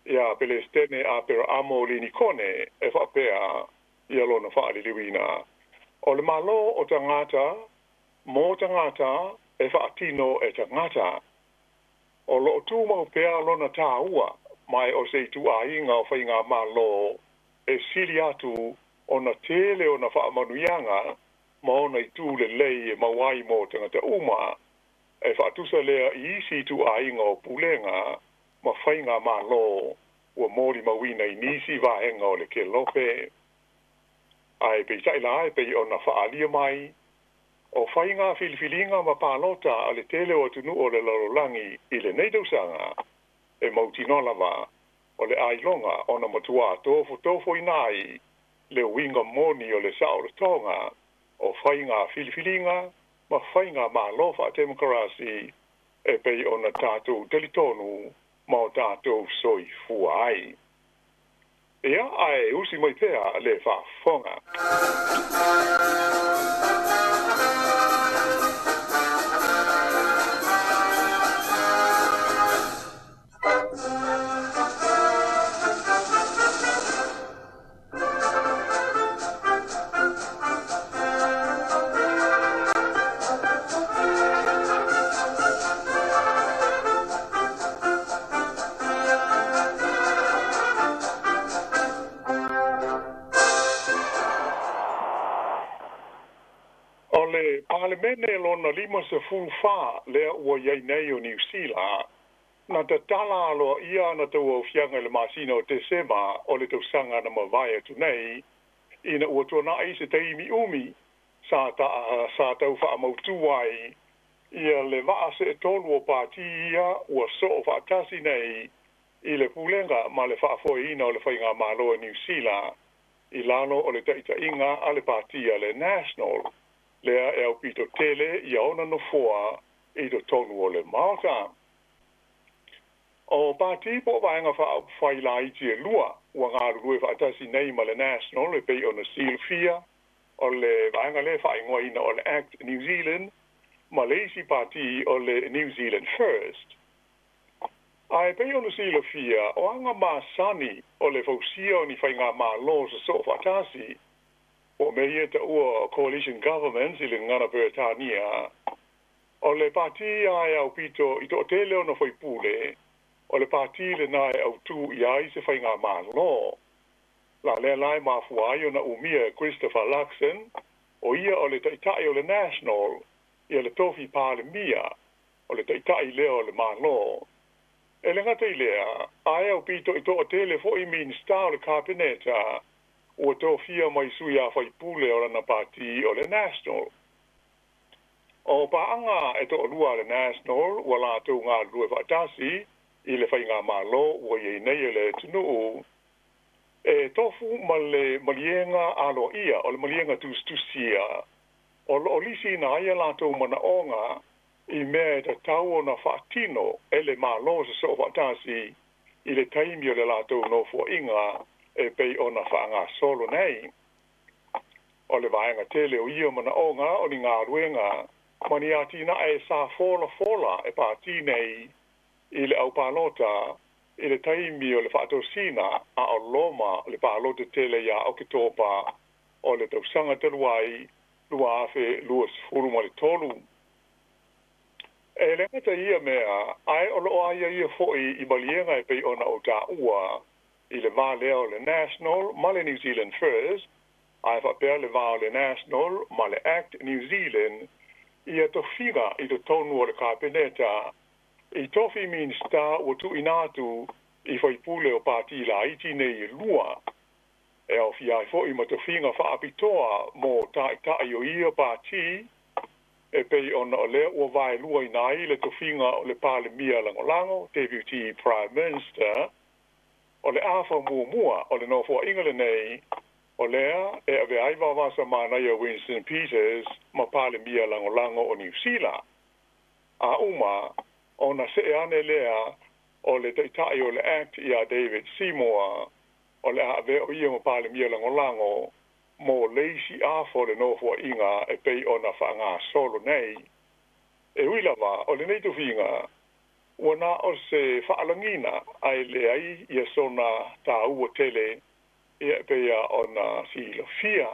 ia Pelesitene Aperaamo Linikone, e faapea ia lona faaliliuina, o le Malo o tagata mo tagata e faatino e tagata, o loo tumau pea lona tāua, ma o se ituaiga o faigamālō e sili atu ona tele ona faamanuiaga ma ona itu lelei e maua ai mo tagata uma, e faatusa lea i isi ituaiga o pulega ma faigamālō ua molimauina i nisi vaega o le kelope. Ae peitai la, e pei ona faaalia mai, o faiga filifiliga ma palota a le tele o atunuu o le lalolagi i lenei tausaga, e mautinoa lava o le ailoga ona matuā tofotofoina ai le uiga moni o le saolotoga o faiga filifiliga ma faiga mālō faatemokarasi e pei ona tatou talitonu ma o tatou soifua ai. Ia ae usi mai pea le faafofoga. O le Palemene lona 54 lea ua i ai nei o Niu Sila, na tatala aloaia ana tauaofiaga i le masina o Tesema o le tausaga na mavae atu nei, ina ua tuana'i se taimi umi sa sa tau faamautū ai ia le vaa seetolu o pati ia ua soo faatasi nei i le pulega ma le faafoeina o le faigamālō e Niu Sila i lalo o le taʻitaʻiga a le pati a le National lea e aupito tele ia ona nofoa i totonu o le Maota. O pati po o vaega faaupufai laiti e lua ua galulue faatasi nei ma le National e pei ona silafia, o le vaega lea e faaigoaina o le Act New Zealand ma le isi pati o le New Zealand First. Ae pei ona silafia, o aga masani o le fausia o ni faigamālō sosoo faatasi, po o mea ia e taua o coalition governments i le gagana Peretania, o le pati lava e aupito i toatele ona faipule, o le pati lenā e autū i ai se faigamālō. La lea la e mafua ai ona umia e Christopher Luxon, o ia o le taʻitaʻi o le National, ia le tofi Palemia, o le taʻitaʻi lea o le Malo. E le gata i lea, ae aupito i toatele foʻi Minisita o le Kapeneta ua tofia mai sui a faipule o lana pati o le National. O paaga e toalua a le National ua latou galulue faatasi i le faigamālō ua i ai nei e le atunuu, e tofu ma le maliega aloaia o le maliega tusitusia o loo lisiina ai a latou manaoga i mea e tatau ona faatino e le Malo sosoo faatasi i le taimi o le latou nofoaiga e pei ona faagasolo nei. O le vaega tele o ia manaoga o ni galuega ma ni atinae sa folafola e pati nei i le aupalota i le taimi o le faatosina a o loma le palota tele iā Oketopa o le tausaga talu ai 2023. E le gata i ia mea, ae o loo aiaia foʻi i maliega e pei ona ou taua i le va lea o le National ma le New Zealand First, ae faapea le va o le National ma le Act New Zealand ia tofiga i totonu o le Kapeneta i tofi Minisita ua tuuina atu i faipule o pati laiti nei e lua, e aofia ai foʻi ma tofiga faapitoa mo taʻitaʻi o ia pati, e pei ona o lea ua vaeluaina ai le tofiga o le Palemia Lagolago, Deputy Prime Minister, o le afa muamua o le nofoaiga lenei, o lea e avea ai Vaovasa Manaia Winston Peters ma Palemia Lagolago o Niu Sila. A uma ona see ane lea o le taʻitaʻi o le Act iā David Seymour, o le a avea o ia ma Palemia Lagolago mo le isi afa o le nofoaiga e pei ona faagasolo nei. E ui lava o lenei tofiga ua na o se faalagiga ae leai ia sona tāua tele ia e pei ona silafia.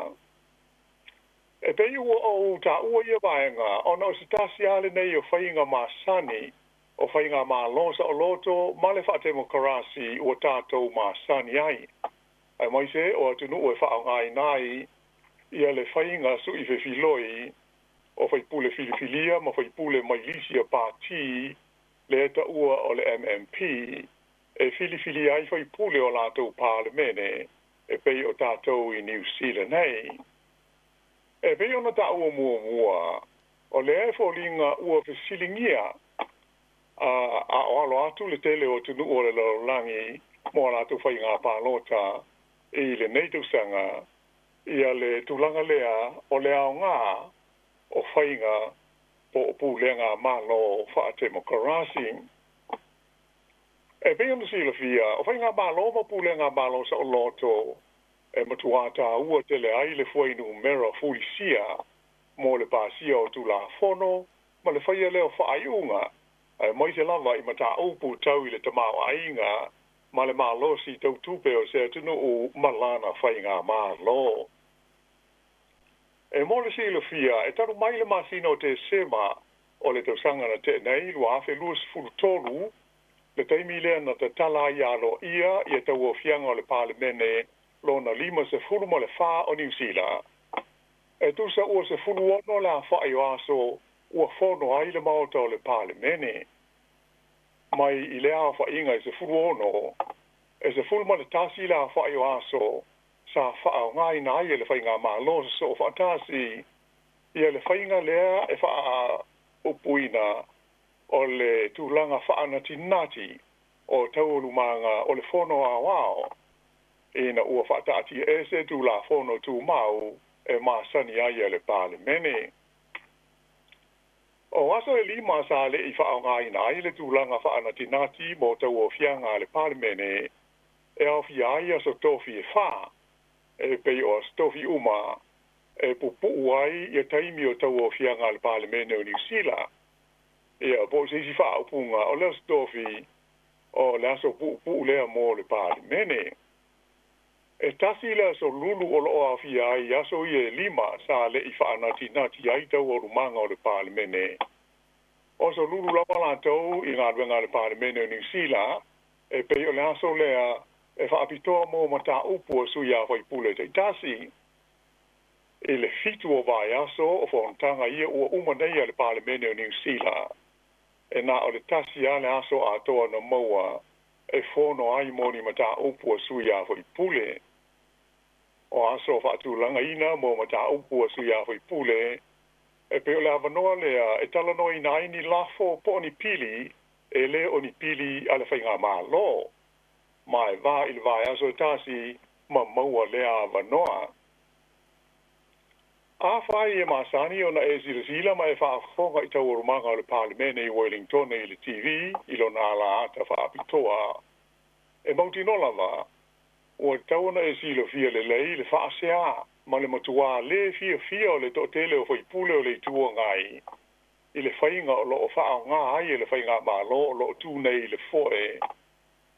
E pei ua ou taua ia vaega ona o se tasi lava lenei o faiga masani o faigamālō saoloto ma le faatemokarasi ua tatou masani ai, aemaise o atunuu e faaaogaina ai ia le faiga suʻi fefiloi o faipule filifilia ma faipule mai lisi pati lea e taua o le MMP e filifilia ai faipule o latou Palemene e pei o tatou i Niu Sila nei. E pei ona taua muamua, o lea e foliga ua fesiligia a o alo atu le tele o atunuu o le lalolagi mo a latou faiga palota i lenei tausaga ia le tulaga lea o le aogā o faiga po o pulega malo faatemokarasi. E pei ona silafia, o faigamalo ma pulega malo saoloto e matuā tāua tele ai le fuainumera fulisia mo le pasia o tulafono ma le faia lea o faaiuga, aemaise lava i mataupu tau i le tamaoaiga ma le malosi tautupe o se atunuu ma lana faigamalo. E mo le silafia, e talu mai le masina o Tesema o le tausaga na tea nei 2023, le taimi lea na tatala ai aloaia ia tauaofiaga o le Palemene lona 54 o Niu Sila. E tusa ua 16 le afa'i o aso ua fono ai le Maota o le Palemene. Mai i lea aofa'iga e 16, e 11 le afa'i o aso sa fa'aaogāina ai e le faigamalo sosoo fa'atasi ia le faiga lea e faaupuina o le tulaga fa'anatinati o taualumaga o le Fono Aoao, ina ua fa'ataatiaese Tulafono Tumau e masani ai a le Palemene. O aso e 5 sa le'i fa'aaogāina ai le tulaga fa'anatinati mo tauaofiaga a le Palemene, e aofia ai aso tofi e 4, e pei o aso tofi uma e pupu'u ai ia taimi o tauaofiaga a le Palemene o Niu Sila. Ia, po o se isi faaupuga, o le aso tofi o le aso pu'upu'u lea mo le Palemene. E tasi le aso lulu o lo'o aofia ai aso ia e 5 sa le'i fa'anatinati ai taualumaga o le Palemene. O aso lulu lava latou i galuega a le Palemene o Niu Sila, e pei o le aso lea e fa'apitoa mo mataupu a sui usufono ta'itasi. I le 7 o vaiaso o fonotaga ia ua uma nei a le Palemene o Niu Sila, e na o le tasi lava le aso atoa na maua e fono ai mo ni mataupu a sui usufono. O aso fa'atulagaina mo mataupu a sui usufono, e pei o le avanoa lea e talanoaina ai ni lafo po o ni pili e lē o ni pili a le faigamalo, ma e va i le vaiaso e tasi ma maua lea avanoa. Afai e masani ona e silasila ma e faafofoga i taualumaga o le Palemene i Wellington i le TV i lona alaata faapitoa, e mautinoa lava ua tatau ona e silafia lelei le faaseā ma le matuā lē fiafia o le toatele o faipule o le Itu Agai i le faiga o loo faaaogā ai e le faigamalo o loo tu nei i le foe,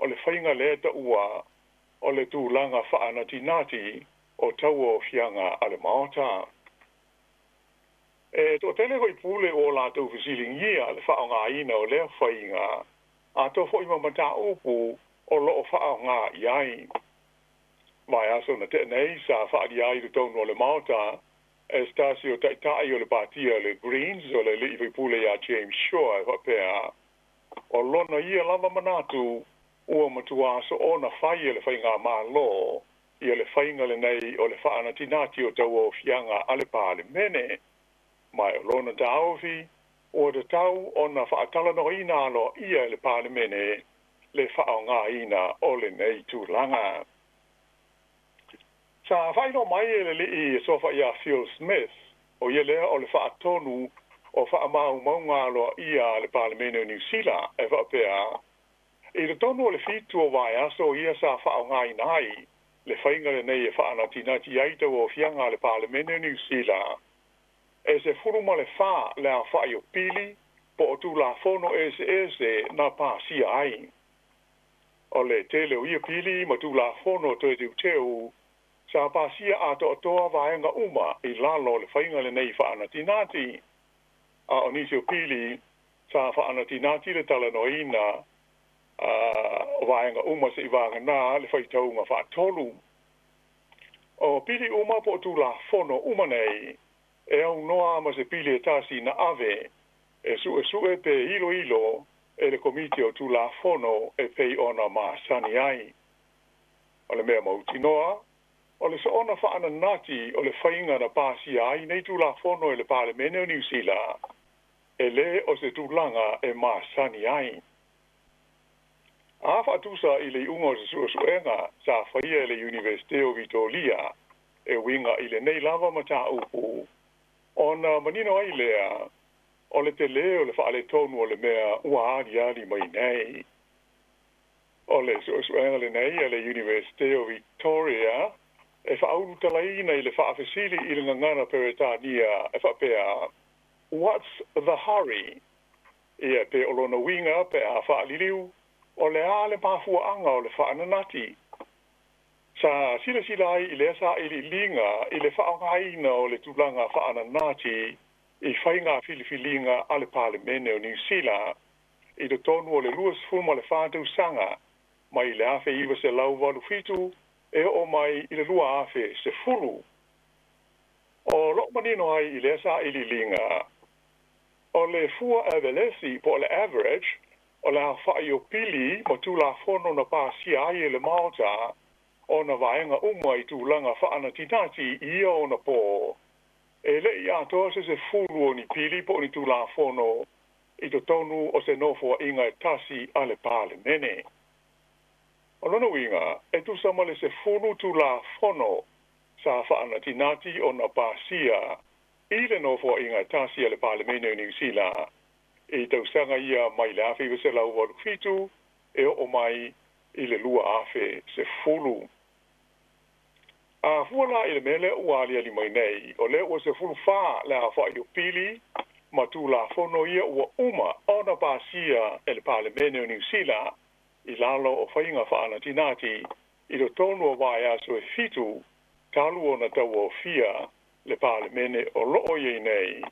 o le faiga lea taua o le tulaga faanatinati o tauaofiaga a le Maota. E toatele faipule ua latou fesiligia le faaaogāina o lea faiga, atoa fo'i ma mataupu o loo fa'aaogā i ai. Vaiaso na tea nei sa fa'aalia ai i totonu o le Maota e se tasi o ta'ita'i o le patia le Greens, o le ali'i faipule iā James Shaw, e faapea o lona ia lava manatu ua matuā soona fai e le faigamalo ia le faiga lenei o le fa'anatinati o tauaofiaga a le Palemene, ma o lona taofi ua tatau ona fa'atalanoaina aloaia e le Palemene le fa'aaogāina o lenei tulaga. Sa faailoa mai e le ali'i e suafa iā Phil Smith, o ia lea o le fa'atonu o fa'amaumauga aloaia a le Palemene o Niu Sila, e faapea i totonu o le 7 o vaiaso ia sa fa'aaogāina ai le faiga lenei e fa'anatinati ai tauaofiaga a le Palemene o Niu Sila, e 14 le aofa'i o pili po o tulafono eseese na pasia ai. O le tele o ia pili ma tulafono toe teuteu sa pasia atoatoa vaega uma i lalo o le faiga lenei fa'anatinati, a o nisi o pili sa fa'anatinati le talanoaina o vaega uma se'i vaganā le faitauga fa'atolu. O pili uma po o tulafono uma nei e aunoa ma se pili e tasi na ave e su'esu'e pe iloilo e le Komiti o Tulafono e pei ona masani ai. O le mea mautinoa, o le soona fa'ananati o le faiga na pasia ai nei Tulafono e le Palemene o Niu Sila, e lē o se tulaga e masani ai. A faatusa i le iuga o se suesuega sa faia e le Iunivesite o Vitolia e uiga i lenei lava mataupu, ona manino ai lea o le telē o le faaletonu o le mea ua aliali mai nei. O le suesuega lenei a le Iunivesite o Victoria e faaulutalaina i le faafesili i le gagana Peretania e faapea, "What's the hurry?" Ia pe o lona uiga pe a faaliliu, o le a le mafuaaga o le faananati. Sa silasila ai i lea sailiiliga i le faaaogaina o le tulaga faananati i faiga filifiliga a le Palemene o Niusila i totonu o le 24 tausaga mai le 1987 e oo mai i le 2010. O loo manino ai i lea sailiiliga, o le fua avelesi po o le average o le aofa'i o pili ma tulafono na pasia ai e le Maota ona vaega uma i tulaga faanatinati i ia ona pō, e le'i atoa se 10 o ni pili po o ni tulafono i totonu o se nofoa'iga e tasi a le Palemene. O lona uiga e tusa ma le 10 tulafono sa faanatinati ona pasia i le nofoa'iga e tasi a le Palemene o Niusila i tausaga ia mai le 1987 e oo mai i le 2010. A fua la i le mea lea ua aliali mai nei, o lea ua 14 le aofa'i o pili ma tulafono ia ua uma ona pasia e le Palemene o Niusila i lalo o faiga faanatinati i totonu o vaiaso e 7 talu ona tauaofia le Palemene o loo iai nei.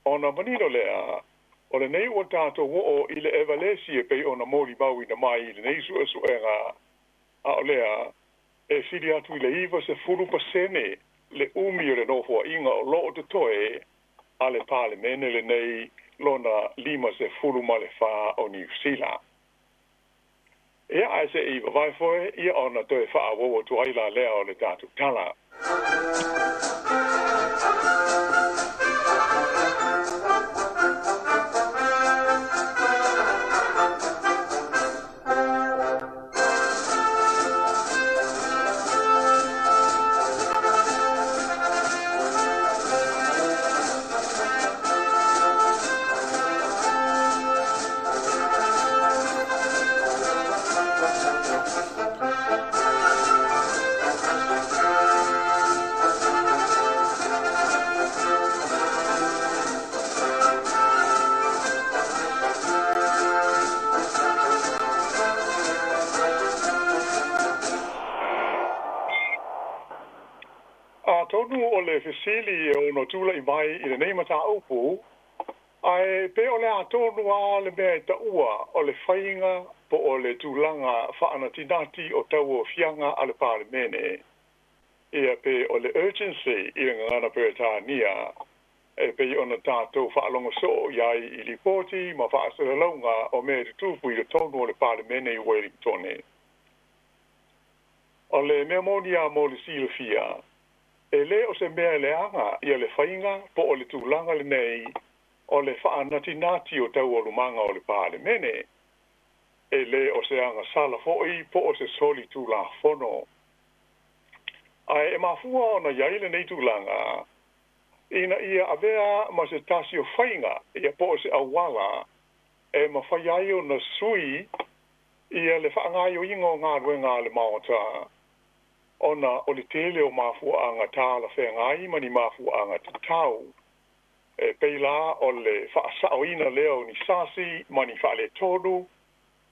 Ona manino lea, o lenei ua tatou oo i le evalesi e pei ona molimauina mai i lenei suesuega, a o lea e sili atu i le 90% le umi o le nofoa'iga o loo totoe a le Palemene lenei lona 54 o Niusila. Ia ae se'i vavae foe ia ona toe faaauau atu ai la lea o le tatou tala. Atonu o le fesili e ono tula'i mai i lenei mataupu, ae pe o le a tonu lava le mea e taua o le faiga po o le tulaga faanatinati o tauaofiaga a le Palemene, ia pe o le urgency i le gagana Peretania e pei ona tatou faalogo soo i ai i lipoti ma faasalalauga o mea e tutupu i totonu o le Palemene i Uelingtone. O le mea moni a mo le silafia, e lē o se mea e leaga ia le faiga po o le tulaga lenei o le faanatinati o taualumaga o le Palemene. E lē o se agasala fo'i po o se soli tulafono. Ae e mafua ona iai lenei tulaga ina ia avea ma se tasi o faiga ia po o se auala e mafai ai ona sui ia le faagaoioiga o galuega a le Maota, ona o le tele o mafuaaga talafeagai ma ni mafuaaga tatau, e pei la o le faasaoina lea o ni sasi ma ni faaletonu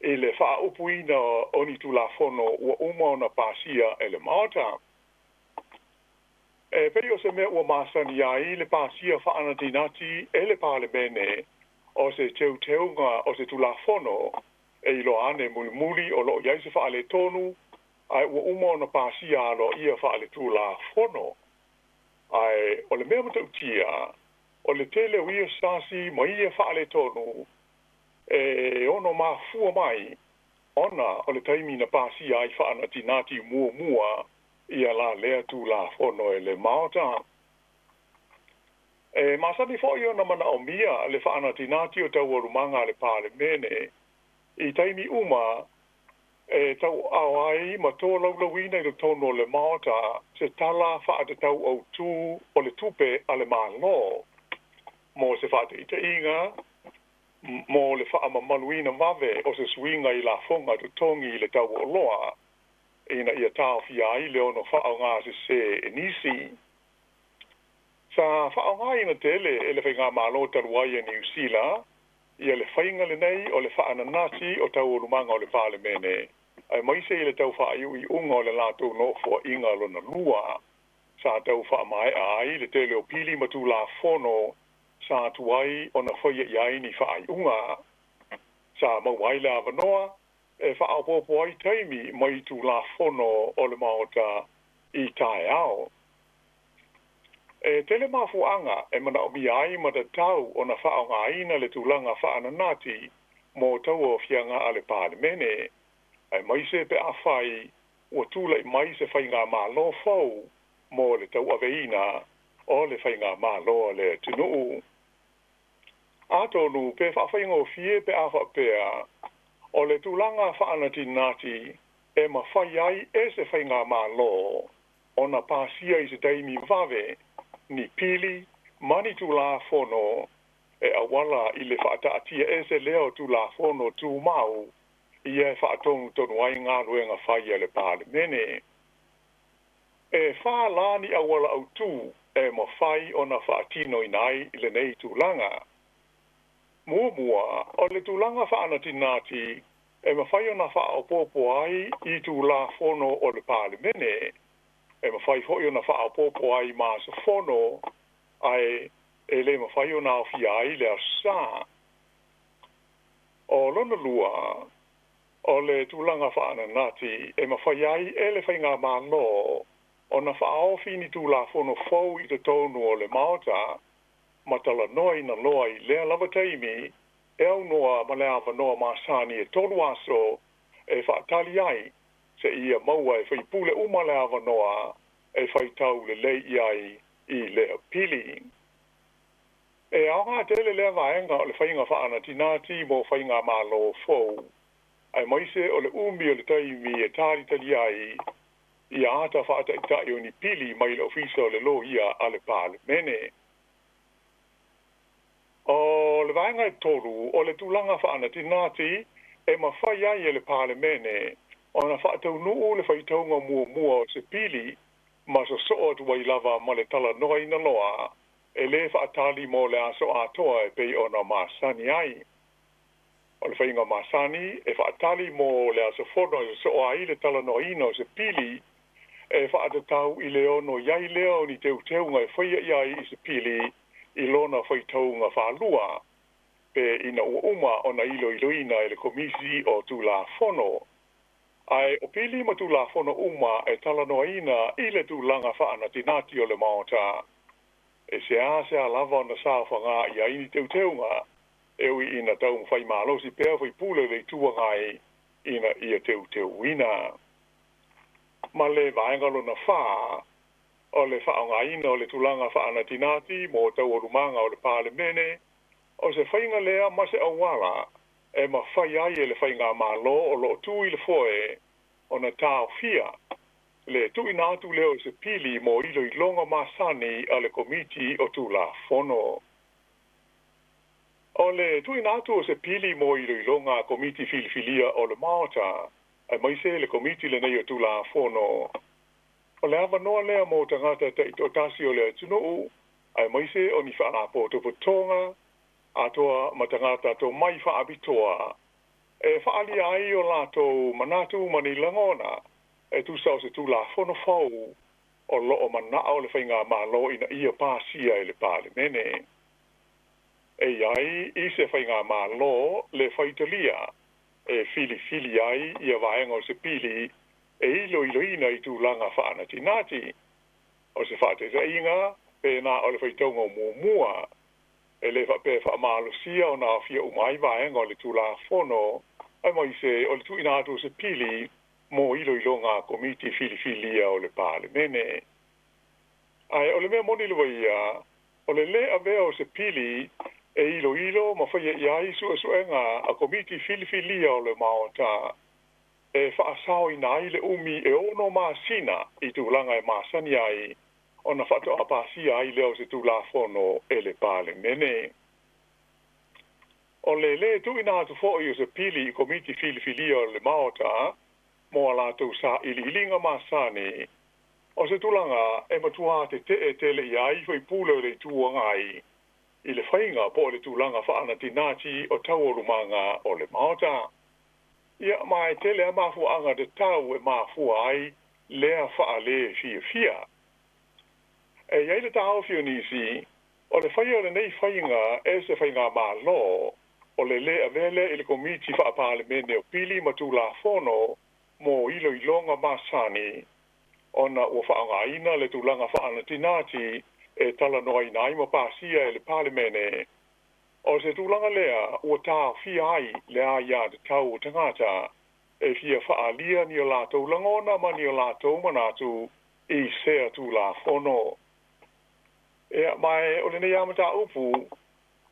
i le faaupuina o ni tulafono ua uma ona pasia e le Maota. E pei o se mea ua masani ai le pasia faanatinati e le Palemene o se teuteuga o se tulafono e iloa ane mulimuli o loo iai se faaletonu ae ua uma ona pasia aloaia faaletulafono. Ae o le mea matautia, o le tele o ia sasi ma ia faaletonu e ono mafua mai ona o le taimi na pasia ai faanatinati muamua ia la lea tulafono e le Maota. E masani fo'i ona manaomia le faanatinati o taualumaga a le Palemene i taimi uma E tauaao ai ma tolaulauina i totonu o le Maota se Tala Faatatau Autū o le Tupe a le Malo. Mo se faataitaiga, mo le faamamaluina vave o se suiga i lafoga totogi i le tau o oloa, ina ia taofia ai le ono faaaogasesē e nisi. Sa faaaogaina tele e le faigamalo talu ai a Niu Sila ia le faiga lenei o le faananati o taualumaga o le Palemene, aemaise i le tau faaiuiuga o le latou nofoaiga lona lua. Sa tau faamaea ai le tele o pili ma tulafono sa tuai ona faia i ai ni faaiuga. Sa maua ai le avanoa e faaopoopo ai taimi mai tulafono o le Maota i taeao. E tele mafuaaga e manaomia ai ma tatau ona faaaogaina le tulaga faananati mo tauaofiaga a le Palemene, aemaise pe afai ua tulai mai se faigamalo fou mo le tauaveina o le faigamalo a le atunuu. Atonu pe faafaigofie pe a faapea o le tulaga faanatinati e mafai ai e se faigamalo ona pasia i se taimi vave ni pili ma ni tulafono e auala i le faataatiaese lea o Tulafono Tumau ia e faatonutonu ai galuega fai a le Palemene. E fā la ni auala autū e mafai ona faatinoina ai lenei tulaga. Muamua, o le tulaga faanatinati e mafai ona faaopoopo ai i Tulafono o le Palemene, e mafai foi ona faaopoopo ai ma aso fono, ae e le mafai ona aofia ai le Aso Sa. O lona lua, o le tulaga faananati e mafai ai e le faigamalo ona faaofi ni Tulafono fou i totonu o le Maota ma talanoaina loa i lea lava taimi e aunoa ma le avanoa masani e 3 aso e faatali ai seia maua e faipule uma le avanoa e faitau lelei i ai i lea pili. E aoga tele lea vaega o le faiga faanatinati mo faigamalo fou, aemaise o le umi o le taimi e talitali ai ia ata faataitai o ni pili mai le Ofisa o le Loia a le Palemene. O le vaega e tolu, o le tulaga faanatinati e mafai ai e le Palemene ona faataunuu le faitauga muamua o se pili ma sosoo atu ai lava ma le talanoaina loa, e lē faatali mo le aso atoa e pei ona masani ai. O le faiga masani e faatali mo le aso fono e sosoo ai le talanoaina o se pili e faatatau i le ono i ai lea o ni teuteuga e faia i ai i se pili i lona faitauga faalua, pe ina ua uma ona iloiloina e le Komisi o Tulafono. Ae o pili ma Tulafono uma e talanoaina i le tulaga faanatinati o le Maota, e seasea lava ona saofagā i ai ni teuteuga, e ui ina taumafai malosi pea faipule o le Itu Agai ina ia teuteuina. Ma le vaega lona fā, o le faaaogaina o le tulaga faanatinati mo taualumaga o le Palemene, o se faiga lea ma se auala e mafai ai e le faigamalo o loo tu i le foe ona taofia le tuuina atu lea o se pili mo iloiloga masani a le Komiti o Tulafono. O le tuuina atu o se pili mo iloiloga a Komiti filifilia o le Maota, aemaise le Komiti lenei o Tulafono, o le avanoa lea mo tagata taitoatasi o le atunuu, aemaise o ni faalapotopotoga, atoa ma tagata tomai faapitoa, e faaalia ai o latou manatu ma ni lagona e tusa o se Tulafono fou o loo manao le faigamalo ina ia pasia e le Palemene. E i ai i se faigamalo le faitalia e filifili ai ia vaega o se pili e iloiloina i tulaga faanatinati. O se faataitaiga, pe na o le faitauga muamua, e lē faapea faamalosia ona aofia uma ai vaega o le Tulafono, aemaise o le tuuina atu o se pili mo iloiloga a Komiti filifilia o le Palemene. Ae o le mea moni lava ia, o le lē avea o se pili e iloilo ma faia i ai suesuega a Komiti filifilia o le Maota. e fa'asaoina ai le umi e 6 masina i tulaga e masani ai ona fa'ato'a pasia ai lea o se tulafono e le Palemene. O le lē tu'uina atu fo'i o se pili i komiti filifilia o le Maota mo a latou sa'ili'iliga masani o se tulaga e matuā tete'e tele i ai faipule o le Itu Agai i le faiga po o le tulaga fa'anatinati o taualumaga o le Maota. Ia ma e tele a mafua'aga tatau e mafua ai lea fa'alē fiafia. E iai le taofi o nisi o le faia o lenei faiga e se faigā mālō o le lē avea lea i le komiti fa'apalemene o pili ma tulafono mo iloiloga masani ona ua fa'aaogāina le tulaga fa'anatinati e talanoaina ai ma pasia e le Palemene. O se tulaga lea ua taofia ai le aiā tatau o tagata e fia fa'aalia ni o latou lagona ma ni o latou manatu i sea tulafono. Ia ma e o lenei amataupu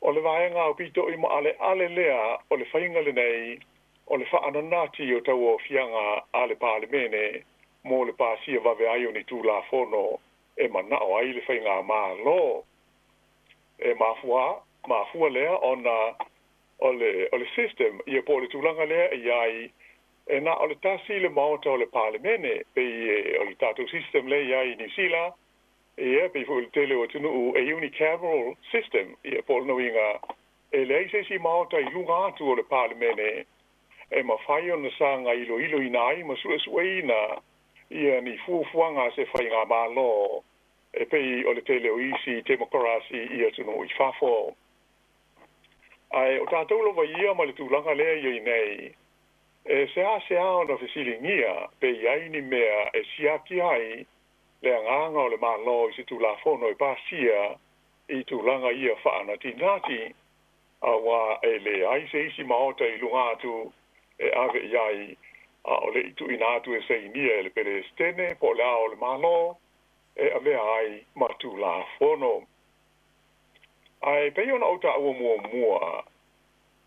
o le vaega aupito'i ma'ale'ale lea o le faiga lenei o le fa'ananati o tauaofiaga a le Palemene mo le pasia vave ai o ni tulafono e mana'o ai le faigā mālō. E mafua mafua lea ona o le system ia po o le tulaga lea e iai e na o le tasi le Maota o le Palemene pei o le tatou system lea iai i Niu Sila, ia pei fo'i le tele o atunu'u e unicameral system, ia po o lona uiga e leai se isi maota i luga atu o le Palemene e mafai ona saga iloiloina ai ma su'esu'eina ia ni fuafuaga a se faigā mālō e pei o le tele o isi temokarasi i atunu'u i fafo. Ae o tatou lava ia ma le tulaga lea iai nei e seāseā ona fesiligia pe i ai ni mea e siaki ai le agaga o le Mālō i se tulafono e pasia i tulaga ia fa'anatinati auā e leai se isi maota i luga atu e ave i ai a o le'i tu'uina atu e sainia e le Peresetene po o le Ao o le Mālō e avea ai ma tulafono. Ae pei ona ou ta'ua muamua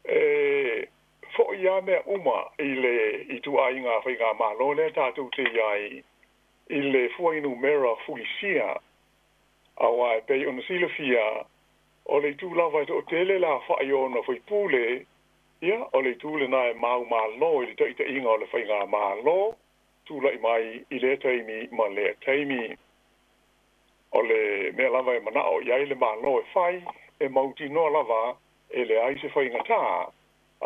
e fo'i a mea uma i le itu'aiga faigā mālō lea tatou te iai i le fuainumera fulisia auā e pei ona silafia o le itū lava e to'atele le afa'i o ona faipule, ia o le itū lenā e maumālō i le ta'ita'iga o le faigā mālō tula'i mai i lea taimi ma lea taimi. O le mea lava e mana'o i ai le Mālō e fai e mautinoa lava e leai se faigatā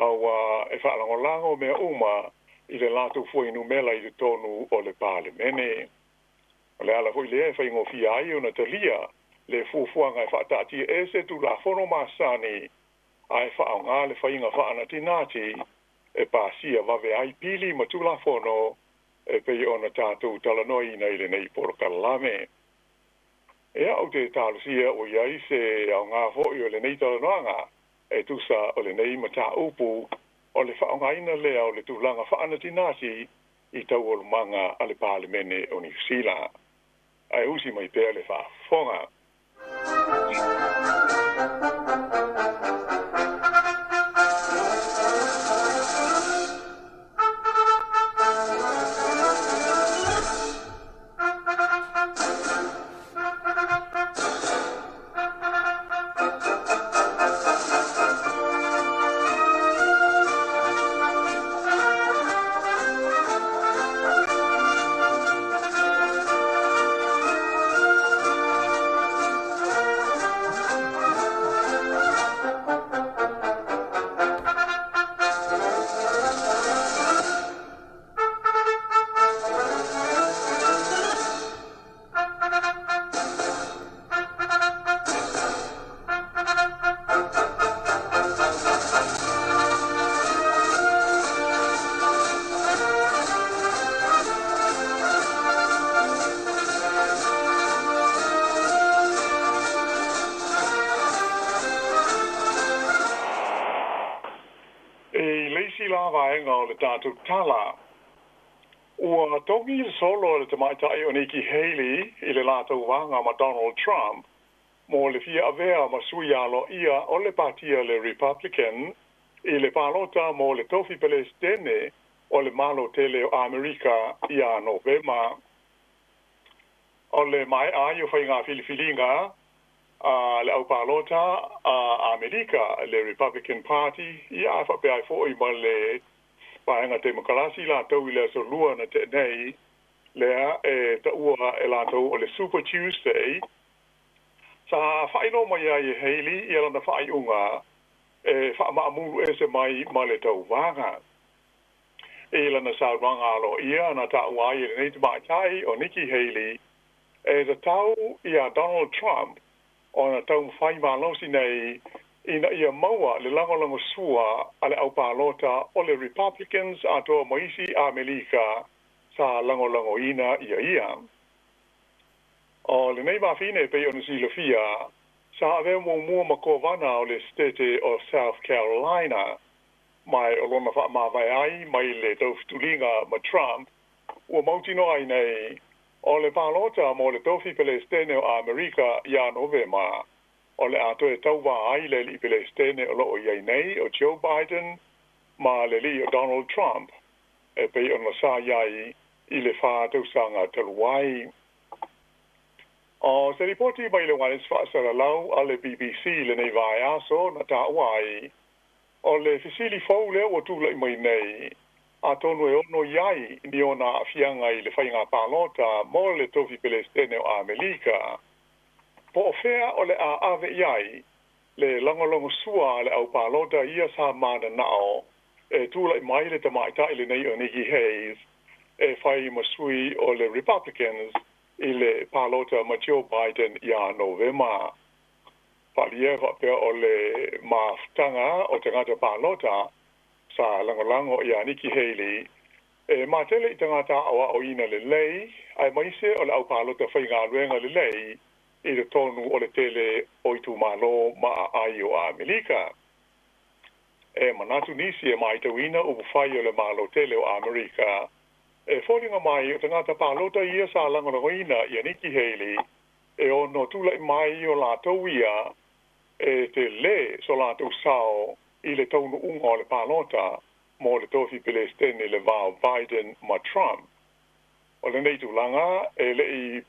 auā e fa'alagolago mea uma i le latou fuainumela i totonu o le Palemene. O le ala fo'i lea e faigofia ai ona talia le fuafuaga e fa'ata'atia ese tulafono masani ae fa'aaogā le faiga fa'anatinati e pasia vave ai pili ma tulafono e pei ona tatou talanoaina i lenei polokalame. Ia ou te talosia ua i ai se aogā fo'i o lenei talanoaga e tusa o lenei matāupu o le fa'aaogāina lea o le tulaga fa'anatinati i taualumaga a le Palemene o Niusila. Ae usi mai pea le faafofoga. E le isi la vaega o le tatou tala. Ua togi le solo e le tamaitai o Nikki Haley i le latou vaga ma Donald Trump mo le fia avea ma sui alo'ia o le patia le Republican i le palota mo le tofi Pelesitene o le Malo tele o Amerika ia Novema. O le mae'a ai o faiga filifiliga a le aupalota a Amerika, le Republican Party, ia ae faapea ai fo'i ma le Vaega Temokarasi latou i le aso Lua na te'e nei, lea e ta'ua e latou o le Super Tuesday. Sa faailoa mai ai e Haley ia lana faaiuga e faamaamulu ese mai ma le tauvaga. I lana saunoaga aloaia na taua ai e lenei tamaitai o Nikki Haley e tatau iā Donald Trump ona taumafai malosi nei ina ia maua le lagolagosua a le aupalota o le Republicans atoa ma isi Amelika sa lagolagoina ia ia. O lenei mafine e pei ona silafia, sa avea muamua ma Kovana o le Setete o South Carolina, ma o lona faamavae ai mai le taufetuliga ma Trump, ua mautinoa ai nei o le palota mo le tofi Pelestene o Amerika ia Novema, o le a toe tauvā ai le alii Pelestene o loo i ai nei o Joe Biden ma le alii o Donald Trump e pei ona sa i ai i le 4 tausaga talu ai. O se lipoti mai le uaealesi faasalalau a le BBC lenei vaiaso na taua ai, o le fesili fou lea ua tula'i mai nei, atonu e ono i ai ni ona aafiaga i le faiga palota mo le tofi Pelestene o Amelika, po o fea o le a ave i ai le lagolagosua a le aupalota ia sa mananao e tula'i mai le tamaita'i lenei o Nikki Haley e fai ma sui o le Republicans i le palota ma Joe Biden ia Novema. Faaalia faapea o le mafutaga o tagata palota sa lagolago iā Nikki Haley e matele i tagata aoaoina lelei aemaise o le aupalota faigaluega lelei i totonu o le tele o itumālō ma aai o Amelika. E manatu nisi e matauina upufai o le Malo tele o Amerika, e foliga mai o tagata palota ia sa lagolagoina ia Nikki Haley e ono tula'i mai o latou ia e telē so latou sao i le taunuuga o le palota mo le tofi Pelestene le va o Biden ma Trump. O lenei tulaga e le'i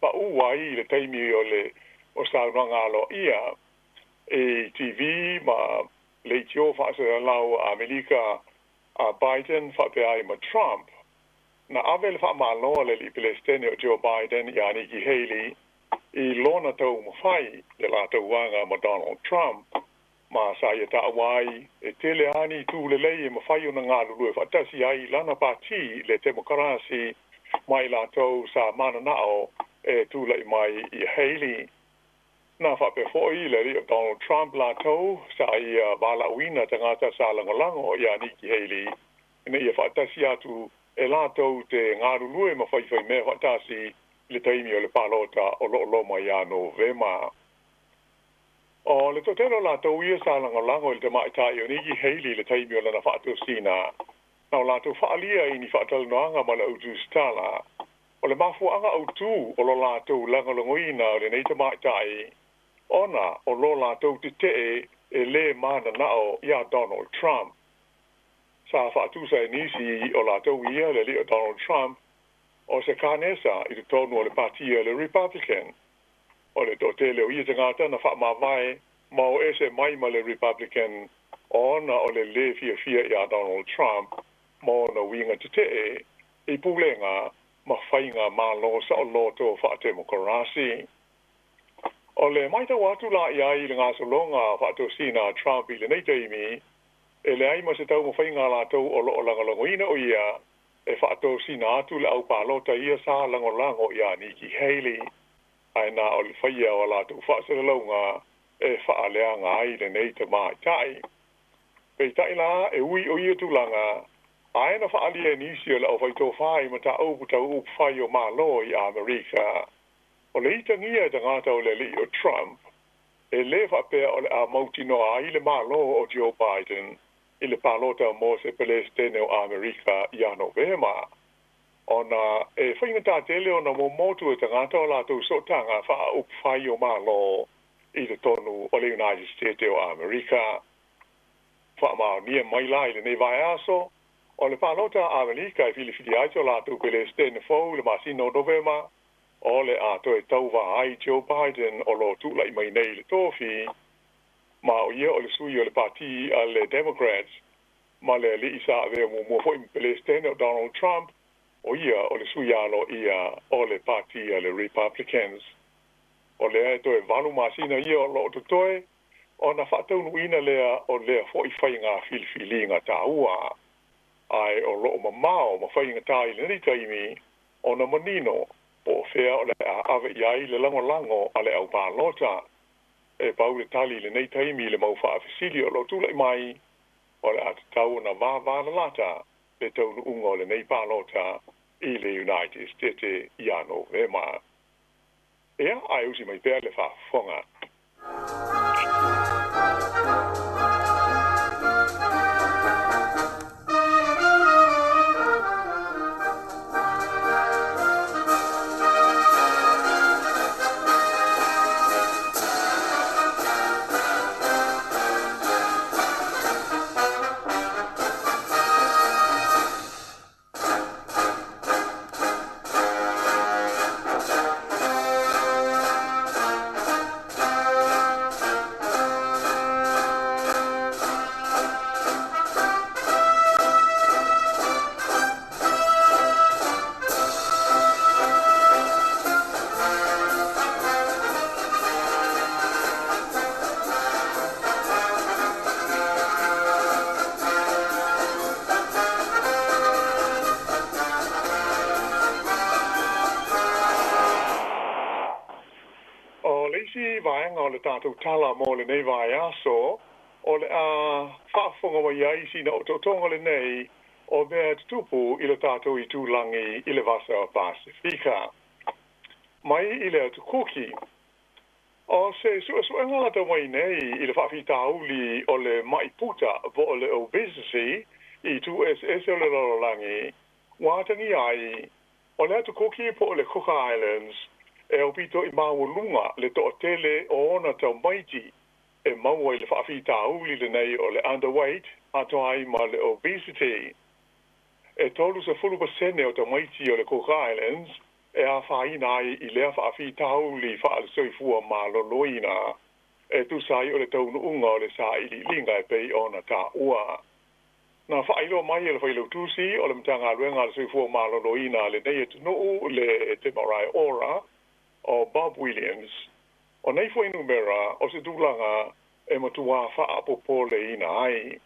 pa'ū ai i le taimi o le o saunoaga aloaia i TV ma leitio faasalalau a Amerika a Biden faapea ai ma Trump. Na ave le faamālo a le alii Pelestene o Joe Biden iā Nikki Haley i lona taumafai le latou aga ma Donald Trump, ma sa ia taua ai e tele ani tu lelei e mafai ona galulue faatasi ai lana pati le Temokarasi mai latou sa mananao e tula'i mai i Haley. Na faapea fo'i le alii o Donald Trump latou sa ia valaauina tagata sa lagolago iā Nikki Haley ina ia faatasi atu e latou te galulue ma faifaimea faatasi i le taimi o le palota o loo loma iā Novema. O le toatele o latou ia sa lagolago i le tamaita'i o Nikki Haley le taimi o lana faatosina, na o latou faaalia i ni faatalanoaga ma le autusitala o le mafuaaga autū o lo latou lagolagoina o lenei tamaita'i ona o lo latou tetee e lē mananao iā Donald Trump. Sa faatusa e nisi o latou ia le alii o Donald Trump o se kanesa i totonu o le patia le Republican. O le toatele o ia tagata na faamavae ma o ese mai ma le Republican ona o le lē fiafia iā Donald Trump ma ona uiga tetee i pulega ma faiga mālō saoloto faatemokarasi. O le matau atu la i ai i le gasologa faatosina a Trump i lenei taimi, e leai ma se taumafaiga a latou o loo lagolagoina o ia e faatosina atu le aupalota ia sa lagolago iā Nikki Haley, ae na o le faia o latou faasalalauga e faaleaga ai lenei tamaita'i. Peita'i la e ui o ia tulaga, ae na faaalia e nisi o le aufaitofā i mataupu tau upufai o mālō i Amerika, o le itagia e tagata o le alii o Trump e lē faapea o le a mautinoa ai le mālō o Joe Biden i le palota mo se Pelestene o Amerika ia Novema, ona e faigatā tele ona momotu e tagata o latou sootaga faaupufai o mālō i totonu o le United States o Amerika. Faamaonia mai la i lenei vaiaso O le palota a Amerika e filifili ai so latou Pelestene fou le masina o Novema, o le a toe tauva ai Joe Biden o lo tula'i mai nei le tofi, ma o ia o le sui o le pati a le Democrats, ma le ali'i sa avea muamua fo'i ma Pelestene o Donald Trump, o ia o le sui alo'ia o le pati a le Republicans. O lea e toe 8 masina ia o lo'o totoe ona fa'ataunu'uina lea o lea fo'i faiga filifiliga tāua, ae o lo'o mamao ma faigatā i lenei taimi ona manino po o fea o le a ave i ai le lagolago a le aupalota. E pau le tali i lenei taimi i le mau fa'afesili o lo'o tula'i mai, o le a tatau ona vāvālalata le taunu'uga o lenei palota i le United States ia Novema. Ia, ae usi mai pea le faafofoga. O le isi vaega o le tatou tala mo lenei vaiaso, o le a faafofoga mai ai sina otootoga lenei o mea tutupu i le tatou itulagi i le Vasa Pasifika. Mai i le Atu Kuki, o se su'esu'ega latau mai nei i le fa'afitauli o le ma'i puta po o le obesity i itu eseese o le lalolagi, ua atagia ai o le Atu Kuki po o le Cook Islands e aupito i maualuga le to'atele o ona tamaiti e maua i le fa'afitauli lenei o le underweight atoa ai ma le obesity. E 30% o tamaiti o le Cook Islands e afaina ai i lea fa'afitauli fa'alesoifua malōlōina, e tusa ai o le taunu'uga o le sa'ili'iliga e pei ona tā'ua. Na fa'ailoa mai e le failautusi o le Matagaluega a le Soifua Malōlōina a lenei atunu'u le Te Marae Ora o Bob Williams, o nei fuainumera o se tulaga e matuā fa'apopoleina ai.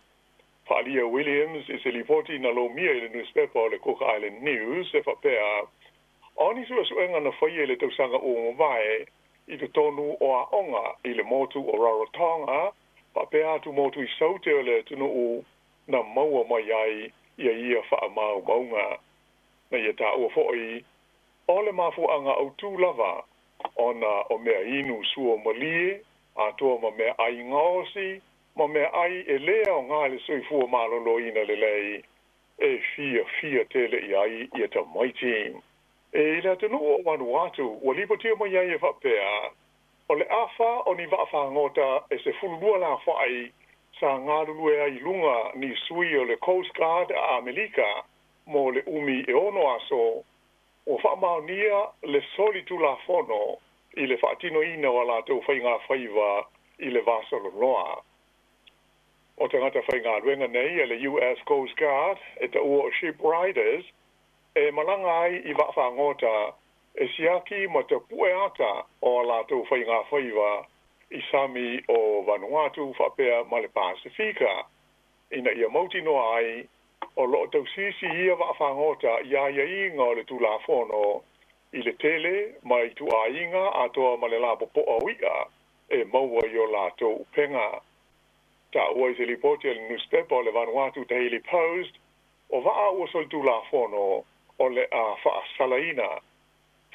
Fa'alia Williams i se lipoti na lomia i le newspaper o le Cook Island News e fa'apea, o ni su'esu'ega na faia i le tausaga ua mavae i totonu o a'oga i le motu o Rarotonga fa'apea atu motu i Saute o le atunu'u na maua mai ai ia ia fa'amaumauga. Na ia tā'ua fo'i o le mafua'aga autū lava ona o mea inu sua malie atoa ma mea ai gaosi ma mea ai e lē aogā le soifua malōlōina lelei e fiafia tele i ai ia tamaiti. E i le atunu'u o Vanuatu ua lipotia mai ai e fa'apea, o le afa o ni va'afagota e 12 lafa'i sa galulue ai luga ni sui o le Coast Guard a Amelika mo le umi e 6 aso, ua fa'amaonia le soli tulafono i le fa'atinoina o a latou faigafaiva i le vasololoa. O tagata faigaluega nei e le US Coast Guard e ta'ua o Ship Riders e malaga ai i va'afagota e siaki ma tapu'e ata o a latou faigafaiva i sami o Vanuatu fa'apea ma le Pasifika, ina ia mautinoa ai o lo'o tausisi ia va'afagota i aiaiga o le tulafono i le tele ma itu'aiga atoa ma le lapopo'a o i'a e maua i o latou upega. Ta'ua i se lipoti a le newspaper o le Vanuatu Daily Post, o va'a ua solitulafono o le a fa'asalaina.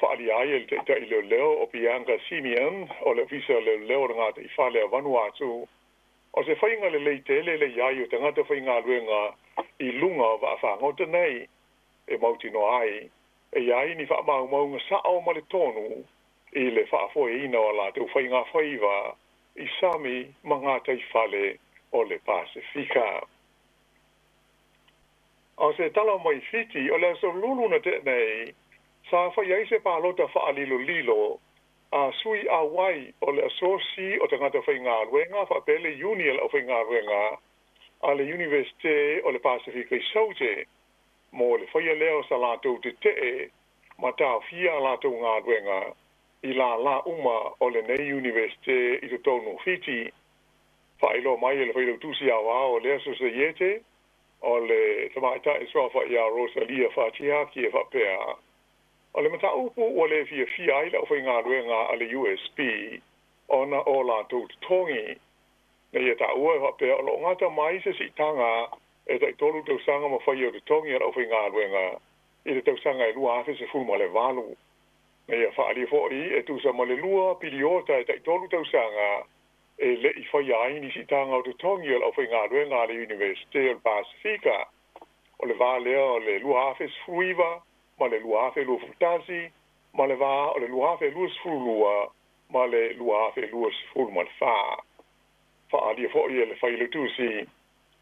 Fa'alia ai e le ta'ita'i leoleo o Bianca Simeon o le Ofisa o Leoleo o le Gataifale a Vanuatu, o se faiga lelei tele le i ai o tagata faigaluega i luga o va'afagota nei e mautinoa ai e iai ni fa'amaumauga sa'o ma le tonu i le fa'afoeina o a latou faigafaiva i sami ma gataifale o le Pasifika. O se tala mai Fiti, o le aso Lulu na tea nei, sa faia ai se palota faalilolilo a sui auai o le Asosi o Tagata Faigaluega faapea le Iuni a le Aufaigaluega a le Iunivesite o le Pasefika i Saute mo le faia lea o sa latou tetee ma taofia a latou galuega i lālā uma o lenei Iunivesite i totonu o Fiti. Faailoa mai e le Failautusi Aoao o lea Sosaiete, o le tamaitai suafa ia Rosalia Fatiaki e faapea, O le mataupu ua le fiafia ai le aufaigaluega a le USP ona o latou totogi. Na ia taua e faapea o lo o gata mai se siitaga e tai 3 tausaga ma faia o totogi a le aufaigaluega i le tausaga e 2018. Na ia faaalia foi e tusa ma le 2 piliota e tai 3 tausaga e le i faia ai ni siitaga o totogi o le aufaigaluega a le Iunivesite o le Pasefika o le va lea o le 2019 ma le 2021 ma le va o le 2022 ma le 2024. Faaalia foi e le Failautusi,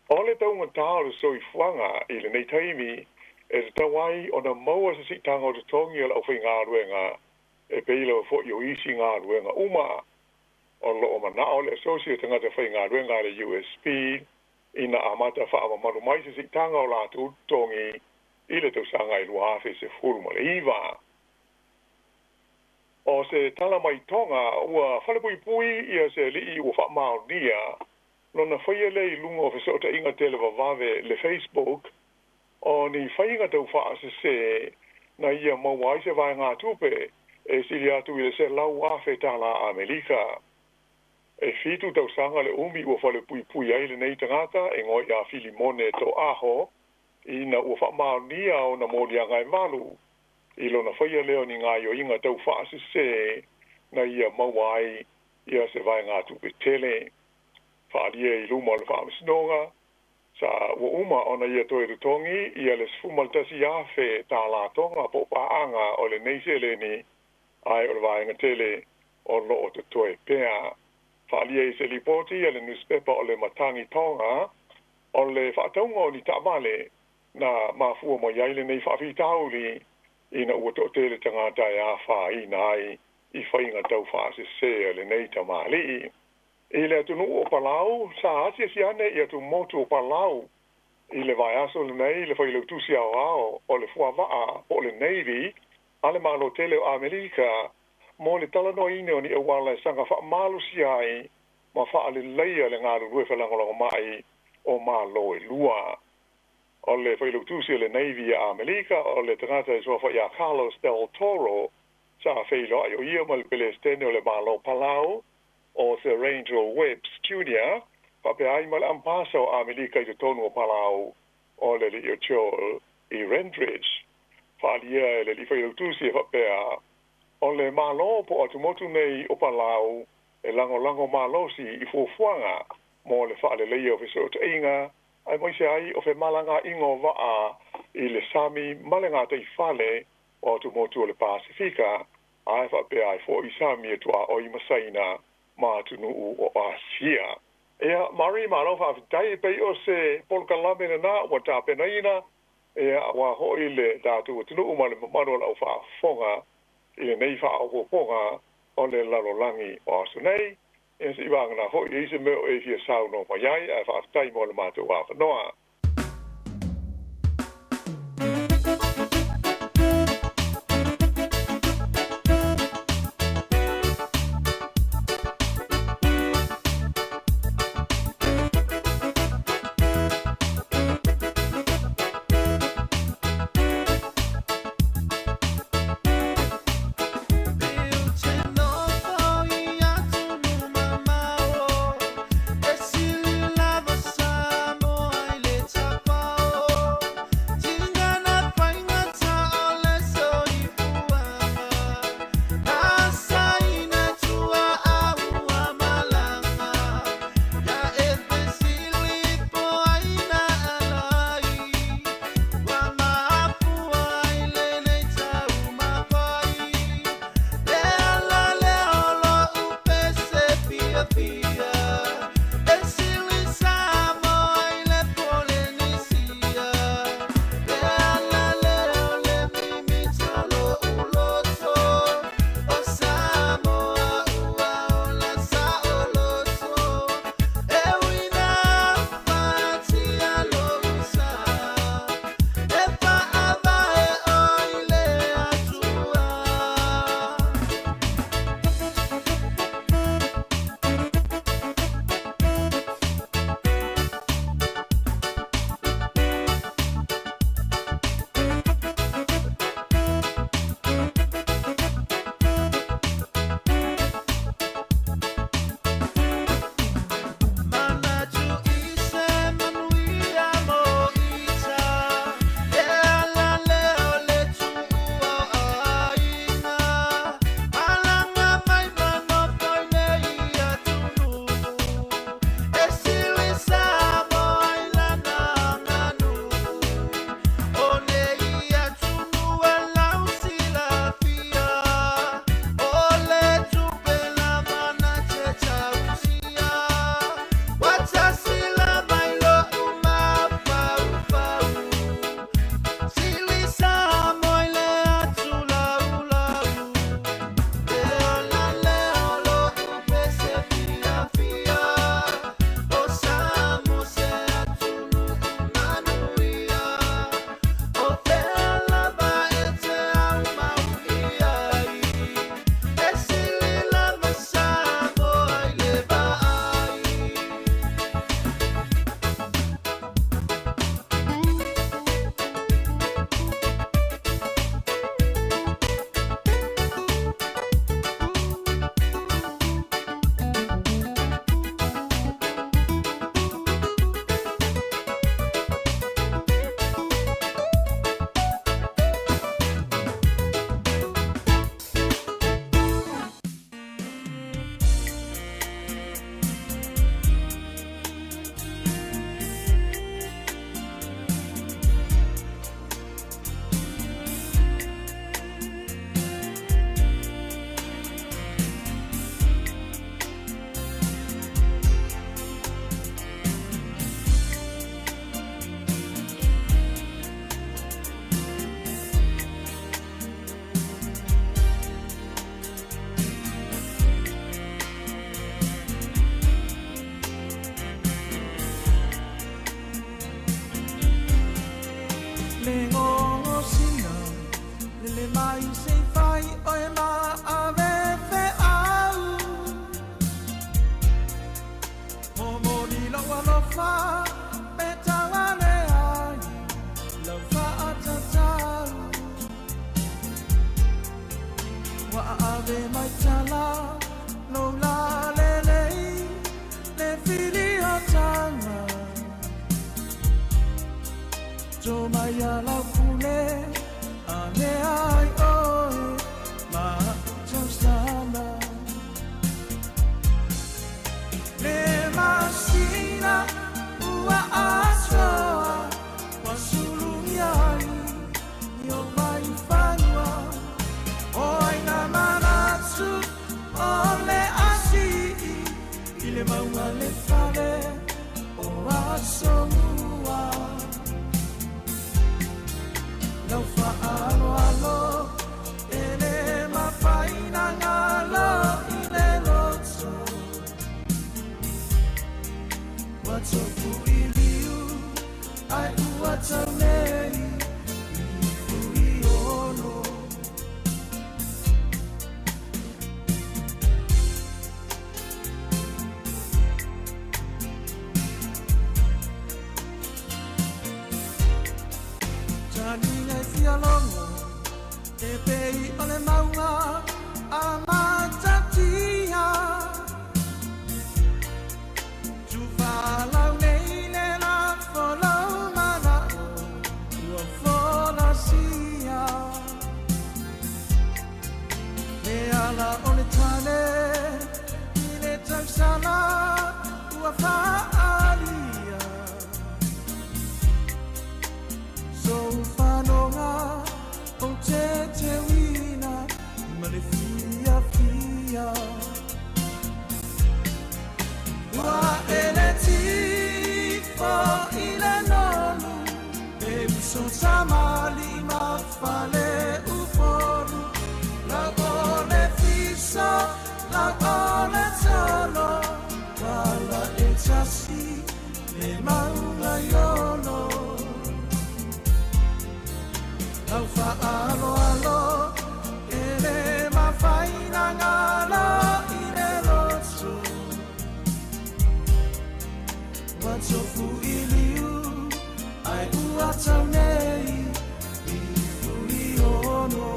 o le taugatā o le soifuaga i lenei taimi e tatau ai ona maua se siitaga o totogi o le aufaigaluega e pei lava foi o isi galuega uma. O lo o manao le Asosi o Tagata Faigaluega a le USP ina amata faamamalu mai se siitaga o latou totogi i le tausaga e 2019. O se tala mai Toga, ua falepuipui ia se alii ua faamaonia lona faia lea i luga o fesootaiga televavave le Facebook o ni faiga taufaasese na ia maua ai se vaegatupe e sili atu i le $100,000 tālā Amelika. E 7 tausaga le umi ua falepuipui ai lenei tagata e igoa ia Filimone Toaho ina ua faamaonia ona moliaga e 8 i lona faia lea o ni gaoioiga taufaasese na ia maua ai ia se vaegatupe tele. Faaalia i luma o le faamasinoga sa ua uma ona ia toe totogi ia le $11,000 tālā Toga po o paaga o lenei seleni, ae o le vaega tele o lo o totoe pea. Faaalia i se lipoti a le newspaper o le Matangi Tonga, o le faatauga o ni taavale na mafua mai ai lenei faafitauli ina ua toatele tagata e afaina ai i faiga taufaasese a lenei tamalii. I le atunuu o Palau, sa asiasi ane i atumotu o Palau i le vaiaso lenei le Failautusi Aoao o le Fuavaa po o le Navy a le Malo tele o Amerika mo le talanoaina o ni auala e saga faamalosia ai ma faaleleia le galulue felagolagomai o Malo e lua. O le Failautusi o le Navy a Amerika o le tagata e suafa ia Carlos Del Toro sa feiloai o ia ma le Pelestene o le Malo Palau o Sir Rangel Webbs Jr. faapea ai ma le Ampasa o Amerika i totonu o Palau o le alii o Joel E. Rendridge. Faaalia e le alii Failautusi e faapea o le Malo po o atumotu nei o Palau e lagolago malosi i fuafuaga mo le faaleleia o fesootaiga aemaise ai o femalagaaiga o vaa i le sami ma le gataifale o atumotu o le Pasefika ae faapea ai foi sami e tuaoi ma Saina ma atunuu o Asia. Ia, Mari, malo faafetai, e pei o se polokalame lenā ua tapenaina, ia, aua foi le tatou atunuu ma le mamalu o le aufaafofoga i lenei faaopoopoga o le lalolagi o aso nei. Ia, se i vagana foi e i ai se mea o e fia saunoa mai ai, ae faafetai mo le matou avanoa. Ave mai tala lo la lelei le fili o tanga To mai ala pule a ne ai oe ma tausala Le masina ua asoa wa sulungi ai i o mai fanua O ai na manatu o le asii i le maunga le fale o Asomua Lau faaaloalo e le mafaina galo i le loto Ua tofu i liu ai ua tau nei i Fuiono Taliga e fialogo e pei o le mauga a Matatia Tufalau nei le lafo lau mana'o ua folasia Le ala o le tane i le tausala ua faalia Sou fanoga o te teuina ma le fiafia Ua ele tifo i le nonu E uso tamali ma fale upolu Lau o le fiso, lau o le tolo Wala e tasi le maunga iolo Lau faaaloalo e le mafaina galo i le loto Ua tofu i liu ai ua tau nei i Fuiono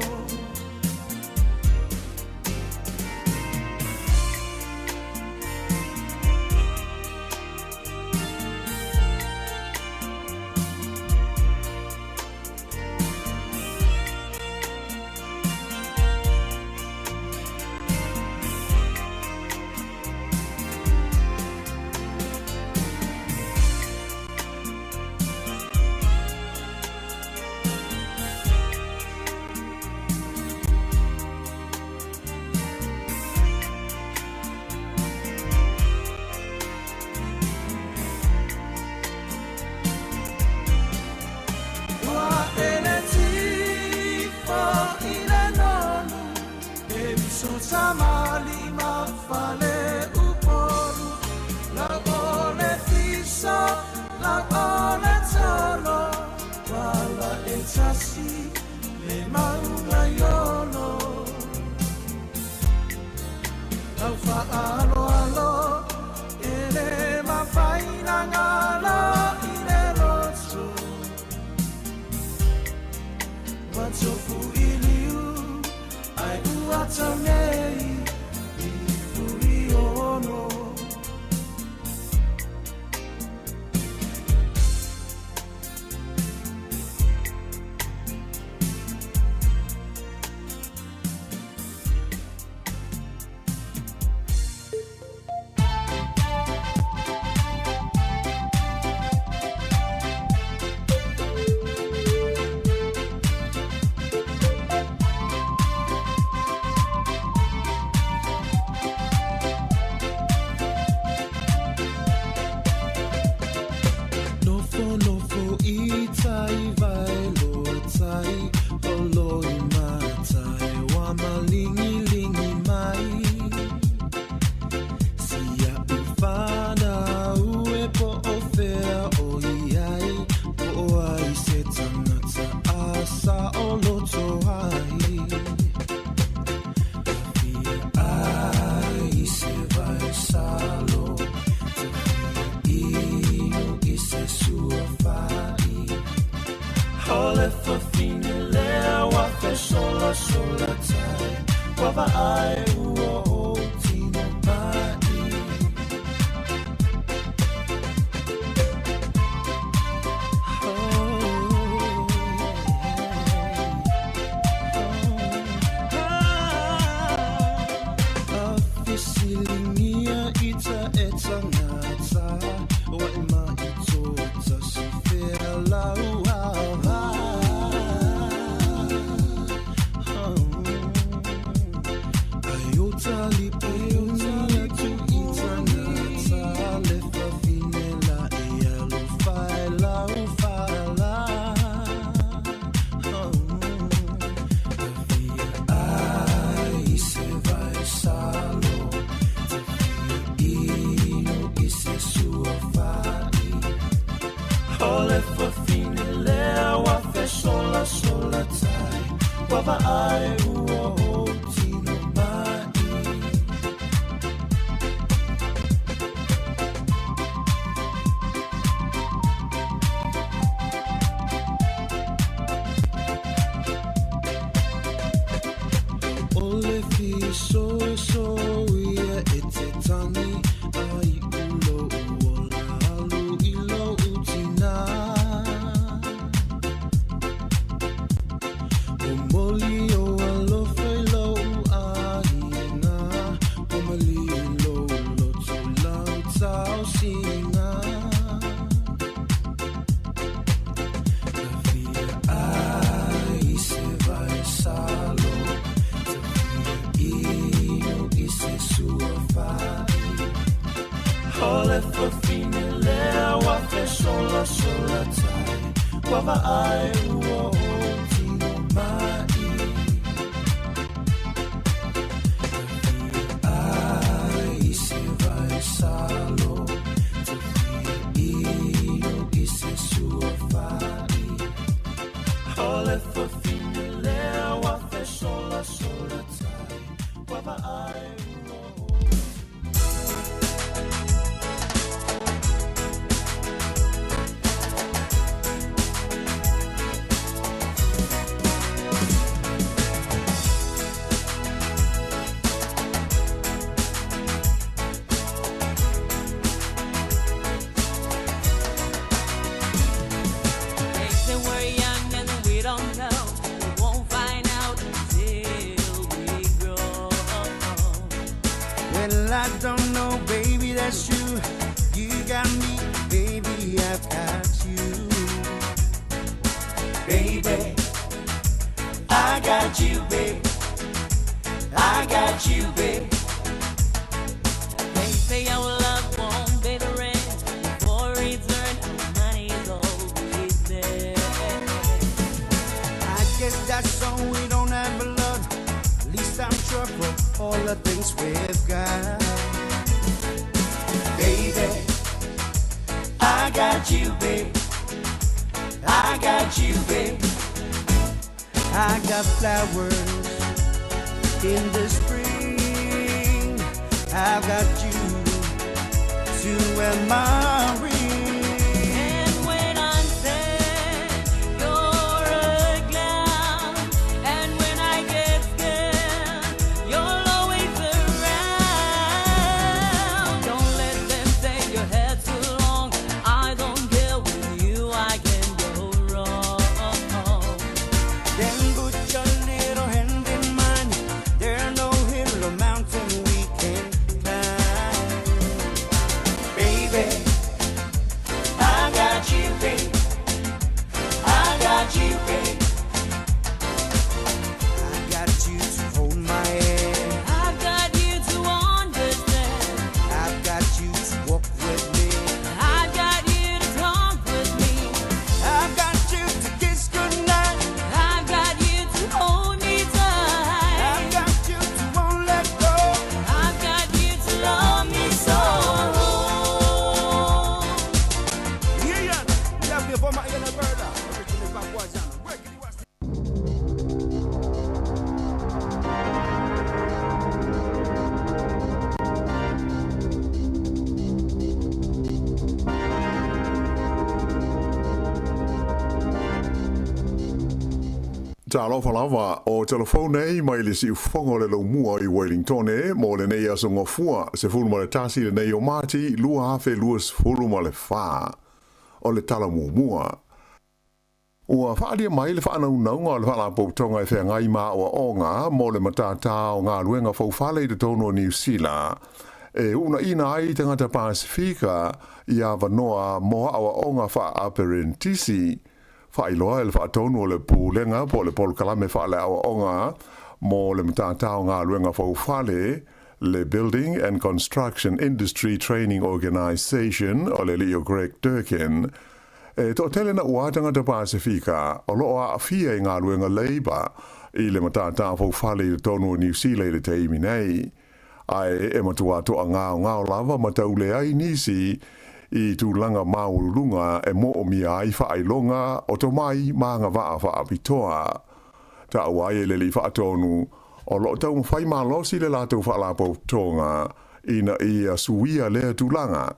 Ua ele tifo i le nonu E uso tamali ma fale upolu Lau o le fiso, lau o le tolo Wala e tasi le maunga iolo Lau faaaloalo e le mafaina galo i le loto Ua tofu i liu ai ua tau nei i Fuiono Vaai ua o tino mai. Afisilingia ita e tangata Wa e mai tōta si whia lau ava. Ai o tali peunia tu i tangata Le whawhine la e alo whai lau whala. Tawhia ai se vai salo Tawhia ino i se sua whai. O le whawhine lea wa fe sola sola tai Wa vaai ua o tino mai. O le fiso e so ia e te tani Ai ulo uola alu i lo utina. O moli o alofa i lo uaina O mali lo lotu lau tau sina. Tawhia ai se vai salo Tawhia ino i se sua whai. O le whawhine lea wa fe sola sola tai Wa vaai ua o tino mai. Tawhia ai se vai salo Tawhia ino i se sua whai. O le whawhine lea wa fe sola sola tai Wa vaai ua o They say we're young and we don't know. We won't find out until we grow. Well, I don't know, baby, that's you. You got me, baby, I've got you. Baby, I got you, babe. I got you, babe. They say our love won't pay the rent. Before it's earned, our money is always there. I guess that's so we don't have a lot. At least I'm sure for all the things we've got. Baby, I got you, babe. I got you, babe. I got flowers in the spring. I've got you to wear my ring. And when I'm sad, you're a clown. And when I get scared, you're always around. Don't let them say your hair's too long. I don't care, with you I can go wrong. Then put your little hand in mine. There no hill or mountain we can climb. Baby, Talofa lava, o telefone nei mai le siufofoga o le Laumua i Wellingtone mo lenei aso Gafua, 11 lenei o Mati 2024. O le tala muamua. Ua faaalia mai le faanaunauga o le Faalapotopotoga e feagai ma aoaoga mo le matatā o galuega faufale i totonu o Niu Sila, e uunaina ai tagata Pasefika i avanoa mo aoaoga faa-aperenitisi. Faailoa e le Faatonu o le Pulega po o le Polokalame Faale-aoaoga mo le Matatā o Galuega Faufale, le Building and Construction Industry Training Organisation o le alii o Greg Durkin, e toatele naua tagata Pasefika o loo aafia i galuega leiba i le matatā faufale i totonu o Niu Sila i le taimi nei. Ae e matua toagaogao lava ma tauleai nisi i tulaga maualuluga e moomia ai faailoga o tomai ma agavaa faapitoa. Taua ai e le alii faatonu o loo taumafai malosi le latou faalapotopotoga ina ia suia lea tulaga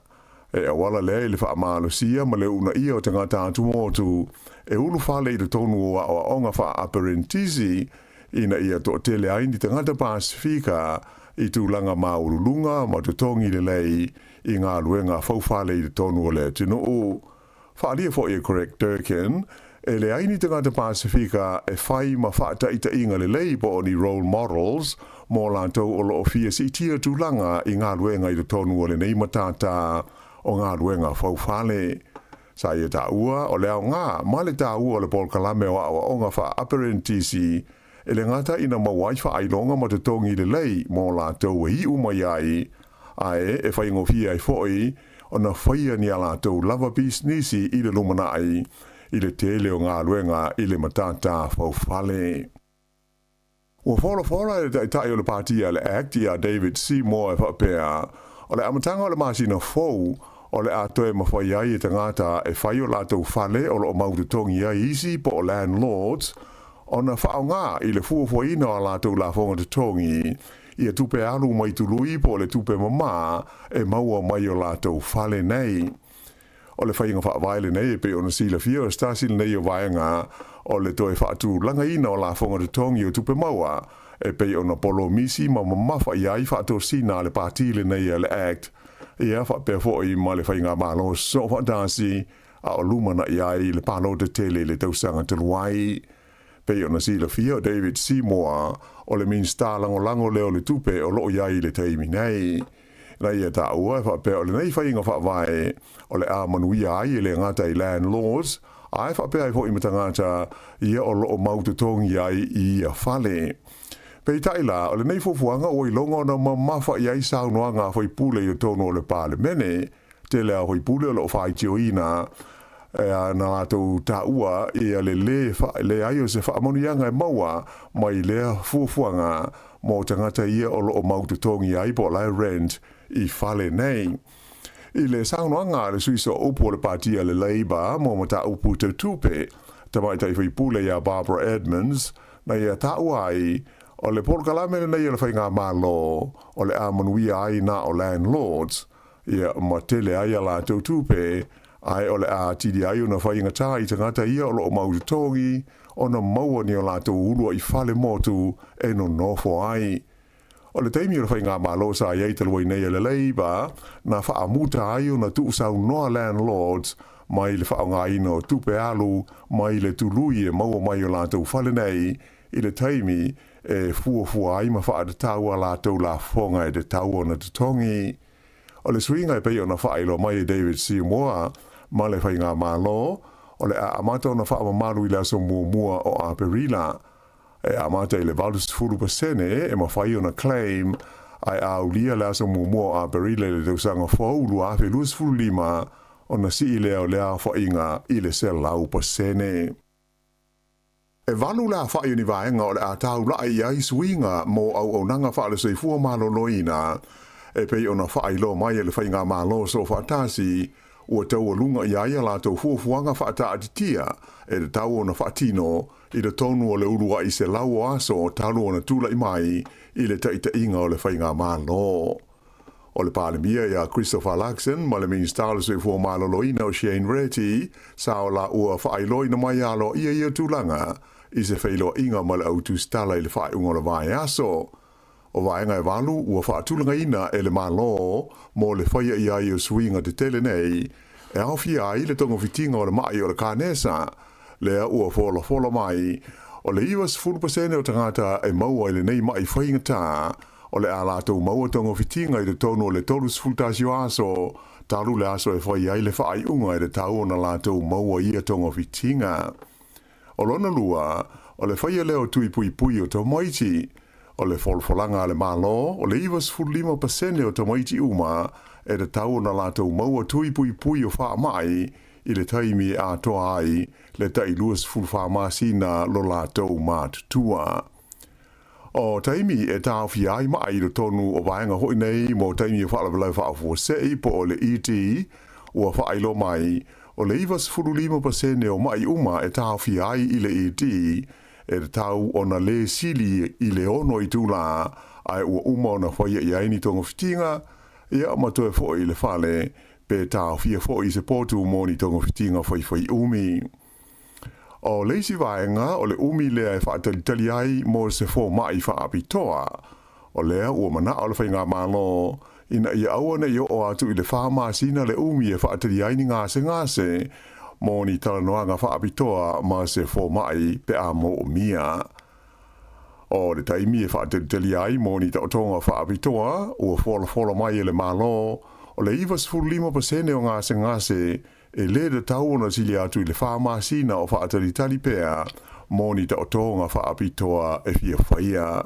e auala lea i le faamalosia ma le uunaia o tagata atumotu e ulufale i totonu o aoaoga faa-aperenitisi ina ia toatele ai ni tagata Pasefika i tulaga maualuluga ma totogi lelei i galuega faufale i totonu o le atunuu. Faaalia foi e Greg Durkin, e leai ni tagata Pasefika e fai ma faataitaiga lelei po o ni role models mo latou o loo fia siitia tulaga i galuega i totonu o lenei matatā o galuega faufale. Sa ia taua o le aogā ma le taua o le polokalame o aoaoga faa-aperenitisi e le gata ina maua ai faailoga ma totogi lelei mo latou e iu mai ai, ae e faigofie ai foi ona faia ni a latou lava pisinisi i le lumanai i le tele o galuega i le matatā faufale. Ua folafola e le Taitai o le Pati a le ACT ia David Seymour e faapea, o le amataga o le masina fou o le a toe mafai ai e tagata e fai o latou fale o loo mau totogi ai isi po o landlords ona faaaogā i le fuafuaina o a latou lafoga totogi ia tupe alu mai tului po o le tupe mamā e maua mai o latou fale nei. O le faiga faavae lenei e pei ona silafia o se tasi lenei o vaega o le toe faatulagaina o lafoga totogi o tupe maua e pei ona polomisi ma mamafa i ai faatosina a le Pati lenei a le ACT ia faapea foi ma le faigamalo soofaatasi a o lumanai ai le palota tele i le tausaga talu ai. Pei ona silafia o David Seymour o le Minisita Lagolago lea o le Tupe o loo i ai i le taimi nei. Na ia taua e faapea o lenei faiga faavae o le a manuia ai e le gata i landlords ae faapea ai foi ma tagata ia o loo mau totogi ai i ia fale. Peitai la, o lenei fuafuaga ua iloga ona mamafa i ai saunoaga a faipule i totonu o le Palemene. Tele a faipule o loo faitioina na latou taua ia le lē leai o se faamanuiaga e maua mai lea fuafuaga mo tagata ia o loo mau totogi ai po o la e rent i fale nei. I le saunoaga a le sui sooupu o le Pati a le Labour mo mataupu tau tupe, tamaitai faipule ia Barbara Edmonds, na ia taua ai o le polokalame lenei o le faigamalo o le a manuia ai na o landlords ia ma tele ai a latou tupe, ae o le a atili ai ona faigatā i tagata ia o loo mau totogi ona maua ni o latou uluai fale motu e nonofo ai. O le taimi o le faigamalo sa i ai talu ai nei a le Labour, na faamuta ai ona tuusaunoa landlords mai le faaaogaina o tupe alu mai le tului e maua mai o latou fale nei i le taimi e fuafua ai ma faatatau a latou lafoga e tatau ona totogi. O le suiga e pei ona faailoa mai e David Seymour ma le faigamalo, o le a amata ona faamamalu i le aso muamua o Aperila. E amata i le 80% e mafai ona claim, ae a aulia le aso muamua o Aperila i le tausaga fou 2025, ona sii lea o lea aofaiga i le 100%. E 8 le aofai o ni vaega o le a taulai i ai suiga mo auaunaga faale-soifua maloloina e pei ona faailoa mai e le faigamalo soofaatasi ua taualuga i ai a latou fuafuaga faataatitia e tatau ona faatino i totonu o le uluai 100 o aso talu ona tulai mai i le taitaiga o le faigamalo. O le Palemia ia Christopher Luxon ma le Minisita o le Soifua Maloloina o Shane Reti sa o laua faailoaina mai aloaia ia tulaga. i se feiloaiga ma le au tusitala i le faaiuga o le vaiaso. O vaega e valu ua faatulagaina e le Malo mo le faia i ai o suiga tetele nei, e aofia ai le togafitiga o le ma'i o le kanesa, lea ua folafola mai, o le 90% o tagata e maua i lenei ma'i faigata, o le a latou maua togafitiga i totonu o le 31 o aso, talu le aso e fai ai le faaiuga e tatau ona latou maua ia togafitiga. O lona lua, o le faia lea o tui puipui o tamaiti. O le folafolaga a le Malo, o le 95% o tamaiti uma e tatau ona latou maua tui puipui o faamai i le taimi e atoa ai le tai 24 masina lo latou matutua. O taimi e taofia ai ma'i i totonu o vaega foi nei mo taimi o faalavelave faafuasei po o le ED, ua faailoa mai, o le 95% o ma'i uma e taofia ai i le ED, e tatau ona le sili i le 6 itulā ae ua uma ona faia i ai ni togafitiga, ia ma toe foi i le fale, pe taofia foi i se potu mo ni togafitiga faifaiumi. O le isi vaega o le umi lea e faatalitali ai mo se fomai faapitoa. O lea ua manao le Faigamalo ina ia aua ne i oo atu i le fa masina le umi e faatali ai ni gasegase mo ni talanoaga faapitoa ma se fomai pe a moomia. O le taimi e faatalitali ai mo ni taotoga faapitoa, ua folafola mai e le Malo, o le 95% o gasegase e lē tatau ona sili atu i le fa masina o faatalitali pea mo ni taotoga faapitoa e fia faia.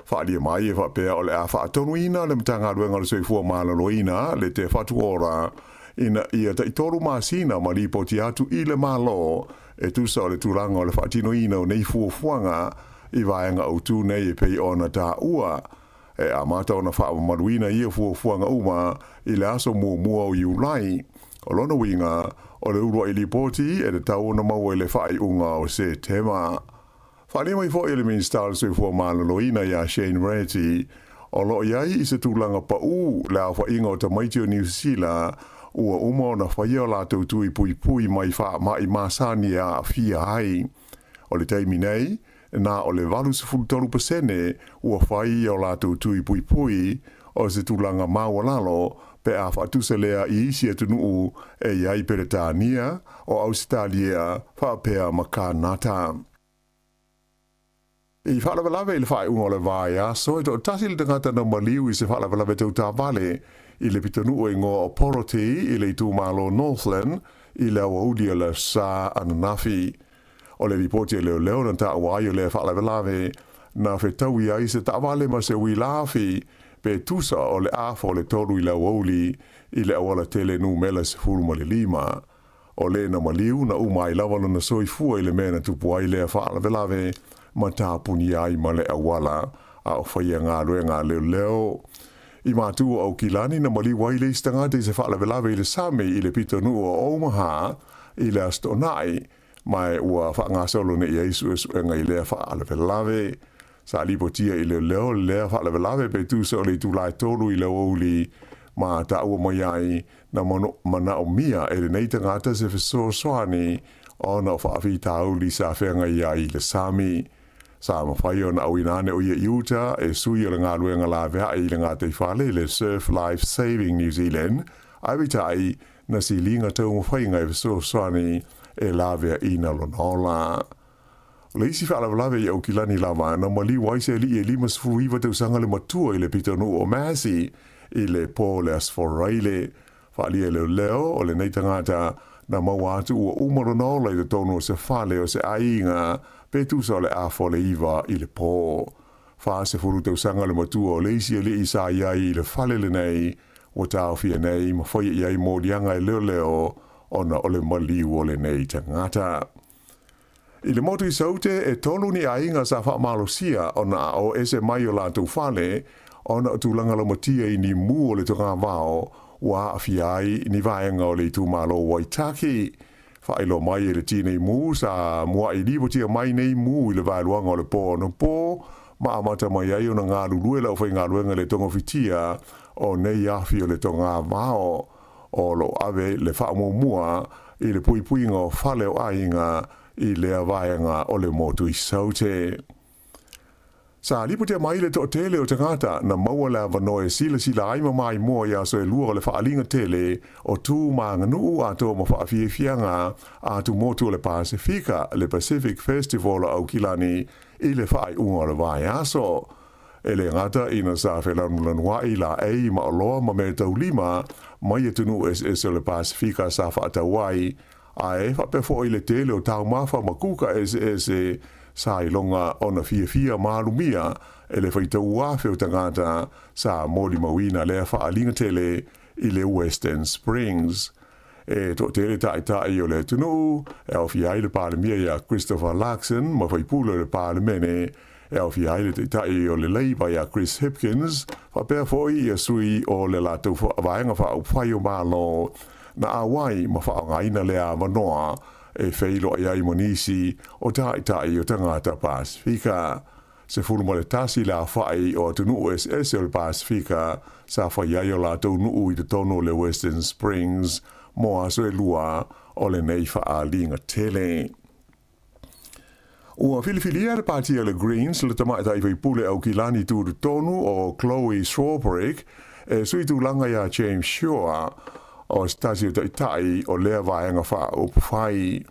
Faaalia mai e faapea o le a faatonuina le Matagaluega o le Soifua Maloloina, le Te Whatu Ora, ina ia taitolu masina ma lipoti atu i le Malo e tusa o le tulaga o le faatinoina o nei fuafuaga i vaega autū nei e pei ona taua. E amata ona faamamaluina ia fuafuaga uma i le aso muamua o Iulai. O lona uiga, o le uluai lipoti e tatau ona maua i le faaiuga o Setema. Faaalia mai foi e le Minisita o le Soifua Maloloina ia Shane Reti, o lo o i ai i se tulaga paū le aofaiga o tamaiti o Niu Sila ua uma ona faia o latou tui puipui mai faamai masani e aafia ai. O le taimi nei, na o le 83% ua fai ia o latou tui puipui, o se tulaga maualalo pe a faatusa lea i isi atunuu e i ai Peretania, o Ausetalia, faapea ma Kanata. I faalavelave i le faaiuga o le vaiaso, e toatasi le tagata na maliu i se faalavelave tau taavale i le pitonuu e igoa o Poroti i le itumalo Northland i le aoauli o le Aso Sa ananafi. O le lipoti a leoleo na taua ai o lea faalavelave na fetaui ai se taavale ma se uila afi pe tusa o le afa o le tolu i le aoauli i le auala tele numera 15. O le na maliu na uma ai lava lona soifua i le mea na tupu ai lea faalavelave ma tapunia ai ma le auala a o faia galuega a leoleo. I matu o Aukilani na maliu ai le isi tagata i se faalavelave i le sami i le pitonuu o Omaha i le Aso Toonai, ma ua faagasolo nei i ai suesuega i lea faalavelave. Sa lipotia i leoleo lea faalavelave pe tusa o le itulā e tolu i le aoauli ma taua mai ai na manaomia e lenei tagata se fesoasoani ona o faafitauli sa feagai ai i le sami. Sa mafai ona auina ane o ia i uta e sui o le galuega laveai i le gataifale i le Surf Life Saving New Zealand, ae peitai, na siliga taumafaiga e fesoasoani e laveaina lona ola. O le isi faalavelave i Aukilani lava, na maliu ai se alii e 59 tausaga le matua i le pitonuu o Massey i le po o le Aso Faraile. Faaalia e leoleo, o lenei tagata na maua atu ua uma lona ola i totonu o se fale o se aiga pe tusa o le afa o le iva i le po. 40 tausaga le matua o le isi alii sa i ai i le fale lenei ua taofia nei ma faia i ai moliaga e leoleo ona o le maliu o lenei tagata. I le motu i Saute, e tolu ni aiga sa faamalosia ona ao ese mai o latou fale ona o tulaga laumatia i ni mu o le togavao ua aafia ai ni vaega o le itumalo o Waitaki. Faailoa mai e le tinei mu sa mua'i lipotia mai nei mu i le vaeluaga o le po anapo ma amata mai ai ona galulue le aufaigaluega i le togafitia o nei afi o le togavao o lo o ave le faamuamua i le puipuiga o fale o aiga. i lea vaega o le motu i Saute. Sa lipotia mai le toatele o tagata na maua le avanoa e silasila ai ma maimoa i aso e lua o le faaaliga tele o tu ma aganuu atoa ma faafiafiaga a atumotu o le Pasefika, le Pacific Festival o Aukilani i le faaiuga o le vaiaso. E le gata ina sa felanulanuai laei ma oloa ma meataulima mai atunuu eseese o le Pasefika sa faatau ai, ae faapea foi le tele o taumafa ma kuka eseese sa iloga ona fiafia ma alumia e le faitau afe o tagata sa molimauina lea faaaliga tele i le Western Springs. E toatele taitai o le atunuu, e aofia ai le Palemia ia Christopher Luxon ma faipule o le Palemene, e aofia ai le Taitai o le Labour ia Chris Hipkins, faapea foi ia sui o le latou Vaega Faaupufai o Malo, na auai ma faaaogaina lea avanoa e feiloai ai ma nisi o taitai o tagata Pasefika. 11 le aofai o atunuu eseese o le Pasefika sa fai ai o latou nuu i totonu o le Western Springs mo aso e lua o lenei faaaliga tele. Ua filifilia le Pāti a le Greens le tamaitai faipule Aukilani tutotonu o Chloe Swarbrick e sui tulaga iā James Shaw, o se tasi o taitai o lea vaega faaupufai.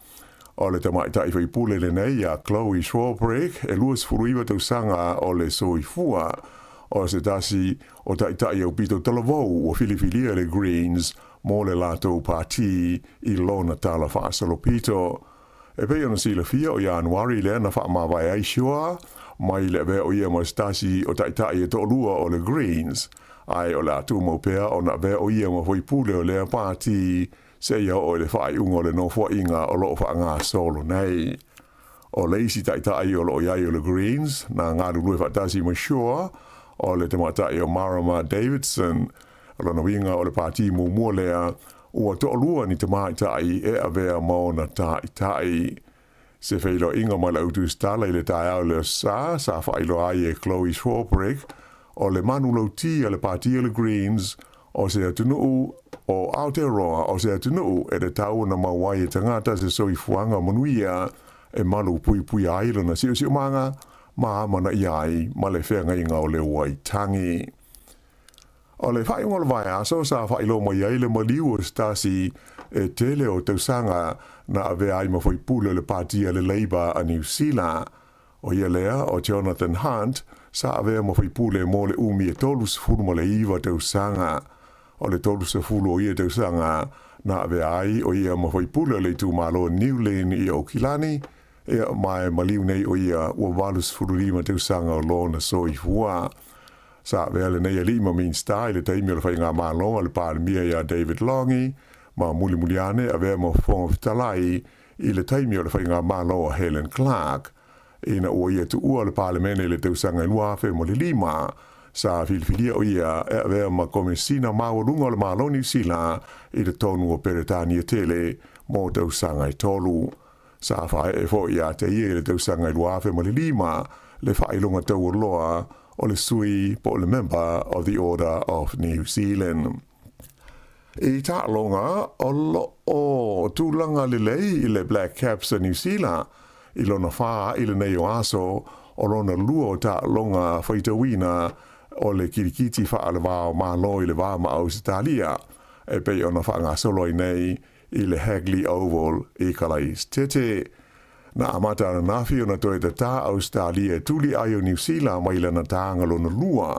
O le tamaitai faipule lenei iā Chloe Swarbrick e 29 tausaga o le soifua, o se tasi o taitai aupito talavou ua filifilia e le Greens mo le latou pāti i lona tala faasolopito. E pei ona silafia, o Ianuari lea na faamavae ai Shaw mai le avea o ia ma se tasi o taitai e toalua o le Greens, ae o le a tumau pea ona avea o ia ma faipule o lea pāti seia oo i le faaiuga o le nofoaiga o lo o faagasolo nei. O le isi taitai o lo o i ai o le Greens na galulue faatasi ma Shaw, o le tamaitai o Marama Davidson. O lona uiga o le pāti muamua lea ua toalua ni tamaitai e avea ma ona taitai. Se feiloaiga ma le au tusitala i le taeao i le Aso Sa, sa faailoa ai e Chloe Swarbrick o le manulauti a le pāti o le Greens o se atunuu o Aotearoa o se atunuu e tatau ona maua ai e tagata se soifuaga manuia e malu puipuia ai lona siosiomaga ma amanaia ai ma le feagaiga o le Waitangi. O le faaiuga o le vaiaso sa faailoa mai ai le maliu o se tasi e tele o tausaga na avea ai ma faipule o le Pāti a le Labour a Niu Sila. O ia lea o Jonathan Hunt sa avea ma faipule mo le umi e 39 tausaga. O le 30 o ia tausaga na avea ai o ia ma faipule o le itumalo New Lynn i Aukilani, ia ma e maliu nei o ia ua 85 tausaga o lona soifua. Sa avea lenei alii ma Minisita i le taimi o le faigamalo a le Palemia ia David Lange, ma mulimuli ane avea ma Fofoga Fetalai i le taimi o le faigamalo a Helen Clark. Ina ua ia tuua le Palemene i le tausaga e 2005, sa filifilia o ia e avea ma Komesina Maualuga o le Malo Niu Sila i totonu o Peretania tele mo tausaga e tolu. Sa faaee foi ia te ia i le tausaga e 2005 le faailoga taualoa o le sui po o le Member of the Order of New Zealand. I taaloga o lo o tulaga lelei i le Black Caps a Niu Sila i lona fa i lenei o aso o lona lua o taaloga faitauina o le kirikiti faalevao Malo i le va ma Ausetalia e pei ona faagasolo ai nei i le Hagley Oval i Kalaisitete. Na amata ananafi ona toe tatā Ausetalia e tuli ai o Niu Sila mai lana tāga lona lua,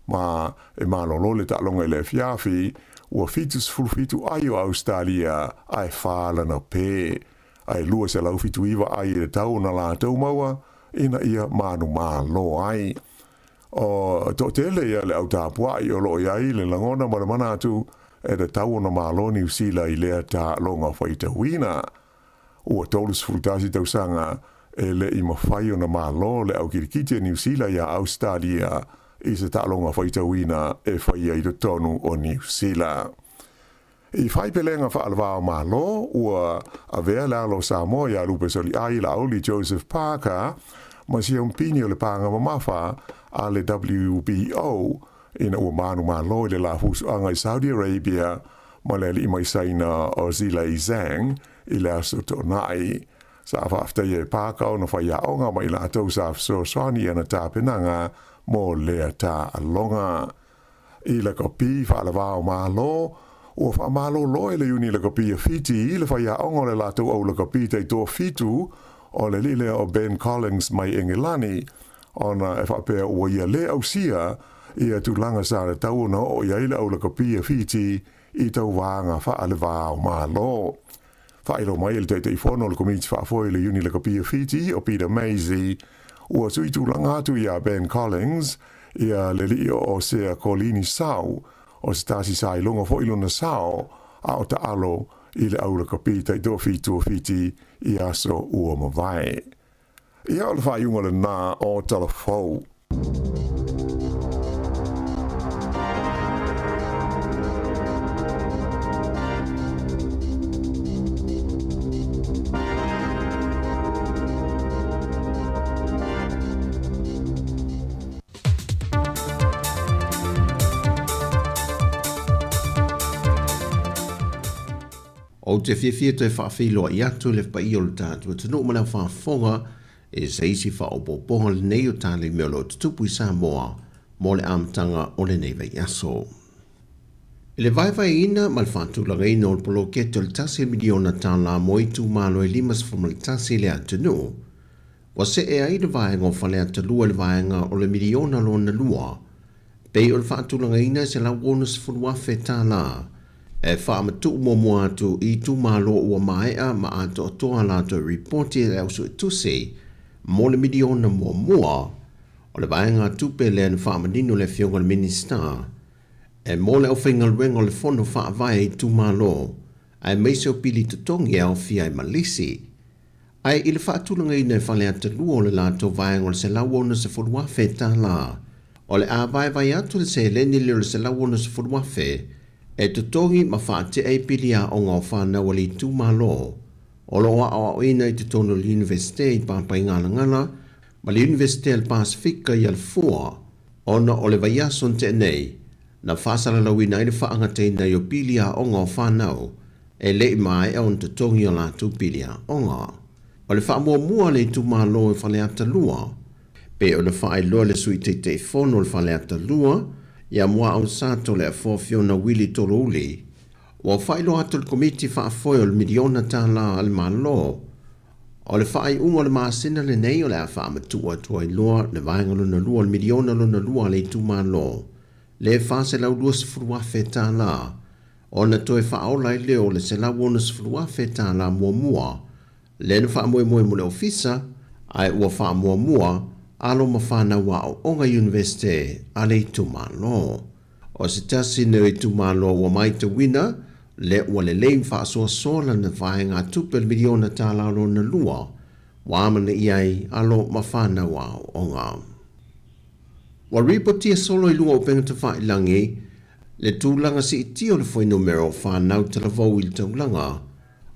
ma e malolo le taaloga i le afiafi, ua 77 ai o Ausetalia ae fa lana pē, ae 279 ai i le tau ona latou maua ina ia manumalo ai. O toatele ia le au tapuai o lo o i ai le lagona ma le manatu e tatau ona malo Niu Sila i lea taaloga faitauina. Ua 31 tausaga e le i mafai ona malo le au kirikiti a Niu Sila iā Ausetalia i se taaloga faitauina e faia i totonu o Niu Sila. I whai pelega faalevao Malo, ua avea le alo o Samoa iā Lupe Soliai Laauli Joseph Parker ma siampini o le pāga mamafa a le WBO ina ua manumalo i le la fusuaga i Saudi Arabia ma le alii mai Saina o Zhilei Zhang i le aso Toonai. Sa faafetaia e Parker ona faiaoga ma i latou sa fesoasoani i ana tapenaga mo lea taaloga. I lakapi faaleva o Malo, ua faamalolo e le Iuni Lakapi a Fiti i le faiaoga o le latou au lakapi taitoafitu o le alii lea o Ben Collins mai Engelani, ona e faapea ua ia lē ausia ia tulaga sa tatau ona oo i ai le au lakapi a Fiti i tauvaga faaleva o Malo. Faailoa mai e le Taitaifono o le Komiti Faafoe i le Iuni Lakapi a Fiti, o Peter Maisie, ua suitulaga atu iā Ben Collins ia le alii o Osea Kolini Sau, o se tasi sa iloga foi lona sao a o taalo i le au lakapi taitoafitu o Fiti i aso ua mavae. Ia o le faaiuga lenā o Tala Fou. Ou te fiafia toe faafeiloai atu i le paia o le tatou atunuu ma le faafofoga e se isi faaopoopoga lenei o tala i mea o lo o tutupu i Samoa mo le amataga o lenei vaiaso. I le vaevaeina ma le faatulagaina o le poloketi o le $1 miliona mo itumalo e 51 i le atunuu, ua see ai le vaega o Faleata 2 i le vaega o le miliona lona lua, pei o le faatulagaina e $160,000 e faamatuu muamua atu i itumalo ua maea ma atoatoa a latou ripoti e le au suetusi mo le miliona muamua. O le vaega tupe lea na faamanino le Afioga i le Minisita e mo le aufaigaluega o le Fono Faavae a Itumalo aemaise o pili totogi e aofia ai ma lisi. Ae i le faatulagaina e Faleata 2 o le latou vaega o le $160,000, o le a vaevae atu le seleni lea o le $160,000 e totogi ma faatea ai pili aoga o fanau a le itumalo o lo o aoaoina i totonu o le Iunivesite i Papaigalagala ma le Iunivesite a le Pasefika i Alafua, ona o le vaiaso na tea nei na faasalalauina ai le faagataina ai o pili aoga o fanau e le i maea ona totogi o latou pili aoga. O le faamuamua a le itumalo e Faleata 2, pei ona faailoa le Sui Taitaifono o le Faleata 2, ia Muaau Sato Leafoa Fiona Willie Tolouli, ua faailoa atu le Komiti Faafoe o le miliona tala a le Malo. O le faaiuga o le masina lenei o le a faamatuu atu ai loa le vaega lona lua o le miliona lona lua a le itumalo, le $420,000, ona toe faaola ai lea o le $160,000 muamua lea na faamoemoe mo le ofisa, ae ua faamuamua alo ma fanau aoaoga Iunivesite a le itumalo. O se tasi nei o itumalo ua maitauina lea ua lelei ma faasoasoa lana vaegatupe o le miliona tala lona lua ua amanaia ai alo ma fanau aoaoga. Ua ripotia solo i luga o upega tafailagi le tulaga siitia o le fuainumera o fanau talavou i le taulaga,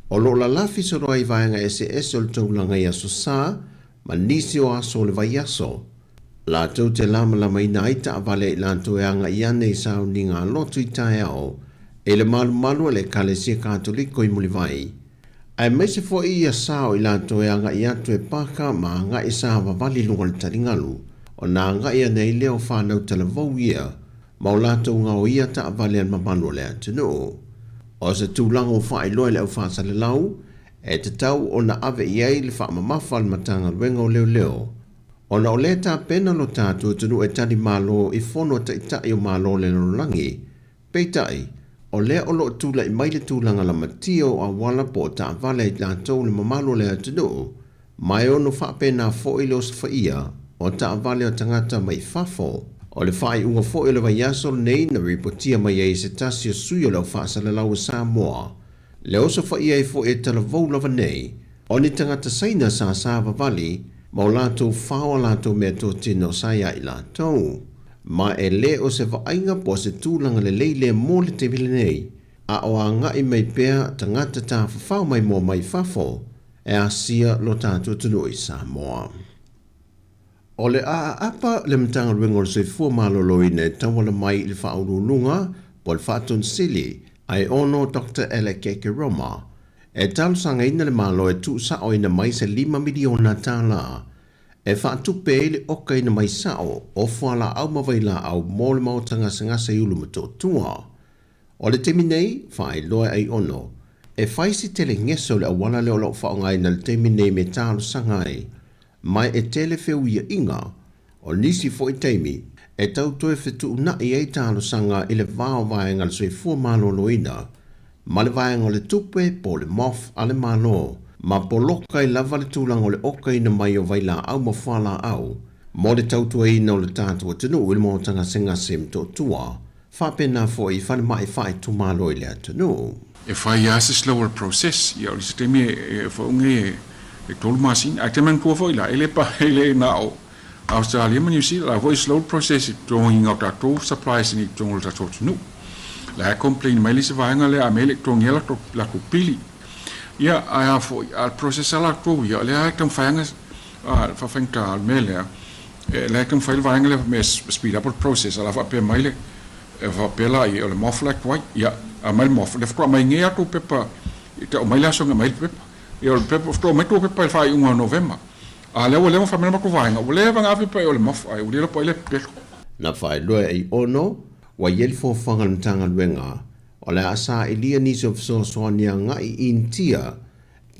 o lo o lalafi solo ai i vaega eseese o le taulaga i Aso Sa ma nisi o aso o le vaiaso, latou te lamalamaina ai taavale a i latou e agai ane i sauniga a lotu i taeao i le malumalu a le Ekalesia Katoliko i Mulivai, aemaise foi ia sao i latou e agai atu e paka ma agai savavali i luga o le taligalu, ona agai ane ai lea o fanau talavou ia ma o latou gaoia taavale a le mamalu o le atunuu. O se tulaga ua faailoa i le au faasalalau e tatau ona ave i ai le faamamafa a le Matagaluega o Leoleo, ona o lea tapena lo tatou atunuu e tali malo i fono a taitai o Malo o le lalolagi. Peitai, o lea o lo o tulai mai le tulaga lamatia o auala po o taavale a i latou le mamalu o le atunuu, ma e ono faapena foi le osofaia o taavale o tagata mai fafo. O le faaiuga foi o le vaiaso lenei na ripotia mai ai e se tasi o sui o le au faasalalau o Samoa, le osofaia ai foi e talavou lava nei o ni tagata Saina sa savavali ma o latou fao a latou meatotino sa iā i latou. Ma e le o se vaaiga po o se tulaga lelei lea mo le taimi lenei, a o agai mai pea tagata tafafao maimoa mai fafo e asia lo tatou atunuu i Samoa. O le a aapa le Matagaluega o le Soifua Maloloina e tauala mai i le Faauluuluga po o le Faatonu Sili ae ono Doctor Alec Ekeroma. E talosagaina le Malo e tuusaoina mai se $5 miliona tālā e faatupe ai le okaina mai sao o fualaau ma vailaau mo le maota gasegase i Ulumotootua. O le taimi nei, faailoa e Aiono, e fai si tele gese o le auala lea o lo o faaaogaina i le taimi nei me talosaga ai, ma e tele feuiaiga. O nisi foi taimi, e tau toe fetuunai ai talosaga i le va o vaega o le soifua maloloina ma le vaega o le tupe po o le MOF a le Malo, ma poloka ai lava le tulaga o le okaina mai o vailaau ma fualaau mo le tautuaina o le tatou atunuu i le maota gasegase Motootua, faapena foi i falemai faaitumalo i le atunuu. E fai lava se slower process, ia o le isi taimi e faaoga e 3 masina. Ae te manatua foi la, e le pa, e le na o Australia ma New Zealand, la foi slow process i totogiina o tatou supplies i totonu o le tatou atunuu. La e complain mai le isi vaega lea a mea e le i totogia latou pili. Ia, ae a foi, a o le process a latou ia, o lea e taumafai lava faafaigata o le mea lea, la e taumafai le vaega lea mea speed up le process, a o le a faapea mai le, faapea la o le MOF la e tuai. Ia, aumai le MOF, lea faatoa aumai nei a outou pepa, e tau mai le aso e aumai ai le pepa. Ia, o le pepa, faatoa aumai tou pepa i le faaiuga o Novema. A lea ua leva ona fai mai le matou vaega, ua leva ona ave pepa i o le MOF, ae ua le iloa po o ai lea e pepelo. Na faailoa e Aiono, ua i ai le foafoaga a le Matagaluega o le a sailia nisi o fesoasoani agai i Initia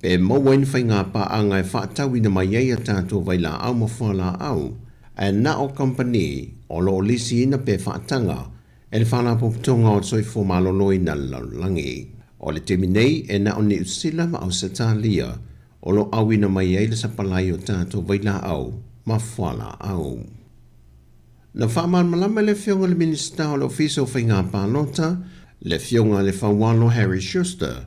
pe maua ai ni faiga paaga e faatauina mai ai a tatou vailaau ma fualaau, ae na o kamupani o lo o lisiina pe faataga e le Faalapotopotoga o le Soifua Maloloina a le Lalolagi. O le taimi nei, e na o Niu Sila ma Ausetalia o lo o auina mai ai le sapalai o tatou vailaau ma fualaau. Na faamalamalama e le Afioga i le Minisita o le Ofisa o Faiga Palota, le Afioga i le Faualo Harry Schuster,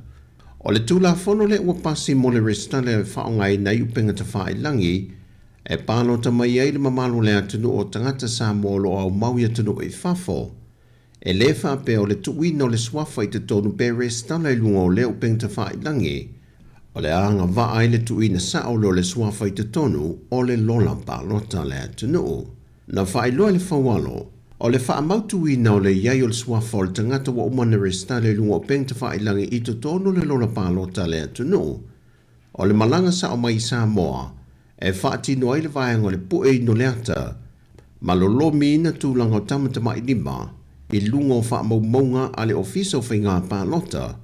o le Tulafono lea ua pasi mo le resitala e faaaogaina ai upega tafailagi e palota mai ai le mamalu o le atunuu o tagata Samoa o lo o aumau i atunuu i fafo. E le faapea o le tuuina o le suafa i totonu pe resitala i luga o lea upega tafailagi, o le agavaa ai le tuuina sao lea o le suafa i totonu o le lola palota a le atunuu. Na faailoa e le Faualo, o le faamautuina o le i ai o le suafa o le tagata ua uma ona resitala i luga o upega tafailagi i totonu o le lola palota a le atunuu, o le malaga sao mai i Samoa e faatino ai le vaega o le pue inu o le ata ma lolomiina tulaga o tamatamailima i luga o faamaumauga a le Ofisa o Faiga Palota,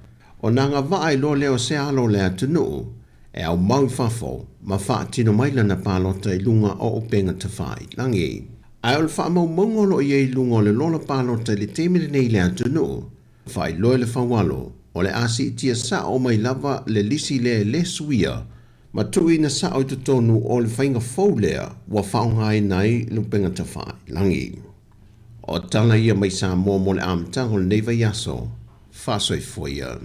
ona agavaa ai loa lea o se alo o le atunuu e aumau i fafo ma faatino mai lana palota i luga o upega tafailagi. Ae o le faamaumauga o lo o i ai i luga o le lola palota i le taimi lenei i le atunuu, faailoa e le Faualo, o le a siitia sao mai lava le lisi lea e le suia ma tuuina sao i totonu o le faiga fou lea ua faaaogaina ai le upega tafailagi. O tala ia mai Samoa mo le amataga o lenei vaiaso. Faasoifua ia.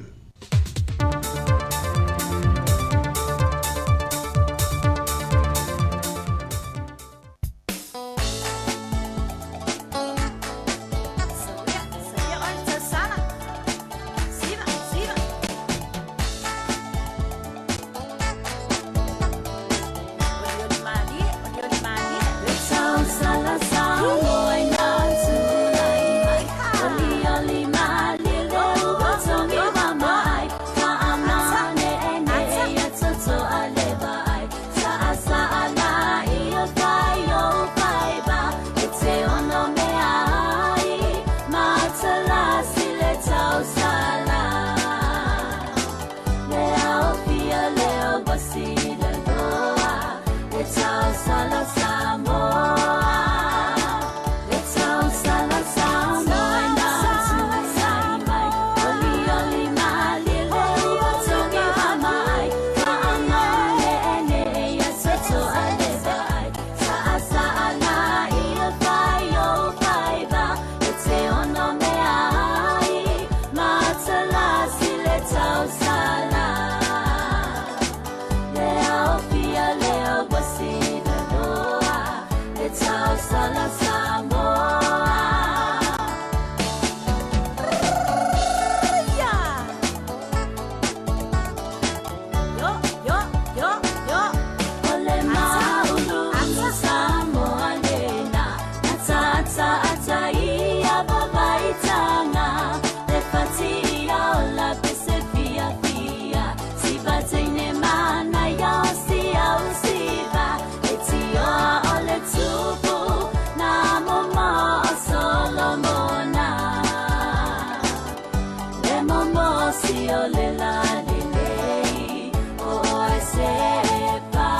o le lalelei o oe sepa.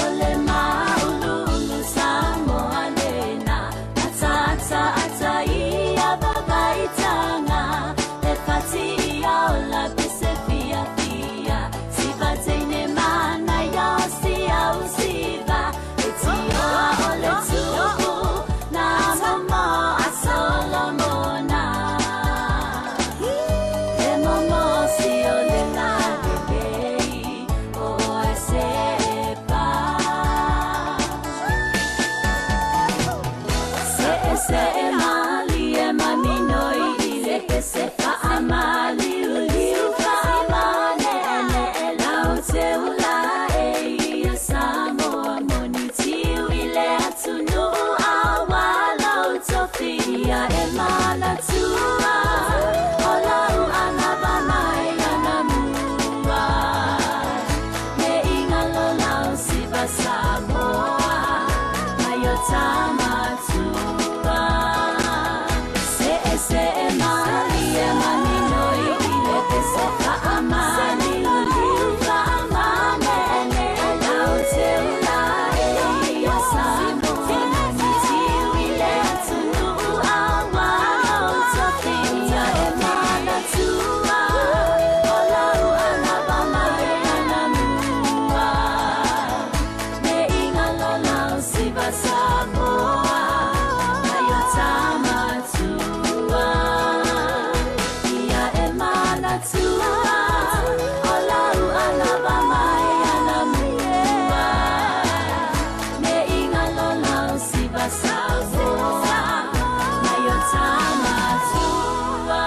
O le mauluulu Samoa lena, ataata ata ia vavaitaga, le fatia o la pese fiafia, sivateine mana ia o siausiva, e tioa o le tupu, nā momo a Solomona. Le momo si o le lalelei o oe sepa. Se e se e mali e maminoi i le pese faamaliuliu faamaneenee lau te ula e ia Samoa moni tiu i le atunuu aua lau tofia e manatua o lau anava mai anamua. Me ingalo lau siva Samoa mai o tamatua. Se e se e mali e maminoi i le pese faamaliuliu faamaneenee lau te ula e ia Samoa moni tiu i le atunuu aua lau tofia e manatua o lau anava mai anamua. Me ingalo lau siva Samoa mai o tamatua. Ia e manatua o lau anava mai anamua. Me ingalo lau siva Samoa mai o tamatua.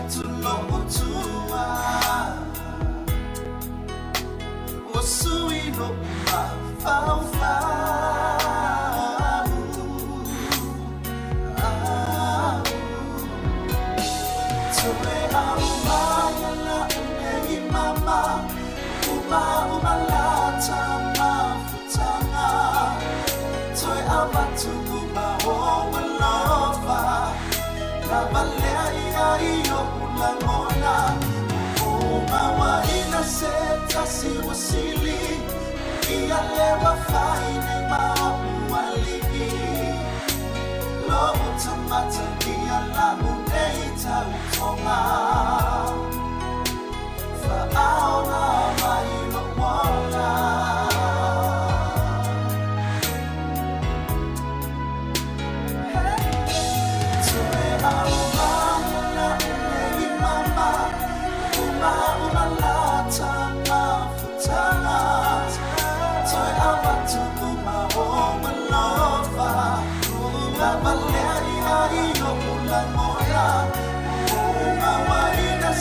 atu lo'u tua. Ua sui lo'u mafaufau. Au. Toe aumai la'u nei mama, uma uma lata mafutaga. Toe avatu uma o alofa, lavalea ia i o'u lagona. Uma uaina se tasi ua sili, ia le ua fai nei ma o'u ali'i. Lo'u tamatagia la'u nei tautoga. Fa'aoga mai lo'u ola. Toe aumai la'u nei mama, uma uma lata mafutaga. Toe avatu uma o alofa, lavalea ia i o'u lagona. Uma uaina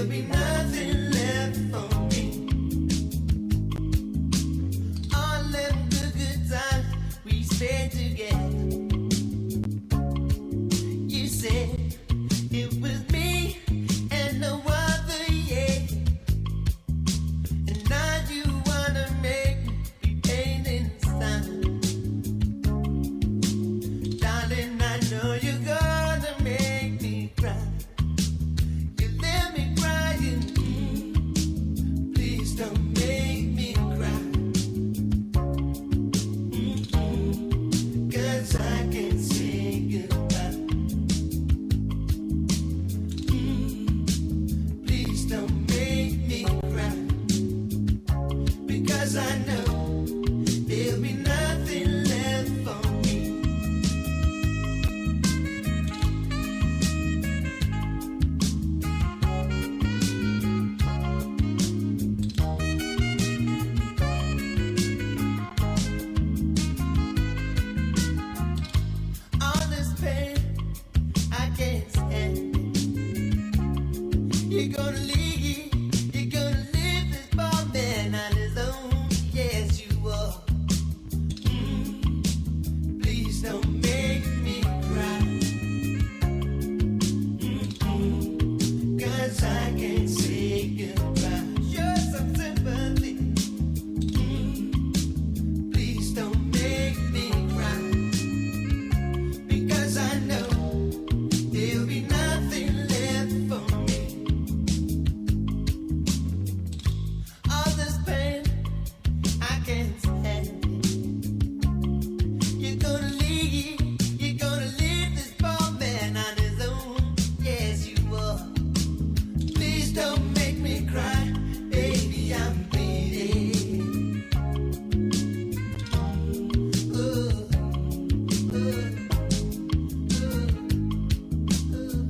There'll be nothing left for me. All them good, good times we spent together. You said it was me and no other, yeah. And now you wanna make me be pain inside. Darling, I know you're gonna make me cry. You left me crying. Please don't make me cry. 'Cause I can't say goodbye. Please don't make me cry. Because I know there'll be nothing left for me. All this pain, I can't stand. You're gonna leave, you're gonna leave this poor man on his own. Yes, you are. Please don't make me cry. 'Cause I can't say goodbye. Show some sympathy. Please don't make me cry. Because I know there'll be nothing left for me. All this pain, I can't stand. You're gonna leave, you're gonna leave this poor man on his own. Yes, you are. Please don't make me cry, baby, I'm bleeding. Ooh, ooh, ooh, ooh.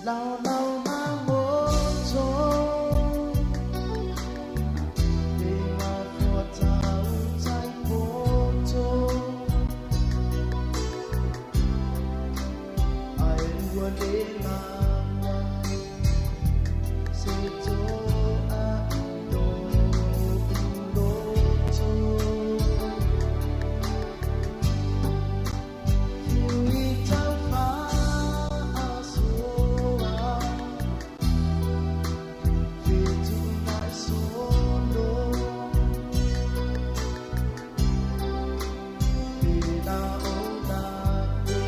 Lao lao ma mo to E ma fua tau tai poto Ai ua le lava Se to a ilo uloto Fiu i tau faasoa Fetu nai solo Pela o lake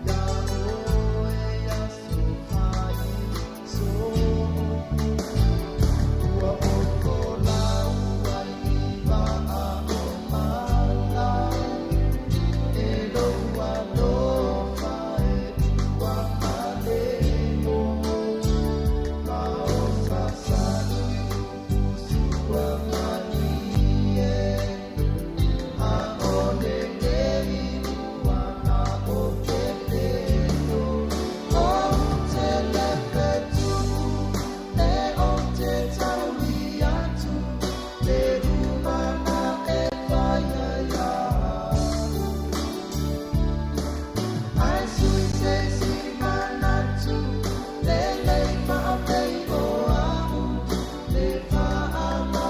Ia oe ia so fai so Ua oko lau ai i maa o mana E lou alofa e ua malemo Ma o sasani sua malie A o le nei ua na o ke leo O te lepe tupu e o te tauri atu Le rumana e whaia ia Ai sui se si manatu Le lei maapei o au Le whaama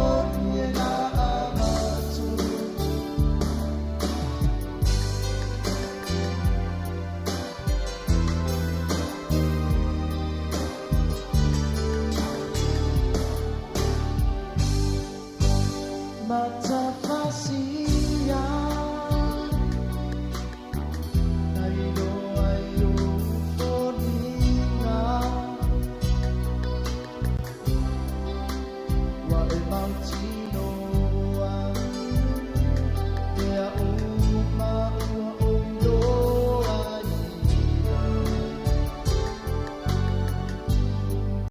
o nie la avatu. Matafasi.